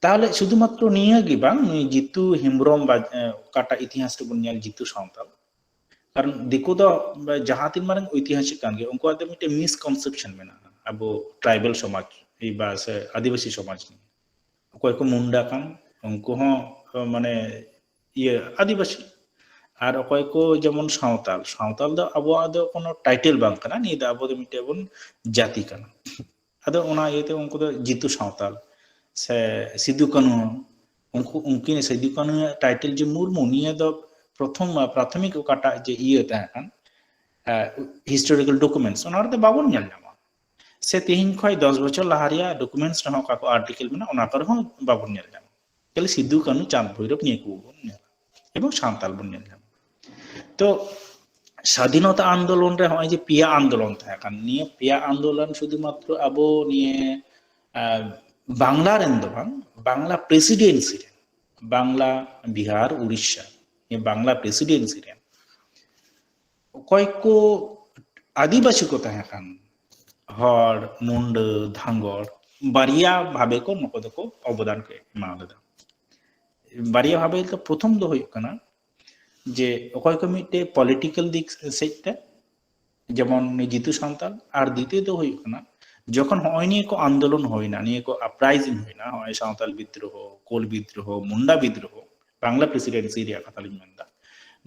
ᱛᱟᱦᱚᱞᱮ ᱥᱩᱫᱷᱩ ᱢᱟᱛᱨᱚ ᱱᱤᱭᱟᱹ ᱜᱮ ᱵᱟᱝ, ᱱᱩᱭ ᱡᱤᱛᱩ ᱦᱮᱢᱵᱨᱚᱢ ᱵᱟ-, ᱮ, ᱚᱠᱟᱴᱟᱜ ᱤᱛᱤᱦᱟᱥ ᱨᱮᱵᱚᱱ ᱧᱮᱞ, ᱡᱤᱛᱩ ᱥᱟᱶᱛᱟᱞ᱾ ᱠᱟᱨᱚᱱ ᱫᱤᱠᱩ ᱫᱚ ᱡᱟᱦᱟᱸ ᱛᱤᱱ ᱢᱟᱨᱟᱝ ᱳᱭᱛᱤᱦᱟᱥᱤᱠ ᱠᱟᱱ ᱜᱮ, ᱩᱱᱠᱩᱣᱟᱜ ᱫᱚ ᱢᱤᱫᱴᱮᱱ misconception ᱢᱮᱱᱟᱜᱼᱟ ᱟᱵᱚ tribal ᱥᱚᱢᱟᱡᱽ ᱵᱟ ᱥᱮ ᱟᱹᱫᱤᱵᱟᱹᱥᱤ ᱥᱚᱢᱟᱡᱽ ᱱᱤᱭᱮ᱾ ᱚᱠᱚᱭ ᱠᱚ ᱢᱩᱱᱰᱟ ᱠᱟᱱ, ᱩᱱᱠᱩ ᱦᱚᱸ, ᱢᱟᱱᱮ, ᱤᱭᱟᱹ, ᱟᱹᱫᱤᱵᱟᱹᱥᱤ᱾ ᱟᱨ ᱚᱠᱚᱭ ᱠᱚ ᱡᱮᱢᱚᱱ ᱥᱟᱶᱛᱟᱞ, ᱥᱟᱶᱛᱟᱞ ᱫᱚ ᱟᱵᱚᱣᱟᱜ ᱫᱚ ᱠᱳᱱᱳ title ᱵᱟᱝ ᱠᱟᱱᱟ, ᱱᱤᱭᱟᱹ ᱫᱚ ᱟᱵᱚ ᱫᱚ ᱢᱤᱫᱴᱮᱡ ᱵᱚᱱ ᱡᱟᱹᱛᱤ ᱠᱟᱱᱟ᱾ ᱟᱫᱚ ᱚᱱᱟ ᱤᱭᱟᱹᱛᱮ ᱩᱱᱠᱩ ᱫᱚ ᱡᱤᱛᱩ ᱥᱟᱶᱛᱟᱞ ᱥᱮ ᱥᱤᱫᱩ ᱠᱟᱹᱱᱦᱩ, ᱩᱱᱠᱩ ᱩᱱᱠᱤᱱ ᱥᱤᱫᱩ ᱠᱟᱹᱱᱩ ᱴᱟᱭᱴᱮᱞ ᱡᱮ ᱢᱩᱨᱢᱩ, ᱱᱤᱭᱟᱹ ᱫᱚ ᱯᱨᱚᱛᱷᱚᱢ ᱯᱨᱟᱛᱷᱚᱢᱤᱠ ᱚᱠᱟᱴᱟᱜ ᱡᱮ ᱤᱭᱟᱹ ᱛᱟᱦᱮᱸ ᱠᱟᱱ ᱦᱤᱥᱴᱳᱨᱤᱠᱟᱞ ᱰᱚᱠᱩᱢᱮᱱᱴᱥ, ᱚᱱᱟ ᱨᱮᱫᱚ ᱵᱟᱵᱚᱱ ᱧᱮᱞ ᱧᱟᱢᱟ᱾ ᱥᱮ ᱛᱮᱦᱮᱧ ᱠᱷᱚᱱ ᱫᱚᱥ ᱵᱚᱪᱷᱚᱨ ᱞᱟᱦᱟ ᱨᱮᱭᱟᱜ ᱰᱚᱠᱩᱢᱮᱱᱴᱥ ᱨᱮᱦᱚᱸ ᱚᱠᱟ ᱠᱚ ᱟᱨᱴᱤᱠᱮᱞ ᱢᱮᱱᱟᱜᱼᱟ, ᱚᱱᱟ ᱠᱚᱨᱮ ᱦᱚᱸ ᱵᱟᱵᱚᱱ ᱧᱮᱞ ᱧᱟᱢᱟ᱾ ᱠᱷᱟᱹᱞᱤ ᱥᱤᱫᱩ ᱠᱟᱹᱱᱩ ᱪᱟᱸᱫ ᱵᱷᱳᱭᱨᱚᱵ ᱱᱤᱭᱟᱹ ᱠᱚᱵᱚᱱ ᱧᱮᱞᱟ ᱮᱵᱚᱝ ᱥᱟᱱᱛᱟᱞ ᱵᱚᱱ ᱧᱮᱞ ᱧᱟᱢᱟ᱾ ᱛᱚ ᱥᱟᱫᱷᱤᱱᱚᱛᱟ ᱟᱱᱫᱳᱞᱚᱱ ᱨᱮ ᱱᱚᱜᱼᱚᱭ ᱡᱮ ᱯᱮᱭᱟ ᱟᱱᱫᱳᱞᱚᱱ ᱛᱟᱦᱮᱸ ᱠᱟᱱ, ᱱᱤᱭᱟᱹ ᱯᱮᱭᱟ ᱟᱱᱫᱳᱞᱚᱱ ᱥᱩᱫᱷᱩ ᱢᱟᱛᱨᱚ ᱟᱵᱚ ᱱᱤᱭᱟᱹ ᱟᱸ, ᱵᱟᱝᱞᱟ ᱨᱮᱱ ᱫᱚ ᱵᱟᱝ, ᱵᱟᱝᱞᱟ ᱯᱨᱮᱥᱤᱰᱮᱱᱥᱤ ᱨᱮᱱ, ᱵᱟᱝᱞᱟ, ᱵᱤᱦᱟᱨ, ᱩᱲᱤᱥᱥᱟ, ᱱᱤᱭᱟᱹ ᱵᱟᱝᱞᱟ ᱯᱨᱮᱥᱤᱰᱮᱱᱥᱤ ᱨᱮᱱ ᱚᱠᱚᱭ ᱠᱚ ᱟᱹᱫᱤᱵᱟᱹᱥᱤ ᱠᱚ ᱛᱟᱦᱮᱸ ᱠᱟᱱ, ᱦᱚᱲ, ᱢᱩᱱᱰᱟᱹ, ᱫᱷᱟᱸᱜᱚᱲ, ᱵᱟᱨᱭᱟ ᱵᱷᱟᱵᱮ ᱠᱚ ᱱᱩᱠᱩ ᱫᱚᱠᱚ ᱚᱵᱚᱫᱟᱱ ᱠᱚ ᱮᱢᱟ ᱞᱮᱫᱟ᱾ ᱵᱟᱨᱭᱟ ᱵᱷᱟᱵᱮ ᱫᱚ, ᱯᱨᱚᱛᱷᱚᱢ ᱫᱚ ᱦᱩᱭᱩᱜ ᱠᱟᱱᱟ ᱡᱮ ᱚᱠᱚᱭ ᱠᱚ ᱢᱤᱫᱴᱮᱡ ᱯᱚᱞᱤᱴᱤᱠᱮᱞ ᱫᱤᱠ ᱥᱮᱫ ᱛᱮ, ᱡᱮᱢᱚᱱ ᱩᱱᱤ ᱡᱤᱛᱩ ᱥᱟᱱᱛᱟᱞ, ᱟᱨ ᱫᱤᱛᱤᱭᱚ ᱫᱚ ᱦᱩᱭᱩᱜ ᱠᱟᱱᱟ ᱡᱚᱠᱷᱚᱱ ᱦᱚᱸᱜᱼᱚᱭ ᱱᱤᱭᱟᱹ ᱠᱚ ᱟᱱᱫᱳᱞᱚᱱ ᱦᱩᱭᱱᱟ, ᱱᱤᱭᱟᱹ ᱠᱚ ᱟᱯᱨᱟᱭᱤᱡᱤᱝ ᱦᱩᱭᱱᱟ, ᱦᱚᱸᱜᱼᱚᱭ ᱥᱟᱶᱛᱟᱞ ᱵᱤᱫᱽᱫᱨᱳᱦᱚ, ᱠᱳᱞ ᱵᱤᱫᱽᱫᱨᱳᱦᱚ, ᱢᱩᱱᱰᱟ ᱵᱤᱫᱽᱫᱨᱳᱦᱚ, ᱵᱟᱝᱞᱟ ᱯᱨᱮᱥᱤᱰᱮᱱᱥᱤ ᱨᱮᱭᱟᱜ ᱠᱟᱛᱷᱟ ᱞᱤᱧ ᱢᱮᱱᱫᱟ,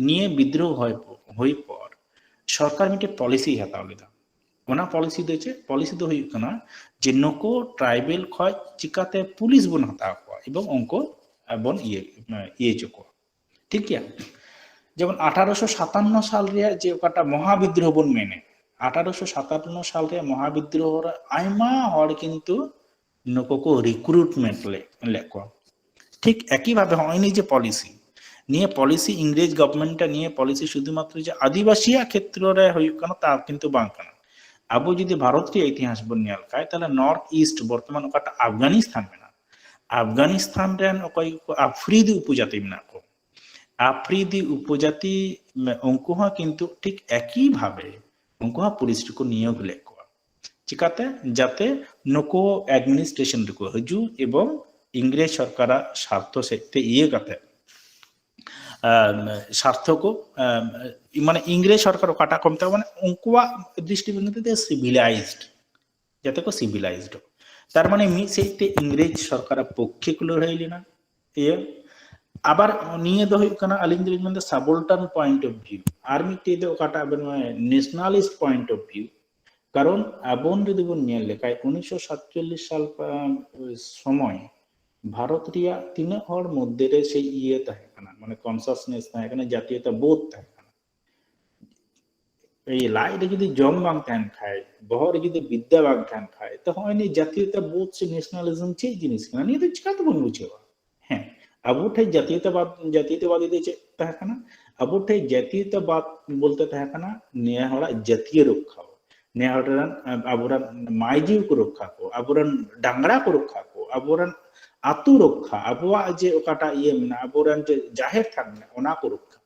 ᱱᱤᱭᱟᱹ ᱵᱤᱫᱽᱫᱨᱳᱦᱚ ᱦᱩᱭ ᱯᱚ-, ᱦᱩᱭ ᱯᱚᱨ ᱥᱚᱨᱠᱟᱨ ᱢᱤᱫᱴᱮᱡ ᱯᱚᱞᱤᱥᱤᱭ ᱦᱟᱛᱟᱣ ᱞᱮᱫᱟ᱾ ᱚᱱᱟ ᱯᱚᱞᱤᱥᱤ ᱫᱚ ᱪᱮᱫ? ᱯᱚᱞᱤᱥᱤ ᱫᱚ ᱦᱩᱭᱩᱜ ᱠᱟᱱᱟ ᱡᱮ ᱱᱩᱠᱩ ᱴᱨᱟᱭᱵᱮᱞ ᱠᱷᱚᱡ ᱪᱤᱠᱟᱛᱮ ᱯᱩᱞᱤᱥ ᱵᱚᱱ ᱦᱟᱛᱟᱣ ᱠᱚᱣᱟ ᱮᱵᱚᱝ ᱩᱱᱠᱩ ᱵᱚᱱ ᱤᱭᱟᱹ, ᱤᱭᱟᱹ ᱦᱚᱪᱚ ᱠᱚᱣᱟ᱾ ᱴᱷᱤᱠ ᱜᱮᱭᱟ? ᱡᱮᱢᱚᱱ ᱟᱴᱷᱟᱨᱚᱥᱚ ᱥᱟᱛᱟᱱᱱᱚ ᱥᱟᱞ ᱨᱮᱭᱟᱜ ᱡᱮ ᱚᱠᱟᱴᱟᱜ ᱢᱚᱦᱟ ᱵᱤᱫᱽᱫᱨᱳᱦᱚ ᱵᱚᱱ ᱢᱮᱱᱮᱫ, ᱟᱴᱷᱟᱨᱚᱥᱚ ᱥᱟᱛᱟᱱᱱᱚ ᱥᱟᱞ ᱨᱮᱭᱟᱜ ᱢᱚᱦᱟ ᱵᱤᱫᱽᱫᱨᱳᱦᱚ ᱨᱮ ᱟᱭᱢᱟ ᱦᱚᱲ ᱠᱤᱱᱛᱩ ᱱᱩᱠᱩ ᱠᱚ ᱨᱤᱠᱨᱩᱴᱢᱮᱱᱴ ᱞᱮ-, ᱞᱮᱫ ᱠᱚᱣᱟ᱾ ᱴᱷᱤᱠ ᱮᱠᱤ ᱵᱷᱟᱵᱮ ᱦᱚᱸᱜᱼᱚᱭ ᱱᱤᱭᱟᱹ ᱡᱮ ᱯᱚᱞᱤᱥᱤ, ᱱᱤᱭᱟᱹ ᱯᱚᱞᱤᱥᱤ ᱤᱝᱨᱮᱡᱽ ᱜᱚᱵᱷᱚᱨᱱᱢᱮᱱᱴ ᱱᱤᱭᱟᱹ ᱯᱚᱞᱤᱥᱤ ᱥᱩᱫᱷᱩᱢᱟᱛᱨᱚ ᱡᱮ ᱟᱹᱫᱤᱵᱟᱹᱥᱤᱭᱟᱜ ᱠᱷᱮᱛᱨᱚ ᱨᱮ ᱦᱩᱭᱩᱜ ᱠᱟᱱᱟ ᱛᱟ ᱠᱤᱱᱛᱩ ᱵᱟᱝ ᱠᱟᱱᱟ᱾ ᱟᱵᱚ ᱡᱩᱫᱤ ᱵᱷᱟᱨᱚᱛ ᱨᱮᱭᱟᱜ ᱤᱛᱤᱦᱟᱥ ᱵᱚᱱ ᱧᱮᱞ ᱠᱷᱟᱡ, ᱛᱟᱦᱞᱮ ᱱᱚᱨᱛᱷ ᱤᱥᱴ, ᱵᱚᱨᱛᱚᱢᱟᱱ ᱚᱠᱟᱴᱟᱜ ᱟᱯᱷᱜᱟᱱᱤᱥᱛᱷᱟᱱ ᱢᱮᱱᱟᱜᱼᱟ, ᱟᱯᱷᱜᱟᱱᱤᱥᱛᱷᱟᱱ ᱨᱮᱱ ᱚᱠᱚᱭ ᱠᱚ ᱟᱯᱷᱨᱤᱫᱤ ᱩᱯᱚᱡᱟᱹᱛᱤ ᱢᱮᱱᱟᱜ ᱠᱚ, ᱟᱯᱷᱨᱤᱫᱤ ᱩᱯᱚᱡᱟᱹᱛᱤ ᱢᱮ-, ᱩᱱᱠᱩ ᱦᱚᱸ ᱠᱤᱱᱛᱩ ᱴᱷᱤᱠ ᱮᱠᱤ ᱵᱷᱟᱵᱮ ᱩᱱᱠᱩ ᱦᱚᱸ ᱯᱩᱞᱤᱥ ᱨᱮᱠᱚ ᱱᱤᱭᱳᱜᱽ ᱞᱮᱫ ᱠᱚᱣᱟ᱾ ᱪᱤᱠᱟᱛᱮ? ᱡᱟᱛᱮ ᱱᱩᱠᱩ ᱮᱰᱢᱤᱱᱤᱥᱴᱨᱮᱥᱚᱱ ᱨᱮᱠᱚ ᱦᱤᱡᱩᱜ ᱮᱵᱚᱝ ᱤᱝᱨᱮᱡᱽ ᱥᱚᱨᱠᱟᱨᱟᱜ ᱥᱟᱨᱛᱷᱚ ᱥᱮᱫ ᱛᱮ ᱤᱭᱟᱹ ᱠᱟᱛᱮ, ᱟᱢ, ᱥᱟᱨᱛᱷᱚ ᱠᱚ, ᱟᱢ, ᱢᱟᱱᱮ ᱤᱝᱨᱮᱡᱽ ᱥᱚᱨᱠᱟᱨ ᱚᱠᱟᱴᱟᱜ ᱠᱚ ᱢᱮᱛᱟᱜᱼᱟ, ᱢᱟᱱᱮ ᱩᱱᱠᱩᱣᱟᱜ ᱫᱨᱤᱥᱴᱤᱵᱷᱚᱝᱜᱤ ᱛᱮ ᱥᱤᱵᱷᱤᱞᱟᱭᱤᱡᱰ, ᱡᱟᱛᱮ ᱠᱚ ᱥᱤᱵᱷᱤᱞᱟᱭᱤᱡᱰ᱾ ᱛᱟᱨ ᱢᱟᱱᱮ ᱢᱤᱫ ᱥᱮᱫ ᱛᱮ ᱤᱝᱨᱮᱡᱽ ᱥᱚᱨᱠᱟᱨᱟᱜ ᱯᱚᱠᱠᱷᱮ ᱠᱚ ᱞᱟᱹᱲᱦᱟᱹᱭ ᱞᱮᱱᱟ, ᱤᱭᱟᱹ, ᱟᱵᱟᱨ ᱱᱤᱭᱟ ᱫᱚ ᱦᱩᱭᱩᱜ ᱠᱟᱱᱟ, ᱟᱹᱞᱤᱧ ᱫᱚᱞᱤᱧ ᱢᱮᱱᱫᱟ subaltern point of view, ᱟᱨ ᱢᱤᱫᱴᱮᱡ ᱫᱚ ᱚᱠᱟᱴᱟᱜ ᱟᱵᱮᱱ nationalist point of view᱾ ᱠᱟᱨᱚᱱ ᱟᱵᱚᱱ ᱡᱩᱫᱤ ᱵᱚᱱ ᱧᱮᱞ ᱞᱮᱠᱷᱟᱡ ᱩᱱᱤᱥᱥᱚ ᱥᱟᱛᱪᱚᱞᱞᱤᱥ ᱥᱟᱞ, ᱟᱸ, ᱥᱚᱢᱚᱭ ᱵᱷᱟᱨᱚᱛ ᱨᱮᱭᱟᱜ ᱛᱤᱱᱟᱹᱜ ᱦᱚᱲ ᱢᱚᱫᱽᱫᱷᱮ ᱨᱮ ᱥᱮ ᱤᱭᱟᱹ ᱛᱟᱦᱮᱸ ᱠᱟᱱᱟ, ᱢᱟᱱᱮ ᱠᱚᱱᱥᱟᱥᱱᱮᱥ ᱛᱟᱦᱮᱸ ᱠᱟᱱᱟ, ᱡᱟᱛᱤᱭᱚᱛᱟ ᱵᱳᱫᱷ ᱛᱟᱦᱮᱸ ᱠᱟᱱᱟ᱾ ᱮᱭ ᱞᱟᱡ ᱨᱮ ᱡᱩᱫᱤ ᱡᱚᱢ ᱵᱟᱝ ᱛᱟᱦᱮᱱ ᱠᱷᱟᱡ, ᱵᱚᱦᱚᱜ ᱨᱮ ᱡᱩᱫᱤ ᱵᱤᱫᱽᱫᱟ ᱵᱟᱝ ᱛᱟᱦᱮᱱ ᱠᱷᱟᱡ, ᱛᱚ ᱦᱚᱸᱜᱼᱚᱭ ᱱᱤᱭᱟᱹ ᱡᱟᱛᱤᱭᱚᱛᱟ ᱵᱳᱫᱷ ᱥᱮ ᱱᱮᱥᱱᱟᱞᱤᱡᱢ ᱪᱮᱫ ᱡᱤᱱᱤᱥ ᱠᱟᱱᱟ, ᱱᱤᱭᱟᱹ ᱫᱚ ᱪᱤᱠᱟ ᱛᱮᱵᱚᱱ ᱵᱩᱡᱷᱟᱹᱣᱟ? ᱦᱮᱸ, ᱟᱵᱚ ᱴᱷᱮᱡ ᱡᱟᱛᱤᱭᱚᱛᱟᱵᱟᱫ, ᱡᱟᱛᱤᱭᱚᱛᱟᱵᱟᱫ ᱤᱫᱤ ᱪᱮᱫ ᱛᱟᱦᱮᱸ ᱠᱟᱱᱟ? ᱟᱵᱚ ᱴᱷᱮᱡ ᱡᱟᱛᱤᱭᱚᱛᱟᱵᱟᱫ ᱵᱚᱞᱛᱮ ᱛᱟᱦᱮᱸ ᱠᱟᱱᱟ ᱱᱤᱭᱟᱹ ᱦᱚᱲᱟᱜ ᱡᱟᱹᱛᱤᱭᱟᱹ ᱨᱚᱠᱠᱷᱟ, ᱱᱤᱭᱟᱹ ᱦᱚᱲ ᱨᱮᱱ, ᱟᱵᱚᱨᱮᱱ ᱢᱟᱹᱭ ᱡᱤᱣᱤ ᱠᱚ ᱨᱚᱠᱠᱷᱟ ᱠᱚ, ᱟᱵᱚᱨᱮᱱ ᱰᱟᱝᱨᱟ ᱠᱚ ᱨᱚᱠᱠᱷᱟ ᱠᱚ, ᱟᱵᱚᱨᱮᱱ ᱟᱹᱛᱩ ᱨᱚᱠᱠᱷᱟ, ᱟᱵᱚᱣᱟᱜ ᱡᱮ ᱚᱠᱟᱴᱟᱜ ᱤᱭᱟᱹ ᱢᱮᱱᱟᱜᱼᱟ, ᱟᱵᱚᱨᱮᱱ ᱡᱮ ᱡᱟᱦᱮᱨ ᱛᱷᱟᱱ ᱢᱮᱱᱟᱜᱼᱟ, ᱚᱱᱟ ᱠᱚ ᱨᱚᱠᱠᱷᱟ᱾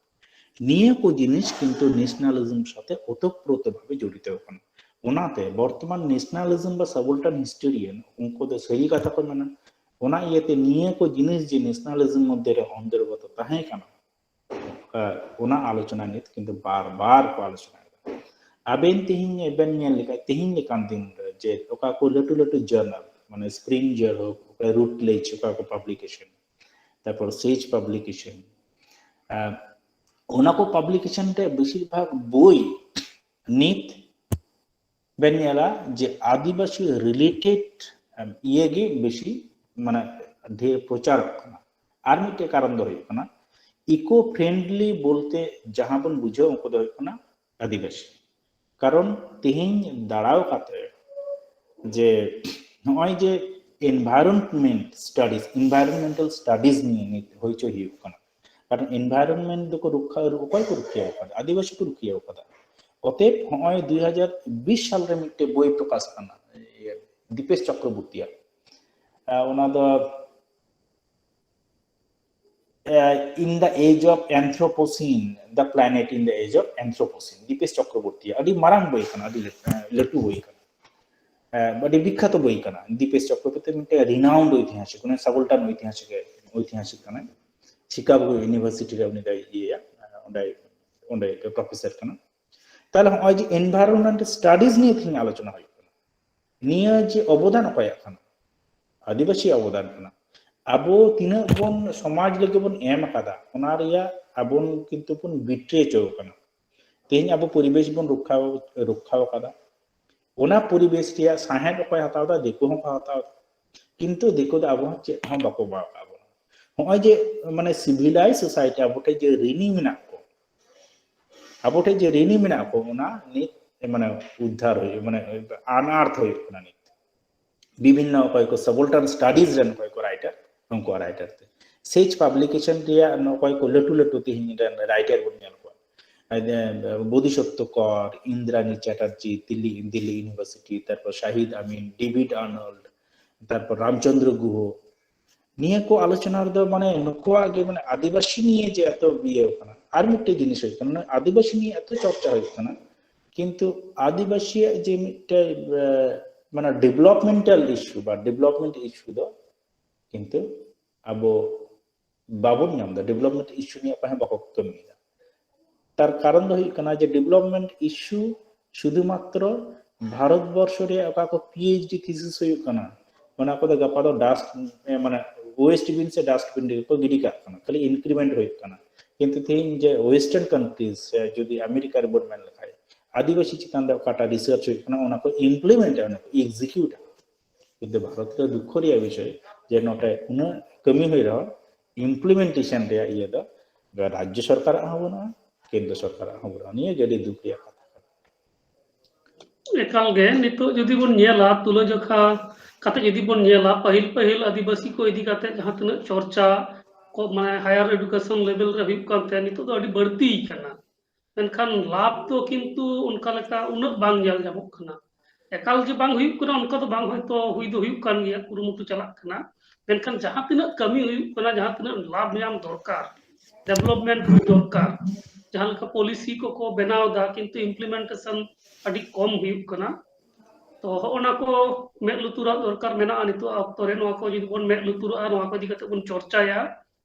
ᱱᱤᱭᱟᱹ ᱠᱚ ᱡᱤᱱᱤᱥ ᱠᱤᱱᱛᱩ ᱱᱮᱥᱱᱟᱞᱤᱡᱢ ᱥᱟᱛᱮ ᱳᱛᱚᱯᱨᱳᱛᱚ ᱵᱷᱟᱵᱮ ᱡᱚᱲᱤᱛᱚ ᱠᱟᱱᱟ᱾ ᱚᱱᱟᱛᱮ ᱵᱚᱨᱛᱚᱢᱟᱱ ᱱᱮᱥᱱᱟᱞᱤᱡᱢ ᱵᱟ ᱥᱟᱵᱚᱞᱴᱟᱱ ᱦᱤᱥᱴᱳᱨᱤᱭᱟᱱ ᱩᱱᱠᱩ ᱫᱚ ᱥᱟᱹᱨᱤ ᱠᱟᱛᱷᱟ ᱠᱚ ᱢᱮᱱᱟ᱾ ᱚᱱᱟ ᱤᱭᱟᱹᱛᱮ ᱱᱤᱭᱟᱹ ᱠᱚ ᱡᱤᱱᱤᱥ ᱡᱮ ᱱᱮᱥᱱᱟᱞᱤᱡᱢ ᱢᱚᱫᱽᱫᱷᱮ ᱨᱮ ᱚᱱᱛᱚᱨᱜᱚᱛᱚ ᱛᱟᱦᱮᱸ ᱠᱟᱱᱟ, ᱟᱸ, ᱚᱱᱟ ᱟᱞᱳᱪᱚᱱᱟ ᱱᱤᱛ ᱠᱤᱱᱛᱩ ᱵᱟᱨ ᱵᱟᱨ ᱠᱚ ᱟᱞᱳᱪᱚᱱᱟᱭᱮᱫᱟ᱾ ᱟᱵᱮᱱ ᱛᱮᱦᱮᱧ ᱵᱮᱱ ᱧᱮᱞ ᱞᱮᱠᱷᱟᱡ, ᱛᱮᱦᱮᱧ ᱞᱮᱠᱟᱱ ᱫᱤᱱ ᱨᱮ ᱡᱮ ᱚᱠᱟ ᱠᱚ ᱞᱟᱹᱴᱩ ᱞᱟᱹᱴᱩ ᱡᱟᱨᱱᱟᱞ, ᱢᱟᱱᱮ ᱥᱯᱨᱤᱝᱡᱟᱨ ᱦᱳᱠ, ᱚᱠᱟ ᱨᱩᱴᱞᱮᱡᱽ, ᱚᱠᱟ ᱠᱚ ᱯᱟᱵᱽᱞᱤᱠᱮᱥᱚᱱ, ᱛᱟᱨᱯᱚᱨ ᱥᱮᱡᱽ ᱯᱟᱵᱽᱞᱤᱠᱮᱥᱚᱱ, ᱟᱸ, ᱚᱱᱟ ᱠᱚ ᱯᱟᱵᱽᱞᱤᱠᱮᱥᱚᱱ ᱨᱮ ᱵᱮᱥᱤᱨ ᱵᱷᱟᱜᱽ ᱵᱳᱭ ᱱᱤᱛ ᱵᱮᱱ ᱧᱮᱞᱟ ᱡᱮ ᱟᱹᱫᱤᱵᱟᱹᱥᱤ ᱨᱤᱞᱮᱴᱮᱰ ᱤᱭᱟᱹ ᱜᱮ ᱵᱮᱥᱤ, ᱢᱟᱱᱮ, ᱰᱷᱮᱨ ᱯᱨᱚᱪᱟᱨᱚᱜ ᱠᱟᱱᱟ᱾ ᱟᱨ ᱢᱤᱫᱴᱮᱡ ᱠᱟᱨᱚᱱ ᱫᱚ ᱦᱩᱭᱩᱜ ᱠᱟᱱᱟ, ᱤᱠᱳ ᱯᱷᱨᱮᱱᱰᱞᱤ ᱵᱚᱞᱛᱮ ᱡᱟᱦᱟᱸ ᱵᱚᱱ ᱵᱩᱡᱷᱟᱹᱣ, ᱩᱱᱠᱩ ᱫᱚ ᱦᱩᱭᱩᱜ ᱠᱟᱱᱟ ᱟᱹᱫᱤᱵᱟᱹᱥᱤ᱾ ᱠᱟᱨᱚᱱ ᱛᱮᱦᱮᱧ ᱫᱟᱬᱟᱣ ᱠᱟᱛᱮ ᱡᱮ ᱱᱚᱜᱼᱚᱭ ᱡᱮ environment studies, environmental studies ᱱᱤᱭᱮ ᱱᱤᱛ ᱦᱩᱭ ᱦᱚᱪᱚ ᱦᱩᱭᱩᱜ ᱠᱟᱱᱟ᱾ ᱠᱟᱨᱚᱱ environment ᱫᱚᱠᱚ ᱨᱩᱠᱷᱟ-, ᱚᱠᱚᱭ ᱠᱚ ᱨᱩᱠᱷᱤᱭᱟᱹᱣ ᱠᱟᱫᱟ? ᱟᱹᱫᱤᱵᱟᱹᱥᱤ ᱠᱚ ᱨᱩᱠᱷᱤᱭᱟᱹᱣ ᱠᱟᱫᱟ᱾ ᱚᱛᱮᱵ ᱦᱚᱸᱜᱼᱚᱭ ᱫᱩᱭ ᱦᱟᱡᱟᱨ ᱵᱤᱥ ᱥᱟᱞ ᱨᱮ ᱢᱤᱫᱴᱮᱡ ᱵᱳᱭ ᱯᱨᱚᱠᱟᱥ ᱠᱟᱱᱟ, ᱤᱭᱟᱹ, ᱫᱤᱯᱮᱥ ᱪᱚᱠᱨᱚᱵᱚᱨᱛᱤᱭᱟᱜ᱾ ᱟᱨ ᱚᱱᱟ ᱫᱚ, ᱟᱨ, In the Age of Anthropocene, The Planet in the Age of Anthropocene, ᱫᱤᱯᱮᱥ ᱪᱚᱠᱨᱚᱵᱚᱨᱛᱤᱭᱟᱜ ᱟᱹᱰᱤ ᱢᱟᱨᱟᱝ ᱵᱳᱭ ᱠᱟᱱᱟ, ᱟᱹᱰᱤ ᱞᱟᱹᱴᱩ, ᱞᱟᱹᱴᱩ ᱵᱳᱭ ᱠᱟᱱᱟ᱾ ᱟᱨ ᱟᱹᱰᱤ ᱵᱤᱠᱠᱷᱟᱛᱚ ᱵᱳᱭ ᱠᱟᱱᱟ᱾ ᱫᱤᱯᱮᱥ ᱪᱚᱠᱨᱚᱵᱚᱨᱛᱤ ᱢᱤᱫᱴᱮᱡ renowned ᱳᱭᱛᱤᱦᱟᱥᱤᱠ, ᱩᱱᱤ ᱥᱟᱵᱚᱞᱴᱟᱱ ᱳᱭᱛᱤᱦᱟᱥᱤᱠ, ᱳᱭᱛᱤᱦᱟᱥᱤᱠ ᱠᱟᱱᱟᱭ᱾ ᱥᱤᱠᱟᱜᱳ ᱤᱭᱩᱱᱤᱵᱷᱟᱨᱥᱤᱴᱤ ᱨᱮ ᱩᱱᱤ ᱫᱚᱭ ᱤᱭᱟᱹᱭᱟ, ᱚᱸᱰᱮ, ᱚᱸᱰᱮ ᱯᱨᱚᱯᱷᱮᱥᱚᱨ ᱠᱟᱱᱟ᱾ ᱛᱟᱦᱞᱮ ᱦᱚᱸᱜᱼᱚᱭ ᱡᱮ environment studies ᱱᱤᱭᱮ ᱛᱮᱦᱮᱧ ᱟᱞᱳᱪᱚᱱᱟ ᱦᱩᱭᱩᱜ ᱠᱟᱱᱟ, ᱱᱤᱭᱟᱹ ᱡᱮ ᱚᱵᱚᱫᱟᱱ ᱚᱠᱚᱭᱟᱜ ᱠᱟᱱᱟ? ᱟᱹᱫᱤᱵᱟᱹᱥᱤ ᱚᱵᱚᱫᱟᱱ ᱠᱟᱱᱟ᱾ ᱟᱵᱚ ᱛᱤᱱᱟᱹᱜ ᱵᱚᱱ ᱥᱚᱢᱟᱡᱽ ᱞᱟᱹᱜᱤᱫ ᱵᱚᱱ ᱮᱢ ᱟᱠᱟᱫᱟ, ᱚᱱᱟ ᱨᱮᱭᱟᱜ ᱟᱵᱚ ᱠᱤᱱᱛᱩ ᱵᱚᱱ betray ᱦᱚᱪᱚ ᱟᱠᱟᱱᱟ᱾ ᱛᱮᱦᱮᱧ ᱟᱵᱚ ᱯᱚᱨᱤᱵᱮᱥ ᱵᱚᱱ ᱨᱚᱠᱠᱷᱟ, ᱨᱚᱠᱠᱷᱟ ᱟᱠᱟᱫᱟ, ᱚᱱᱟ ᱯᱚᱨᱤᱵᱮᱥ ᱨᱮᱭᱟᱜ ᱥᱟᱦᱮᱫ ᱚᱠᱚᱭ ᱦᱟᱛᱟᱣ ᱮᱫᱟ? ᱫᱤᱠᱩ ᱦᱚᱸᱠᱚ ᱦᱟᱛᱟᱣ ᱮᱫᱟ᱾ ᱠᱤᱱᱛᱩ ᱫᱤᱠᱩ ᱫᱚ ᱟᱵᱚ ᱦᱚᱸ ᱪᱮᱫ ᱦᱚᱸ ᱵᱟᱠᱚ ᱮᱢᱟ ᱟᱠᱟᱫ ᱵᱚᱱᱟ᱾ ᱱᱚᱜᱼᱚᱭ ᱡᱮ ᱢᱟᱱᱮ civilized society ᱟᱵᱚ ᱴᱷᱮᱱ ᱡᱮ ᱨᱤᱱᱤ ᱢᱮᱱᱟᱜ ᱠᱚ, ᱟᱵᱚ ᱴᱷᱮᱱ ᱡᱮ ᱨᱤᱱᱤ ᱢᱮᱱᱟᱜ ᱠᱚ, ᱚᱱᱟ ᱱᱤᱛ ᱢᱟᱱᱮ ᱩᱫᱽᱫᱷᱟᱨ ᱦᱩᱭᱩᱜ, ᱢᱟᱱᱮ unearth ᱦᱩᱭᱩᱜ ᱠᱟᱱᱟ ᱱᱤᱛ᱾ ᱵᱤᱵᱷᱤᱱᱱᱚ ᱚᱠᱚᱭ ᱠᱚ subaltern studies ᱨᱮᱱ ᱚᱠᱚᱭ ᱠᱚ writer, ᱩᱱᱠᱩᱣᱟᱜ writer ᱛᱮ᱾ Sage publication ᱨᱮᱭᱟᱜ ᱚᱠᱚᱭ ᱠᱚ ᱞᱟᱹᱴᱩ ᱞᱟᱹᱴᱩ ᱛᱮᱦᱮᱧ ᱨᱮᱱ writer ᱵᱚᱱ ᱧᱮᱞ ᱠᱚᱣᱟ, ᱟᱨ, ᱮ, ᱵᱳᱫᱷᱤᱥᱚᱛᱛᱚ ᱠᱚᱨ, ᱤᱱᱫᱨᱟᱱᱤ ᱪᱮᱴᱟᱨᱡᱤ, ᱫᱤᱞᱞᱤ, ᱫᱤᱞᱞᱤ university, ᱛᱟᱨᱯᱚᱨ ᱥᱟᱦᱤᱫ ᱟᱢᱤᱱ, ᱰᱮᱵᱷᱤᱰ ᱟᱨᱱᱚᱞᱰ, ᱛᱟᱨᱯᱚᱨ ᱨᱟᱢᱪᱚᱸᱫᱽᱨᱚ ᱜᱩᱦᱚ᱾ ᱱᱤᱭᱟᱹ ᱠᱚ ᱟᱞᱳᱪᱚᱱᱟ ᱨᱮᱫᱚ ᱢᱟᱱᱮ ᱱᱩᱠᱩᱣᱟᱜ ᱜᱮ ᱢᱟᱱᱮ ᱟᱹᱫᱤᱵᱟᱹᱥᱤ ᱱᱤᱭᱮ ᱡᱮ ᱮᱛᱚ ᱤᱭᱟᱹ ᱠᱟᱱᱟ᱾ ᱟᱨ ᱢᱤᱫᱴᱮᱡ ᱡᱤᱱᱤᱥ ᱦᱩᱭᱩᱜ ᱠᱟᱱᱟ, ᱟᱹᱫᱤᱵᱟᱹᱥᱤ ᱱᱤᱭᱮ ᱮᱛᱚ ᱪᱚᱨᱪᱟ ᱦᱩᱭᱩᱜ ᱠᱟᱱᱟ, ᱠᱤᱱᱛᱩ ᱟᱹᱫᱤᱵᱟᱹᱥᱤᱭᱟᱜ ᱡᱮ ᱢᱤᱫᱴᱮᱡ, ᱮ, ᱢᱟᱱᱮ developmental issue ᱵᱟ development issue ᱫᱚ ᱠᱤᱱᱛᱩ ᱟᱵᱚ ᱵᱟᱵᱚᱱ ᱧᱟᱢ ᱮᱫᱟ᱾ Development issue ᱱᱤᱭᱮ ᱚᱠᱚᱭ ᱦᱚᱸ ᱵᱟᱠᱚ ᱠᱟᱹᱢᱤᱭᱮᱫᱟ᱾ ᱛᱟᱨ ᱠᱟᱨᱚᱱ ᱫᱚ ᱦᱩᱭᱩᱜ ᱠᱟᱱᱟ ᱡᱮ development issue ᱥᱩᱫᱷᱩ ᱢᱟᱛᱨᱚ ᱵᱷᱟᱨᱚᱛ ᱵᱚᱨᱥᱚ ᱨᱮᱭᱟᱜ ᱚᱠᱟ ᱠᱚ PhD thesis ᱦᱩᱭᱩᱜ ᱠᱟᱱᱟ, ᱚᱱᱟ ᱠᱚᱫᱚ ᱜᱟᱯᱟ ᱫᱚ dust, ᱮ, ᱢᱟᱱᱮ waste bin ᱥᱮ dustbin ᱨᱮᱜᱮ ᱠᱚ ᱜᱤᱰᱤ ᱠᱟᱜ ᱠᱟᱱᱟ, ᱠᱷᱟᱹᱞᱤ increment ᱦᱩᱭᱩᱜ ᱠᱟᱱᱟ᱾ ᱠᱤᱱᱛᱩ ᱛᱮᱦᱮᱧ ᱡᱮ western countries ᱥᱮ ᱡᱩᱫᱤ ᱟᱢᱮᱨᱤᱠᱟ ᱨᱮᱵᱚᱱ ᱢᱮᱱ ᱞᱮᱠᱷᱟᱡ, ᱟᱹᱫᱤᱵᱟᱹᱥᱤ ᱪᱮᱛᱟᱱ ᱨᱮ ᱚᱠᱟᱴᱟᱜ research ᱦᱩᱭᱩᱜ ᱠᱟᱱᱟ, ᱚᱱᱟ ᱠᱚ implement ᱟ, ᱚᱱᱟ ᱠᱚ execute ᱟ᱾ ᱠᱤᱱᱛᱩ ᱵᱷᱟᱨᱚᱛ ᱨᱮ ᱫᱩᱠᱷᱚ ᱨᱮᱭᱟᱜ ᱵᱤᱥᱚᱭ ᱡᱮ ᱱᱚᱰᱮ ᱩᱱᱟᱹᱜ ᱠᱟᱹᱢᱤ ᱦᱩᱭ ᱨᱮᱦᱚᱸ implementation ᱨᱮᱭᱟᱜ ᱤᱭᱟᱹ ᱫᱚ ᱨᱟᱡᱽᱡᱚ ᱥᱚᱨᱠᱟᱨᱟᱜ ᱦᱚᱸ ᱵᱟᱹᱱᱩᱜᱼᱟ, ᱠᱮᱱᱫᱨᱚ ᱥᱚᱨᱠᱟᱨᱟᱜ ᱦᱚᱸ ᱵᱟᱹᱱᱩᱜᱼᱟ᱾ ᱱᱤᱭᱟᱹ ᱜᱮ ᱟᱹᱰᱤ ᱫᱩᱠ ᱨᱮᱭᱟᱜ ᱠᱟᱛᱷᱟ ᱠᱟᱱᱟ᱾ ᱮᱠᱟᱞ ᱜᱮ, ᱱᱤᱛᱚᱜ ᱡᱩᱫᱤ ᱵᱚᱱ ᱧᱮᱞᱟ, ᱛᱩᱞᱟᱹᱡᱚᱠᱷᱟ ᱠᱟᱛᱮ ᱡᱩᱫᱤ ᱵᱚᱱ ᱧᱮᱞᱟ, ᱯᱟᱹᱦᱤᱞ ᱯᱟᱹᱦᱤᱞ ᱟᱹᱫᱤᱵᱟᱹᱥᱤ ᱠᱚ ᱤᱫᱤ ᱠᱟᱛᱮ ᱡᱟᱦᱟᱸ ᱛᱤᱱᱟᱹᱜ ᱪᱚᱨᱪᱟ ᱠᱚ, ᱢᱟᱱᱮ higher education level ᱨᱮ ᱦᱩᱭᱩᱜ ᱠᱟᱱ ᱛᱟᱦᱮᱸᱫ, ᱱᱤᱛᱚᱜ ᱫᱚ ᱟᱹᱰᱤ ᱵᱟᱹᱲᱛᱤ ᱠᱟᱱᱟ᱾ ᱢᱮᱱᱠᱷᱟᱱ ᱞᱟᱵᱷ ᱫᱚ ᱠᱤᱱᱛᱩ ᱚᱱᱠᱟ ᱞᱮᱠᱟ ᱩᱱᱟᱹᱜ ᱵᱟᱝ ᱧᱮᱞ ᱧᱟᱢᱚᱜ ᱠᱟᱱᱟ᱾ ᱮᱠᱟᱞ ᱡᱮ ᱵᱟᱝ ᱦᱩᱭᱩᱜ ᱠᱟᱱᱟ ᱚᱱᱠᱟ ᱫᱚ ᱵᱟᱝ, ᱦᱚᱭᱛᱳ ᱦᱩᱭ ᱫᱚ ᱦᱩᱭᱩᱜ ᱠᱟᱱ ᱜᱮᱭᱟ, ᱠᱩᱨᱩᱢᱩᱴᱩ ᱪᱟᱞᱟᱜ ᱠᱟᱱᱟ, ᱢᱮᱱᱠᱷᱟᱱ ᱡᱟᱦᱟᱸ ᱛᱤᱱᱟᱹᱜ ᱠᱟᱹᱢᱤ ᱦᱩᱭᱩᱜ ᱠᱟᱱᱟ, ᱡᱟᱦᱟᱸ ᱛᱤᱱᱟᱹᱜ ᱞᱟᱵᱷ ᱧᱟᱢ ᱫᱚᱨᱠᱟᱨ, development ᱦᱩᱭ ᱫᱚᱨᱠᱟᱨ, ᱡᱟᱦᱟᱸ ᱞᱮᱠᱟ policy ᱠᱚᱠᱚ ᱵᱮᱱᱟᱣ ᱮᱫᱟ, ᱠᱤᱱᱛᱩ implementation ᱟᱹᱰᱤ ᱠᱚᱢ ᱦᱩᱭᱩᱜ ᱠᱟᱱᱟ᱾ ᱛᱚ ᱦᱚᱜᱼᱚ ᱱᱟ ᱠᱚ ᱢᱮᱫ ᱞᱩᱛᱩᱨᱟᱜ ᱫᱚᱨᱠᱟᱨ ᱢᱮᱱᱟᱜᱼᱟ ᱱᱤᱛᱚᱜ ᱚᱠᱛᱚ ᱨᱮ᱾ ᱱᱚᱣᱟ ᱠᱚ ᱡᱩᱫᱤ ᱵᱚᱱ ᱢᱮᱫ ᱞᱩᱛᱩᱨᱟᱜᱼᱟ, ᱱᱚᱣᱟ ᱠᱚ ᱤᱫᱤ ᱠᱟᱛᱮ ᱵᱚᱱ ᱪᱚᱨᱪᱟᱭᱟ,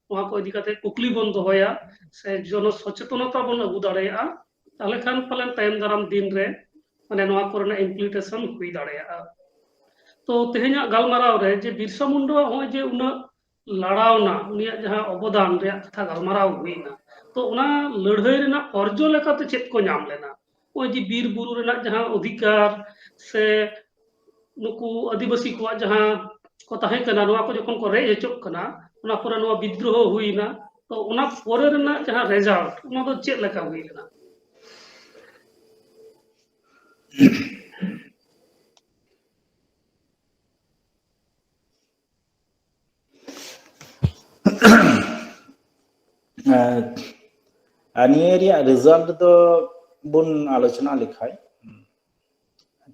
ᱱᱚᱣᱟ ᱠᱚ ᱤᱫᱤ ᱠᱟᱛᱮ ᱠᱩᱠᱞᱤ ᱵᱚᱱ ᱫᱚᱦᱚᱭᱟ, ᱥᱮ ᱡᱚᱱᱚ ᱥᱚᱪᱮᱛᱚᱱᱚᱛᱟ ᱵᱚᱱ ᱟᱹᱜᱩ ᱫᱟᱲᱮᱭᱟᱜᱼᱟ, ᱛᱟᱦᱚᱞᱮ ᱠᱷᱟᱱ ᱯᱟᱞᱮᱱ ᱛᱟᱭᱚᱢ ᱫᱟᱨᱟᱢ ᱫᱤᱱ ᱨᱮ ᱢᱟᱱᱮ ᱱᱚᱣᱟ ᱠᱚᱨᱮᱱᱟᱜ implementation ᱦᱩᱭ ᱫᱟᱲᱮᱭᱟᱜᱼᱟ᱾ ᱛᱚ ᱛᱮᱦᱮᱧᱟᱜ ᱜᱟᱞᱢᱟᱨᱟᱣ ᱨᱮ ᱡᱮ ᱵᱤᱨᱥᱟ ᱢᱩᱱᱰᱟ ᱱᱚᱜᱼᱚᱭ ᱡᱮ ᱩᱱᱟᱹᱜ ᱞᱟᱲᱟᱣᱱᱟ, ᱩᱱᱤᱭᱟᱜ ᱡᱟᱦᱟᱸ ᱚᱵᱚᱫᱟᱱ ᱨᱮᱭᱟᱜ ᱠᱟᱛᱷᱟ ᱜᱟᱞᱢᱟᱨᱟᱣ ᱦᱩᱭᱱᱟ, ᱛᱚ ᱚᱱᱟ ᱞᱟᱹᱲᱦᱟᱹᱭ ᱨᱮᱱᱟᱜ ᱚᱨᱡᱚ ᱞᱮᱠᱟᱛᱮ ᱪᱮᱫ ᱠᱚ ᱧᱟᱢ ᱞᱮᱱᱟ? ᱱᱚᱜᱼᱚᱭ ᱡᱮ ᱵᱤᱨ ᱵᱩᱨᱩ ᱨᱮᱱᱟᱜ ᱡᱟᱦᱟᱸ ᱚᱫᱷᱤᱠᱟᱨ ᱥᱮ ᱱᱩᱠᱩ ᱟᱹᱫᱤᱵᱟᱹᱥᱤ ᱠᱚᱣᱟᱜ ᱡᱟᱦᱟᱸ ᱠᱚ ᱛᱟᱦᱮᱸ ᱠᱟᱱᱟ, ᱱᱚᱣᱟ ᱠᱚ ᱡᱚᱠᱷᱚᱱ ᱠᱚ ᱨᱮᱡ ᱦᱚᱪᱚᱜ ᱠᱟᱱᱟ, ᱚᱱᱟ ᱯᱚᱨᱮ ᱱᱚᱣᱟ ᱵᱤᱫᱽᱨᱳᱦᱚ ᱦᱩᱭᱱᱟ᱾ ᱛᱚ ᱚᱱᱟ ᱯᱚᱨᱮ ᱨᱮᱱᱟᱜ ᱡᱟᱦᱟᱸ ᱨᱮᱡᱟᱞᱴ, ᱚᱱᱟ ᱫᱚ ᱪᱮᱫ ᱞᱮᱠᱟ ᱦᱩᱭ ᱞᱮᱱᱟ? ᱟᱨ ᱱᱤᱭᱟᱹ ᱨᱮᱭᱟᱜ ᱨᱮᱡᱟᱞᱴ ᱫᱚ ᱵᱚᱱ ᱟᱞᱳᱪᱚᱱᱟ ᱞᱮᱠᱷᱟᱡ,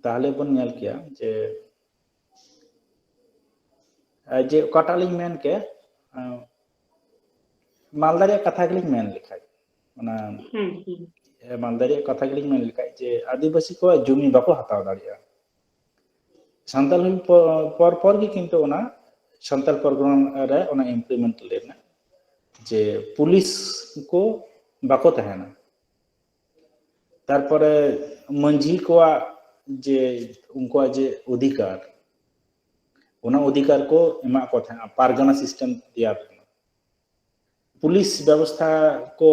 ᱛᱟᱦᱞᱮ ᱵᱚᱱ ᱧᱮᱞ ᱠᱮᱭᱟ ᱡᱮ ᱡᱮ ᱚᱠᱟᱴᱟᱜ ᱞᱤᱧ ᱢᱮᱱ ᱠᱮ, ᱢᱟᱞᱫᱟ ᱨᱮᱭᱟᱜ ᱠᱟᱛᱷᱟ ᱜᱮᱞᱤᱧ ᱢᱮᱱ ᱞᱮᱠᱷᱟᱡ, ᱚᱱᱟ ᱢᱟᱞᱫᱟ ᱨᱮᱭᱟᱜ ᱠᱟᱛᱷᱟ ᱜᱮᱞᱤᱧ ᱢᱮᱱ ᱞᱮᱠᱷᱟᱡ ᱡᱮ ᱟᱹᱫᱤᱵᱟᱹᱥᱤ ᱠᱚᱣᱟᱜ ᱡᱩᱢᱤ ᱵᱟᱠᱚ ᱦᱟᱛᱟᱣ ᱫᱟᱲᱮᱭᱟᱜᱼᱟ᱾ ᱥᱟᱱᱛᱟᱲ ᱦᱩᱞ ᱯᱚᱨ ᱯᱚᱨ ᱜᱮ ᱠᱤᱱᱛᱩ ᱚᱱᱟ ᱥᱟᱱᱛᱟᱲ ᱯᱚᱨᱜᱚᱱᱟ ᱨᱮ ᱚᱱᱟ ᱤᱢᱯᱞᱤᱢᱮᱱᱴ ᱞᱮᱱᱟ ᱡᱮ ᱯᱩᱞᱤᱥ ᱠᱚ ᱵᱟᱠᱚ ᱛᱟᱦᱮᱱᱟ᱾ ᱛᱟᱨᱯᱚᱨᱮ ᱢᱟᱹᱡᱷᱤ ᱠᱚᱣᱟᱜ ᱡᱮ ᱩᱱᱠᱩᱣᱟᱜ ᱡᱮ ᱚᱫᱷᱤᱠᱟᱨ, ᱚᱱᱟ ᱚᱫᱷᱤᱠᱟᱨ ᱠᱚ ᱮᱢᱟᱜ ᱠᱚ ᱛᱟᱦᱮᱸᱜᱼᱟ, ᱯᱟᱨᱜᱟᱱᱟ ᱥᱤᱥᱴᱮᱢ ᱛᱮᱭᱟᱨ ᱞᱮᱱᱟ᱾ ᱯᱩᱞᱤᱥ ᱵᱮᱵᱚᱥᱛᱷᱟ ᱠᱚ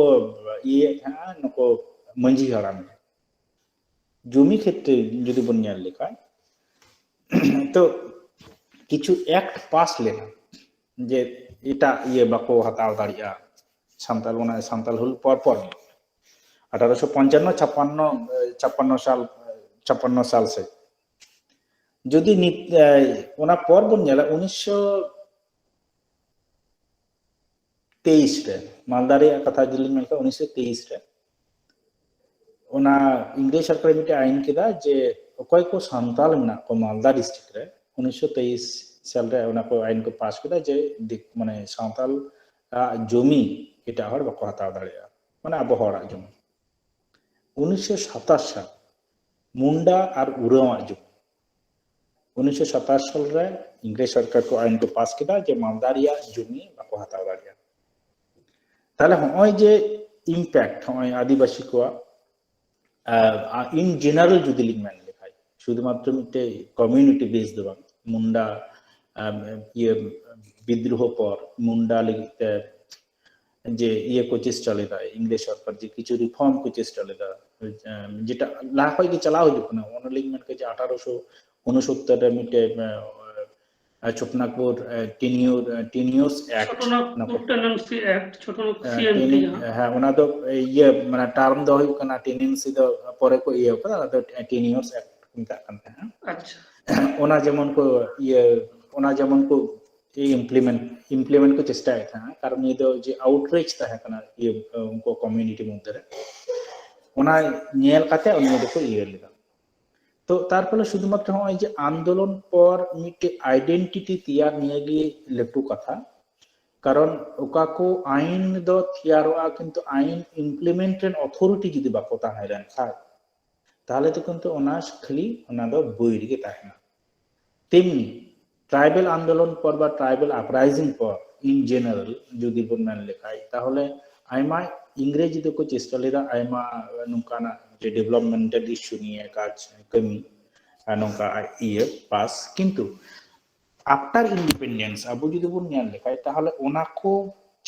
ᱤᱭᱟᱹᱭᱮᱫ ᱛᱟᱦᱮᱸᱜᱼᱟ ᱱᱩᱠᱩ ᱢᱟᱹᱡᱷᱤ ᱦᱟᱲᱟᱢ ᱨᱮ᱾ ᱡᱩᱢᱤ ᱠᱷᱮᱛᱨᱮ ᱡᱩᱫᱤ ᱵᱚᱱ ᱧᱮᱞ ᱞᱮᱠᱷᱟᱱ, ᱛᱚ ᱠᱤᱪᱷᱩ ᱮᱠᱴ ᱯᱟᱥ ᱞᱮᱱᱟ ᱡᱮ ᱮᱴᱟᱜ ᱤᱭᱟᱹ ᱵᱟᱠᱚ ᱦᱟᱛᱟᱣ ᱫᱟᱲᱮᱭᱟᱜᱼᱟ ᱥᱟᱱᱛᱟᱲ, ᱚᱱᱟ ᱥᱟᱱᱛᱟᱲ ᱦᱩᱞ ᱯᱚᱨ ᱯᱚᱨ ᱜᱮ, ᱟᱴᱷᱟᱨᱚᱥᱚ ᱯᱚᱧᱪᱟᱱᱱᱚ ᱪᱷᱟᱯᱟᱱᱱᱚ ᱪᱷᱟᱯᱟᱱᱱᱚ ᱥᱟᱞ, ᱪᱷᱟᱯᱟᱱᱱᱚ ᱥᱟᱞ ᱥᱮᱫ᱾ ᱡᱩᱫᱤ ᱱᱤᱛ ᱚᱱᱟ ᱯᱚᱨ ᱵᱚᱱ ᱧᱮᱞᱟ, ᱩᱱᱤᱥᱥᱚ ᱛᱮᱭᱤᱥ ᱨᱮ, ᱢᱟᱞᱫᱟ ᱨᱮᱭᱟᱜ ᱠᱟᱛᱷᱟ ᱡᱩᱫᱤ ᱞᱤᱧ ᱢᱮᱱ ᱠᱷᱟᱱ, ᱩᱱᱤᱥᱥᱚ ᱛᱮᱭᱤᱥ ᱨᱮ ᱚᱱᱟ ᱤᱝᱨᱮᱡᱽ ᱥᱚᱨᱠᱟᱨ ᱢᱤᱫᱴᱮᱱ ᱟᱭᱤᱱ ᱠᱮᱫᱟ ᱡᱮ ᱚᱠᱚᱭ ᱠᱚ ᱥᱟᱱᱛᱟᱞ ᱢᱮᱱᱟᱜ ᱠᱚᱣᱟ ᱢᱟᱞᱫᱟ ᱰᱤᱥᱴᱨᱤᱠᱴ ᱨᱮ, ᱩᱱᱤᱥᱥᱚ ᱛᱮᱭᱤᱥ ᱥᱟᱞ ᱨᱮ ᱚᱱᱟ ᱠᱚ ᱟᱭᱤᱱ ᱠᱚ ᱯᱟᱥ ᱠᱮᱫᱟ ᱡᱮ ᱫᱤᱠ-, ᱢᱟᱱᱮ ᱥᱟᱱᱛᱟᱞ ᱟᱜ ᱡᱚᱢᱤ ᱮᱴᱟᱜ ᱦᱚᱲ ᱵᱟᱠᱚ ᱦᱟᱛᱟᱣ ᱫᱟᱲᱮᱭᱟᱜᱼᱟ, ᱢᱟᱱᱮ ᱟᱵᱚ ᱦᱚᱲᱟᱜ ᱡᱚᱢᱤ᱾ ᱩᱱᱤᱥᱥᱚ ᱥᱟᱛᱟᱥ ᱥᱟᱞ ᱢᱩᱱᱰᱟ ᱟᱨ ᱩᱨᱟᱣᱟᱜ ᱡᱚᱢᱤ᱾ ᱩᱱᱤᱥᱥᱚ ᱥᱟᱛᱟᱥ ᱥᱟᱞ ᱨᱮ ᱤᱝᱨᱮᱡᱽ ᱥᱚᱨᱠᱟᱨ ᱠᱚ ᱟᱭᱤᱱ ᱠᱚ ᱯᱟᱥ ᱠᱮᱫᱟ ᱡᱮ ᱢᱟᱞᱫᱟ ᱨᱮᱭᱟᱜ ᱡᱚᱢᱤ ᱵᱟᱠᱚ ᱦᱟᱛᱟᱣ ᱫᱟᱲᱮᱭᱟᱜᱼᱟ᱾ ᱛᱟᱦᱞᱮ ᱦᱚᱸᱜᱼᱚᱭ ᱡᱮ ᱤᱢᱯᱮᱠᱴ, ᱦᱚᱸᱜᱼᱚᱭ ᱟᱹᱫᱤᱵᱟᱹᱥᱤ ᱠᱚᱣᱟᱜ, ᱟᱨ ᱤᱱ ᱡᱮᱱᱟᱨᱮᱞ ᱡᱩᱫᱤ ᱞᱤᱧ ᱢᱮᱱ ᱞᱮᱠᱷᱟᱡ, ᱥᱩᱫᱷᱩᱢᱟᱛᱨᱚ ᱢᱤᱫᱴᱮᱡ ᱠᱚᱢᱤᱭᱩᱱᱤᱴᱤ ᱵᱮᱥ ᱫᱚ ᱵᱟᱝ, ᱢᱩᱱᱰᱟ, ᱟᱢ, ᱤᱭᱟᱹ, ᱵᱤᱫᱽᱨᱳᱦᱚ ᱯᱚᱨ ᱢᱩᱱᱰᱟ ᱞᱟᱹᱜᱤᱫ ᱛᱮ ᱡᱮ ᱤᱭᱟᱹ ᱠᱚ ᱪᱮᱥᱴᱟ ᱞᱮᱫᱟ, ᱤᱝᱨᱮᱡᱽ ᱥᱚᱨᱠᱟᱨ ᱡᱮ ᱠᱤᱪᱷᱩ ᱨᱤᱯᱷᱚᱨᱢ ᱠᱚ ᱪᱮᱥᱴᱟ ᱞᱮᱫᱟ, ᱡᱮᱴᱟ ᱞᱟᱦᱟ ᱠᱷᱚᱡ ᱜᱮ ᱪᱟᱞᱟᱣ ᱦᱤᱡᱩᱜ ᱠᱟᱱᱟ᱾ ᱚᱱᱟ ᱞᱤᱧ ᱢᱮᱱ ᱠᱮᱫ ᱡᱮ ᱟᱴᱷᱟᱨᱚᱥᱚ ᱩᱱᱩᱥᱚᱛᱛᱚᱨ ᱨᱮ ᱢᱤᱫᱴᱮᱡ, ᱮ, Chotanagpur ᱴᱮᱱᱤᱭᱩᱨ ᱴᱮᱱᱤᱭᱩᱨᱥ act, Chotanagpur tenancy act, Chotanagpur ᱥᱤ ᱮᱱ ᱴᱤ ᱴᱮᱱᱤ- ᱦᱮᱸ, ᱚᱱᱟ ᱫᱚ ᱤᱭᱟᱹ ᱢᱟᱱᱮ ᱴᱟᱨᱢ ᱫᱚ ᱦᱩᱭᱩᱜ ᱠᱟᱱᱟ, ᱴᱮᱱᱮᱱᱥᱤ ᱫᱚ ᱯᱚᱨᱮ ᱠᱚ ᱤᱭᱟᱹ ᱠᱟᱫᱟ, ᱟᱫᱚ ᱴᱮᱱᱤᱭᱩᱨᱥ ᱮᱠᱴ ᱠᱚ ᱢᱮᱛᱟᱜ ᱠᱟᱱ ᱛᱟᱦᱮᱸᱫ᱾ ᱟᱪᱪᱷᱟ᱾ ᱚᱱᱟ ᱡᱮᱢᱚᱱ ᱠᱚ ᱤᱭᱟᱹ ᱚᱱᱟ ᱡᱮᱢᱚᱱ ᱠᱚ ᱤᱢᱯᱞᱤᱢᱮᱱᱴ ᱤᱢᱯᱞᱤᱢᱮᱱᱴ ᱠᱚ ᱪᱮᱥᱴᱟᱭᱮᱫ ᱛᱟᱦᱮᱸᱫ, ᱠᱟᱨᱚᱱ ᱱᱤᱭᱟᱹ ᱫᱚ ᱡᱮ ᱟᱣᱩᱴᱨᱤᱪ ᱛᱟᱦᱮᱸ ᱠᱟᱱᱟ ᱤᱭᱟᱹ ᱩᱱᱠᱩ ᱠᱚᱢᱤᱭᱩᱱᱤᱴᱤ ᱢᱚᱫᱽᱫᱷᱮ ᱨᱮ, ᱚᱱᱟ ᱧᱮᱞ ᱠᱟᱛᱮ ᱩᱱᱤ ᱫᱚᱠᱚ ᱤᱭᱟᱹ ᱞᱮᱫᱟ᱾ ᱛᱚ ᱛᱟᱨ ᱯᱷᱚᱞᱮ ᱥᱩᱫᱷᱩᱢᱟᱛᱨᱚ ᱱᱚᱜᱼᱚᱭ ᱡᱮ ᱟᱱᱫᱳᱞᱚᱱ ᱯᱚᱨ ᱢᱤᱫᱴᱮᱡ ᱟᱭᱰᱮᱱᱴᱤᱴᱤ ᱛᱮᱭᱟᱨ ᱱᱤᱭᱟᱹᱜᱮ ᱞᱟᱹᱴᱩ ᱠᱟᱛᱷᱟ, ᱠᱟᱨᱚᱱ ᱚᱠᱟ ᱠᱚ ᱟᱭᱤᱱ ᱫᱚ ᱛᱮᱭᱟᱨᱚᱜᱼᱟ, ᱠᱤᱱᱛᱩ ᱟᱭᱤᱱ ᱤᱢᱯᱞᱤᱢᱮᱱᱴ ᱨᱮᱱ ᱚᱛᱷᱚᱨᱤᱴᱤ ᱡᱩᱫᱤ ᱵᱟᱠᱚ ᱛᱟᱦᱮᱸ ᱞᱮᱱ ᱠᱷᱟᱱ, ᱛᱟᱦᱚᱞᱮ ᱫᱚ ᱠᱤᱱᱛᱩ ᱚᱱᱟ ᱠᱷᱟᱹᱞᱤ ᱚᱱᱟ ᱫᱚ ᱵᱳᱭ ᱨᱮᱜᱮ ᱛᱟᱦᱮᱱᱟ᱾ ᱛᱮᱢᱱᱤ ᱴᱨᱟᱭᱵᱟᱞ ᱟᱱᱫᱳᱞᱚᱱ ᱯᱚᱨ ᱵᱟ ᱴᱨᱟᱭᱵᱟᱞ ᱟᱯᱨᱟᱭᱡᱤᱝ ᱯᱚᱨ, ᱤᱱ ᱡᱮᱱᱟᱨᱮᱞ ᱡᱩᱫᱤ ᱵᱚᱱ ᱢᱮᱱ ᱞᱮᱠᱷᱟᱡ, ᱛᱟᱦᱚᱞᱮ ᱟᱭᱢᱟ ᱤᱝᱨᱮᱡᱤ ᱫᱚᱠᱚ ᱪᱮᱥᱴᱟ ᱞᱮᱫᱟ ᱟᱭᱢᱟ ᱱᱚᱝᱠᱟᱱᱟᱜ ᱡᱮ ᱰᱮᱵᱷᱞᱚᱯᱢᱮᱱᱴᱟᱞ ᱤᱥᱩ ᱱᱤᱭᱮ ᱠᱟᱡᱽ ᱠᱟᱹᱢᱤ ᱟᱨ ᱱᱚᱝᱠᱟ ᱤᱭᱟᱹ ᱯᱟᱥ, ᱠᱤᱱᱛᱩ ᱟᱯᱴᱟᱨ ᱤᱱᱰᱤᱯᱮᱱᱰᱮᱱᱥ ᱟᱵᱚ ᱡᱩᱫᱤ ᱵᱚᱱ ᱧᱮᱞ ᱞᱮᱠᱷᱟᱡ, ᱛᱟᱦᱚᱞᱮ ᱚᱱᱟ ᱠᱚ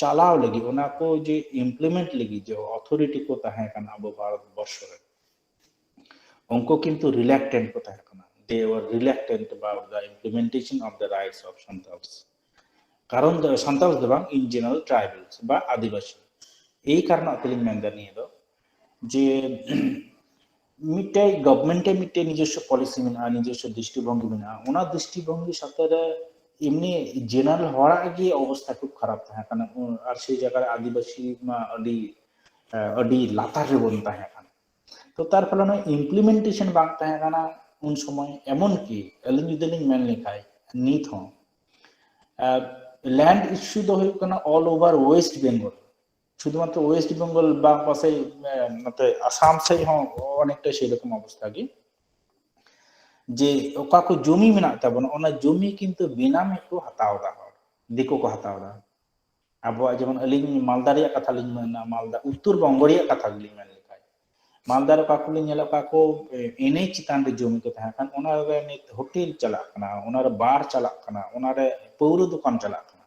ᱪᱟᱞᱟᱣ ᱞᱟᱹᱜᱤᱫ, ᱚᱱᱟ ᱠᱚ ᱡᱮ ᱤᱢᱯᱞᱤᱢᱮᱱᱴ ᱞᱟᱹᱜᱤᱫ ᱡᱮ ᱚᱛᱷᱚᱨᱤᱴᱤ ᱠᱚ ᱛᱟᱦᱮᱸ ᱠᱟᱱᱟ ᱟᱵᱚ ᱵᱷᱟᱨᱚᱛ ᱵᱚᱨᱥᱚ ᱨᱮ, ᱩᱱᱠᱩ ᱠᱤᱱᱛᱩ ᱨᱤᱞᱮᱠᱴᱮᱱᱴ ᱠᱚ ᱛᱟᱦᱮᱸ ᱠᱟᱱᱟ᱾ They were reluctant about the implementation of the rights of Santals. ᱠᱟᱨᱚᱱ ᱫᱚ ᱥᱟᱱᱛᱟᱞ ᱫᱚ ᱵᱟᱝ, ᱤᱱ ᱡᱮᱱᱟᱨᱮᱞ ᱴᱨᱟᱭᱵᱟᱞᱥ ᱵᱟ ᱟᱹᱫᱤᱵᱟᱹᱥᱤ᱾ ᱮᱭ ᱠᱟᱨᱚᱱᱟᱜ ᱛᱮᱞᱤᱧ ᱢᱮᱱᱫᱟ ᱱᱤᱭᱟᱹ ᱫᱚ ᱡᱮ ᱢᱤᱫᱴᱮᱡ ᱜᱚᱵᱷᱢᱮᱱᱴ ᱮ ᱢᱤᱫᱴᱮᱡ ᱱᱤᱡᱚᱥᱥᱚ ᱯᱚᱞᱤᱥᱤ ᱢᱮᱱᱟᱜᱼᱟ, ᱱᱤᱡᱚᱥᱥᱚ ᱫᱨᱤᱥᱴᱤᱵᱷᱚᱝᱜᱤ ᱢᱮᱱᱟᱜᱼᱟ, ᱚᱱᱟ ᱫᱨᱤᱥᱴᱤᱵᱷᱚᱝᱜᱤ ᱥᱟᱛᱮ ᱨᱮ ᱮᱢᱱᱤ ᱡᱮᱱᱟᱨᱮᱞ ᱦᱚᱲᱟᱜ ᱜᱮ ᱚᱵᱚᱥᱛᱷᱟ ᱠᱷᱩᱵ ᱠᱷᱟᱨᱟᱯ ᱛᱟᱦᱮᱸ ᱠᱟᱱᱟ᱾ ᱟᱨ ᱥᱮ ᱡᱟᱭᱜᱟ ᱨᱮ ᱟᱹᱫᱤᱵᱟᱹᱥᱤ ᱢᱟ ᱟᱹᱰᱤ ᱟᱹᱰᱤ ᱞᱟᱛᱟᱨ ᱨᱮᱵᱚᱱ ᱛᱟᱦᱮᱸ ᱠᱟᱱᱟ᱾ ᱛᱚ ᱛᱟᱨ ᱯᱷᱚᱞᱮ ᱱᱚᱣᱟ ᱤᱢᱯᱞᱤᱢᱮᱱᱴᱮᱥᱚᱱ ᱵᱟᱝ ᱛᱟᱦᱮᱸ ᱠᱟᱱᱟ ᱩᱱ ᱥᱚᱢᱚᱭ᱾ ᱮᱢᱚᱱ ᱠᱤ ᱟᱹᱞᱤᱧ ᱡᱩᱫᱤ ᱞᱤᱧ ᱢᱮᱱ ᱞᱮᱠᱷᱟᱡ, ᱱᱤᱛ ᱦᱚᱸ ᱞᱮᱱᱰ ᱤᱥᱩ ᱫᱚ ᱦᱩᱭᱩᱜ ᱠᱟᱱᱟ ᱚᱞ ᱳᱵᱷᱟᱨ ᱳᱭᱮᱥᱴ ᱵᱮᱝᱜᱚᱞ᱾ ᱥᱩᱫᱷᱩᱢᱟᱛᱨᱚ ᱳᱭᱮᱥᱴ ᱵᱮᱝᱜᱚᱞ ᱵᱟᱝ, ᱯᱟᱥᱮᱡ ᱱᱚᱛᱮ ᱟᱥᱟᱢ ᱥᱮᱫ ᱦᱚᱸ ᱚᱱᱮᱠᱴᱟ ᱥᱮᱨᱚᱠᱚᱢ ᱚᱵᱚᱥᱛᱷᱟ ᱜᱮ, ᱡᱮ ᱚᱠᱟ ᱠᱚ ᱡᱚᱢᱤ ᱢᱮᱱᱟᱜ ᱛᱟᱵᱚᱱᱟ, ᱚᱱᱟ ᱡᱚᱢᱤ ᱠᱤᱱᱛᱩ ᱵᱮᱱᱟᱢᱤ ᱠᱚ ᱦᱟᱛᱟᱣ ᱮᱫᱟ, ᱦᱚᱲ ᱫᱤᱠᱩ ᱠᱚ ᱦᱟᱛᱟᱣ ᱮᱫᱟ᱾ ᱟᱵᱚᱣᱟᱜ ᱡᱮᱢᱚᱱ ᱟᱹᱞᱤᱧ ᱢᱟᱞᱫᱟ ᱨᱮᱭᱟᱜ ᱠᱟᱛᱷᱟ ᱞᱤᱧ ᱢᱮᱱᱟ, ᱢᱟᱞᱫᱟ ᱩᱛᱛᱚᱨ ᱵᱚᱝᱜᱚ ᱨᱮᱭᱟᱜ ᱠᱟᱛᱷᱟ ᱜᱮᱞᱤᱧ ᱢᱮᱱ ᱞᱮᱠᱷᱟᱡ, ᱢᱟᱞᱫᱟ ᱨᱮ ᱚᱠᱟ ᱠᱚᱞᱤᱧ ᱧᱮᱞ ᱟᱠᱟᱫ ᱠᱚ, ᱮᱱᱮᱡ ᱪᱮᱛᱟᱱ ᱨᱮ ᱡᱚᱢᱤ ᱠᱚ ᱛᱟᱦᱮᱸ ᱠᱟᱱ, ᱚᱱᱟ ᱨᱮ ᱱᱤᱛ ᱦᱳᱴᱮᱞ ᱪᱟᱞᱟᱜ ᱠᱟᱱᱟ, ᱚᱱᱟ ᱨᱮ ᱵᱟᱨ ᱪᱟᱞᱟᱜ ᱠᱟᱱᱟ, ᱚᱱᱟ ᱨᱮ ᱯᱟᱹᱣᱨᱟᱹ ᱫᱚᱠᱟᱱ ᱪᱟᱞᱟᱜ ᱠᱟᱱᱟ᱾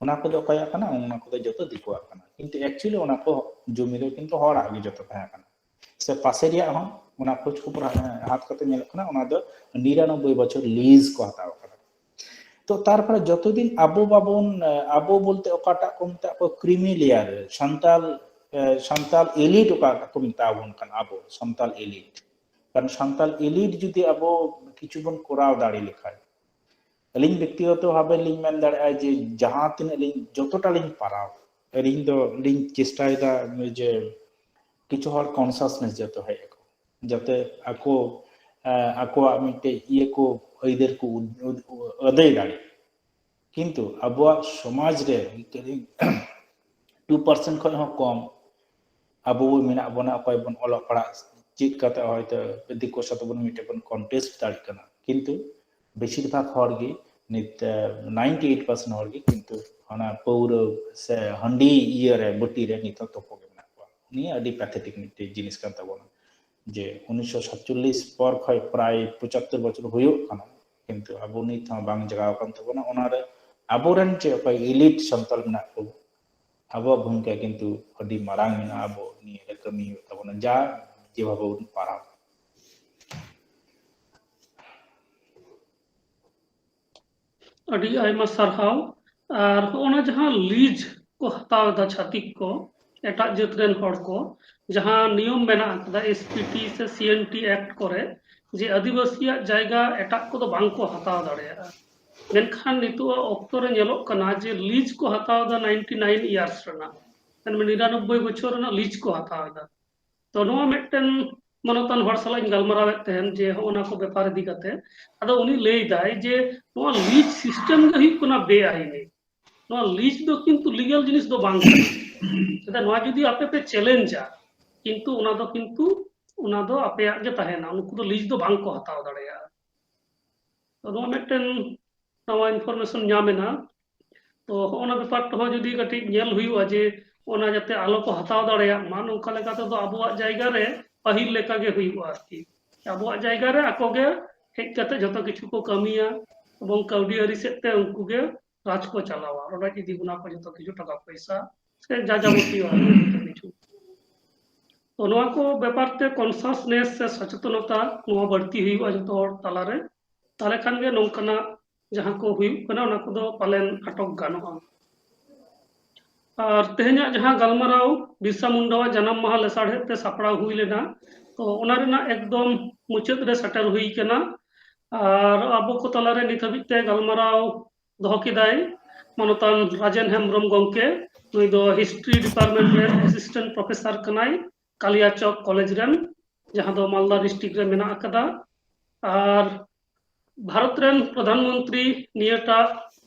ᱚᱱᱟ ᱠᱚᱫᱚ ᱚᱠᱚᱭᱟᱜ ᱠᱟᱱᱟ? ᱚᱱᱟ ᱠᱚᱫᱚ ᱡᱚᱛᱚ ᱫᱤᱠᱩᱣᱟᱜ ᱠᱟᱱᱟ᱾ ᱠᱤᱱᱛᱩ ᱮᱠᱪᱩᱭᱮᱞᱤ ᱚᱱᱟ ᱠᱚ ᱡᱚᱢᱤ ᱫᱚ ᱠᱤᱱᱛᱩ ᱦᱚᱲᱟᱜ ᱜᱮ ᱡᱚᱛᱚ ᱛᱟᱦᱮᱸ ᱠᱟᱱᱟ᱾ ᱥᱮ ᱯᱟᱥᱮ ᱨᱮᱭᱟᱜ ᱦᱚᱸ ᱚᱱᱟ ᱠᱷᱳᱡᱽ ᱠᱷᱚᱵᱚᱨ ᱦᱟᱛ ᱠᱟᱛᱮ ᱧᱮᱞᱚᱜ ᱠᱟᱱᱟ, ᱚᱱᱟ ᱫᱚ ᱱᱤᱨᱟᱱᱚᱵᱵᱳᱭ ᱵᱚᱪᱷᱚᱨ ᱞᱤᱡᱽ ᱠᱚ ᱦᱟᱛᱟᱣ ᱟᱠᱟᱫᱟ᱾ ᱛᱚ ᱛᱟᱨᱯᱚᱨᱮ ᱡᱚᱛᱚ ᱫᱤᱱ ᱟᱵᱚ ᱵᱟᱵᱚᱱ, ᱟᱵᱚ ᱵᱚᱞᱛᱮ ᱚᱠᱟᱴᱟᱜ ᱠᱚ ᱢᱮᱛᱟᱜ ᱠᱚ creamy layer, Santal, Santal elite ᱚᱠᱟᱴᱟᱜ ᱠᱚ ᱢᱮᱛᱟ ᱵᱚᱱ ᱠᱟᱱᱟ ᱟᱵᱚ ᱥᱟᱱᱛᱟᱞ elite, ᱠᱟᱨᱚᱱ ᱥᱟᱱᱛᱟᱞ elite ᱡᱩᱫᱤ ᱟᱵᱚ ᱠᱤᱪᱷᱩ ᱵᱚᱱ ᱠᱚᱨᱟᱣ ᱫᱟᱲᱮ ᱞᱮᱠᱷᱟᱱ, ᱟᱹᱞᱤᱧ ᱵᱮᱠᱛᱤᱜᱚᱛᱚ ᱵᱷᱟᱵᱮ ᱞᱤᱧ ᱢᱮᱱ ᱫᱟᱲᱮᱭᱟᱜᱼᱟ ᱡᱮ ᱡᱟᱦᱟᱸ ᱛᱤᱱᱟᱹᱜ ᱞᱤᱧ, ᱡᱚᱛᱚᱴᱟ ᱞᱤᱧ ᱯᱟᱨᱟᱣ, ᱟᱹᱞᱤᱧ ᱫᱚ ᱞᱤᱧ ᱪᱮᱥᱴᱟᱭᱮᱫᱟ ᱡᱮ ᱠᱤᱪᱷᱩ ᱦᱚᱲ consciousness ᱡᱚᱛᱚ ᱦᱮᱡ ᱟᱠᱚ, ᱡᱟᱛᱮ ᱟᱠᱚ, ᱟᱠᱚᱣᱟᱜ ᱢᱤᱫᱴᱮᱡ ᱤᱭᱟᱹ ᱠᱚ, ᱟᱹᱭᱫᱟᱹᱨ ᱠᱚ ᱟᱹᱫᱟᱹᱭ ᱫᱟᱲᱮᱭᱟᱜ᱾ ᱠᱤᱱᱛᱩ ᱟᱵᱚᱣᱟᱜ ᱥᱚᱢᱟᱡᱽ ᱨᱮ ᱴᱩ ᱯᱟᱨᱥᱮᱱᱴ ᱠᱷᱚᱱ ᱦᱚᱸ ᱠᱚᱢ ᱟᱵᱚ ᱵᱚᱱ ᱢᱮᱱᱟᱜ ᱵᱚᱱᱟ, ᱚᱠᱚᱭ ᱵᱚᱱ ᱚᱞᱚᱜ ᱯᱟᱲᱦᱟᱜ ᱪᱮᱫ ᱠᱟᱛᱮ ᱦᱚᱭᱛᱳ ᱫᱤᱠᱩ ᱥᱟᱛᱮ ᱵᱚᱱ ᱢᱤᱫᱴᱮᱡ ᱵᱚᱱ contest ᱫᱟᱲᱮᱭᱟᱜ ᱠᱟᱱᱟ, ᱠᱤᱱᱛᱩ ᱵᱮᱥᱤᱨ ᱵᱷᱟᱜᱽ ᱦᱚᱲ ᱜᱮ ᱱᱤᱛ ninety eight percent ᱦᱚᱲ ᱜᱮ ᱠᱤᱱᱛᱩ ᱚᱱᱟ ᱯᱟᱹᱣᱨᱟᱹ ᱥᱮ ᱦᱟᱺᱰᱤ ᱤᱭᱟᱹ ᱨᱮ, ᱵᱟᱹᱴᱤ ᱨᱮ ᱱᱤᱛ ᱦᱚᱸ ᱛᱚᱯᱚ ᱜᱮ ᱢᱮᱱᱟᱜ ᱠᱚᱣᱟ᱾ ᱱᱤᱭᱟᱹ ᱟᱹᱰᱤ pathetic ᱢᱤᱫᱴᱮᱡ ᱡᱤᱱᱤᱥ ᱠᱟᱱ ᱛᱟᱵᱚᱱᱟ ᱡᱮ ᱩᱱᱤᱥᱥᱚ ᱥᱟᱛᱪᱚᱞᱞᱤᱥ ᱯᱚᱨ ᱠᱷᱚᱱ ᱯᱨᱟᱭ ᱯᱚᱸᱪᱟᱛᱛᱳᱨ ᱵᱚᱪᱷᱚᱨ ᱦᱩᱭᱩᱜ ᱠᱟᱱᱟ, ᱠᱤᱱᱛᱩ ᱟᱵᱚ ᱱᱤᱛ ᱦᱚᱸ ᱵᱟᱝ ᱡᱟᱜᱟᱣ ᱟᱠᱟᱱ ᱛᱟᱵᱚᱱᱟ᱾ ᱚᱱᱟᱨᱮ ᱟᱵᱚᱨᱮᱱ ᱪᱮᱫ ᱚᱠᱚᱭ elite ᱥᱟᱱᱛᱟᱲ ᱢᱮᱱᱟᱜ ᱠᱚ, ᱟᱵᱚᱣᱟᱜ ᱵᱷᱩᱢᱤᱠᱟ ᱠᱤᱱᱛᱩ ᱟᱹᱰᱤ ᱢᱟᱨᱟᱝ ᱢᱮᱱᱟᱜᱼᱟ᱾ ᱟᱵᱚ ᱱᱤᱭᱟᱹ ᱨᱮ ᱠᱟᱹᱢᱤ ᱦᱩᱭᱩᱜ ᱛᱟᱵᱚᱱᱟ, ᱡᱟ ᱡᱮᱵᱷᱟᱵᱮ ᱵᱚᱱ ᱯᱟᱨᱟᱣ᱾ ᱟᱹᱰᱤ ᱟᱭᱢᱟ ᱥᱟᱨᱦᱟᱣ᱾ ᱟᱨ ᱦᱚᱸᱜᱼᱚ ᱱᱟ ᱡᱟᱦᱟᱸ lease ᱠᱚ ᱦᱟᱛᱟᱣ ᱮᱫᱟ ᱪᱷᱟᱹᱛᱤᱠ ᱠᱚ, ᱮᱴᱟᱜ ᱡᱟᱹᱛ ᱨᱮᱱ ᱦᱚᱲ ᱠᱚ, ᱡᱟᱦᱟᱸ ᱱᱤᱭᱚᱢ ᱢᱮᱱᱟᱜ ᱟᱠᱟᱫᱟ S P T ᱥᱮ C N T Act ᱠᱚᱨᱮ ᱡᱮ ᱟᱹᱫᱤᱵᱟᱹᱥᱤᱭᱟᱜ ᱡᱟᱭᱜᱟ ᱮᱴᱟᱜ ᱠᱚᱫᱚ ᱵᱟᱝ ᱠᱚ ᱦᱟᱛᱟᱣ ᱫᱟᱲᱮᱭᱟᱜᱼᱟ, ᱢᱮᱱᱠᱷᱟᱱ ᱱᱤᱛᱚᱜ ᱚᱠᱛᱚ ᱨᱮ ᱧᱮᱞᱚᱜ ᱠᱟᱱᱟ ᱡᱮ lease ᱠᱚ ᱦᱟᱛᱟᱣ ᱮᱫᱟ ninety nine years ᱨᱮᱱᱟᱜ, ᱢᱮᱱᱢᱮ ᱱᱤᱨᱟᱱᱚᱵᱵᱳᱭ ᱵᱚᱪᱷᱚᱨ ᱨᱮᱱᱟᱜ lease ᱠᱚ ᱦᱟᱛᱟᱣ ᱮᱫᱟ᱾ ᱛᱚ ᱱᱚᱣᱟ ᱢᱤᱫᱴᱮᱱ ᱢᱟᱱᱚᱛᱟᱱ ᱦᱚᱲ ᱥᱟᱞᱟᱜ ᱤᱧ ᱜᱟᱞᱢᱟᱨᱟᱣᱮᱫ ᱛᱟᱦᱮᱸᱱ ᱡᱮ ᱦᱚᱸᱜᱼᱚ ᱱᱟ ᱠᱚ ᱵᱮᱯᱟᱨ ᱤᱫᱤ ᱠᱟᱛᱮ, ᱟᱫᱚ ᱩᱱᱤ ᱞᱟᱹᱭ ᱫᱟᱭ ᱡᱮ ᱱᱚᱣᱟ lease system ᱜᱮ ᱦᱩᱭᱩᱜ ᱠᱟᱱᱟ ᱵᱮᱟᱭᱤᱱᱤ᱾ ᱱᱚᱣᱟ lease ᱫᱚ ᱠᱤᱱᱛᱩ legal ᱡᱤᱱᱤᱥ ᱫᱚ ᱵᱟᱝ ᱠᱟᱱᱟ᱾ ᱪᱮᱫᱟᱜ ᱱᱚᱣᱟ ᱡᱩᱫᱤ ᱟᱯᱮ ᱯᱮ ᱪᱮᱞᱮᱧᱡᱟ, ᱠᱤᱱᱛᱩ ᱚᱱᱟ ᱫᱚ ᱠᱤᱱᱛᱩ ᱚᱱᱟ ᱫᱚ ᱟᱯᱮᱭᱟᱜ ᱜᱮ ᱛᱟᱦᱮᱱᱟ, ᱩᱱᱠᱩ ᱫᱚ lease ᱫᱚ ᱵᱟᱝ ᱠᱚ ᱦᱟᱛᱟᱣ ᱫᱟᱲᱮᱭᱟᱜᱼᱟ᱾ ᱛᱚ ᱱᱚᱣᱟ ᱢᱤᱫᱴᱮᱱ ᱱᱟᱣᱟ information ᱧᱟᱢ ᱮᱱᱟ᱾ ᱛᱚ ᱦᱚᱸᱜᱼᱚ ᱱᱟ ᱵᱮᱯᱟᱨ ᱛᱮᱦᱚᱸ ᱡᱩᱫᱤ ᱠᱟᱹᱴᱤᱡ ᱧᱮᱞ ᱦᱩᱭᱩᱜᱼᱟ ᱡᱮ ᱚᱱᱟ ᱡᱟᱛᱮ ᱟᱞᱚ ᱠᱚ ᱦᱟᱛᱟᱣ ᱫᱟᱲᱮᱭᱟᱜ ᱢᱟ, ᱱᱚᱝᱠᱟ ᱞᱮᱠᱟ ᱛᱮᱫᱚ ᱟᱵᱚᱣᱟᱜ ᱡᱟᱭᱜᱟ ᱨᱮ ᱯᱟᱹᱦᱤᱞ ᱞᱮᱠᱟ ᱜᱮ ᱦᱩᱭᱩᱜᱼᱟ ᱟᱨᱠᱤ᱾ ᱟᱵᱚᱣᱟᱜ ᱡᱟᱭᱜᱟ ᱨᱮ ᱟᱠᱚ ᱜᱮ ᱦᱮᱡ ᱠᱟᱛᱮ ᱡᱷᱚᱛᱚ ᱠᱤᱪᱷᱩ ᱠᱚ ᱠᱟᱹᱢᱤᱭᱟ ᱮᱵᱚᱝ ᱠᱟᱹᱣᱰᱤ ᱟᱹᱨᱤ ᱥᱮᱫ ᱛᱮ ᱩᱱᱠᱩ ᱜᱮ ᱨᱟᱡᱽ ᱠᱚ ᱪᱟᱞᱟᱣᱟ, ᱨᱚᱰᱚᱡ ᱤᱫᱤ ᱵᱚᱱᱟ ᱠᱚ ᱡᱷᱚᱛᱚ ᱠᱤᱪᱷᱩ ᱴᱟᱠᱟ ᱯᱚᱭᱥᱟ ᱥᱮ ᱡᱟ ᱡᱟᱵᱚᱛᱤᱭᱚ ᱟᱨᱠᱤ ᱡᱷᱚᱛᱚ ᱠᱤᱪᱷᱩ᱾ ᱛᱚ ᱱᱚᱣᱟ ᱠᱚ ᱵᱮᱯᱟᱨ ᱛᱮ consciousness ᱥᱮ ᱥᱚᱪᱮᱛᱚᱱᱚᱛᱟ ᱱᱚᱣᱟ ᱵᱟᱹᱲᱛᱤ ᱦᱩᱭᱩᱜᱼᱟ ᱡᱷᱚᱛᱚ ᱦᱚᱲ ᱛᱟᱞᱟᱨᱮ, ᱛᱟᱦᱞᱮ ᱠᱷᱟᱱ ᱜᱮ ᱱᱚᱝᱠᱟᱱᱟᱜ ᱡᱟᱦᱟᱸ ᱠᱚ ᱦᱩᱭᱩᱜ ᱠᱟᱱᱟ, ᱚᱱᱟ ᱠᱚᱫᱚ ᱯᱟᱞᱮᱱ ᱟᱴᱚᱠ ᱜᱟᱱᱚᱜᱼᱟ᱾ ᱟᱨ ᱛᱮᱦᱮᱧᱟᱜ ᱡᱟᱦᱟᱸ ᱜᱟᱞᱢᱟᱨᱟᱣ ᱵᱤᱨᱥᱟ ᱢᱩᱱᱰᱟᱣᱟᱜ ᱡᱟᱱᱟᱢ ᱢᱟᱦᱟ ᱞᱮᱥᱟᱲᱦᱮᱫ ᱛᱮ ᱥᱟᱯᱲᱟᱣ ᱦᱩᱭ ᱞᱮᱱᱟ, ᱛᱚ ᱚᱱᱟ ᱨᱮᱱᱟᱜ ᱮᱠᱫᱚᱢ ᱢᱩᱪᱟᱹᱫ ᱨᱮ ᱥᱮᱴᱮᱨ ᱦᱩᱭ ᱠᱟᱱᱟ᱾ ᱟᱨ ᱟᱵᱚ ᱠᱚ ᱛᱟᱞᱟᱨᱮ ᱱᱤᱛ ᱦᱟᱹᱵᱤᱡ ᱛᱮ ᱜᱟᱞᱢᱟᱨᱟᱣ ᱫᱚᱦᱚ ᱠᱮᱫᱟᱭ ᱢᱟᱱᱚᱛᱟᱱ ᱨᱟᱡᱮᱱ ᱦᱮᱢᱵᱨᱚᱢ ᱜᱚᱢᱠᱮ᱾ ᱱᱩᱭ ᱫᱚ ᱦᱤᱥᱴᱨᱤ ᱰᱤᱯᱟᱨᱴᱢᱮᱱᱴ ᱨᱮᱱ ᱮᱥᱤᱥᱴᱮᱱᱴ ᱯᱨᱚᱯᱷᱮᱥᱚᱨ ᱠᱟᱱᱟᱭ, ᱠᱟᱞᱤᱭᱟᱪᱚᱠ ᱠᱚᱞᱮᱡᱽ ᱨᱮᱱ, ᱡᱟᱦᱟᱸ ᱫᱚ ᱢᱟᱞᱫᱟ ᱰᱤᱥᱴᱨᱤᱠᱴ ᱨᱮ ᱢᱮᱱᱟᱜ ᱟᱠᱟᱫᱟ᱾ ᱟᱨ ᱵᱷᱟᱨᱚᱛ ᱨᱮᱱ ᱯᱨᱚᱫᱷᱟᱱ ᱢᱚᱱᱛᱨᱤ ᱱᱤᱭᱟᱹᱴᱟᱜ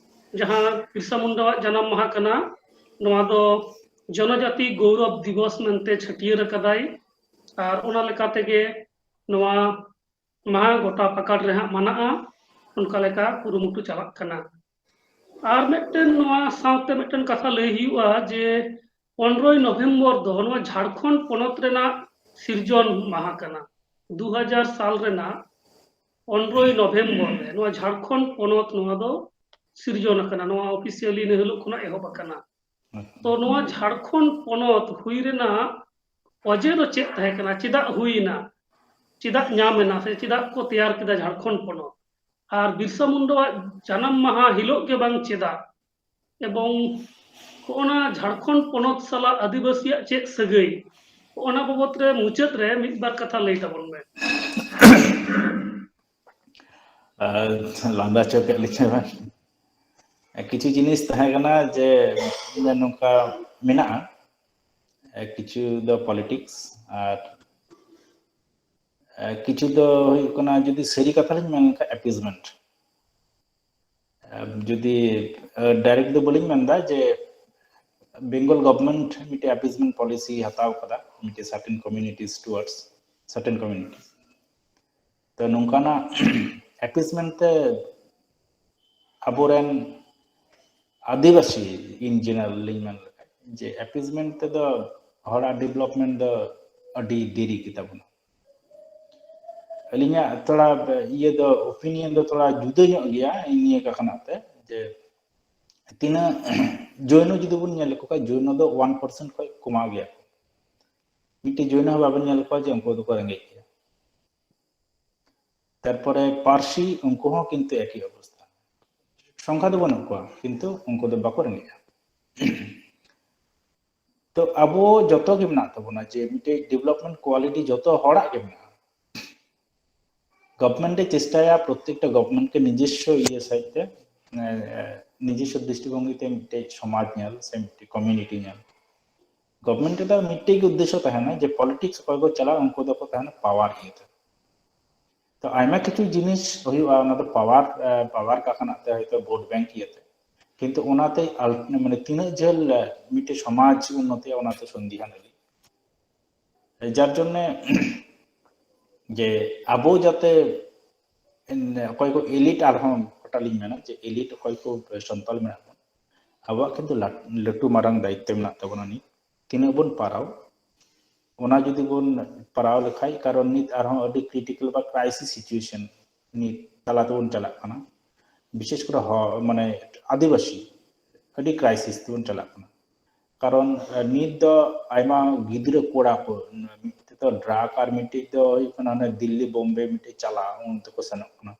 ᱡᱟᱦᱟᱸ ᱵᱤᱨᱥᱟ ᱢᱩᱱᱰᱟᱣᱟᱜ ᱡᱟᱱᱟᱢ ᱢᱟᱦᱟ ᱠᱟᱱᱟ, ᱱᱚᱣᱟ ᱫᱚ ᱡᱚᱱᱚᱡᱟᱛᱤ ᱜᱚᱣᱨᱚᱵ ᱫᱤᱵᱚᱥ ᱢᱮᱱᱛᱮ ᱪᱷᱟᱹᱴᱭᱟᱹᱨ ᱟᱠᱟᱫᱟᱭ᱾ ᱟᱨ ᱚᱱᱟ ᱞᱮᱠᱟ ᱛᱮᱜᱮ ᱱᱚᱣᱟ ᱢᱟᱦᱟ ᱜᱚᱴᱟ ᱯᱟᱠᱟᱲ ᱨᱮ ᱦᱟᱸᱜ ᱢᱟᱱᱟᱜᱼᱟ, ᱚᱱᱠᱟ ᱞᱮᱠᱟ ᱠᱩᱨᱩᱢᱩᱴᱩ ᱪᱟᱞᱟᱜ ᱠᱟᱱᱟ᱾ ᱟᱨ ᱢᱤᱫᱴᱮᱱ ᱱᱚᱣᱟ ᱥᱟᱶᱛᱮ ᱢᱤᱫᱴᱮᱱ ᱠᱟᱛᱷᱟ ᱞᱟᱹᱭ ᱦᱩᱭᱩᱜᱼᱟ ᱡᱮ ᱯᱚᱱᱨᱚᱭ ᱱᱚᱵᱷᱮᱢᱵᱚᱨ ᱫᱚ ᱱᱚᱣᱟ ᱡᱷᱟᱲᱠᱷᱚᱸᱰ ᱯᱚᱱᱚᱛ ᱨᱮᱱᱟᱜ ᱥᱤᱨᱡᱚᱱ ᱢᱟᱦᱟ ᱠᱟᱱᱟ᱾ ᱫᱩ ᱦᱟᱡᱟᱨ ᱥᱟᱞ ᱨᱮᱱᱟᱜ ᱯᱚᱱᱨᱚᱭ ᱱᱚᱵᱷᱮᱢᱵᱚᱨ ᱨᱮ ᱱᱚᱣᱟ ᱡᱷᱟᱲᱠᱷᱚᱸᱰ ᱯᱚᱱᱚᱛ ᱱᱚᱣᱟ ᱫᱚ ᱥᱤᱨᱡᱚᱱ ᱟᱠᱟᱱᱟ᱾ ᱱᱚᱣᱟ ᱚᱯᱷᱤᱥᱤᱭᱟᱞᱤ ᱤᱱᱟᱹ ᱦᱤᱞᱳᱜ ᱠᱷᱚᱱᱟᱜ ᱮᱦᱚᱵ ᱟᱠᱟᱱᱟ᱾ ᱛᱚ ᱱᱚᱣᱟ ᱡᱷᱟᱲᱠᱷᱚᱸᱰ ᱯᱚᱱᱚᱛ ᱦᱩᱭ ᱨᱮᱱᱟᱜ ᱚᱡᱮ ᱫᱚ ᱪᱮᱫ ᱛᱟᱦᱮᱸ ᱠᱟᱱᱟ? ᱪᱮᱫᱟᱜ ᱦᱩᱭᱱᱟ? ᱪᱮᱫᱟᱜ ᱧᱟᱢ ᱮᱱᱟ? ᱥᱮ ᱪᱮᱫᱟᱜ ᱠᱚ ᱛᱮᱭᱟᱨ ᱠᱮᱫᱟ ᱡᱷᱟᱲᱠᱷᱚᱸᱰ ᱯᱚᱱᱚᱛ? ᱟᱨ ᱵᱤᱨᱥᱟ ᱢᱩᱱᱰᱟᱣᱟᱜ ᱡᱟᱱᱟᱢ ᱢᱟᱦᱟ ᱦᱤᱞᱳᱜ ᱜᱮ ᱵᱟᱝ ᱪᱮᱫᱟᱜ? ᱮᱵᱚᱝ ᱦᱚᱸᱜᱼᱚᱱᱟ ᱡᱷᱟᱲᱠᱷᱚᱸᱰ ᱯᱚᱱᱚᱛ ᱥᱟᱞᱟᱜ ᱟᱹᱫᱤᱵᱟᱹᱥᱤᱭᱟᱜ ᱪᱮᱫ ᱥᱟᱹᱜᱟᱹᱭ? ᱦᱚᱸᱜᱼᱚᱱᱟ ᱵᱟᱵᱚᱛ ᱨᱮ ᱢᱩᱪᱟᱹᱫ ᱨᱮ ᱢᱤᱫ ᱵᱟᱨ ᱠᱟᱛᱷᱟ ᱞᱟᱹᱭ ᱛᱟᱵᱚᱱ ᱢᱮ᱾ ᱟᱨ ᱞᱟᱸᱫᱟ ᱪᱚ ᱠᱮᱫ ᱞᱤᱧᱟ ᱵᱟᱝ᱾ ᱠᱤᱪᱷᱩ ᱡᱤᱱᱤᱥ ᱛᱟᱦᱮᱸ ᱠᱟᱱᱟ ᱡᱮ ᱱᱚᱝᱠᱟ ᱢᱮᱱᱟᱜᱼᱟ, ᱠᱤᱪᱷᱩ ᱫᱚ ᱯᱚᱞᱤᱴᱤᱠᱥ ᱟᱨ ᱠᱤᱪᱷᱩ ᱫᱚ ᱦᱩᱭᱩᱜ ᱠᱟᱱᱟ, ᱡᱩᱫᱤ ᱥᱟᱹᱨᱤ ᱠᱟᱛᱷᱟ ᱞᱤᱧ ᱢᱮᱱ ᱞᱮᱠᱷᱟᱱ, ᱮᱯᱤᱡᱽᱢᱮᱱᱴ᱾ ᱡᱩᱫᱤ ᱰᱟᱭᱨᱮᱠᱴ ᱫᱚ ᱵᱟᱹᱞᱤᱧ ᱢᱮᱱᱫᱟ ᱡᱮ ᱵᱮᱝᱜᱚᱞ ᱜᱚᱵᱷᱚᱨᱱᱢᱮᱱᱴ ᱢᱤᱫᱴᱮᱡ ᱮᱯᱤᱡᱽᱢᱮᱱᱴ ᱯᱚᱞᱤᱥᱤ ᱦᱟᱛᱟᱣ ᱠᱟᱫᱟ ᱢᱤᱫᱴᱮᱡ certain communities towards certain community᱾ ᱛᱚ ᱱᱚᱝᱠᱟᱱᱟᱜ ᱮᱯᱤᱡᱽᱢᱮᱱᱴ ᱛᱮ ᱟᱵᱚᱨᱮᱱ ᱟᱹᱫᱤᱵᱟᱹᱥᱤ in general ᱞᱤᱧ ᱢᱮᱱ ᱞᱮᱠᱷᱟᱡ ᱡᱮ ᱮᱯᱤᱡᱽᱢᱮᱱᱴ ᱛᱮᱫᱚ ᱦᱚᱲᱟᱜ ᱰᱮᱵᱷᱞᱚᱯᱢᱮᱱᱴ ᱫᱚ ᱟᱹᱰᱤ ᱫᱮᱨᱤ ᱜᱮᱛᱟ ᱵᱚᱱᱟ᱾ ᱟᱹᱞᱤᱧᱟᱜ ᱛᱷᱚᱲᱟ ᱤᱭᱟᱹ ᱫᱚ, ᱚᱯᱤᱱᱤᱭᱚᱱ ᱫᱚ ᱛᱷᱚᱲᱟ ᱡᱩᱫᱟᱹ ᱧᱚᱜ ᱜᱮᱭᱟ ᱱᱤᱭᱟᱹ ᱠᱟᱠᱷᱱᱟᱜ ᱛᱮ, ᱡᱮ ᱛᱤᱱᱟᱹᱜ ᱡᱳᱭᱱᱚ ᱡᱩᱫᱤ ᱵᱚᱱ ᱧᱮᱞ ᱞᱮᱠᱚ ᱠᱷᱟᱱ, ᱡᱳᱭᱱᱚ ᱫᱚ ᱳᱣᱟᱱ ᱯᱟᱨᱥᱮᱱᱴ ᱠᱷᱚᱱ ᱠᱚᱢᱟᱣ ᱜᱮᱭᱟ ᱠᱚ᱾ ᱢᱤᱫᱴᱮᱡ ᱡᱳᱭᱱᱚ ᱦᱚᱸ ᱵᱟᱵᱮᱱ ᱧᱮᱞ ᱠᱚᱣᱟ ᱡᱮ ᱩᱱᱠᱩ ᱫᱚᱠᱚ ᱨᱮᱸᱜᱮᱡ ᱜᱮᱭᱟ᱾ ᱛᱟᱨᱯᱚᱨᱮ ᱯᱟᱹᱨᱥᱤ, ᱩᱱᱠᱩ ᱦᱚᱸ ᱠᱤᱱᱛᱩ ᱮᱠᱤ ᱚᱵᱚᱥᱛᱷᱟ᱾ ᱥᱚᱝᱠᱷᱟ ᱫᱚ ᱵᱟᱹᱱᱩᱜ ᱠᱚᱣᱟ, ᱠᱤᱱᱛᱩ ᱩᱱᱠᱩ ᱫᱚ ᱵᱟᱠᱚ ᱨᱮᱸᱜᱮᱡᱼᱟ᱾ ᱛᱚ ᱟᱵᱚ ᱡᱚᱛᱚ ᱜᱮ ᱢᱮᱱᱟᱜ ᱛᱟᱵᱚᱱᱟ ᱡᱮ ᱢᱤᱫᱴᱮᱡ development quality ᱡᱚᱛᱚ ᱦᱚᱲᱟᱜ ᱜᱮ ᱢᱮᱱᱟᱜᱼᱟ᱾ ᱜᱚᱵᱷᱚᱨᱱᱢᱮᱱᱴ ᱮ ᱪᱮᱥᱴᱟᱭᱟ ᱯᱨᱚᱛᱮᱠᱴᱟ ᱜᱚᱵᱷᱚᱨᱱᱢᱮᱱᱴ ᱜᱮ ᱱᱤᱡᱚᱥᱥᱚ ᱤᱭᱟᱹ ᱥᱟᱭᱤᱰ ᱛᱮ, ᱱᱤᱡᱚᱥᱥᱚ ᱫᱨᱤᱥᱴᱤᱵᱷᱚᱝᱜᱤ ᱛᱮ ᱢᱤᱫᱴᱮᱡ ᱥᱚᱢᱟᱡᱽ ᱧᱮᱞ ᱥᱮ ᱢᱤᱫᱴᱮᱡ ᱠᱚᱢᱤᱭᱩᱱᱤᱴᱤ ᱧᱮᱞ᱾ ᱜᱚᱵᱷᱚᱨᱱᱢᱮᱱᱴ ᱨᱮᱫᱚ ᱢᱤᱫᱴᱮᱡ ᱜᱮ ᱩᱫᱽᱫᱮᱥᱥᱚ ᱛᱟᱦᱮᱱᱟ ᱡᱮ ᱯᱚᱞᱤᱴᱤᱠᱥ ᱚᱠᱚᱭ ᱠᱚ ᱪᱟᱞᱟᱜᱼᱟ ᱩᱱᱠᱩ ᱫᱚᱠᱚ ᱛᱟᱦᱮᱱᱟ ᱯᱟᱣᱟᱨ ᱤᱭᱟᱹᱛᱮ᱾ ᱛᱚ ᱟᱭᱢᱟ ᱠᱤᱪᱷᱩ ᱡᱤᱱᱤᱥ ᱦᱩᱭᱩᱜᱼᱟ, ᱚᱱᱟ ᱫᱚ ᱯᱟᱣᱟᱨ ᱯᱟᱣᱟᱨ ᱠᱟᱨᱠᱷᱟᱱᱟ ᱛᱮ ᱦᱚᱭᱛᱳ ᱵᱷᱳᱴ ᱵᱮᱝᱠ ᱤᱭᱟᱹᱛᱮ, ᱠᱤᱱᱛᱩ ᱚᱱᱟᱛᱮ ᱢᱟᱱᱮ ᱛᱤᱱᱟᱹᱜ ᱡᱷᱟᱹᱞ ᱢᱤᱫᱴᱮᱡ ᱥᱚᱢᱟᱡᱽ ᱩᱱᱱᱚᱛᱤᱜᱼᱟ ᱚᱱᱟᱛᱮ ᱥᱚᱱᱫᱮᱦᱟᱱ ᱟᱹᱞᱤᱧ᱾ ᱡᱟᱨ ᱡᱚᱱᱱᱮ ᱡᱮ ᱟᱵᱚ ᱡᱟᱛᱮ ᱚᱠᱚᱭ ᱠᱚ ᱮᱞᱤᱴ, ᱟᱨᱦᱚᱸ ᱚᱠᱟᱴᱟᱜ ᱞᱤᱧ ᱢᱮᱱᱟ ᱡᱮ ᱮᱞᱤᱴ ᱚᱠᱚᱭ ᱠᱚ ᱥᱟᱱᱛᱟᱲ ᱢᱮᱱᱟᱜ ᱵᱚᱱ, ᱟᱵᱚᱣᱟᱜ ᱠᱤᱱᱛᱩ ᱞᱟᱹᱴᱩ ᱢᱟᱨᱟᱝ ᱫᱟᱭᱤᱛᱛᱚ ᱢᱮᱱᱟᱜ ᱛᱟᱵᱚᱱᱟ ᱱᱤᱛ᱾ ᱛᱤᱱᱟᱹᱜ ᱵᱚᱱ ᱯᱟᱨᱟᱣ, ᱚᱱᱟ ᱡᱩᱫᱤ ᱵᱚᱱ ᱯᱟᱨᱟᱣ ᱞᱮᱠᱷᱟᱡ, ᱠᱟᱨᱚᱱ ᱱᱤᱛ ᱟᱨᱦᱚᱸ ᱟᱹᱰᱤ ᱠᱨᱤᱴᱤᱠᱟᱞ ᱵᱟ ᱠᱨᱟᱭᱥᱤᱥ ᱥᱤᱪᱩᱭᱮᱥᱚᱱ ᱱᱤᱛ ᱛᱟᱞᱟ ᱛᱮᱵᱚᱱ ᱪᱟᱞᱟᱜ ᱠᱟᱱᱟ᱾ ᱵᱤᱥᱮᱥ ᱠᱚᱨᱮ ᱦᱚᱲ, ᱢᱟᱱᱮ ᱟᱹᱫᱤᱵᱟᱹᱥᱤ, ᱟᱹᱰᱤ ᱠᱨᱟᱭᱥᱤᱥ ᱛᱮᱵᱚᱱ ᱪᱟᱞᱟᱜ ᱠᱟᱱᱟ᱾ ᱠᱟᱨᱚᱱ ᱱᱤᱛ ᱫᱚ ᱟᱭᱢᱟ ᱜᱤᱫᱽᱨᱟᱹ ᱠᱚᱲᱟ ᱠᱚ, ᱢᱤᱫᱴᱮᱡ ᱫᱚ ᱰᱨᱟᱜᱽ ᱟᱨ ᱢᱤᱫᱴᱮᱡ ᱫᱚ ᱦᱩᱭᱩᱜ ᱠᱟᱱᱟ ᱦᱟᱱᱮ ᱫᱤᱞᱞᱤ ᱵᱳᱢᱵᱮ ᱢᱤᱫᱴᱮᱡ ᱪᱟᱞᱟᱜ, ᱚᱱᱛᱮ ᱠᱚ ᱥᱮᱱᱚᱜ ᱠᱟᱱᱟ᱾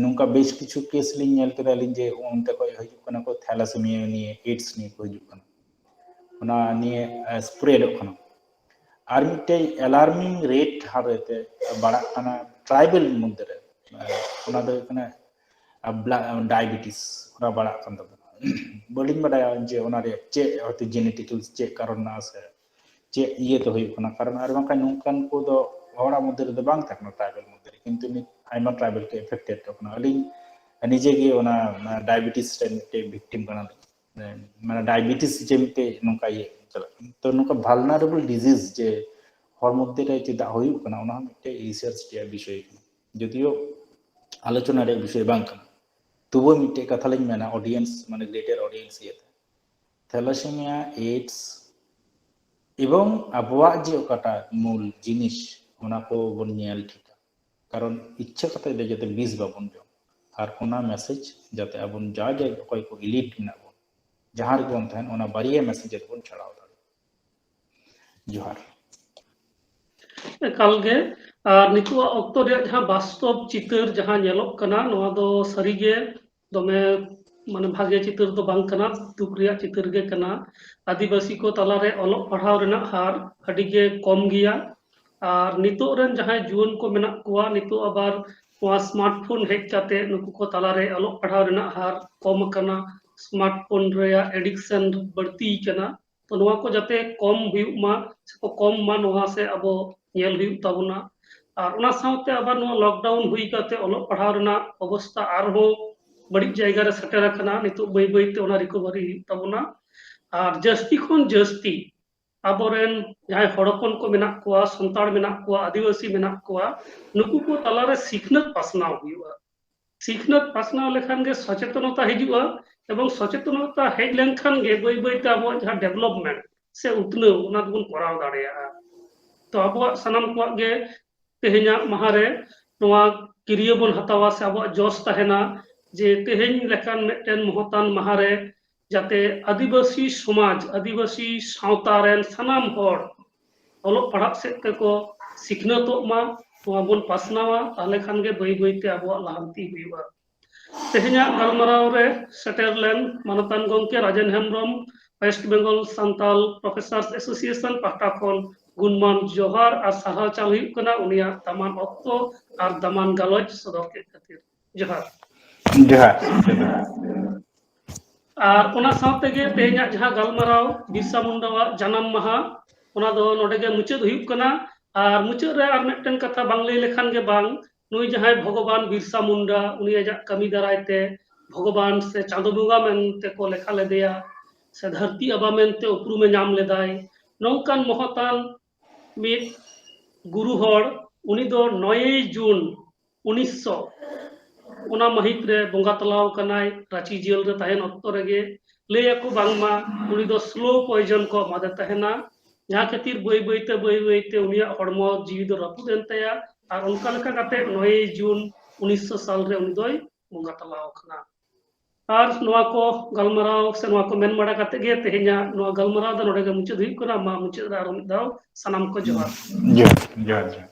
ᱱᱚᱝᱠᱟ ᱵᱮᱥ ᱠᱤᱪᱷᱩ ᱠᱮᱥ ᱞᱤᱧ ᱧᱮᱞ ᱠᱮᱫᱟ ᱞᱤᱧ ᱡᱮ ᱚᱱᱛᱮ ᱠᱷᱚᱡ ᱦᱤᱡᱩᱜ ᱠᱟᱱᱟ ᱠᱚ, ᱛᱷᱟᱞᱟᱥᱮᱢᱤᱭᱟ ᱱᱤᱭᱮ, ᱮᱰᱥ ᱱᱤᱭᱮ ᱠᱚ ᱦᱤᱡᱩᱜ ᱠᱟᱱᱟ, ᱚᱱᱟ ᱱᱤᱭᱮ ᱥᱯᱨᱮᱰᱚᱜ ᱠᱟᱱᱟ᱾ ᱟᱨ ᱢᱤᱫᱴᱮᱡ ᱮᱞᱟᱨᱢᱤᱝ ᱨᱮᱴ ᱦᱟᱨ ᱨᱮᱛᱮ ᱵᱟᱲᱟᱜ ᱠᱟᱱᱟ ᱴᱨᱟᱭᱵᱮᱞ ᱢᱚᱫᱽᱫᱷᱮ ᱨᱮ, ᱚᱱᱟ ᱫᱚ ᱦᱩᱭᱩᱜ ᱠᱟᱱᱟ ᱰᱟᱭᱟᱵᱮᱴᱤᱥ, ᱚᱱᱟ ᱵᱟᱲᱟᱜ ᱠᱟᱱ ᱛᱟᱵᱚᱱᱟ᱾ ᱵᱟᱹᱞᱤᱧ ᱵᱟᱰᱟᱭᱟ ᱡᱮ ᱚᱱᱟ ᱨᱮᱭᱟᱜ ᱪᱮᱫ ᱦᱚᱭᱛᱳ ᱡᱮᱱᱮᱴᱤᱠᱟᱞ ᱪᱮᱫ ᱠᱟᱨᱚᱱ ᱢᱮᱱᱟᱜᱼᱟ ᱥᱮ ᱪᱮᱫ ᱤᱭᱟᱹᱛᱮ ᱦᱩᱭᱩᱜ ᱠᱟᱱᱟ, ᱠᱟᱨᱚᱱ ᱟᱨ ᱵᱟᱝᱠᱷᱟᱱ ᱱᱚᱝᱠᱟᱱ ᱠᱚᱫᱚ ᱦᱚᱲᱟᱜ ᱢᱚᱫᱽᱫᱷᱮ ᱨᱮᱫᱚ ᱵᱟᱝ ᱛᱟᱦᱮᱸ ᱠᱟᱱᱟ ᱴᱨᱟᱭᱵᱮᱞ ᱢᱚᱫᱽᱫᱷᱮ ᱨᱮ, ᱠᱤᱱᱛᱩ ᱱᱤᱛ ᱟᱭᱢᱟ ᱴᱨᱟᱭᱵᱮᱞ ᱠᱚ ᱮᱯᱷᱮᱠᱴᱮᱰ ᱠᱟᱱᱟ᱾ ᱟᱹᱞᱤᱧ ᱱᱤᱡᱮ ᱜᱮ ᱚᱱᱟ ᱰᱟᱭᱟᱵᱮᱴᱤᱥ ᱨᱮ ᱢᱤᱫᱴᱮᱡ ᱵᱷᱤᱠᱴᱤᱢ ᱠᱟᱱᱟᱞᱤᱧ, ᱢᱟᱱᱮ ᱰᱟᱭᱟᱵᱮᱴᱤᱥ ᱡᱮ ᱢᱤᱫᱴᱮᱡ ᱱᱚᱝᱠᱟ ᱤᱭᱟᱹ ᱪᱟᱞᱟᱜ ᱠᱟᱱᱟ᱾ ᱛᱚ ᱱᱚᱝᱠᱟ ᱵᱷᱟᱞᱱᱟᱨᱮᱵᱚᱞ ᱰᱤᱡᱤᱡᱽ ᱡᱮ ᱦᱚᱲ ᱢᱚᱫᱽᱫᱷᱮ ᱨᱮ ᱪᱮᱫᱟᱜ ᱦᱩᱭᱩᱜ ᱠᱟᱱᱟ, ᱚᱱᱟ ᱦᱚᱸ ᱢᱤᱫᱴᱮᱡ ᱨᱤᱥᱟᱨᱪ ᱨᱮᱭᱟᱜ ᱵᱤᱥᱚᱭ ᱠᱟᱱᱟ, ᱡᱚᱫᱤᱭᱳ ᱟᱞᱳᱪᱚᱱᱟ ᱨᱮᱭᱟᱜ ᱵᱤᱥᱚᱭ ᱵᱟᱝ ᱠᱟᱱᱟ, ᱛᱚᱵᱩ ᱢᱤᱫᱴᱮᱡ ᱠᱟᱛᱷᱟ ᱞᱤᱧ ᱢᱮᱱᱟ ᱚᱰᱤᱭᱮᱱᱥ, ᱢᱟᱱᱮ ᱜᱨᱮᱴᱟᱨ ᱚᱰᱤᱭᱮᱱᱥ ᱤᱭᱟᱹᱛᱮ, ᱛᱷᱟᱞᱟᱥᱮᱢᱤᱭᱟ, ᱮᱰᱥ ᱮᱵᱚᱝ ᱟᱵᱚᱣᱟᱜ ᱡᱮ ᱚᱠᱟᱴᱟᱜ ᱢᱩᱞ ᱡᱤᱱᱤᱥ, ᱚᱱᱟ ᱠᱚ ᱵᱚᱱ ᱧᱮᱞ ᱴᱷᱤᱠᱟ᱾ ᱠᱟᱨᱚᱱ ᱤᱪᱪᱷᱟᱹ ᱠᱟᱛᱮ ᱫᱚ ᱡᱟᱛᱮ ᱵᱤᱥ ᱵᱟᱵᱚᱱ ᱡᱚᱢ, ᱟᱨ ᱚᱱᱟ ᱢᱮᱥᱮᱡᱽ ᱡᱟᱛᱮ ᱟᱵᱚᱱ ᱡᱟ ᱡᱟ ᱚᱠᱚᱭ ᱠᱚ ᱮᱞᱤᱴ ᱢᱮᱱᱟᱜ ᱵᱚᱱ, ᱡᱟᱦᱟᱸ ᱨᱮᱜᱮ ᱵᱚᱱ ᱛᱟᱦᱮᱱ, ᱚᱱᱟ ᱵᱟᱨᱭᱟ ᱢᱮᱥᱮᱡᱽ ᱡᱟᱛᱮ ᱵᱚᱱ ᱪᱷᱟᱲᱟᱣ ᱫᱟᱲᱮᱭᱟᱜ᱾ ᱡᱚᱦᱟᱨ᱾ ᱮᱠᱟᱞ ᱜᱮ᱾ ᱟᱨ ᱱᱤᱛᱚᱜᱟᱜ ᱚᱠᱛᱚ ᱨᱮᱭᱟᱜ ᱡᱟᱦᱟᱸ ᱵᱟᱥᱛᱚᱵ ᱪᱤᱛᱟᱹᱨ ᱡᱟᱦᱟᱸ ᱧᱮᱞᱚᱜ ᱠᱟᱱᱟ, ᱱᱚᱣᱟ ᱫᱚ ᱥᱟᱹᱨᱤᱜᱮ ᱫᱚᱢᱮ ᱢᱟᱱᱮ ᱵᱷᱟᱜᱮ ᱪᱤᱛᱟᱹᱨ ᱫᱚ ᱵᱟᱝ ᱠᱟᱱᱟ, ᱫᱩᱠ ᱨᱮᱭᱟᱜ ᱪᱤᱛᱟᱹᱨ ᱜᱮ ᱠᱟᱱᱟ᱾ ᱟᱹᱫᱤᱵᱟᱹᱥᱤ ᱠᱚ ᱛᱟᱞᱟᱨᱮ ᱚᱞᱚᱜ ᱯᱟᱲᱦᱟᱣ ᱨᱮᱱᱟᱜ ᱦᱟᱨ ᱟᱹᱰᱤ ᱜᱮ ᱠᱚᱢ ᱜᱮᱭᱟ᱾ ᱟᱨ ᱱᱤᱛᱚᱜ ᱨᱮᱱ ᱡᱟᱦᱟᱸᱭ ᱡᱩᱣᱟᱹᱱ ᱠᱚ ᱢᱮᱱᱟᱜ ᱠᱚᱣᱟ, ᱱᱤᱛᱚᱜ ᱟᱵᱟᱨ ᱱᱚᱣᱟ ᱥᱢᱟᱨᱴᱯᱷᱳᱱ ᱦᱮᱡ ᱠᱟᱛᱮ ᱱᱩᱠᱩ ᱠᱚ ᱛᱟᱞᱟᱨᱮ ᱚᱞᱚᱜ ᱯᱟᱲᱦᱟᱣ ᱨᱮᱱᱟᱜ ᱦᱟᱨ ᱠᱚᱢ ᱟᱠᱟᱱᱟ, ᱥᱢᱟᱨᱴᱯᱷᱳᱱ ᱨᱮᱭᱟᱜ ᱮᱰᱤᱠᱥᱚᱱ ᱵᱟᱹᱲᱛᱤ ᱟᱠᱟᱱᱟ᱾ ᱛᱚ ᱱᱚᱣᱟ ᱠᱚ ᱡᱟᱛᱮ ᱠᱚᱢ ᱦᱩᱭᱩᱜ ᱢᱟ, ᱥᱮ ᱠᱚ ᱠᱚᱢ ᱢᱟ, ᱱᱚᱣᱟ ᱥᱮ ᱟᱵᱚ ᱧᱮᱞ ᱦᱩᱭᱩᱜ ᱛᱟᱵᱚᱱᱟ᱾ ᱟᱨ ᱚᱱᱟ ᱥᱟᱶᱛᱮ ᱟᱵᱟᱨ ᱱᱚᱣᱟ ᱞᱚᱠᱰᱟᱣᱩᱱ ᱦᱩᱭ ᱠᱟᱛᱮ ᱚᱞᱚᱜ ᱯᱟᱲᱦᱟᱣ ᱨᱮᱱᱟᱜ ᱚᱵᱚᱥᱛᱟ ᱟᱨᱦᱚᱸ ᱵᱟᱹᱲᱤᱡ ᱡᱟᱭᱜᱟ ᱨᱮ ᱥᱮᱴᱮᱨ ᱟᱠᱟᱱᱟ᱾ ᱱᱤᱛᱚᱜ ᱵᱟᱹᱭ ᱵᱟᱹᱭ ᱛᱮ ᱚᱱᱟ ᱨᱤᱠᱚᱵᱷᱟᱨᱤ ᱦᱩᱭᱩᱜ ᱛᱟᱵᱚᱱᱟ᱾ ᱟᱨ ᱡᱟᱹᱥᱛᱤ ᱠᱷᱚᱱ ᱡᱟᱹᱥᱛᱤ ᱟᱵᱚᱨᱮᱱ ᱡᱟᱦᱟᱸᱭ ᱦᱚᱲ ᱦᱚᱯᱚᱱ ᱠᱚ ᱢᱮᱱᱟᱜ ᱠᱚᱣᱟ, ᱥᱟᱱᱛᱟᱲ ᱢᱮᱱᱟᱜ ᱠᱚᱣᱟ, ᱟᱹᱫᱤᱵᱟᱹᱥᱤ ᱢᱮᱱᱟᱜ ᱠᱚᱣᱟ, ᱱᱩᱠᱩ ᱠᱚ ᱛᱟᱞᱟᱨᱮ ᱥᱤᱠᱷᱱᱟᱹᱛ ᱯᱟᱥᱱᱟᱣ ᱦᱩᱭᱩᱜᱼᱟ᱾ ᱥᱤᱠᱷᱱᱟᱹᱛ ᱯᱟᱥᱱᱟᱣ ᱞᱮᱠᱷᱟᱱ ᱜᱮ ᱥᱚᱪᱮᱛᱚᱱᱚᱛᱟ ᱦᱤᱡᱩᱜᱼᱟ, ᱮᱵᱚᱝ ᱥᱚᱪᱮᱛᱚᱱᱚᱛᱟ ᱦᱮᱡ ᱞᱮᱱᱠᱷᱟᱱ ᱜᱮ ᱵᱟᱹᱭ ᱵᱟᱹᱭ ᱛᱮ ᱟᱵᱚᱣᱟᱜ ᱡᱟᱦᱟᱸ ᱰᱮᱵᱷᱞᱚᱯᱢᱮᱱᱴ ᱥᱮ ᱩᱛᱱᱟᱹᱣ, ᱚᱱᱟ ᱫᱚᱵᱚᱱ ᱠᱚᱨᱟᱣ ᱫᱟᱲᱮᱭᱟᱜᱼᱟ᱾ ᱛᱚ ᱟᱵᱚᱣᱟᱜ ᱥᱟᱱᱟᱢ ᱠᱚᱣᱟᱜ ᱜᱮ ᱛᱮᱦᱮᱧᱟᱜ ᱢᱟᱦᱟ ᱨᱮ ᱱᱚᱣᱟ ᱠᱤᱨᱭᱟᱹ ᱵᱚᱱ ᱦᱟᱛᱟᱣᱟ ᱥᱮ ᱟᱵᱚᱣᱟᱜ ᱡᱚᱥ ᱛᱟᱦᱮᱱᱟ ᱡᱮ ᱛᱮᱦᱮᱧ ᱞᱮᱠᱟᱱ ᱢᱤᱫᱴᱮᱱ ᱢᱚᱦᱚᱛᱟᱱ ᱢᱟᱦᱟ ᱨᱮ ᱡᱟᱛᱮ ᱟᱹᱫᱤᱵᱟᱹᱥᱤ ᱥᱚᱢᱟᱡᱽ, ᱟᱹᱫᱤᱵᱟᱹᱥᱤ ᱥᱟᱶᱛᱟ ᱨᱮᱱ ᱥᱟᱱᱟᱢ ᱦᱚᱲ ᱚᱞᱚᱜ ᱯᱟᱲᱦᱟᱜ ᱥᱮᱫ ᱛᱮᱠᱚ ᱥᱤᱠᱷᱱᱟᱹᱛᱚᱜ ᱢᱟ, ᱱᱚᱣᱟ ᱵᱚᱱ ᱯᱟᱥᱱᱟᱣᱟ, ᱛᱟᱦᱞᱮ ᱠᱷᱟᱱ ᱜᱮ ᱵᱟᱹᱭ ᱵᱟᱹᱭ ᱛᱮ ᱟᱵᱚᱣᱟᱜ ᱞᱟᱦᱟᱱᱛᱤ ᱦᱩᱭᱩᱜᱼᱟ᱾ ᱛᱮᱦᱮᱧᱟᱜ ᱜᱟᱞᱢᱟᱨᱟᱣ ᱨᱮ ᱥᱮᱴᱮᱨ ᱞᱮᱱ ᱢᱟᱱᱚᱛᱟᱱ ᱜᱚᱢᱠᱮ ᱨᱟᱡᱮᱱ ᱦᱮᱢᱵᱨᱚᱢ, ᱳᱭᱮᱥᱴ ᱵᱮᱝᱜᱚᱞ ᱥᱟᱱᱛᱟᱞ ᱯᱨᱚᱯᱷᱮᱥᱟᱨᱥ ᱮᱥᱳᱥᱤᱭᱮᱥᱚᱱ ᱯᱟᱦᱴᱟ ᱠᱷᱚᱱ ᱜᱩᱱᱢᱟᱱ ᱡᱚᱦᱟᱨ ᱟᱨ ᱥᱟᱨᱦᱟᱣ ᱪᱟᱞ ᱦᱩᱭᱩᱜ ᱠᱟᱱᱟ ᱩᱱᱤᱭᱟᱜ ᱫᱟᱢᱟᱱ ᱚᱠᱛᱚ ᱟᱨ ᱫᱟᱢᱟᱱ ᱜᱟᱞᱚᱪ ᱥᱚᱫᱚᱨ ᱠᱮᱫ ᱠᱷᱟᱹᱛᱤᱨ᱾ ᱡᱚᱦᱟᱨ᱾ ᱡᱚᱦᱟᱨ᱾ ᱟᱨ ᱚᱱᱟ ᱥᱟᱶ ᱛᱮᱜᱮ ᱛᱮᱦᱮᱧᱟᱜ ᱡᱟᱦᱟᱸ ᱜᱟᱞᱢᱟᱨᱟᱣ ᱵᱤᱨᱥᱟ ᱢᱩᱱᱰᱟᱣᱟᱜ ᱡᱟᱱᱟᱢ ᱢᱟᱦᱟ, ᱚᱱᱟ ᱫᱚ ᱱᱚᱰᱮ ᱜᱮ ᱢᱩᱪᱟᱹᱫ ᱦᱩᱭᱩᱜ ᱠᱟᱱᱟ᱾ ᱟᱨ ᱢᱩᱪᱟᱹᱫ ᱨᱮ ᱟᱨ ᱢᱤᱫᱴᱮᱱ ᱠᱟᱛᱷᱟ ᱵᱟᱝ ᱞᱟᱹᱭ ᱞᱮᱠᱷᱟᱱ ᱜᱮ ᱵᱟᱝ, ᱱᱩᱭ ᱡᱟᱦᱟᱸᱭ ᱵᱷᱚᱜᱚᱵᱟᱱ ᱵᱤᱨᱥᱟ ᱢᱩᱱᱰᱟ, ᱩᱱᱤ ᱟᱡᱟᱜ ᱠᱟᱹᱢᱤ ᱫᱟᱨᱟᱭ ᱛᱮ ᱵᱷᱚᱜᱚᱵᱟᱱ ᱥᱮ ᱪᱟᱸᱫᱚ ᱵᱚᱸᱜᱟ ᱢᱮᱱᱛᱮ ᱠᱚ ᱞᱮᱠᱷᱟ ᱞᱮᱫᱮᱭᱟ, ᱥᱮ ᱫᱷᱟᱹᱨᱛᱤ ᱟᱵᱟ ᱢᱮᱱᱛᱮ ᱩᱯᱨᱩᱢᱮ ᱧᱟᱢ ᱞᱮᱫᱟᱭ, ᱱᱚᱝᱠᱟᱱ ᱢᱚᱦᱚᱛᱟᱱ ᱢᱤᱫ ᱜᱩᱨᱩ ᱦᱚᱲ, ᱩᱱᱤ ᱫᱚ ᱱᱚᱭᱮᱭ ᱡᱩᱱ ᱩᱱᱤᱥᱥᱚ ᱚᱱᱟ ᱢᱟᱹᱦᱤᱛ ᱨᱮ ᱵᱚᱸᱜᱟ ᱛᱟᱞᱟᱣ ᱟᱠᱟᱱᱟᱭ ᱨᱟᱸᱪᱤ ᱡᱮᱞ ᱨᱮ ᱛᱟᱦᱮᱱ ᱚᱠᱛᱚ ᱨᱮᱜᱮ᱾ ᱞᱟᱹᱭ ᱟᱠᱚ ᱵᱟᱝᱢᱟ ᱩᱱᱤ ᱫᱚ ᱥᱞᱳ ᱯᱚᱭᱡᱚᱱ ᱠᱚ ᱮᱢᱟᱫᱮ ᱛᱟᱦᱮᱱᱟ, ᱡᱟᱦᱟᱸ ᱠᱷᱟᱹᱛᱤᱨ ᱵᱟᱹᱭ ᱵᱟᱹᱭᱛᱮ ᱵᱟᱹᱭ ᱵᱟᱹᱭᱛᱮ ᱩᱱᱤᱭᱟᱜ ᱦᱚᱲᱢᱚ ᱡᱤᱣᱤ ᱫᱚ ᱨᱟᱹᱯᱩᱫ ᱮᱱ ᱛᱟᱭᱟ᱾ ᱟᱨ ᱚᱱᱠᱟ ᱞᱮᱠᱟ ᱠᱟᱛᱮ ᱱᱚᱭᱮᱭ ᱡᱩᱱ ᱩᱱᱤᱥᱥᱚ ᱥᱟᱞ ᱨᱮ ᱩᱱᱤ ᱫᱚᱭ ᱵᱚᱸᱜᱟ ᱛᱟᱞᱟᱣ ᱟᱠᱟᱱᱟ᱾ ᱟᱨ ᱱᱚᱣᱟ ᱠᱚ ᱜᱟᱞᱢᱟᱨᱟᱣ ᱥᱮ ᱱᱚᱣᱟ ᱠᱚ ᱢᱮᱱ ᱵᱟᱲᱟ ᱠᱟᱛᱮ ᱜᱮ ᱛᱮᱦᱮᱧᱟᱜ ᱱᱚᱣᱟ ᱜᱟᱞᱢᱟᱨᱟᱣ ᱫᱚ ᱱᱚᱰᱮ ᱜᱮ ᱢᱩᱪᱟᱹᱫ ᱦᱩᱭᱩᱜ ᱠᱟᱱᱟ᱾ ᱢᱟ ᱢᱩᱪᱟᱹᱫ ᱨᱮ ᱟᱨᱚ ᱢᱤᱫ ᱫᱷᱟᱣ ᱥᱟᱱᱟᱢ ᱠᱚ ᱡᱚᱦᱟᱨ᱾ ᱡᱚᱦᱟᱨ, ᱡᱚᱦᱟᱨ, ᱡᱚᱦᱟᱨ᱾